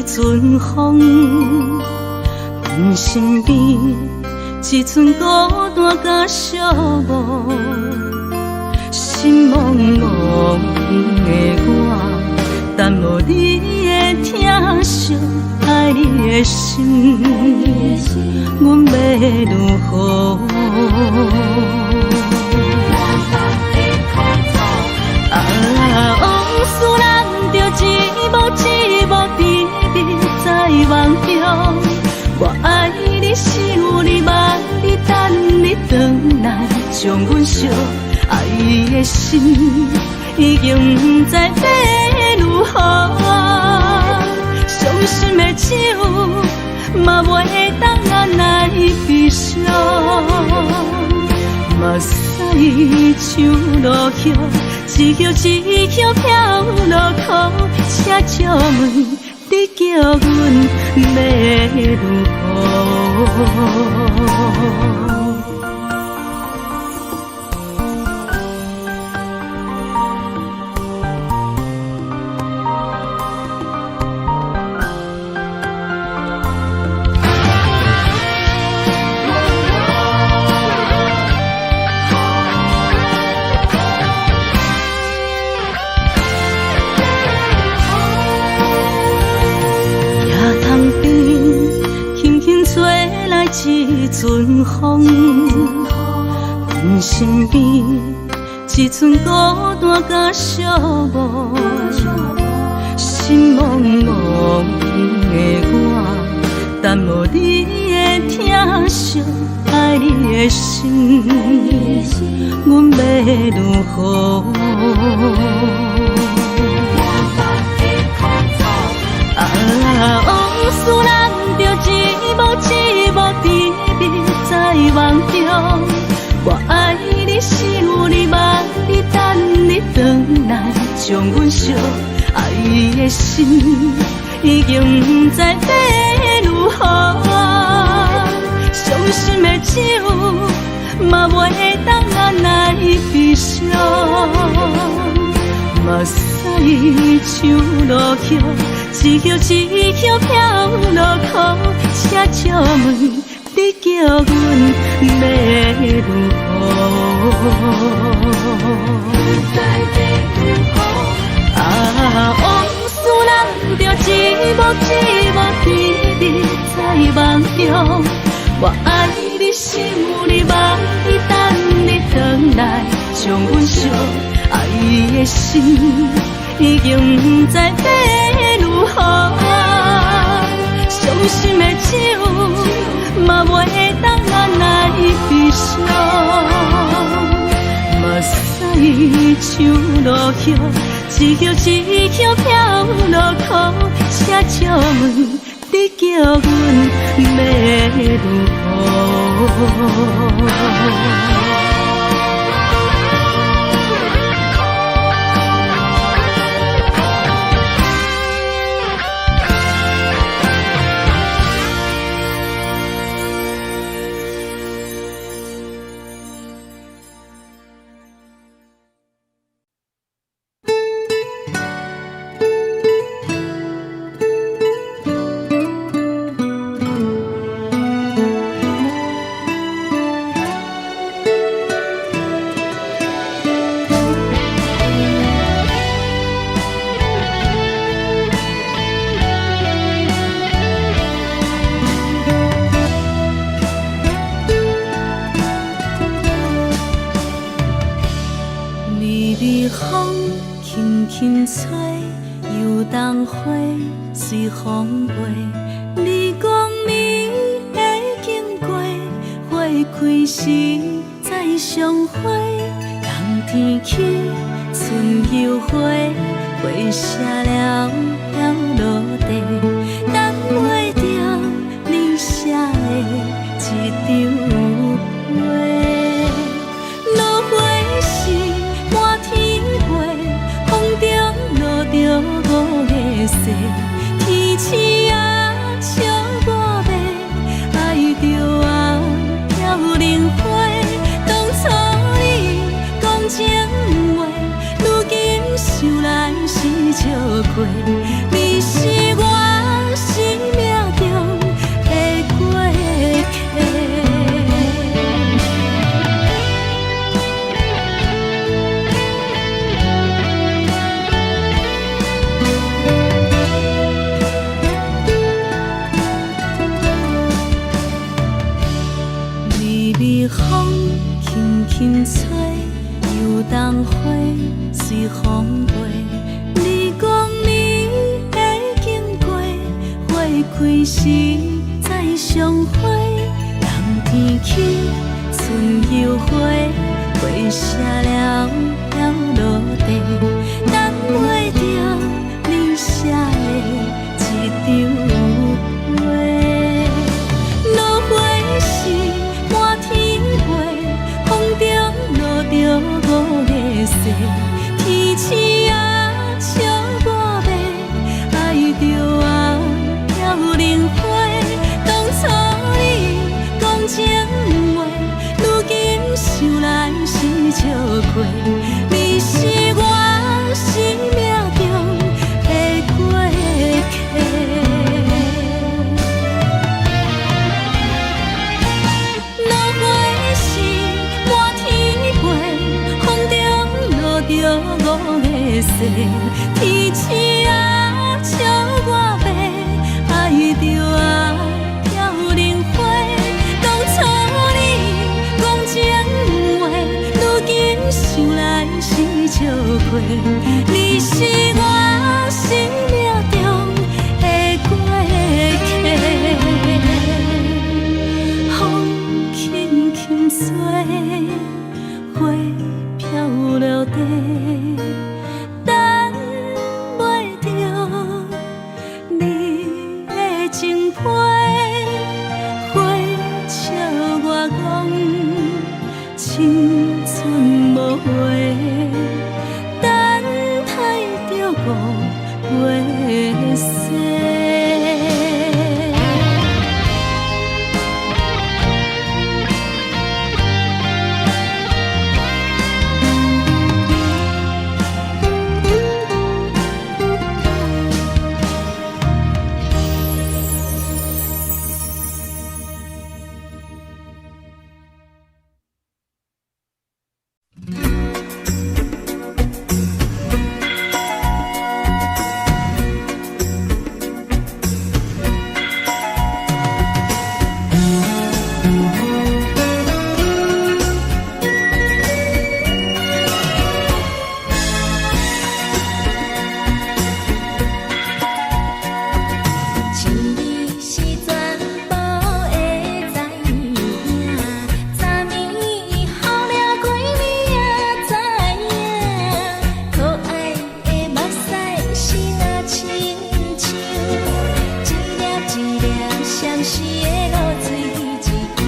陣風，阮身邊一寸孤單佮寂寞，心茫茫的我，等無你的疼惜，愛你的心，阮欲如何？啊，往事咱著一幕一幕甜蜜在夢中。我愛你，想你，望你，等你轉來，將阮惜。愛的心已經毋知欲如何，傷心的酒嘛袂當按來悲傷，目屎像落葉，一葉一葉飄落空，請借問你叫阮欲如何？一陣風，阮身邊一寸孤單佮寂寞，心茫茫的我，等無你的疼惜，愛你的心，阮欲如何？啊，往事咱著一幕一幕甜蜜在夢中。我愛你，想你，望你，等你轉來，將阮惜。愛的心已經毋知欲如何，傷心的酒嘛袂當按來悲傷，目屎像落葉，一葉一葉飄落空，請借問你叫阮欲如何？啊，往事咱著一幕一幕甜蜜在夢中。我愛你，想你，望你，等你轉來，將阮惜。愛的心已經毋知欲如何，傷心的酒嘛袂當按來悲傷，目屎像落葉，一葉一葉飄落空，請借問你叫阮欲如何？想來是笑過，你是我。來相會，冬天起春又回，花謝了了落地，等袂著你寫的這張批。落花是滿天飛，風中落著五个誓，天星啊笑我欲，愛著啊飄零花。當初你講情話，如今想來是笑話。你是我生命中的過客。落花是滿天飛，風中落著五个誓，天星啊笑我欲，愛著啊飄零花。當初你講情話，如今想來是笑話。你是我生命中的過客。風輕輕吹，花飄落地，等袂著你的情批。花笑我講青春無話，等待著五月雪。情你是全部的知影，昨暝雨了規暝也知影，可愛的目屎是若親像一粒一粒相思的露水一樣，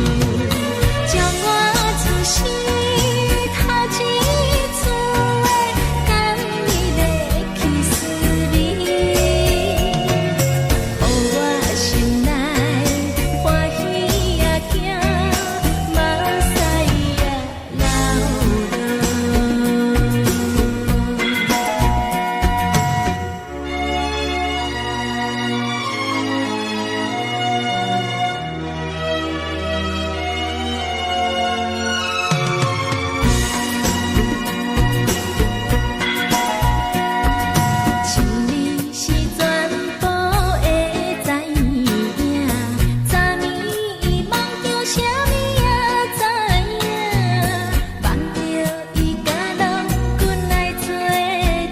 將我此生頭一次的甘蜜的去思味，予我心內歡喜也驚，目屎也流落。情你是全部的知影，昨暝夢著啥物也知影，夢著伊佮郎君來做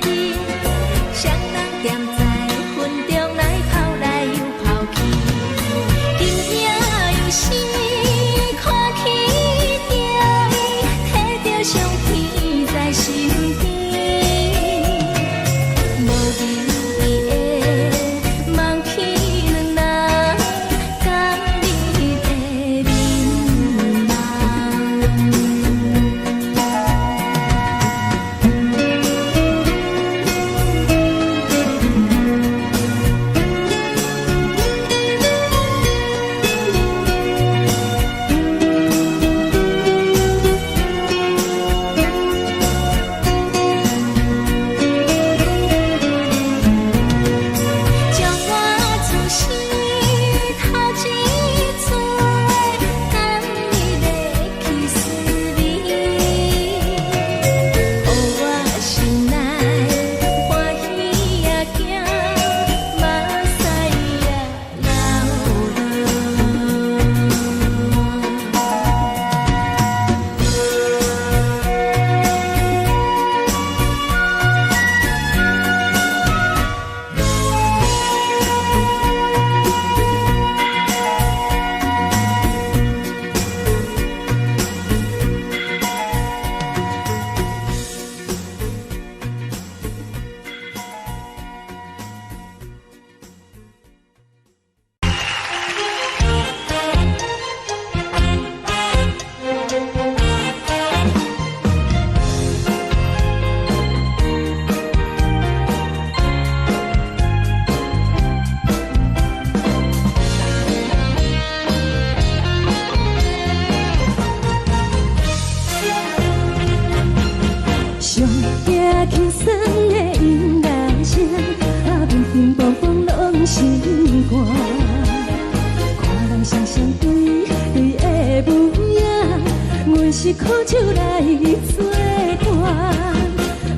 陣，雙人踮在雲中來跑來又跑去，今夜又是看起著伊，提著相片在身邊。無言的望去兩人甘蜜的面目。人雙雙對對的舞影，阮是苦酒來做伴，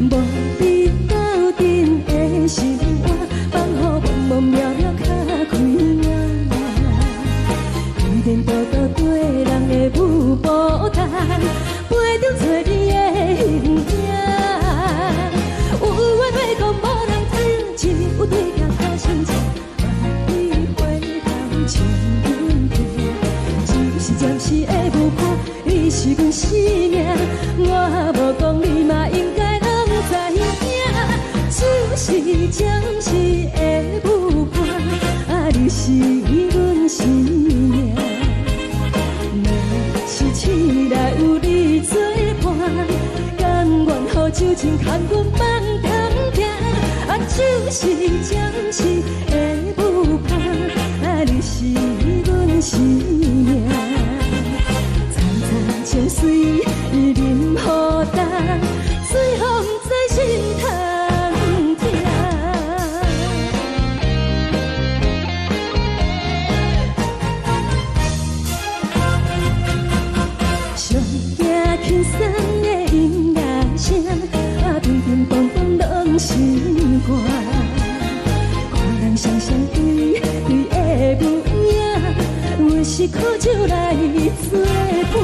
無你鬥陣的心肝，放予茫茫渺渺較開眼。天道道對人的舞步動，陪著找你的形影。有緣欲講無人聽，只有對鏡看心情。望你回頭笑阮聽，只是暫時的舞伴，你是阮生命。我無講你嘛應該攏知影，只是暫時的舞伴，啊，你是阮生命。若是醒來有你做伴，甘願予酒精牽阮放通行。啊，只是暫時的舞伴，啊，你是阮生命。層層情水淋予重，最予毋知心通疼。上驚輕鬆的音樂聲，啊，乒乒乓乓攏是我。看人雙雙對對的舞影，阮是苦酒來做伴，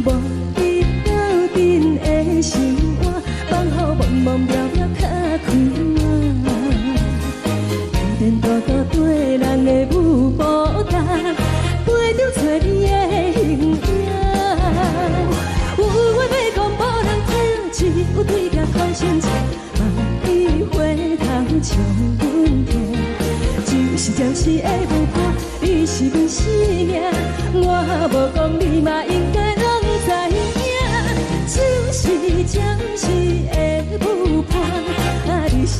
無你鬥陣的心肝，放予茫茫渺渺較開眼。天道道對人的舞步動，陪著找你的形影。有話欲講無人聽，只有對鏡看心情。望你回頭笑阮聽，只是暫時的舞伴，你是阮生命。我無講你嘛應該攏知影，只是暫時的舞伴，啊，你是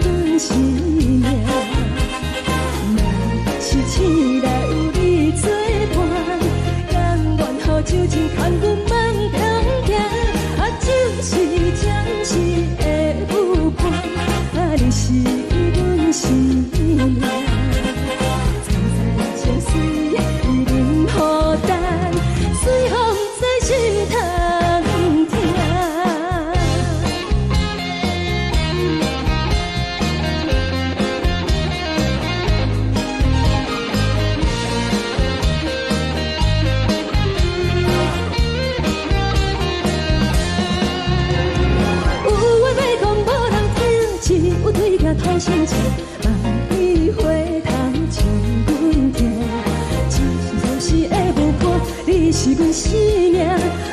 阮生命。若是醒來有你做伴，甘願予酒精牽阮放通行。啊，只是暫時的舞伴，啊，你是阮生命。層層情水淋予重，最予毋知心通疼。有話欲講無人聽，只有對鏡看心情。望你回頭笑阮聽，只是暫時的舞伴，你是阮生命。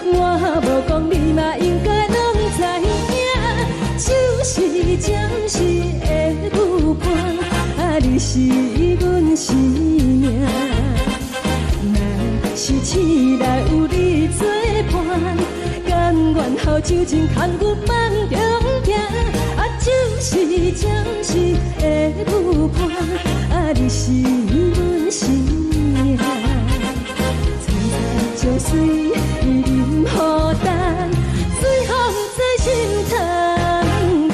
我無講你嘛應該攏知影，只是暫時的舞伴，啊，你是阮生命。若是醒來有你做伴，甘願予酒精牽阮放中行。啊，只是暫時的舞伴，啊，你是阮生命。層層情水淋予重，最予毋知心通疼。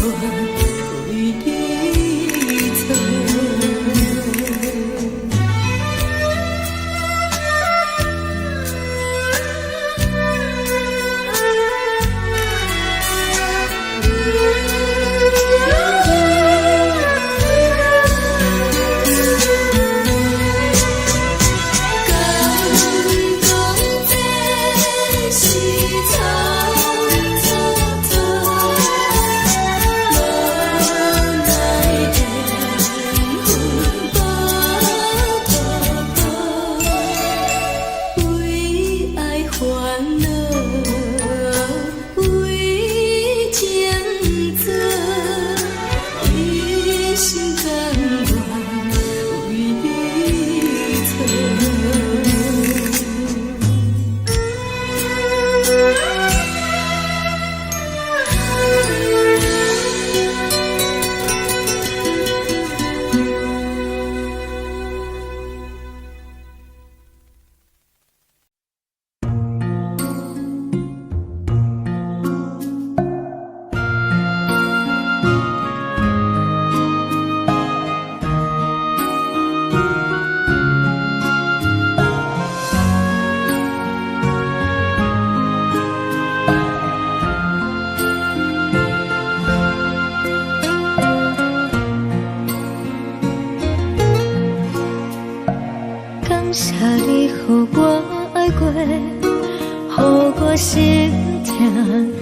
為你做。敢講這是草草草，無奈緣分無妥妥，為愛煩惱，為情做，一心甘願為你做。感謝你予我愛過，予我心疼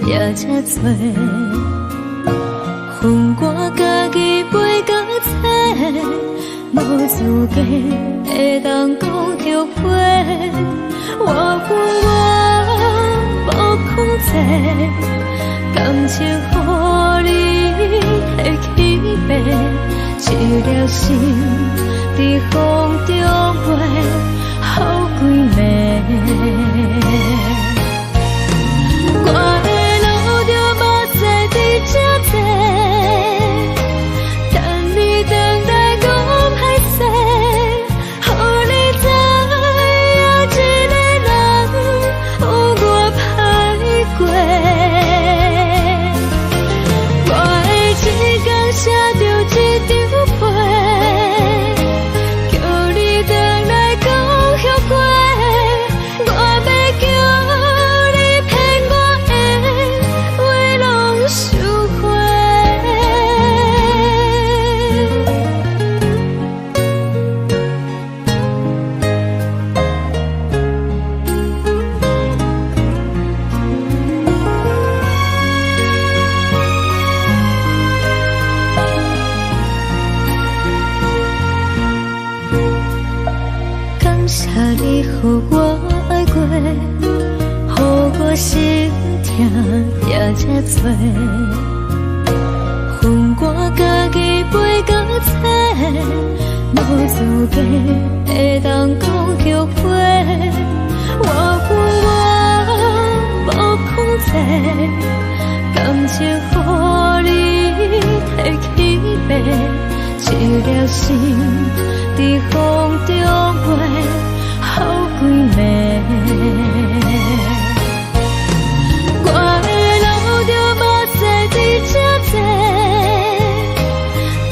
也這多。予我家己飛到找，無資格會當講後悔。我有我無控制，感情予你提去爬，一粒心佇風中飛，予規暝。我會流著目屎佇這坐，等你轉來講歹勢，予你知影一个人有偌歹過。我會一工寫著一張批，叫你轉來講後悔。我欲叫你騙我的話攏收回。感謝你予我愛過，予我心疼也這多。予我家己飛到找，無資格會當講後悔。我有我無控制，感情予你提去爬，一粒心佇風中飛，予規暝。我會流著目屎佇這坐，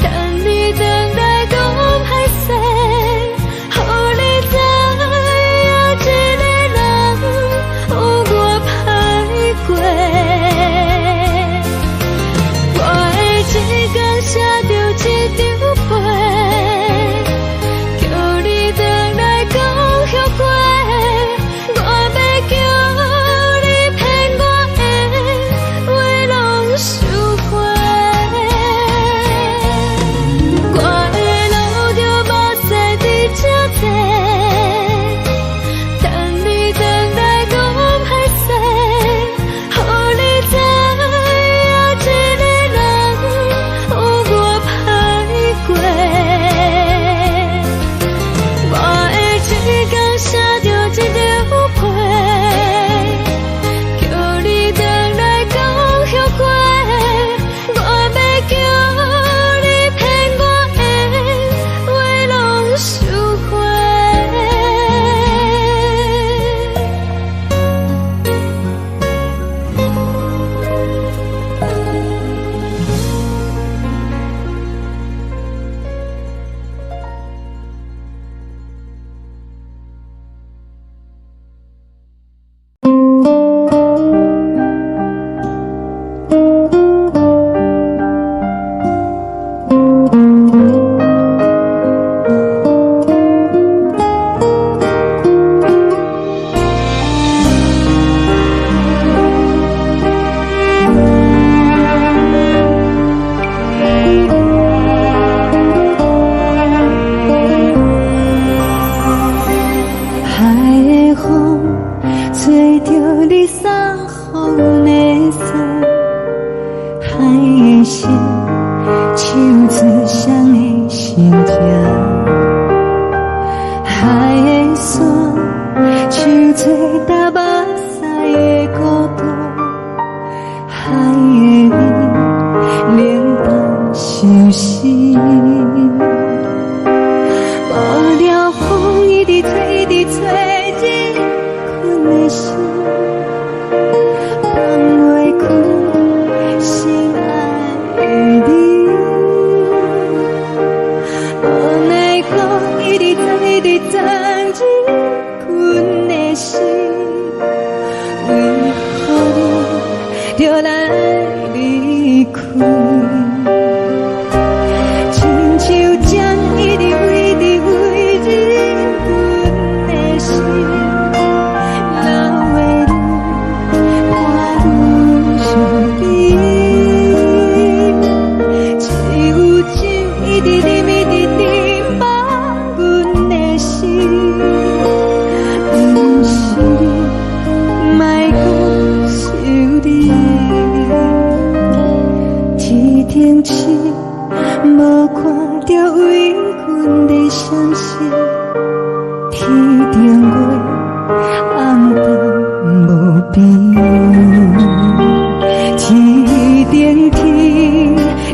等你轉來講歹勢，予你知影一個人有偌歹過。的心，唱出誰的心情。海的山，像做焦目屎的孤單。海的味，冷淡相思。無聊風一直吹，一直吹，入阮的心，放袂開心愛的你。無奈何一直鑽，一直鑽入阮的心，為何你著來離開？親像針一直一直飛入阮的心，流的淚伴阮身邊。只有酒一直啉，一直啉，放阮的心。毋是你，莫閣想你。天頂星無看著為阮咧傷心，天頂月暗淡無邊。天頂天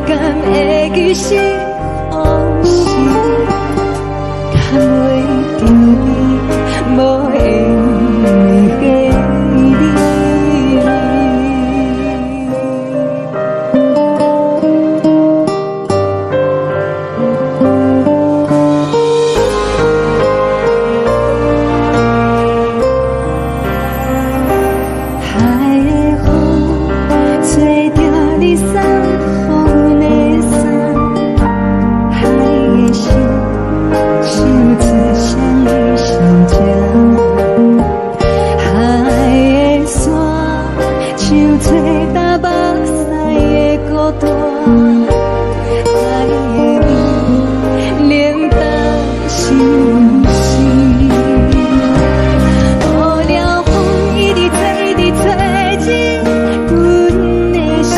敢會記是予是？牽袂著你，無緣的你。海的風吹著你送予阮的衫，海的心唱出誰的心情。海的山像做焦目屎的孤單，海的味冷淡相思。無聊風一直吹，一直吹入阮的心，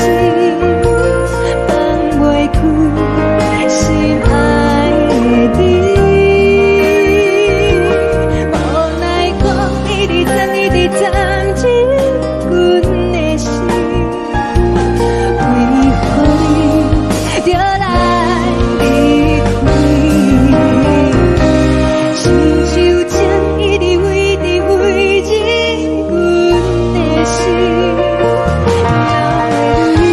放袂開心愛的你。無奈何一直鑽，一直鑽入阮的心，為何你著來離開？親像針一直飛，一直飛入阮的心，流的淚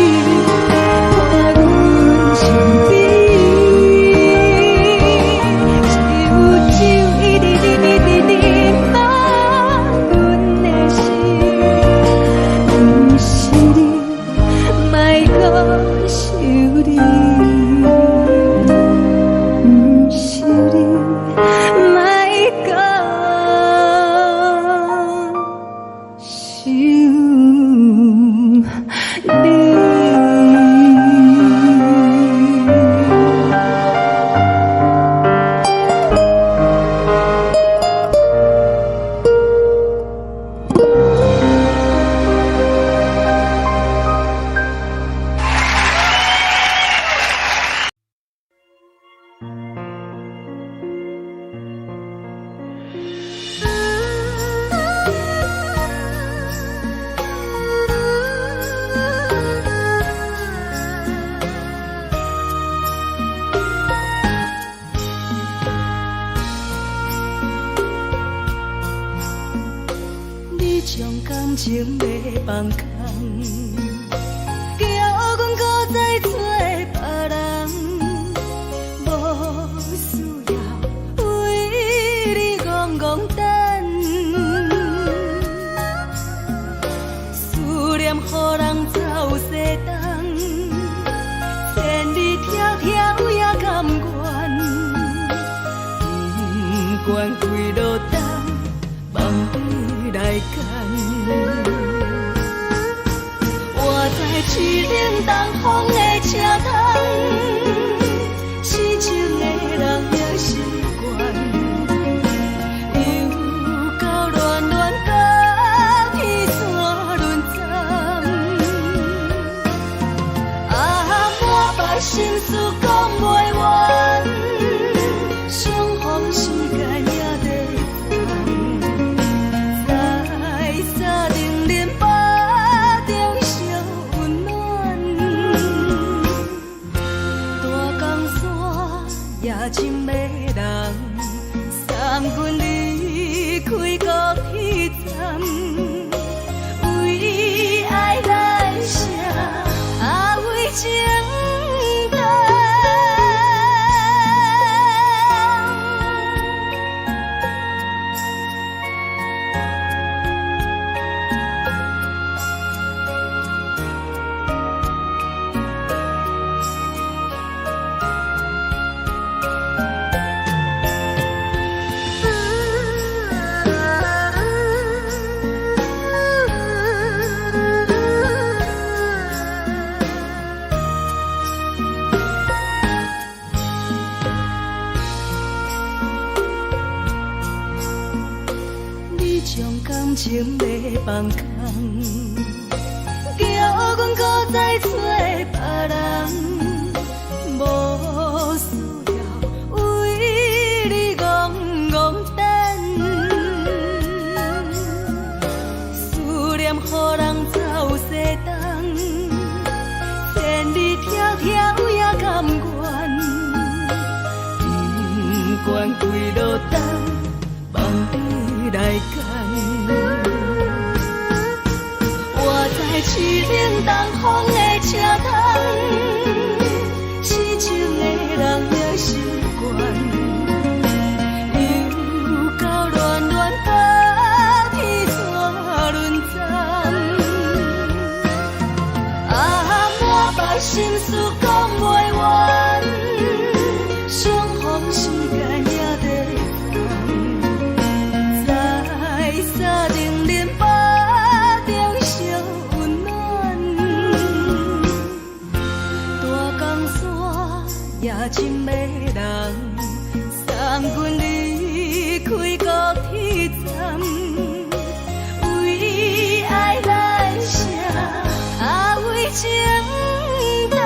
伴阮身邊。只有酒一直啉，一直啉，放阮的心。毋是你，莫閣想你。毋是你，莫閣想你。你將感情欲放空，叫阮閣再找別人，無需要為你戇戇等，思念予人走西東，千里迢迢也甘願，不管幾落冬，放你來揀。我知凄冷東風的車窗，痴情的人也習慣，又到亂亂甲天山輪斬。啊，心事講袂完，相逢時間也得站，在三重林腹中相溫暖。大江山也真迷人，送阮離開高鐵站，為愛來寫，啊為情等。你將感情欲放空，叫阮閣再揣別人，無需要為你戇戇等，思念予人走西東，千里迢迢也甘願，不管幾落冬，放你來揀。我在凄冷東風的車窗，痴情的人也習慣，又到暖暖冬天煞輪轉。啊，滿腹心事講袂完，相逢時間也得站，在三重林腹中相溫暖。大江山也真迷人，送阮離開高鐵站，為愛來寫，啊為情等。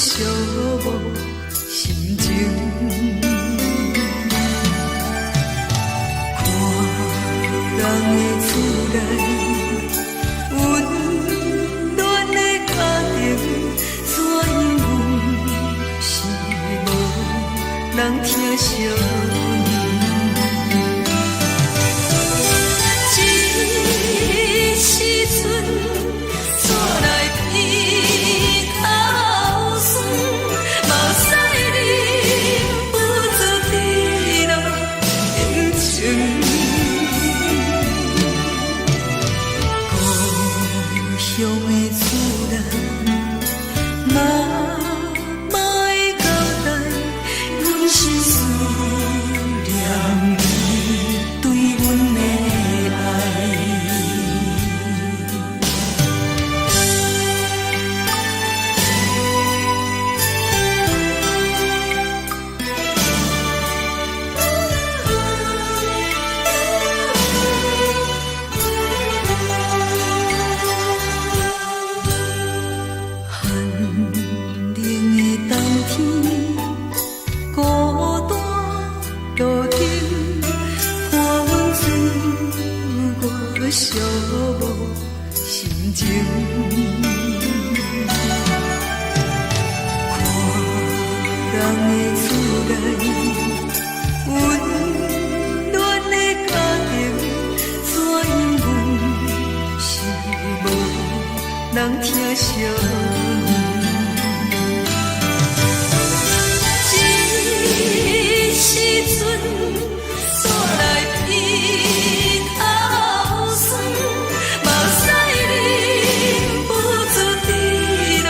寂寞心情。看人的厝內，溫暖的家庭，怎樣阮是無人疼惜阮。這時陣，煞來鼻頭酸，目屎忍不住滴落眼睛。故鄉的厝內，媽媽的交代，阮是思念你對阮的愛。寒冷的冬天，孤單路頂，看阮自我寂寞心情。看人的厝內，溫暖的家庭，怎樣阮是無人疼惜阮。這時陣，煞來鼻頭酸，目屎忍不住滴落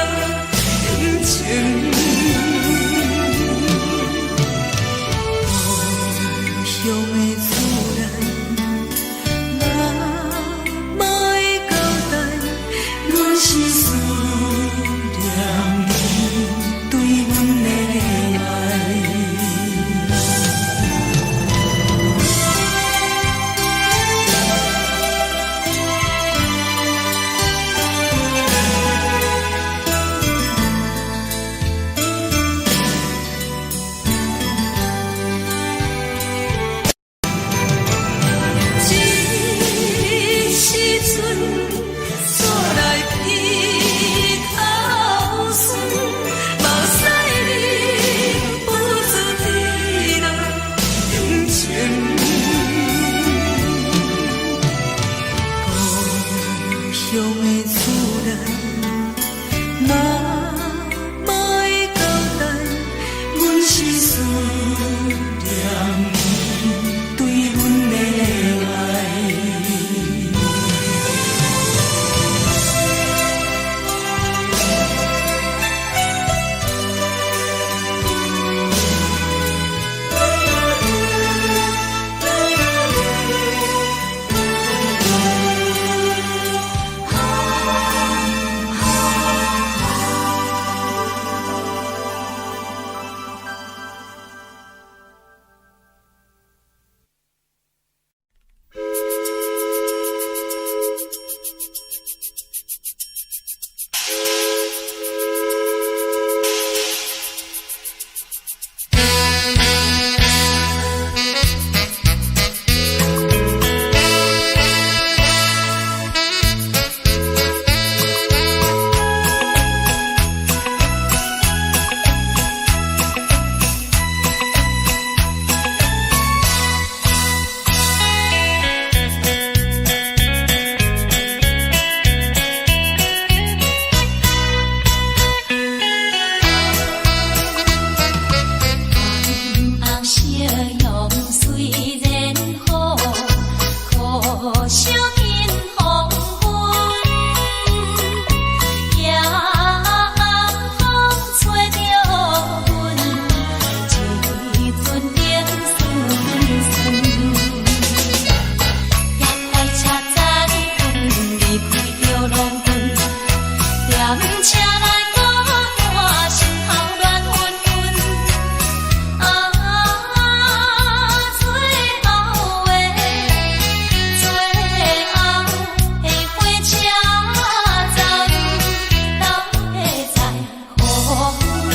眼睛。故鄉的厝內，媽媽的交代，阮是思念你對阮的愛。這時陣，煞來鼻頭酸，目屎忍不住滴落眼睛。故鄉的厝內，媽媽的交代，阮是思念你對阮的愛。紅夕陽雖然好，可惜見黃昏。夜暗風吹著阮，一陣冷酸酸。夜快車載阮離開著郎君，踮車內孤單，心頭亂紛紛。啊，最後的最後的火車站，到底在予阮？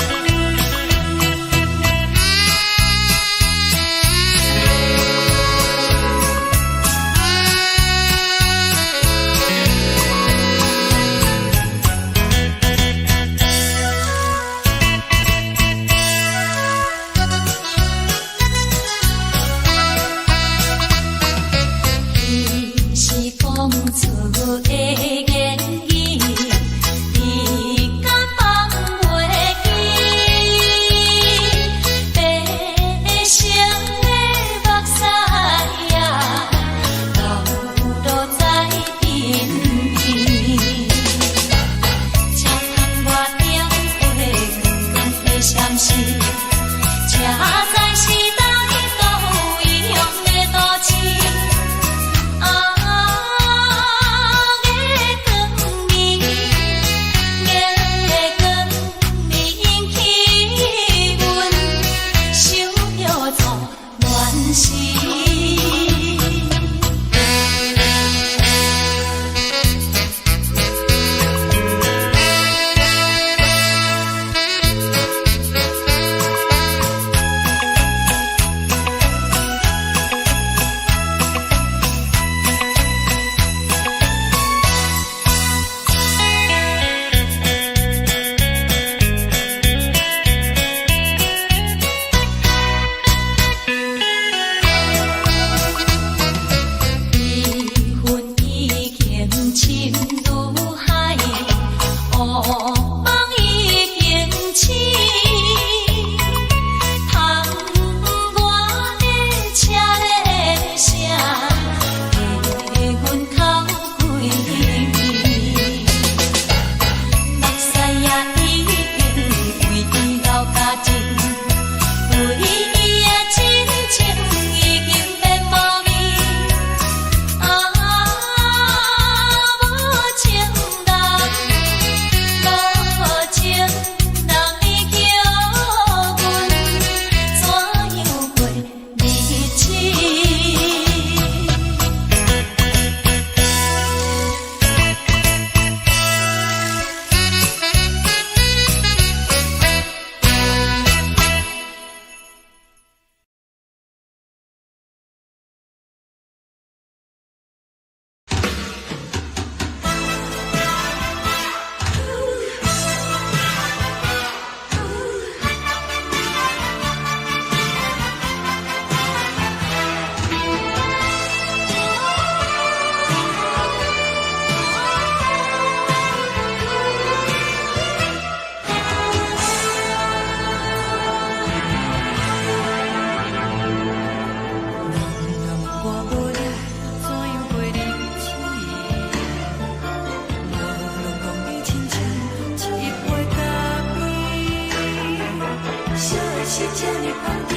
是這呢香甜，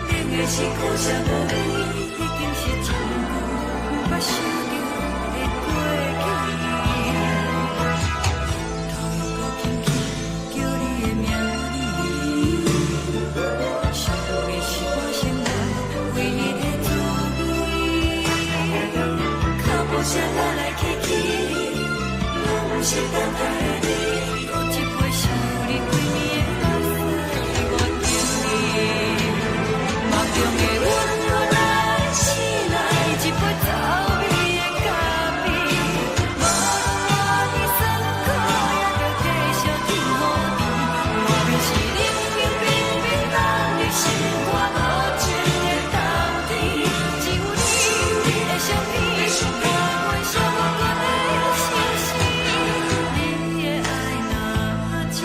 冷的是苦澀無味，已經是真久毋捌想著的過去。頭又閣輕輕叫你的名字，想的是我生活唯一的滋味。腳步聲來來去去，攏毋是等待的你。閣一杯想你規暝的目屎，我敬你。夢中的阮來醒來，一杯走味的咖啡，無論偌尼酸苦，也著繼續天雨甜。外面是冷冰冰冰凍的心肝無情的冬天，只有你的相片，伴阮寂寞的相思。你的愛若深，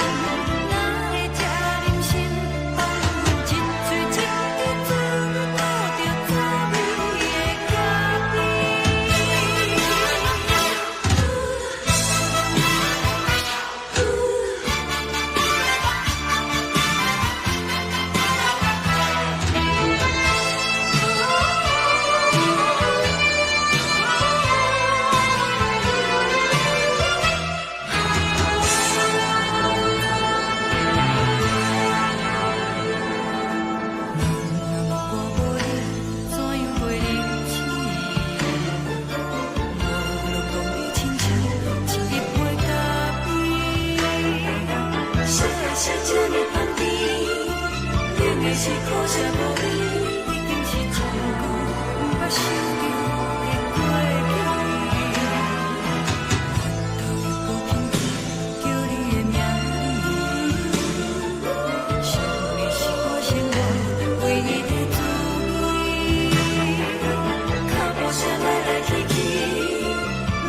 哪會這忍心放阮一喙一滴水吐著滋味的咖啡？若我無你，怎樣過日子？無論講你親像一杯咖啡。啥的是這呢香甜，冷的是苦澀無味，已經是真久毋捌想著的過去。頭又閣輕輕叫你的名字，想你是我生活唯一的滋味。腳步聲來來去去，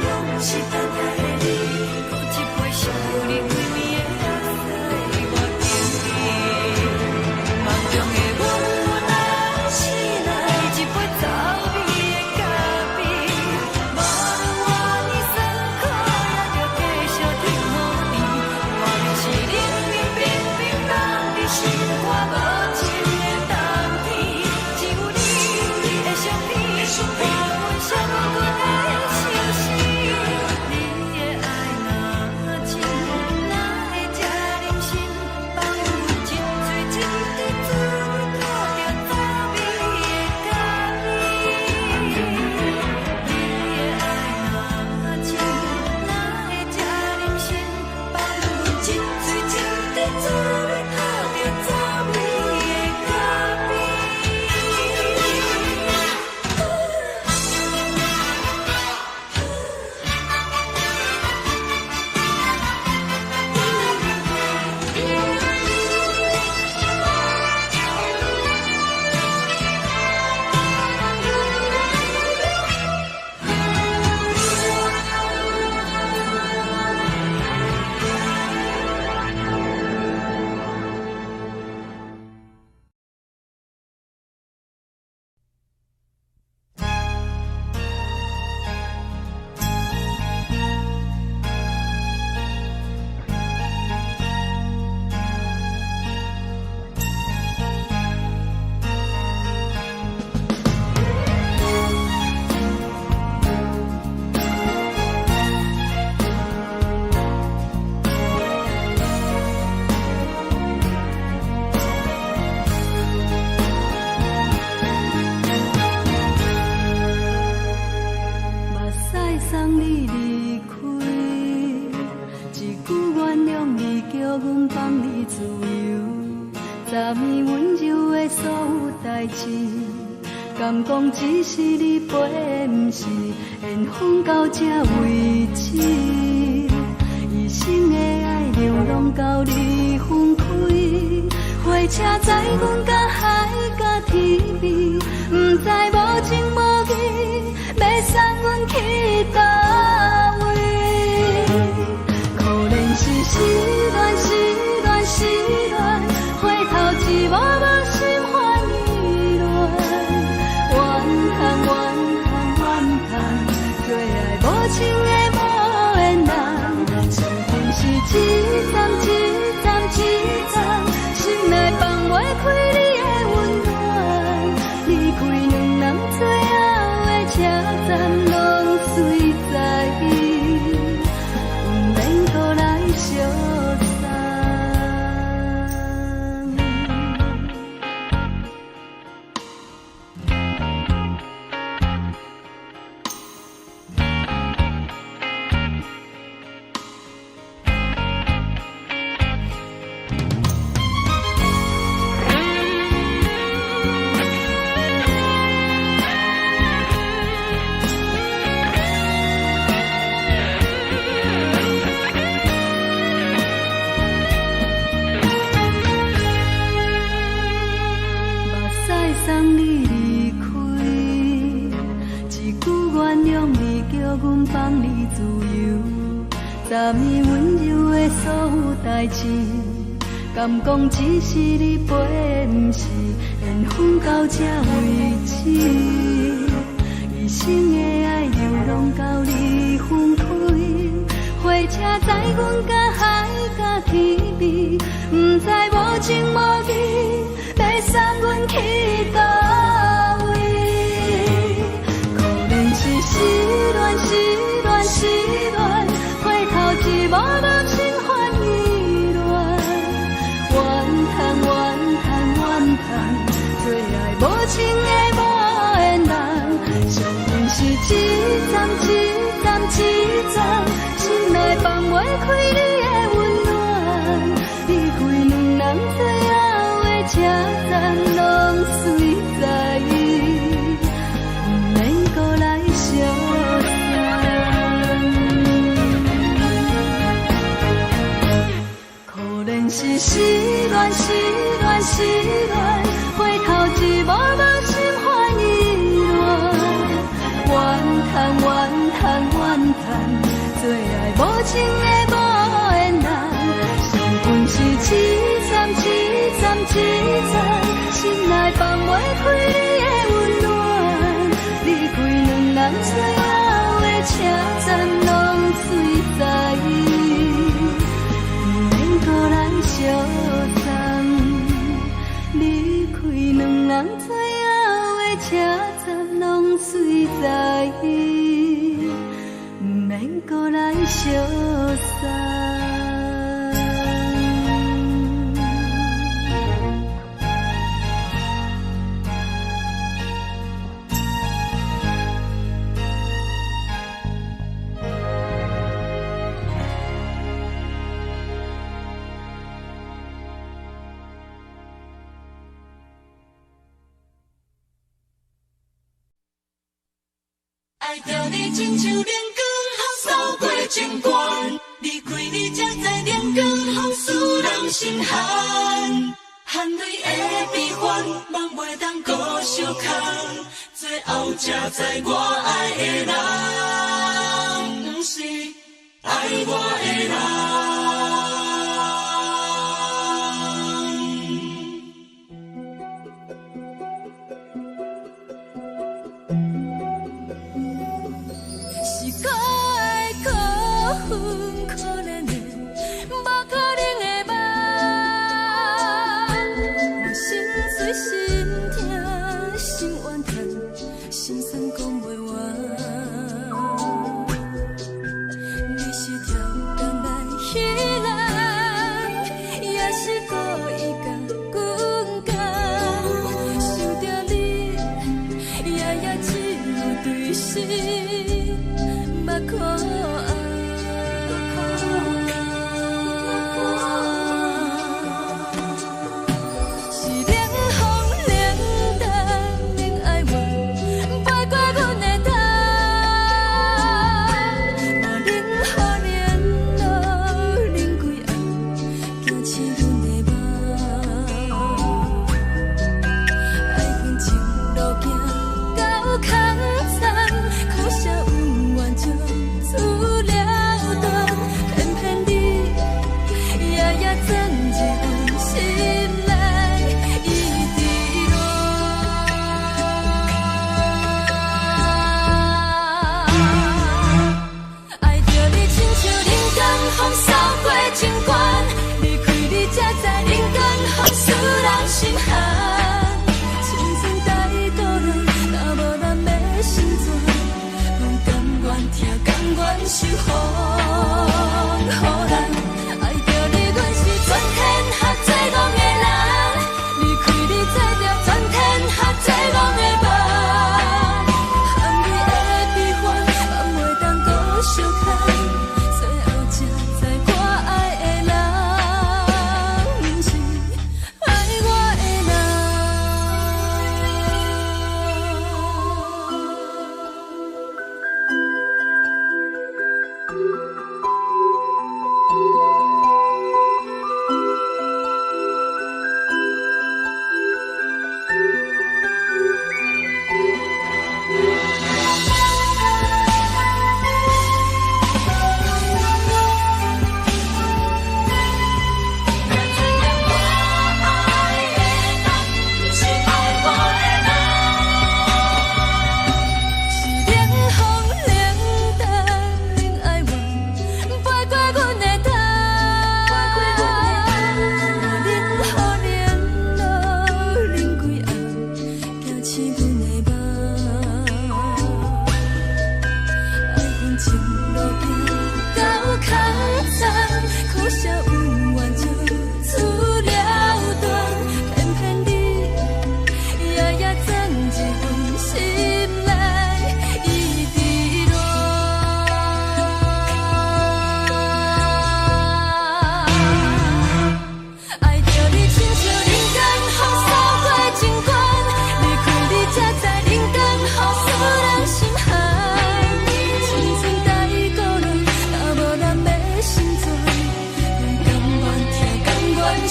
攏毋是等待的你。閣一杯想你規暝的目屎，我敬你。夢中的阮來醒來，一杯走味的咖啡，無論偌尼酸苦，也著繼續天雨甜。外面是冷冰冰冰凍的心肝無情的冬天，只有你的相片，伴阮寂寞的相思。你的愛若深，哪會這忍心放阮一喙一滴水吐著滋味的咖啡？你的愛若深，哪會這忍心放阮一喙一滴水吐著滋味的咖啡？目屎送你離開，一句原諒你，叫阮放你自由。昨暝溫柔的所有代誌，敢講只是你陪的，毋是緣分到這為止。一生的愛流浪到你分開，火車載阮到海角天邊，毋知無情無義，欲送阮去佗位？可憐是失戀，失戀，失戀，回頭一幕幕心煩意亂。怨嘆怨嘆怨嘆，做愛無情的無緣人，注定是一站一站一站，心內放。昨暝溫柔的所有代誌，敢講只是你陪，毋是緣分到這為止。一生的愛流浪到你分開，火車載阮甲海甲天邊，毋知無情無義，欲送阮去佗位？可能是失戀，失戀，失戀，回頭一望無心煩意亂，怨嘆怨嘆怨嘆，做愛無情的無緣人，相逢是一站一站一站，心內放袂開你的溫暖，離開兩人最後的車站，攏隨在意，毋免閣來相送。可憐是失戀，失戀，失戀，回頭一望無心煩意亂，怨嘆怨嘆怨嘆，做愛無情的無緣人，相逢是一站一站一站，心內放袂開你的溫暖，離開兩人最後的車站，攏隨在意，毋免閣來相送。離開兩人最後的車站，攏隨在意，毋免閣來相送。愛著你親像冷光予掃過情關，離開你才知冷光予使人心寒。汗淚的悲歡，夢袂當閣相空，最後才知我愛的人，毋是愛我的人。是可愛可恨可憐的，無可能的夢。我心碎心痛心怨嘆，心酸講袂完。你是超工來彼人，也是故意共阮講。想著你，夜夜只有對心目苦紅。是冷風冷淡冷哀怨，飞過阮的頭。無冷雨冷露冷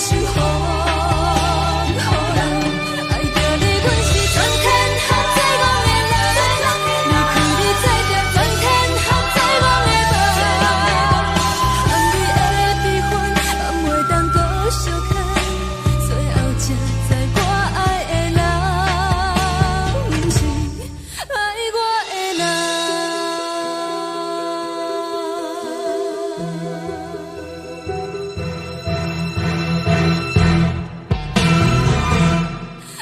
受予予人。愛著你，阮是全天下最戇的人。離開你，做著全天下最戇的夢。含你的悲歡，嘛袂當閣相牽。最後才知我愛的人，毋是愛我的人。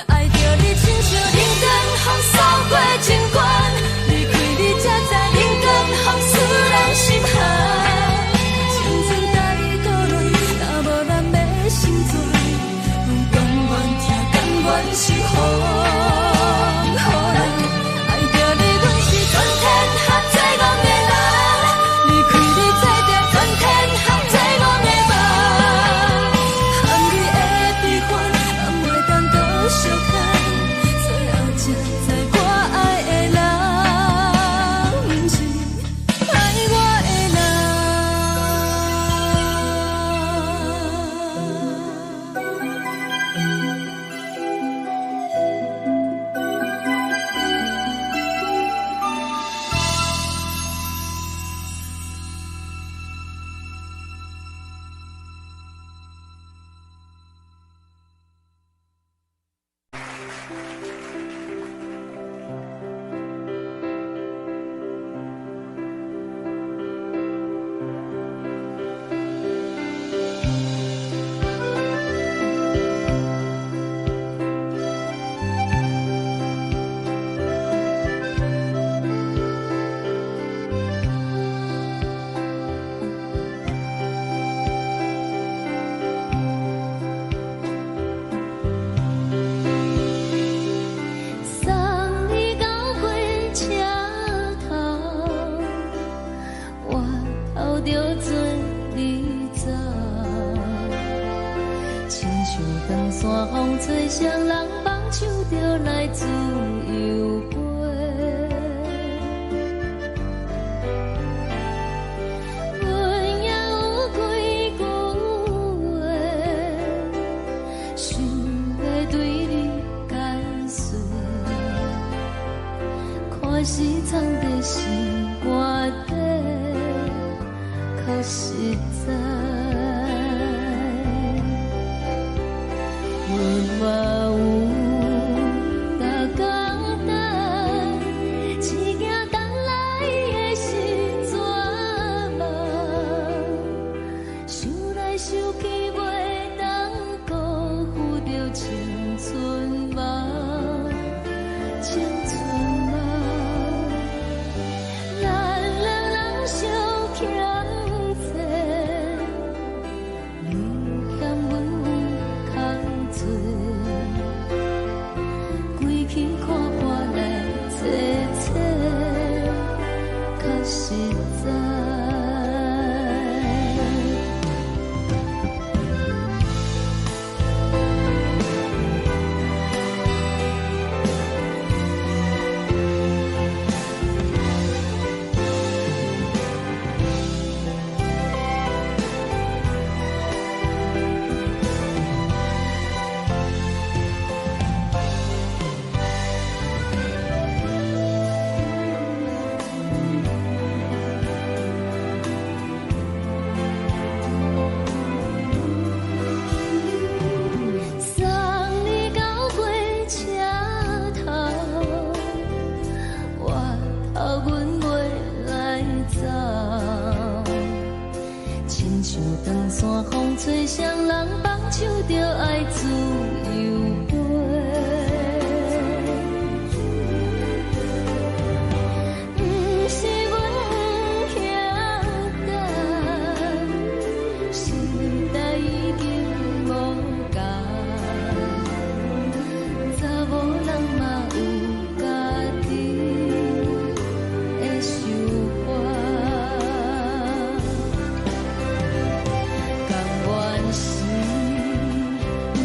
愛著你，親像冷光風掃過情關，離開你才知冷光風使人心寒。青春帶孤戀，若無咱欲成全，阮甘願疼，甘願受予予人。愛著你，阮是全天下最戇的人，離開你做著全天下最戇的夢。含你的悲歡，嘛袂當閣相牽。最後才知我愛的人，毋是愛我的人。送你到火車頭，我頭著做你走。親像長山風吹，誰人放手就來自由飛。阮也有幾句話，想欲對你解說。看是藏佇心肝底，較實在。阮嘛有逐工等，一件等來的是绝望。想來想去，袂當辜負著青春夢，青春夢。咱兩人相欠債，你嫌阮有空做，規氣看破來坐坐，較實在。送你到火車頭，我頭阮袂來走。親像長山風吹，誰人放手就愛自由飛。毋是阮不肯等，時代已經無仝，查某人嘛有家己的想法。甘願是毋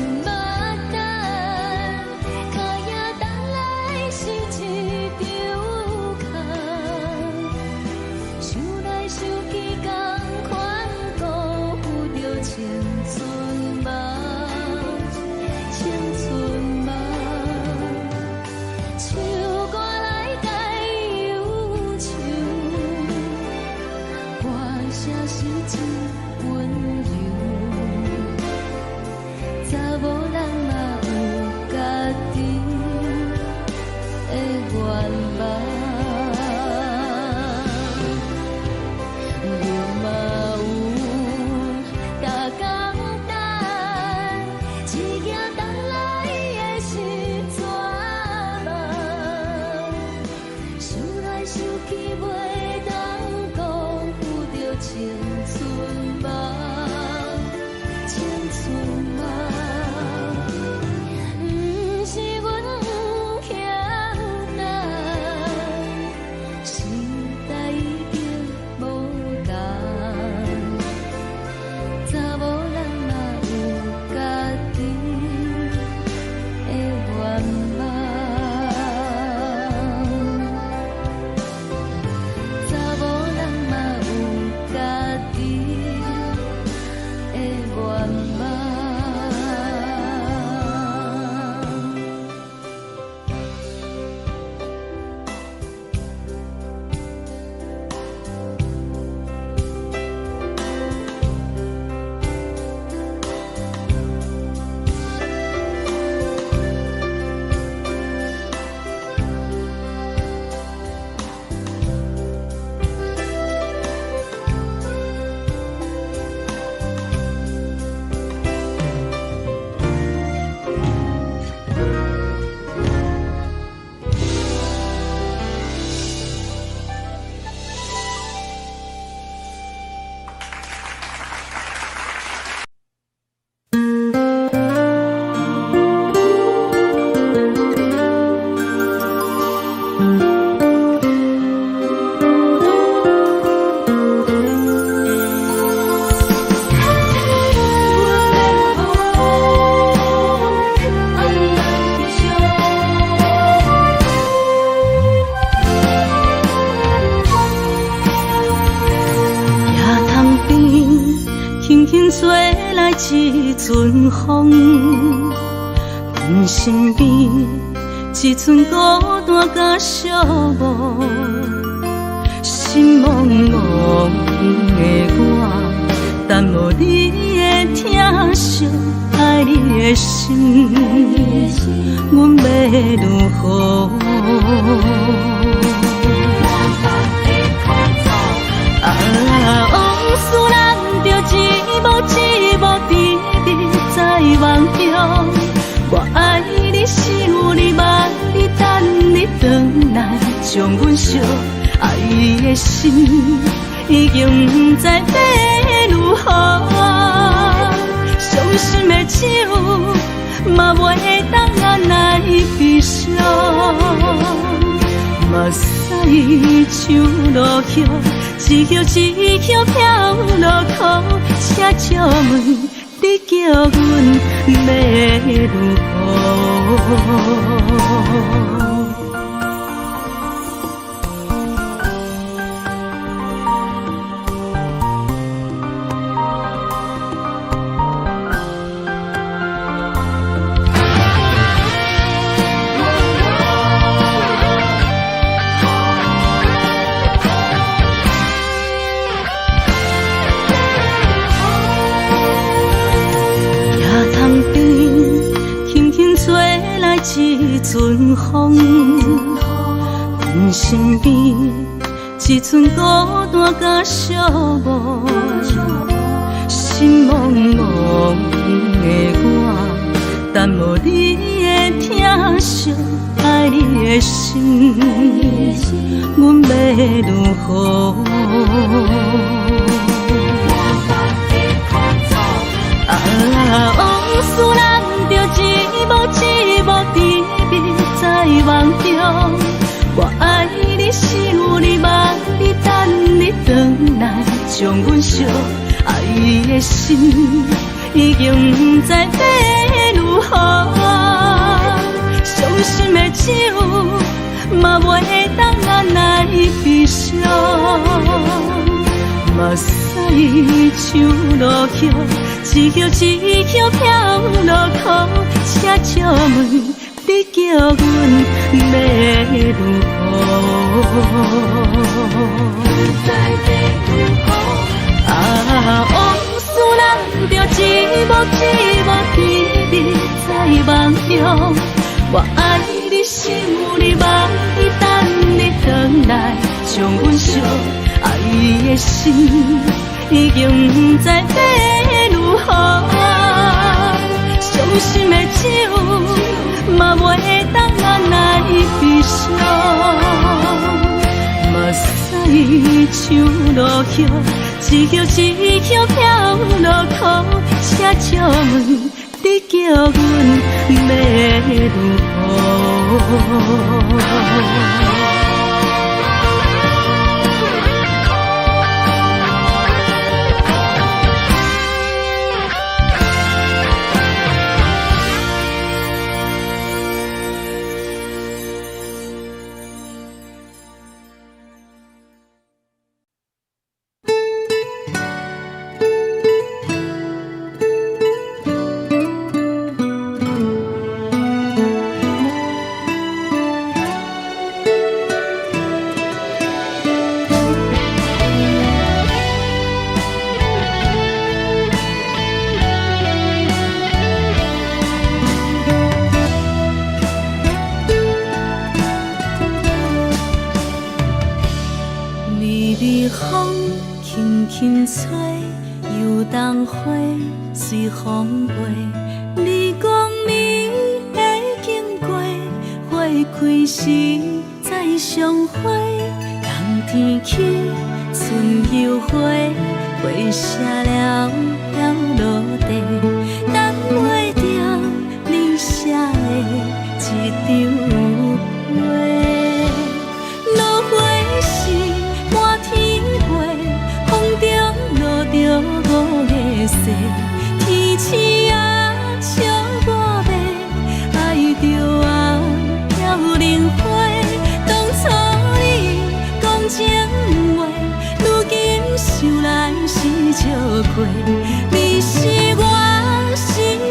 查某人嘛有家己的願望，查某人嘛有家己的願望。野潭边，轻轻吹来一阵风，阮身边一阵孤单佮寂寞，心茫茫的我，等无你的疼惜，愛你的心，阮欲如何？啊，往事咱著一幕一幕甜蜜在夢中。我愛你，想你，望你，等你轉來，將阮惜。愛的心已經毋知欲如何，傷心的酒嘛袂當按來悲傷。目屎像落雨，一葉一葉飄落苦，請借問你叫阮欲如何？野潭邊，輕輕吹來一陣風，阮身邊一陣孤單佮寂寞，心茫茫的我，等無你的疼惜，愛你的心，阮欲如何？啊，往事咱著一幕一幕甜蜜在夢中。我愛你，想你，望你，等你轉來，將阮惜。愛的心已經毋知欲如何，傷心的酒嘛袂當按來悲傷。目屎像落雨，一葉一葉飄落苦，請借問你叫阮欲如何？啊，往事咱著一幕一幕甜蜜在夢中。我愛你，想你，望你，等你轉來，將阮惜。愛的心已經毋知欲如何，傷心的酒嘛袂當按來悲傷。目屎像落雨，一葉一葉飄落苦，請借問你叫阮欲如何？隨風飛。你講你會經過，花開時再相會。冬天去，春又回，花謝了飄落地，等袂著你寫的一張批。落花是滿天飛，風中落著五个誓，天鼠仔笑我欲，愛著啊飄零花。當初你講情話，如今想來是笑話。你是我生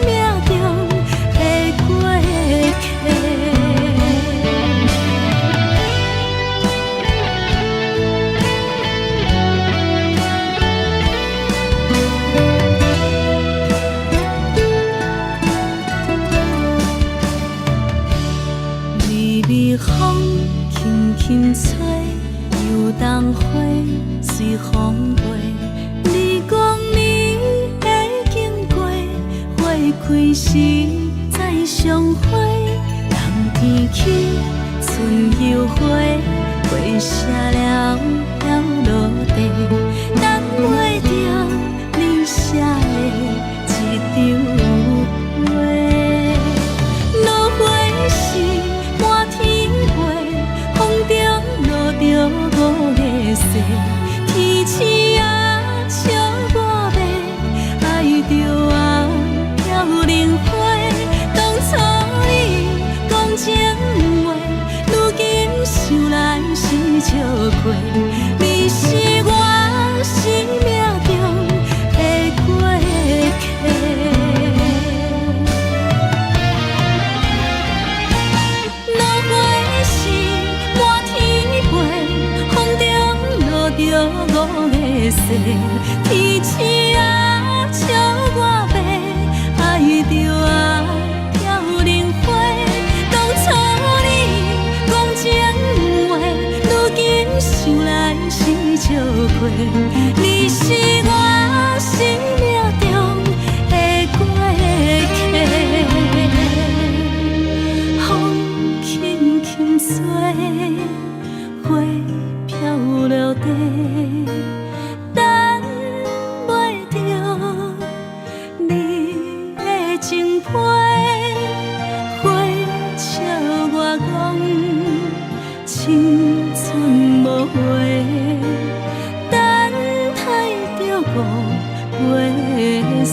命中的過客。微微風輕輕吹，油桐花隨風飛。你講你會經過，花開時再相會。冬天去，春又回，花謝了飄落地，等袂著你寫的一張批。落花是滿天飛，風中落著五个誓，天鼠仔笑我欲，愛著啊飄零花。當初你講情話，如今想來是笑話。你是我生命中的過客。落花是滿天飛，風中落著五个誓，天鼠仔笑我欲，愛著啊飄零花。當初你講情話，如今想來是笑話。你是我生命中的過客。風輕輕吹，花飄落地，等袂著你的情批，花笑我講青春無話，等待著五月雪。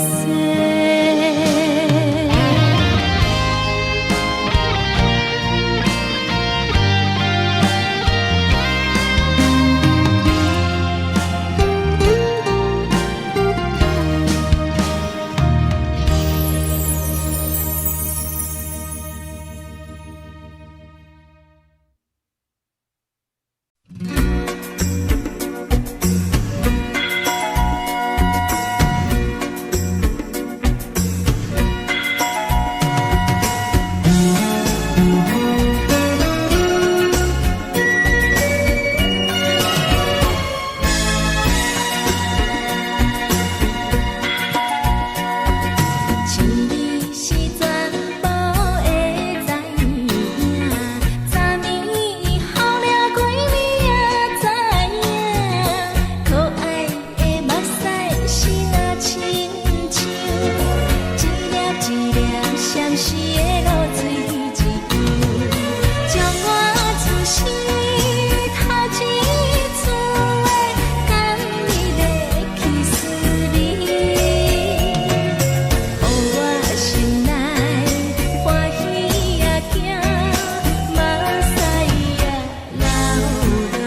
像你是全部的知影，昨暝予掠過你也知影，可愛的目屎是若親像一粒一粒閃爍的露水一樣，將我此生頭一次的甘蜜的去思念。予我心內歡喜也驚，目屎也流落。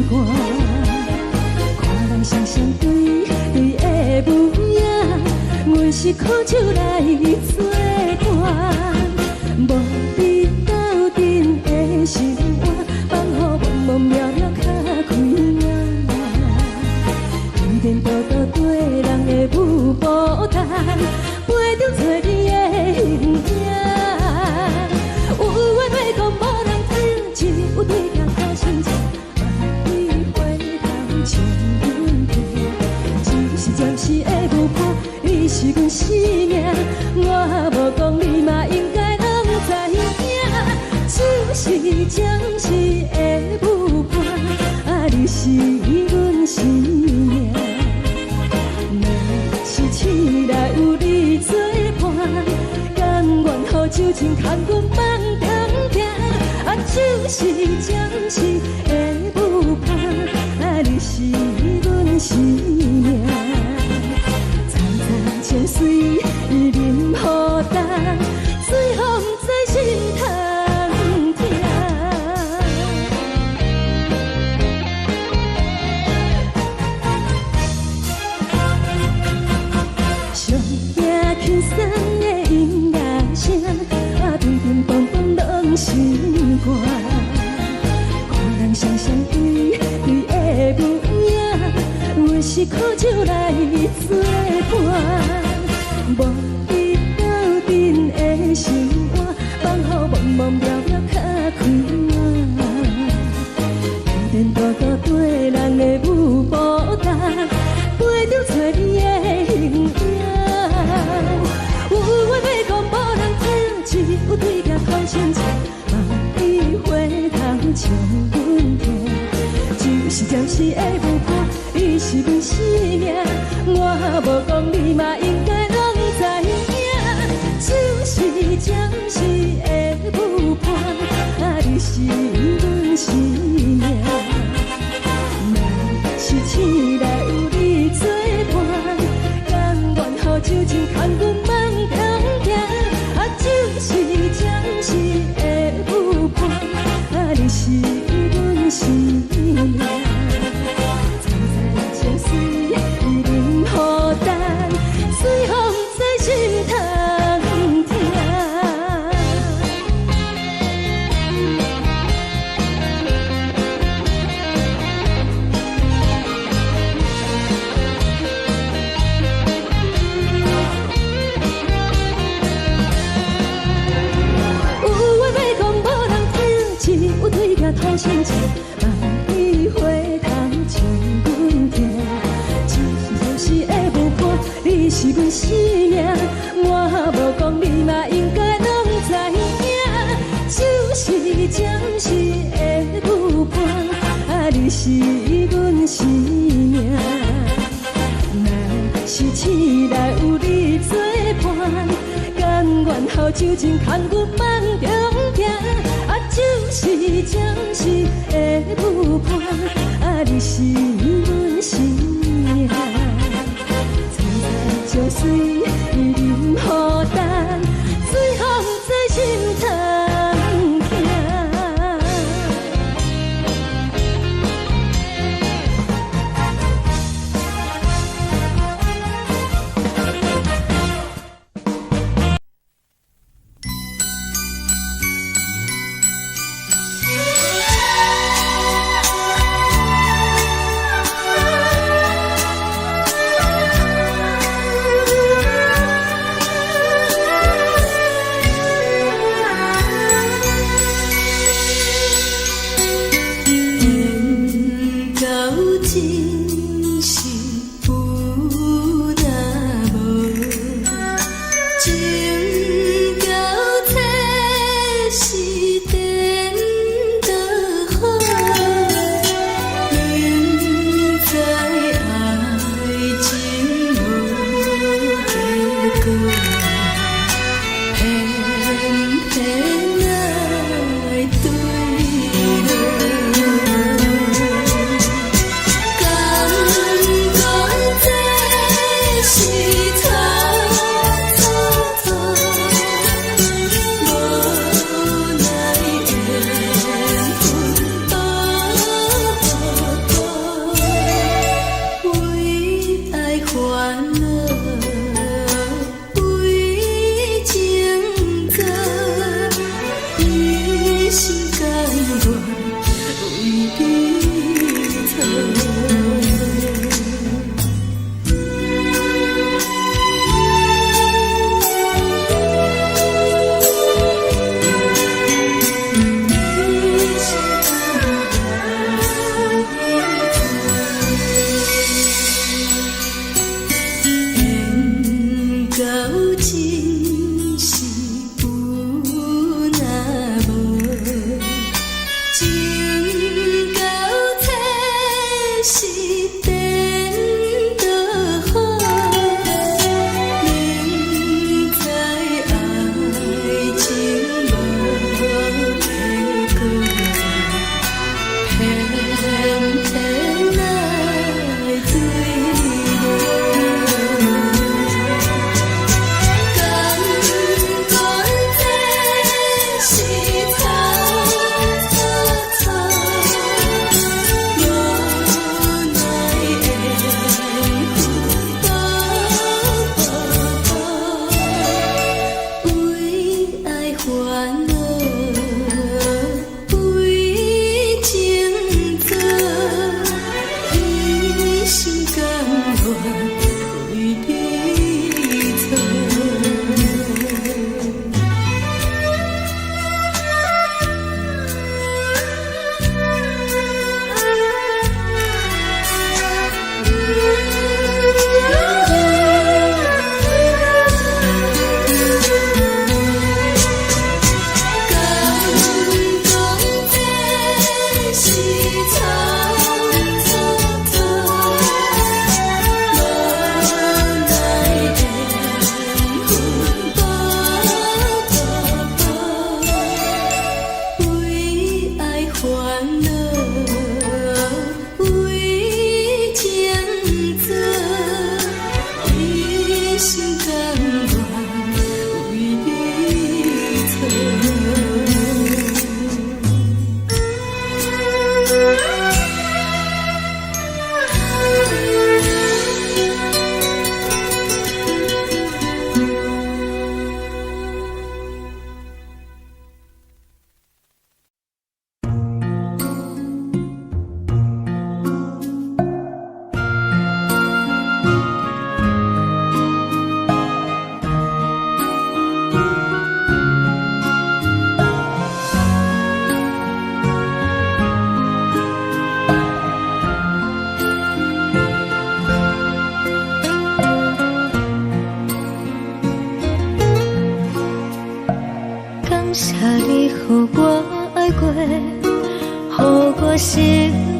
肝。看人雙雙對對的舞影，阮是苦酒來做伴，無你鬥陣的生活，放予茫茫渺渺較開眼。天顛倒倒對人的舞步動，陪著找你的形影。有話欲講無人聽，只有對鏡苦親像，望你回頭笑阮聽。只是暫時的舞伴，你是阮生命，我無講你嘛應該攏知影。只是暫時的舞伴，啊，你是阮生命。若是醒來有你做伴，甘願予酒精牽阮放通行。啊，只是暫時的舞伴，啊，你是阮生命。層層情隨淋雨重，最予毋知心通疼。上驚輕鬆的音樂聲，啊，乒乒乓乓攏心肝。看人雙雙對對的舞影，阮是苦酒來做伴，無你鬥陣的生活，放予茫茫渺渺較開眼。天顛倒倒對人的舞步動，陪著找你的形影。有話欲講無人聽，只有對鏡苦親像，望你回頭笑阮聽。只是暫時的舞伴，你是阮生命，我無講你嘛應該攏知影。只是暫時的舞伴，啊，你是阮生命。若是醒來有你做伴，甘願予酒精牽阮放通行。啊，只是暫時的舞伴，啊，你是阮生命。層層情隨淋雨重，最予毋知心通疼。有話欲講無人聽，只有對鏡苦親像，望你回頭笑阮聽。只是暫時的舞伴，你是阮生命，我無講你嘛應該攏知影。只是暫時的舞伴，啊，你是阮生命。若是醒來有你做伴，甘願予酒精牽阮放中行。啊，只是暫時的舞伴，啊，你是阮生命。層層情隨淋雨重，最予毋知心通疼。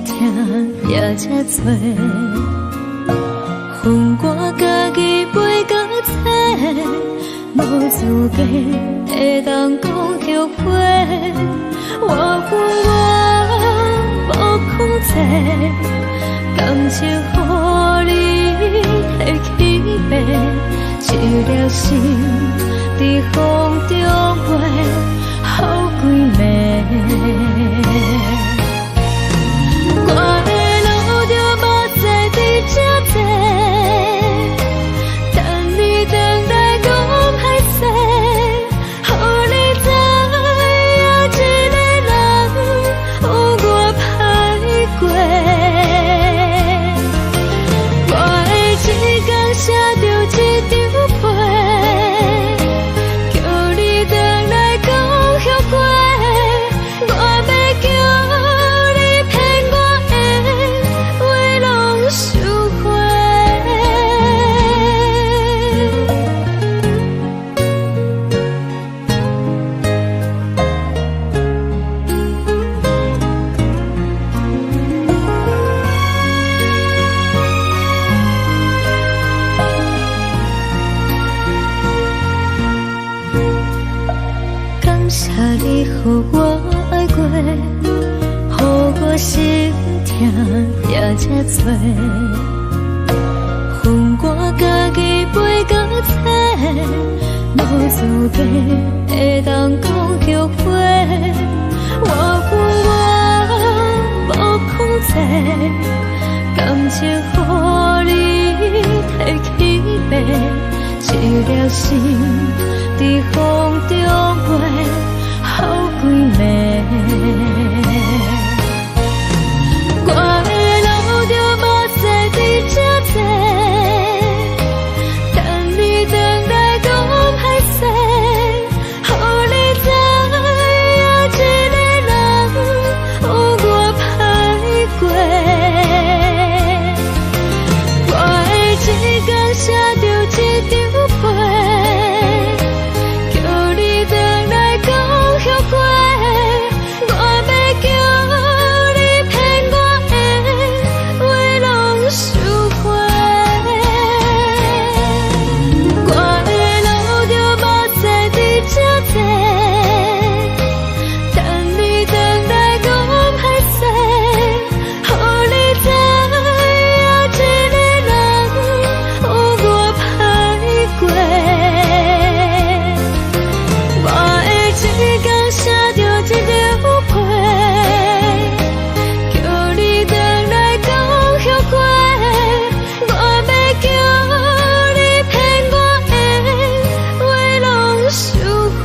疼也遮濟，予我家己飞到找，無資格會當講後悔。我恨我無控制，感情予你提去爬，一粒心佇風中飛，予幾暝。我會流著目屎佇這坐，等你轉來講歹勢，予你知影一个人有偌歹過。我會一工寫著一張批，叫你轉來講後悔。我欲叫你騙我的話攏收回。感謝你予我愛過，予我心疼也這濟，予我家己飛到找，無資格會當講後悔。我恨我無控制，感情予你提去爬，一粒心佇風中飛，予幾暝。我會流著目屎佇這坐，等你轉來講歹勢，予你知影一個人有偌歹過。我會一工寫著一張批，叫你轉來講後悔。我欲叫你騙我的話攏收回。我會流著目屎佇這坐，等你轉來講歹勢，予你知影一個人有偌歹過。我會一工寫著一張批，叫你轉來講後悔。我欲叫你騙我的話攏收回。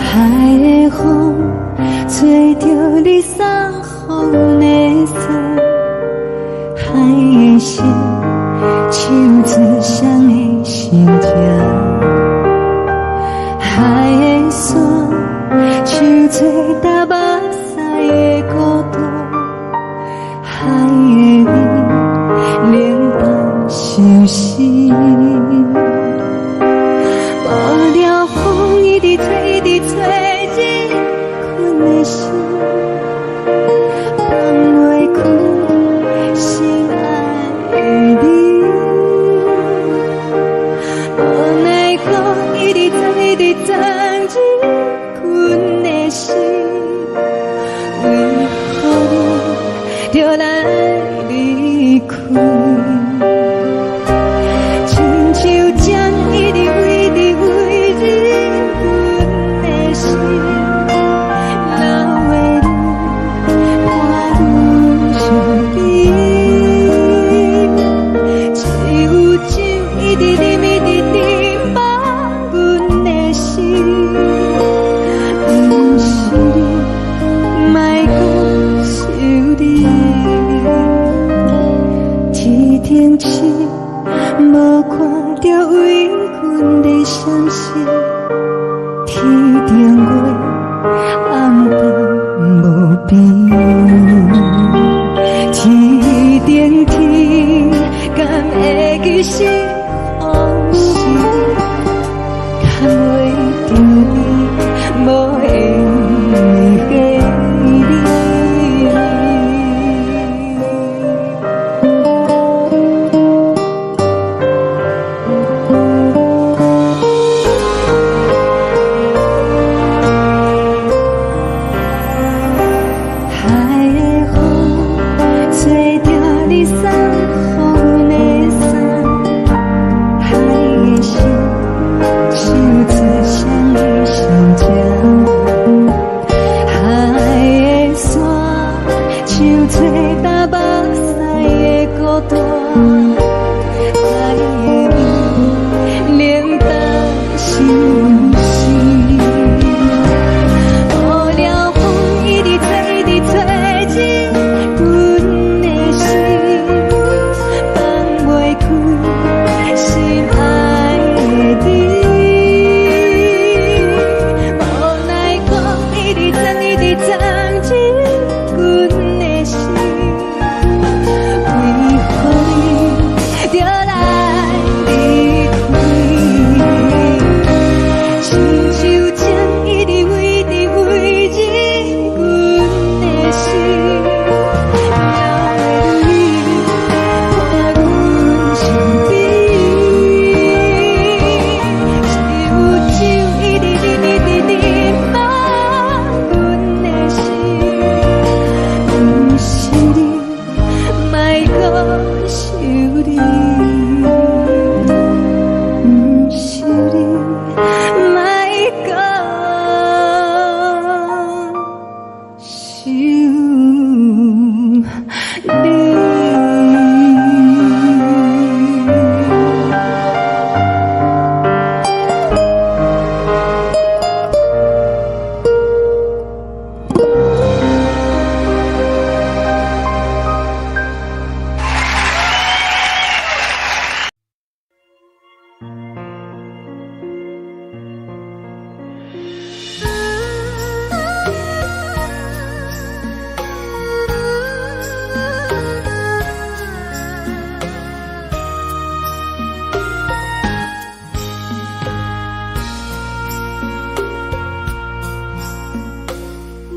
海的風吹著你送予阮的衫，海的心唱出誰的心情，海的山唱出流目屎的孤單，海的雨冷淡相思。無聊風一直吹，一直吹入困的心，放袂開心愛的你。無奈何一直鑽，一直鑽入困的心，為何你著來離開？親像針一直飛，一直飛入阮的心，流的淚伴做担目屎的孤單，愛的味冷淡相思。無聊風一直吹，一直吹入阮的心，放袂開心愛的你。無奈風一直鑽，一直鑽入阮的心，為何你著來離開？親像情一直圍直圍入阮的心，流的淚伴阮身邊。一有酒一直啉，一直啉滿阮的心，毋是你，莫閣想你，毋是你，莫閣想你。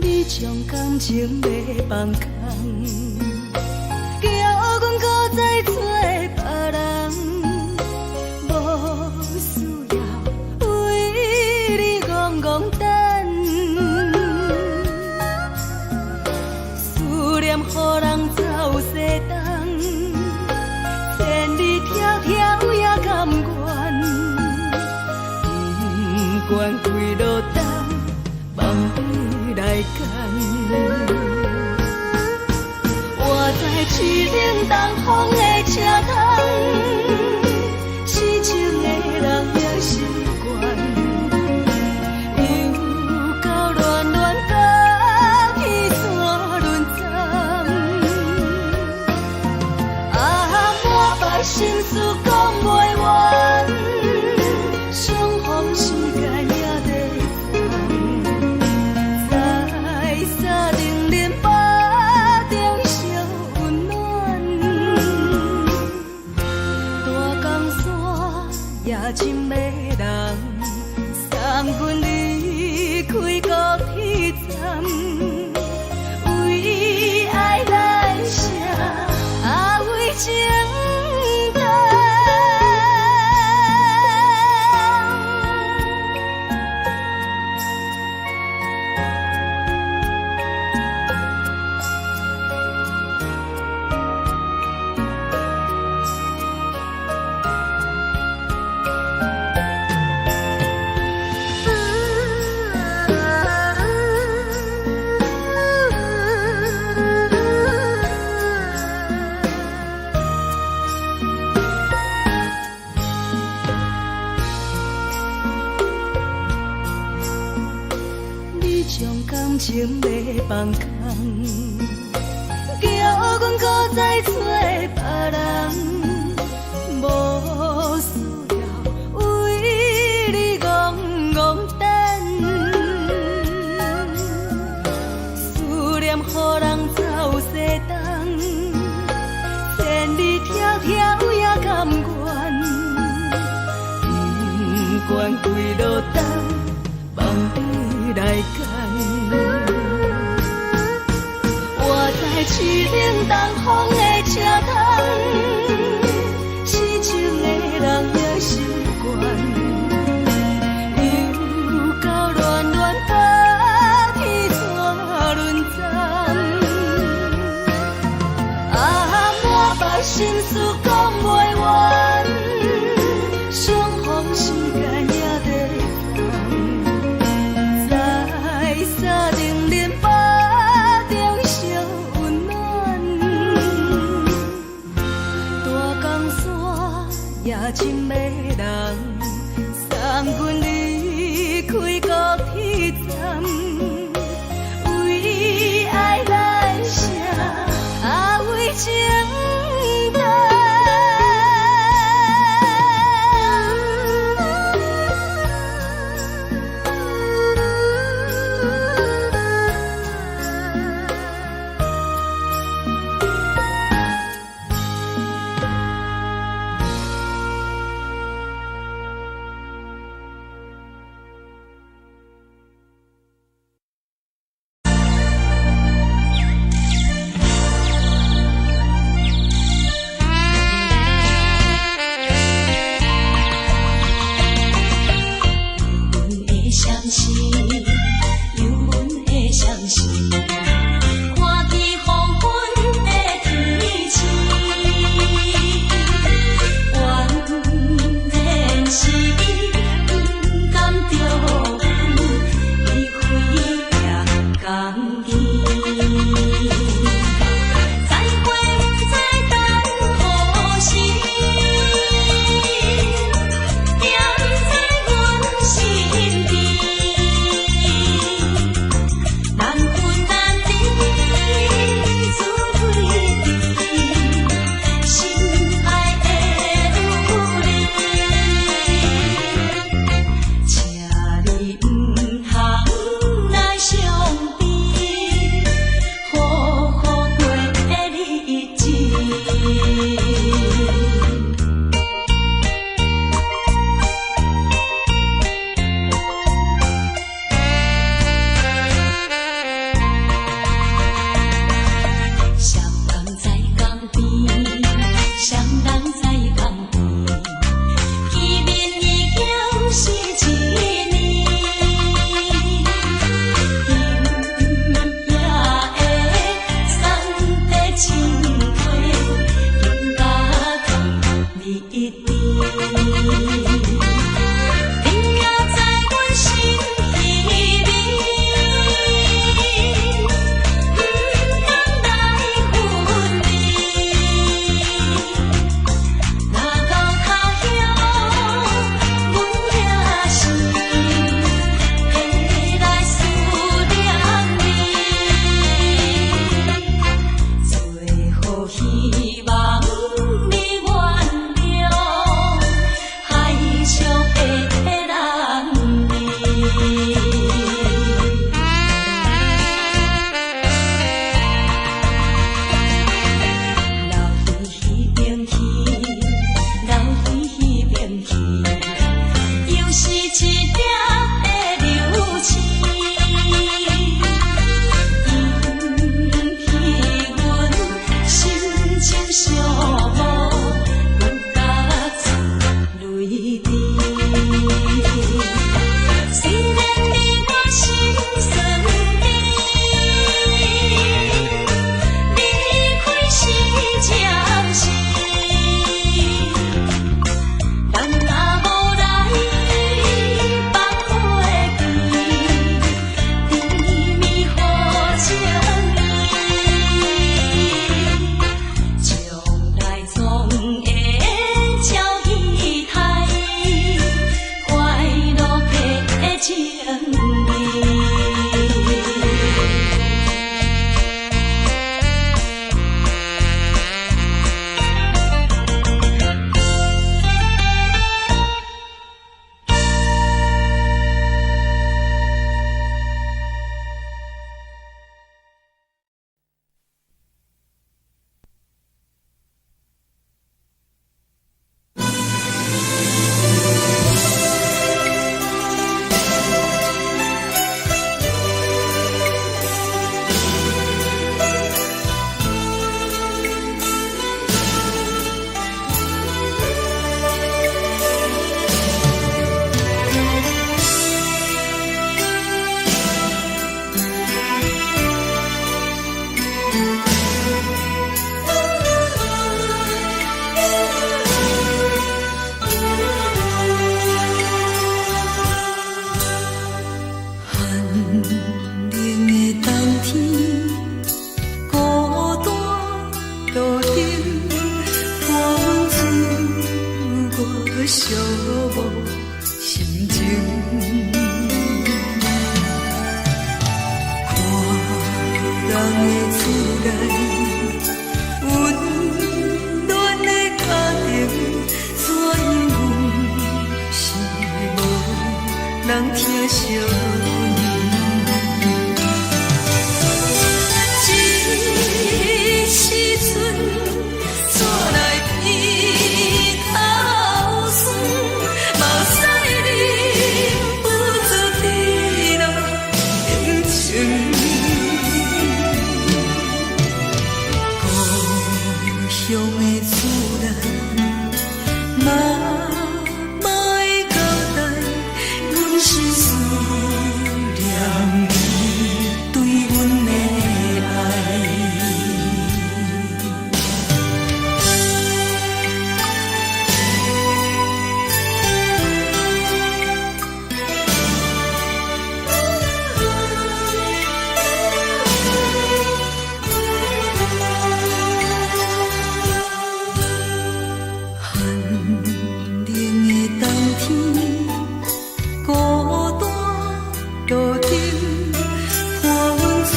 你將感情欲放空，叫阮閣再找別人，無需要為你戇戇等，思念予人走西東，千里迢迢也甘願，不管幾落冬，放你來揀。我在凄冷東風的車窗，痴情的人也習慣，又到暖暖甲天山轮转，啊，满腹心事講袂完，相逢時間也在轉，在三重林腹中相溫暖，大江山也真迷人，送阮離開高鐵站，為愛來寫，啊為情等。你將感情欲放空，叫阮閣再找別人，無需要為你戇戇等，思念予人走西東，千里迢迢也甘願，不管幾落冬，放你來揀。我在凄冷東風的車窗，痴情的人也習慣，又到暖暖甲天山轮转，啊，滿腹心事講袂完，相逢時間也在轉，在三重林腹中相溫暖，深的人，送阮離開高鐵站，為愛來寫，啊為情等。鄉的厝內，媽媽的交代，阮是思念你對阮的愛。寒冷的冬天，孤單路頂，伴阮歲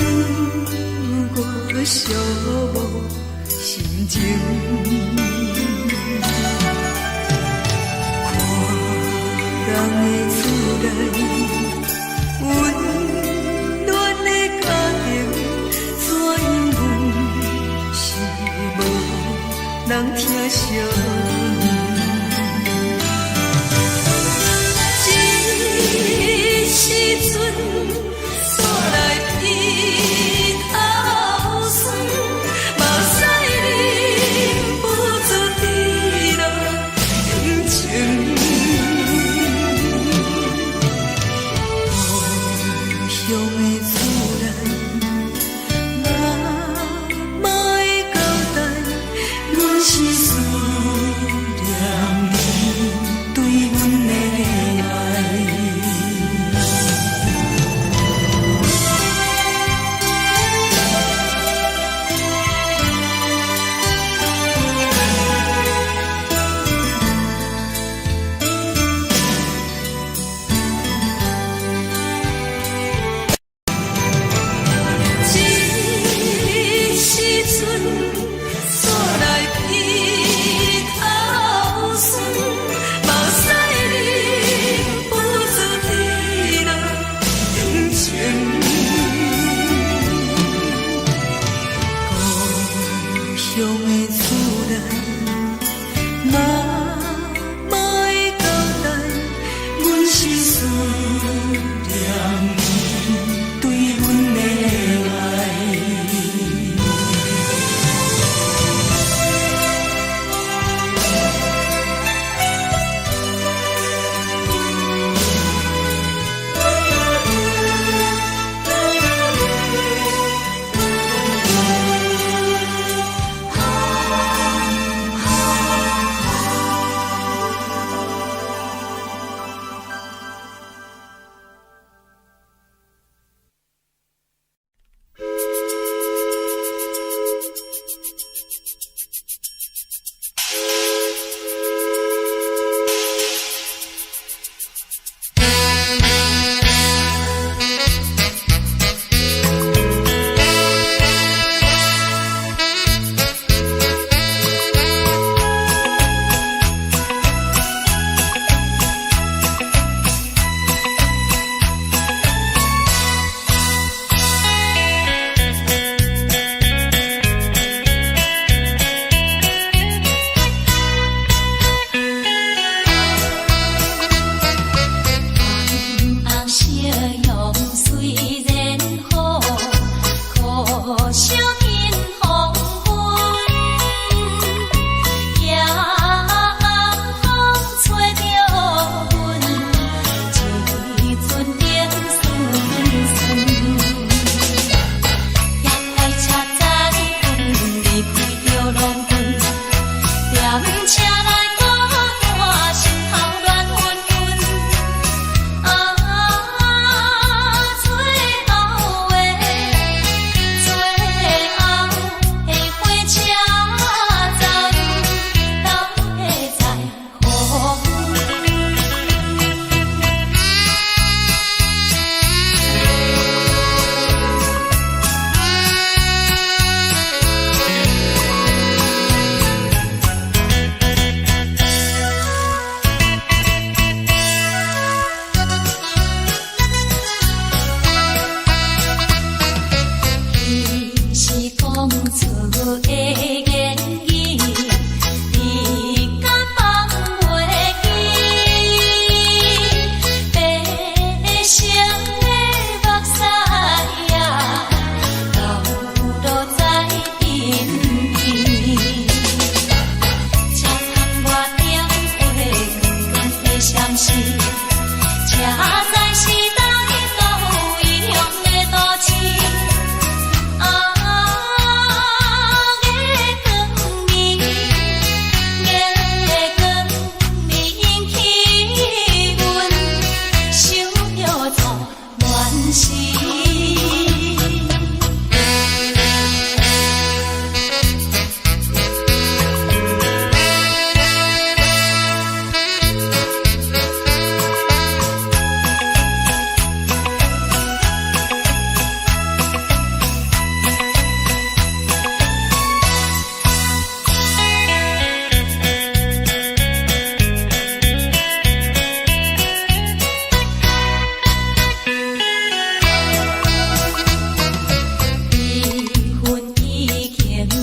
月寂寞心情。看人的厝內，溫暖的家庭，怎樣阮是無人疼惜阮。這時陣，煞來鼻頭酸，目屎忍不住滴落眼睛。故鄉的厝內，媽媽的交代，阮是思念你對阮的愛。這時陣，煞來鼻頭酸，目屎忍不住滴落眼睛。故鄉的厝內，媽媽的交代，阮是思念你對阮的愛。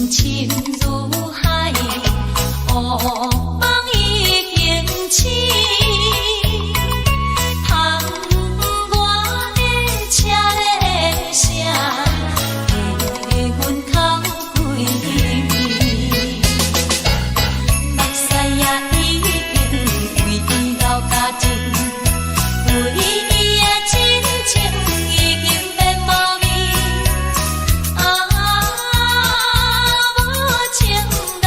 深如海，烏夢已經醒，窗外的車咧聲，替阮哭規暝。目屎也已經為伊流乾淨，為伊的真情已經變無味。啊，無情人，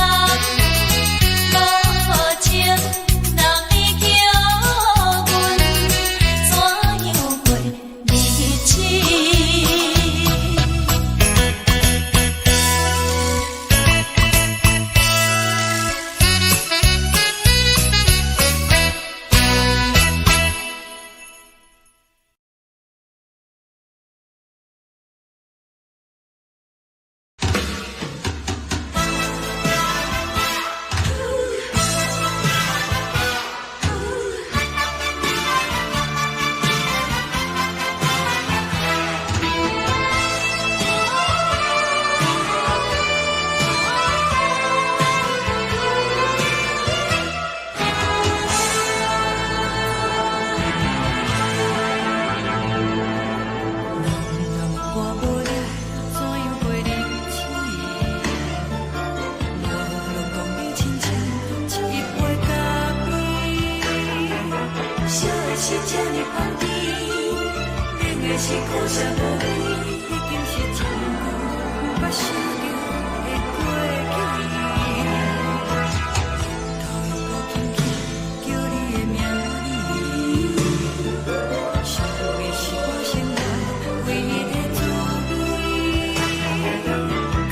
無情人，你叫阮怎樣過日子？人若我無你，怎樣過日子？我攏講你親像一杯咖啡，燒的是這呢香甜，冷的是苦澀無味，已經是真久毋捌想著的過去。頭又閣輕輕叫你的名字，想的是我生活唯一的滋味。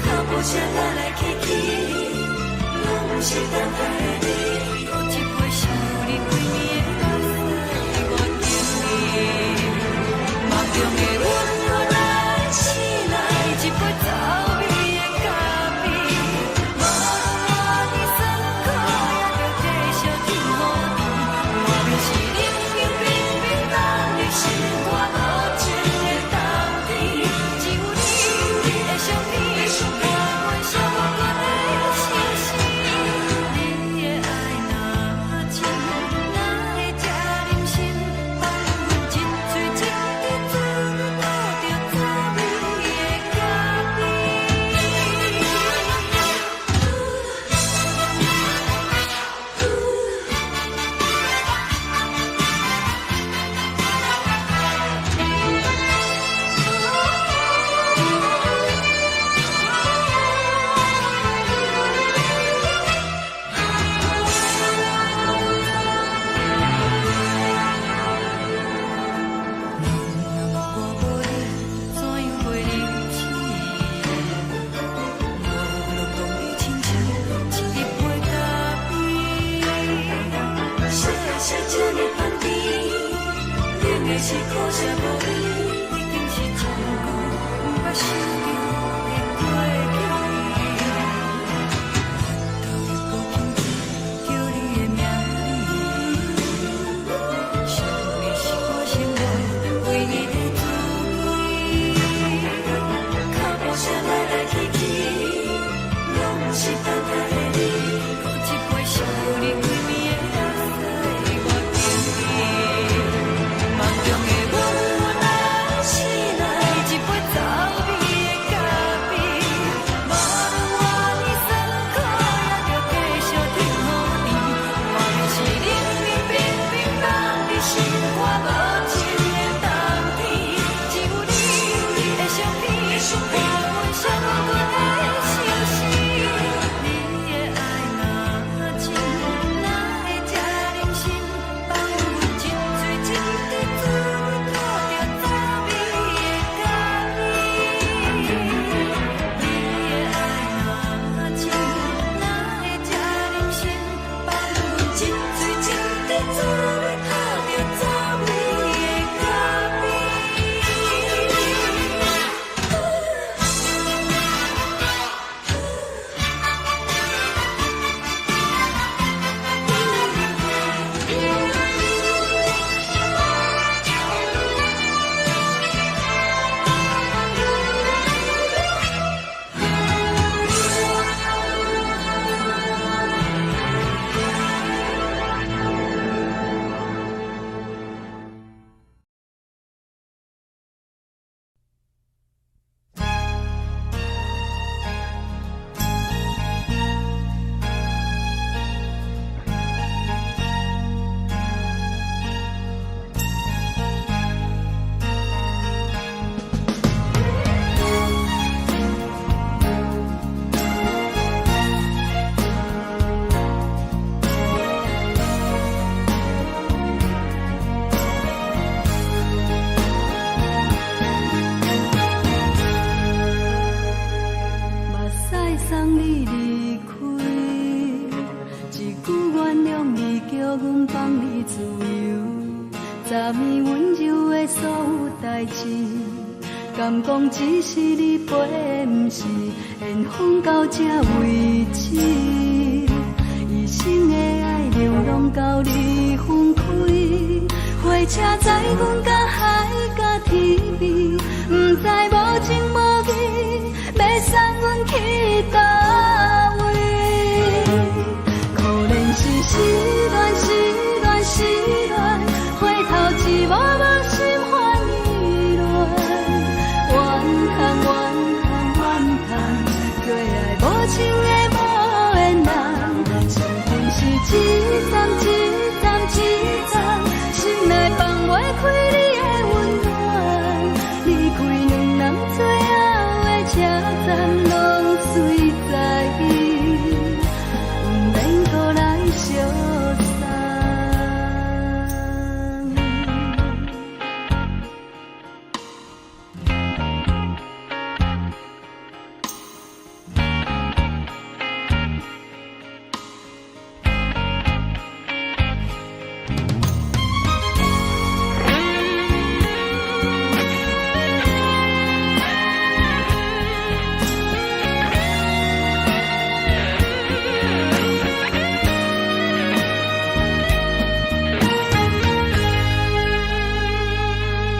腳步聲來來去去，攏是等待的你。閣一杯想你規暝的目屎，我敬你。夢中的阮來醒來，一杯走味的咖啡。無論偌尼酸苦，也著繼續天予甜。外面是冷冷冰冰，等你心肝無情的冬天。只有你，你的相片，伴阮寂寞的心事。你的愛若深，哪會這忍心放阮一喙一滴水吐著滋味的咖啡？人若我無你，怎樣過日子？我攏講你親像一杯咖啡，燒的是這呢香甜，冷的是苦澀無味，已經是真久毋捌想著的過去。頭又閣輕輕叫你的名字，想的是我生活唯一的滋味。腳步聲來來去去，攏是等待的你。閣一杯想你規暝的目屎，我敬你。夢中的阮來敢講只是你陪，毋是緣分到這為止。一生的愛流浪到你分開，火車載阮到海角天邊，毋知無情無義，欲送阮去佗位。可憐是失戀，失戀，失戀，回頭一幕幕心煩意亂。怨嘆怨嘆怨嘆，做愛無情的無緣人，相逢是一站一站一站，心內放袂開你的溫暖。離開兩人最後的車站，攏隨在意，毋免閣來相送。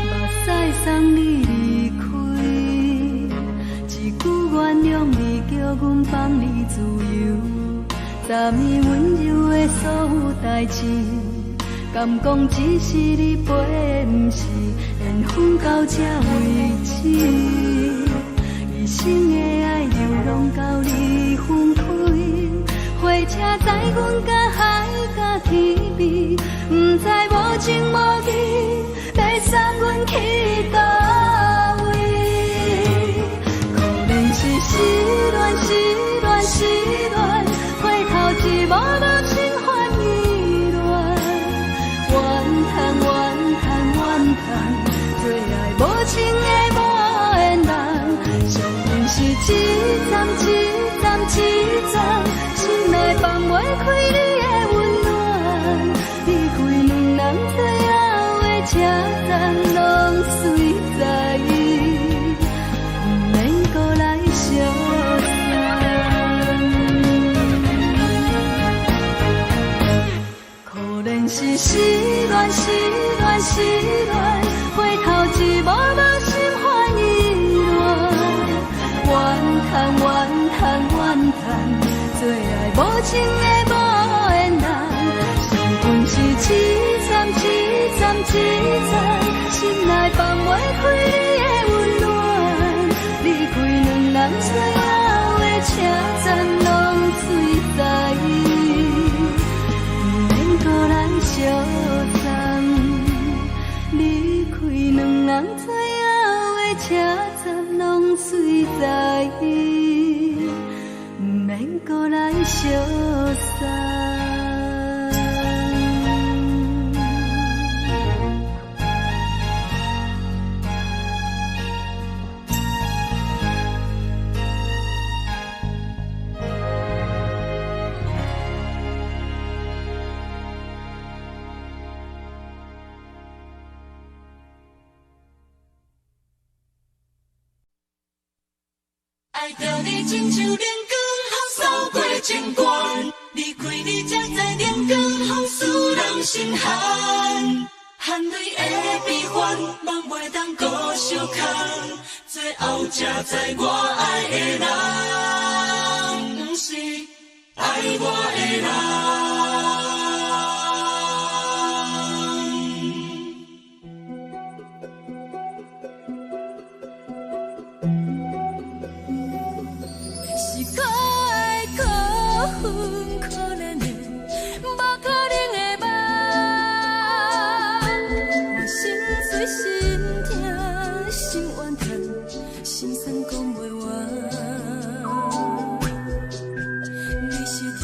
目屎送你離開，一句原諒你，叫阮放你自由。昨暝溫柔的所有代誌，敢講只是你陪，毋是緣分到這為止。一生的愛流浪到你分開，火車載阮到海角天邊，毋知無情無義，欲送阮去佗位。可憐是失戀，失戀，失戀，回頭一幕幕心煩意亂。怨嘆怨嘆怨嘆，做愛無情的無緣人，相逢是一站一站一站，心內放袂開你的溫暖。離開兩人最後的車站，攏隨在意，毋免閣來相送。可憐是失戀，失戀，失戀，回頭一幕幕心煩意亂。怨嘆怨嘆怨嘆，做愛無情的無緣人，相逢是一站一站一站，心內放袂開你的溫暖。離開兩人最後的車站，攏隨在意，毋免閣來相送。離開兩人最後的車站，攏隨在意，毋免閣來相送。愛著你親像冷光予掃過情關，離開你才知冷光予使人心寒。汗淚的悲歡，夢袂當閣相空，最後才知我愛的人，毋是愛我的人。是可愛可恨可憐的，無可能的夢。我心碎心痛心怨嘆，心酸講袂完。你是甜，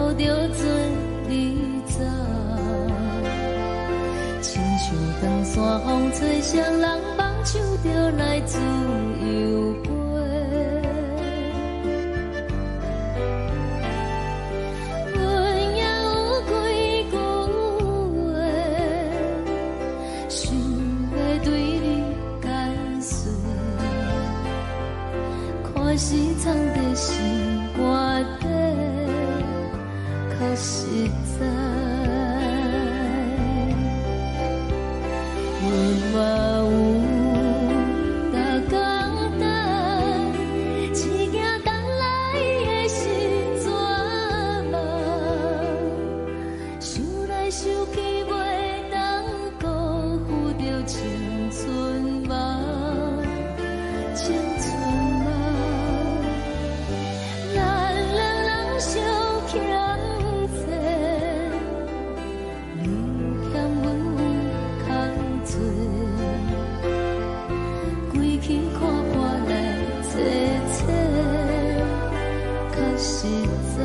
头著做你走。親像長山風吹，誰人放手就來自由飛。阮也有幾句話，想欲對你解說，看是藏佇心肝底，較實在。阮嘛有逐工等，一行等來的是绝望，想來想去袂當辜負著青春夢，青春夢。咱兩人相欠債，你欠阮有空濟，規氣看破來坐坐，較實在。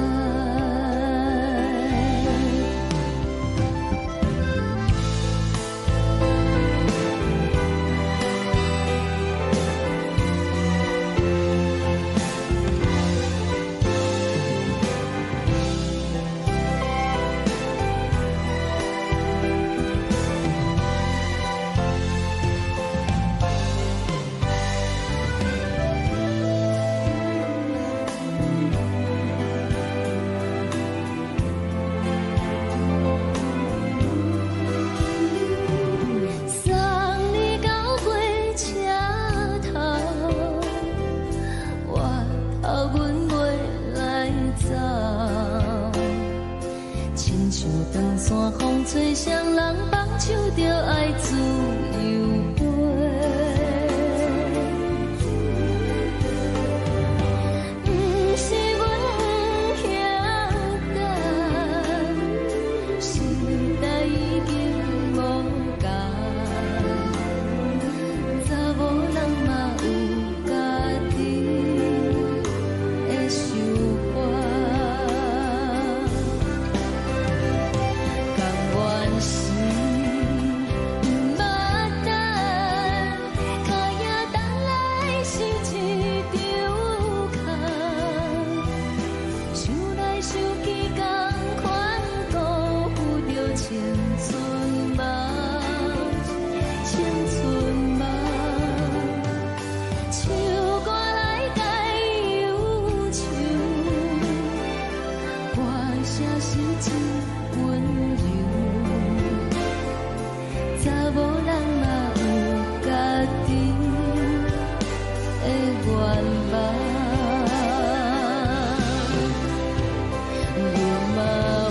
送你到火車頭，我頭阮袂來走。親像長山風吹，誰人放手就愛自由飛。毋是阮不曉等，時代已經無仝，查某人嘛有家己的想法。甘願是毋捌等，跤影等來是一場空。想來想去，仝款辜負著青春夢，青春夢。唱歌來解憂愁，歌聲是真溫柔。查某人嘛有家己的願望。阮嘛有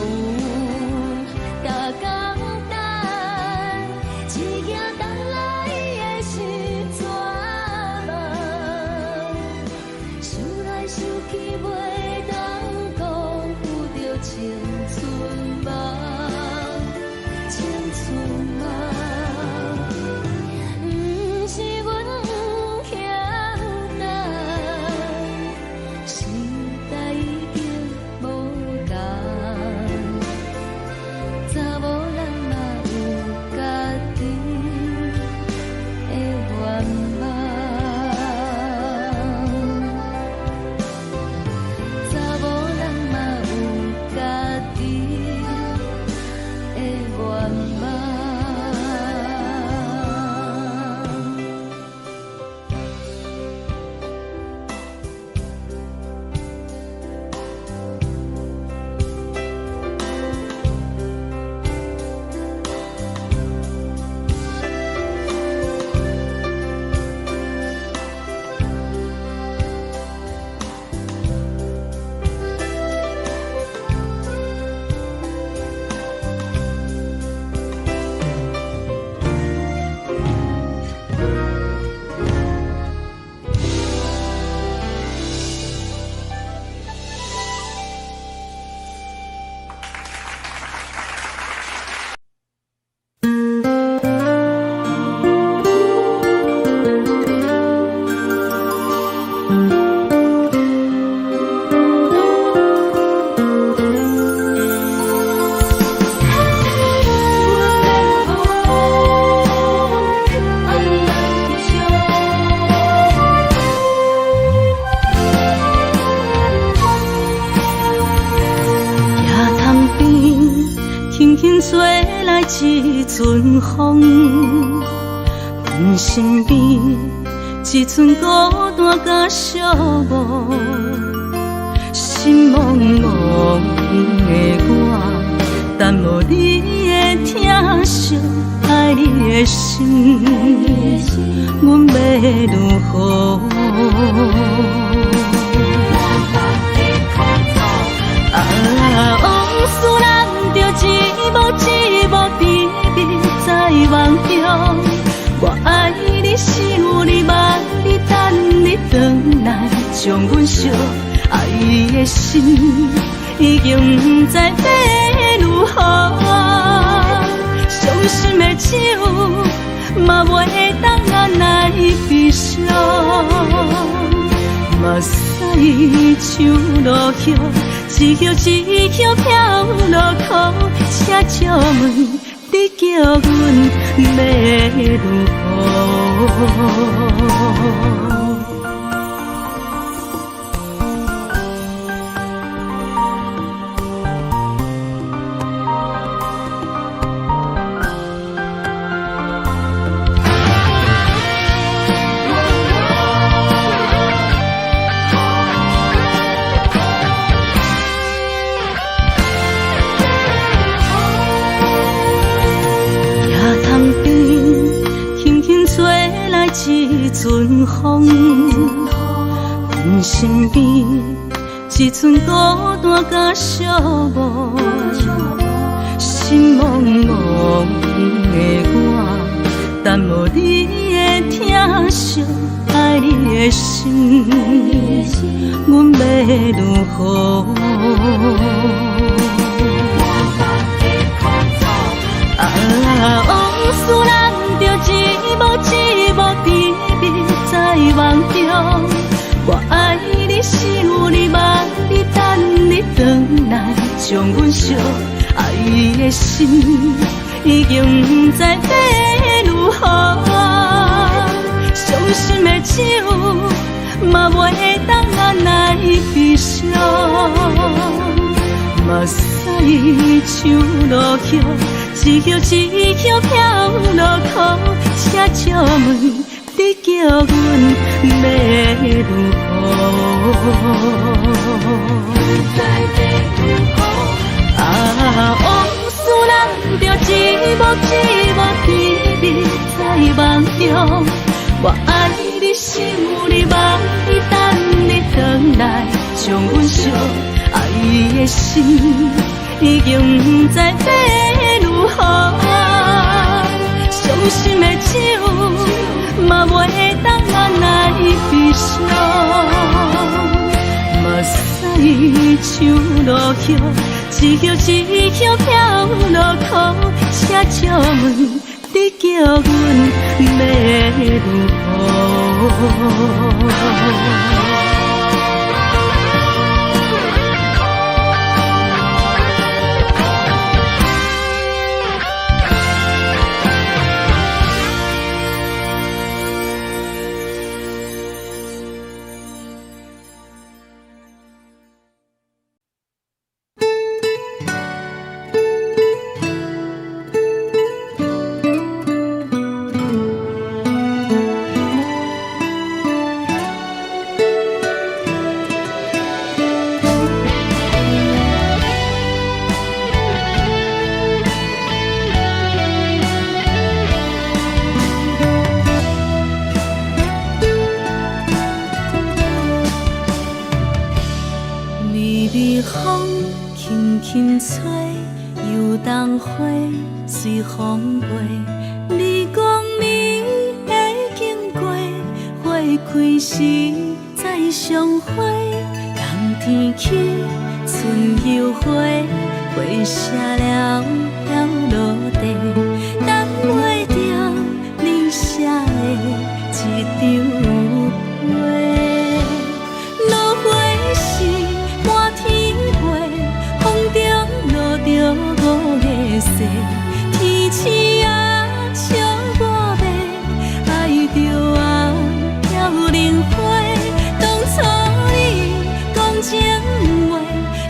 逐工等，一行等來的是绝望。想來想去袂當辜負著青春夢，輕輕吹來一陣風，阮身邊一陣孤單佮寂寞，心茫茫的我，等無你的疼惜，愛你的心，阮欲如何？啊，往事咱著一幕一幕甜蜜在夢中。我愛你，想你，望你，等你轉來，將阮惜愛的心已經毋知欲如何。傷心的酒嘛袂當按來悲傷，目屎像落葉，一葉一葉飄落空，請借問你叫阮欲如何？野塘邊輕輕吹來一陣風，阮身邊一陣孤單佮寂寞，心茫茫的我，等無你的疼惜，愛你的心，阮欲如何？啊，往事咱著一幕一幕甜蜜在夢中。我愛你，想你，望你，等你轉來，將阮惜愛的心已經毋知欲如何。傷心的酒嘛袂當按來悲傷，目屎像落葉，一葉一葉飄落空，請借問你叫阮欲如何？啊，往事咱著一幕一幕甜蜜在夢中。我愛你，想你，望你，等你轉來，將阮惜愛的心已經毋知欲如何。傷心的酒嘛袂當按來悲傷，目屎像落葉，一葉一葉飄落空，請借問你叫阮欲如何？微微風輕輕吹，油桐花隨風飛。你講你會經過，花開時再相會。冬天起，春又回，花謝了飄落地，等袂著你寫的這張批。落花時滿天飛，風中落著五月雪，天鼠仔笑我欲愛著啊飄零花。當初你講情話，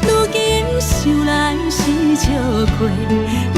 如今想來是笑過。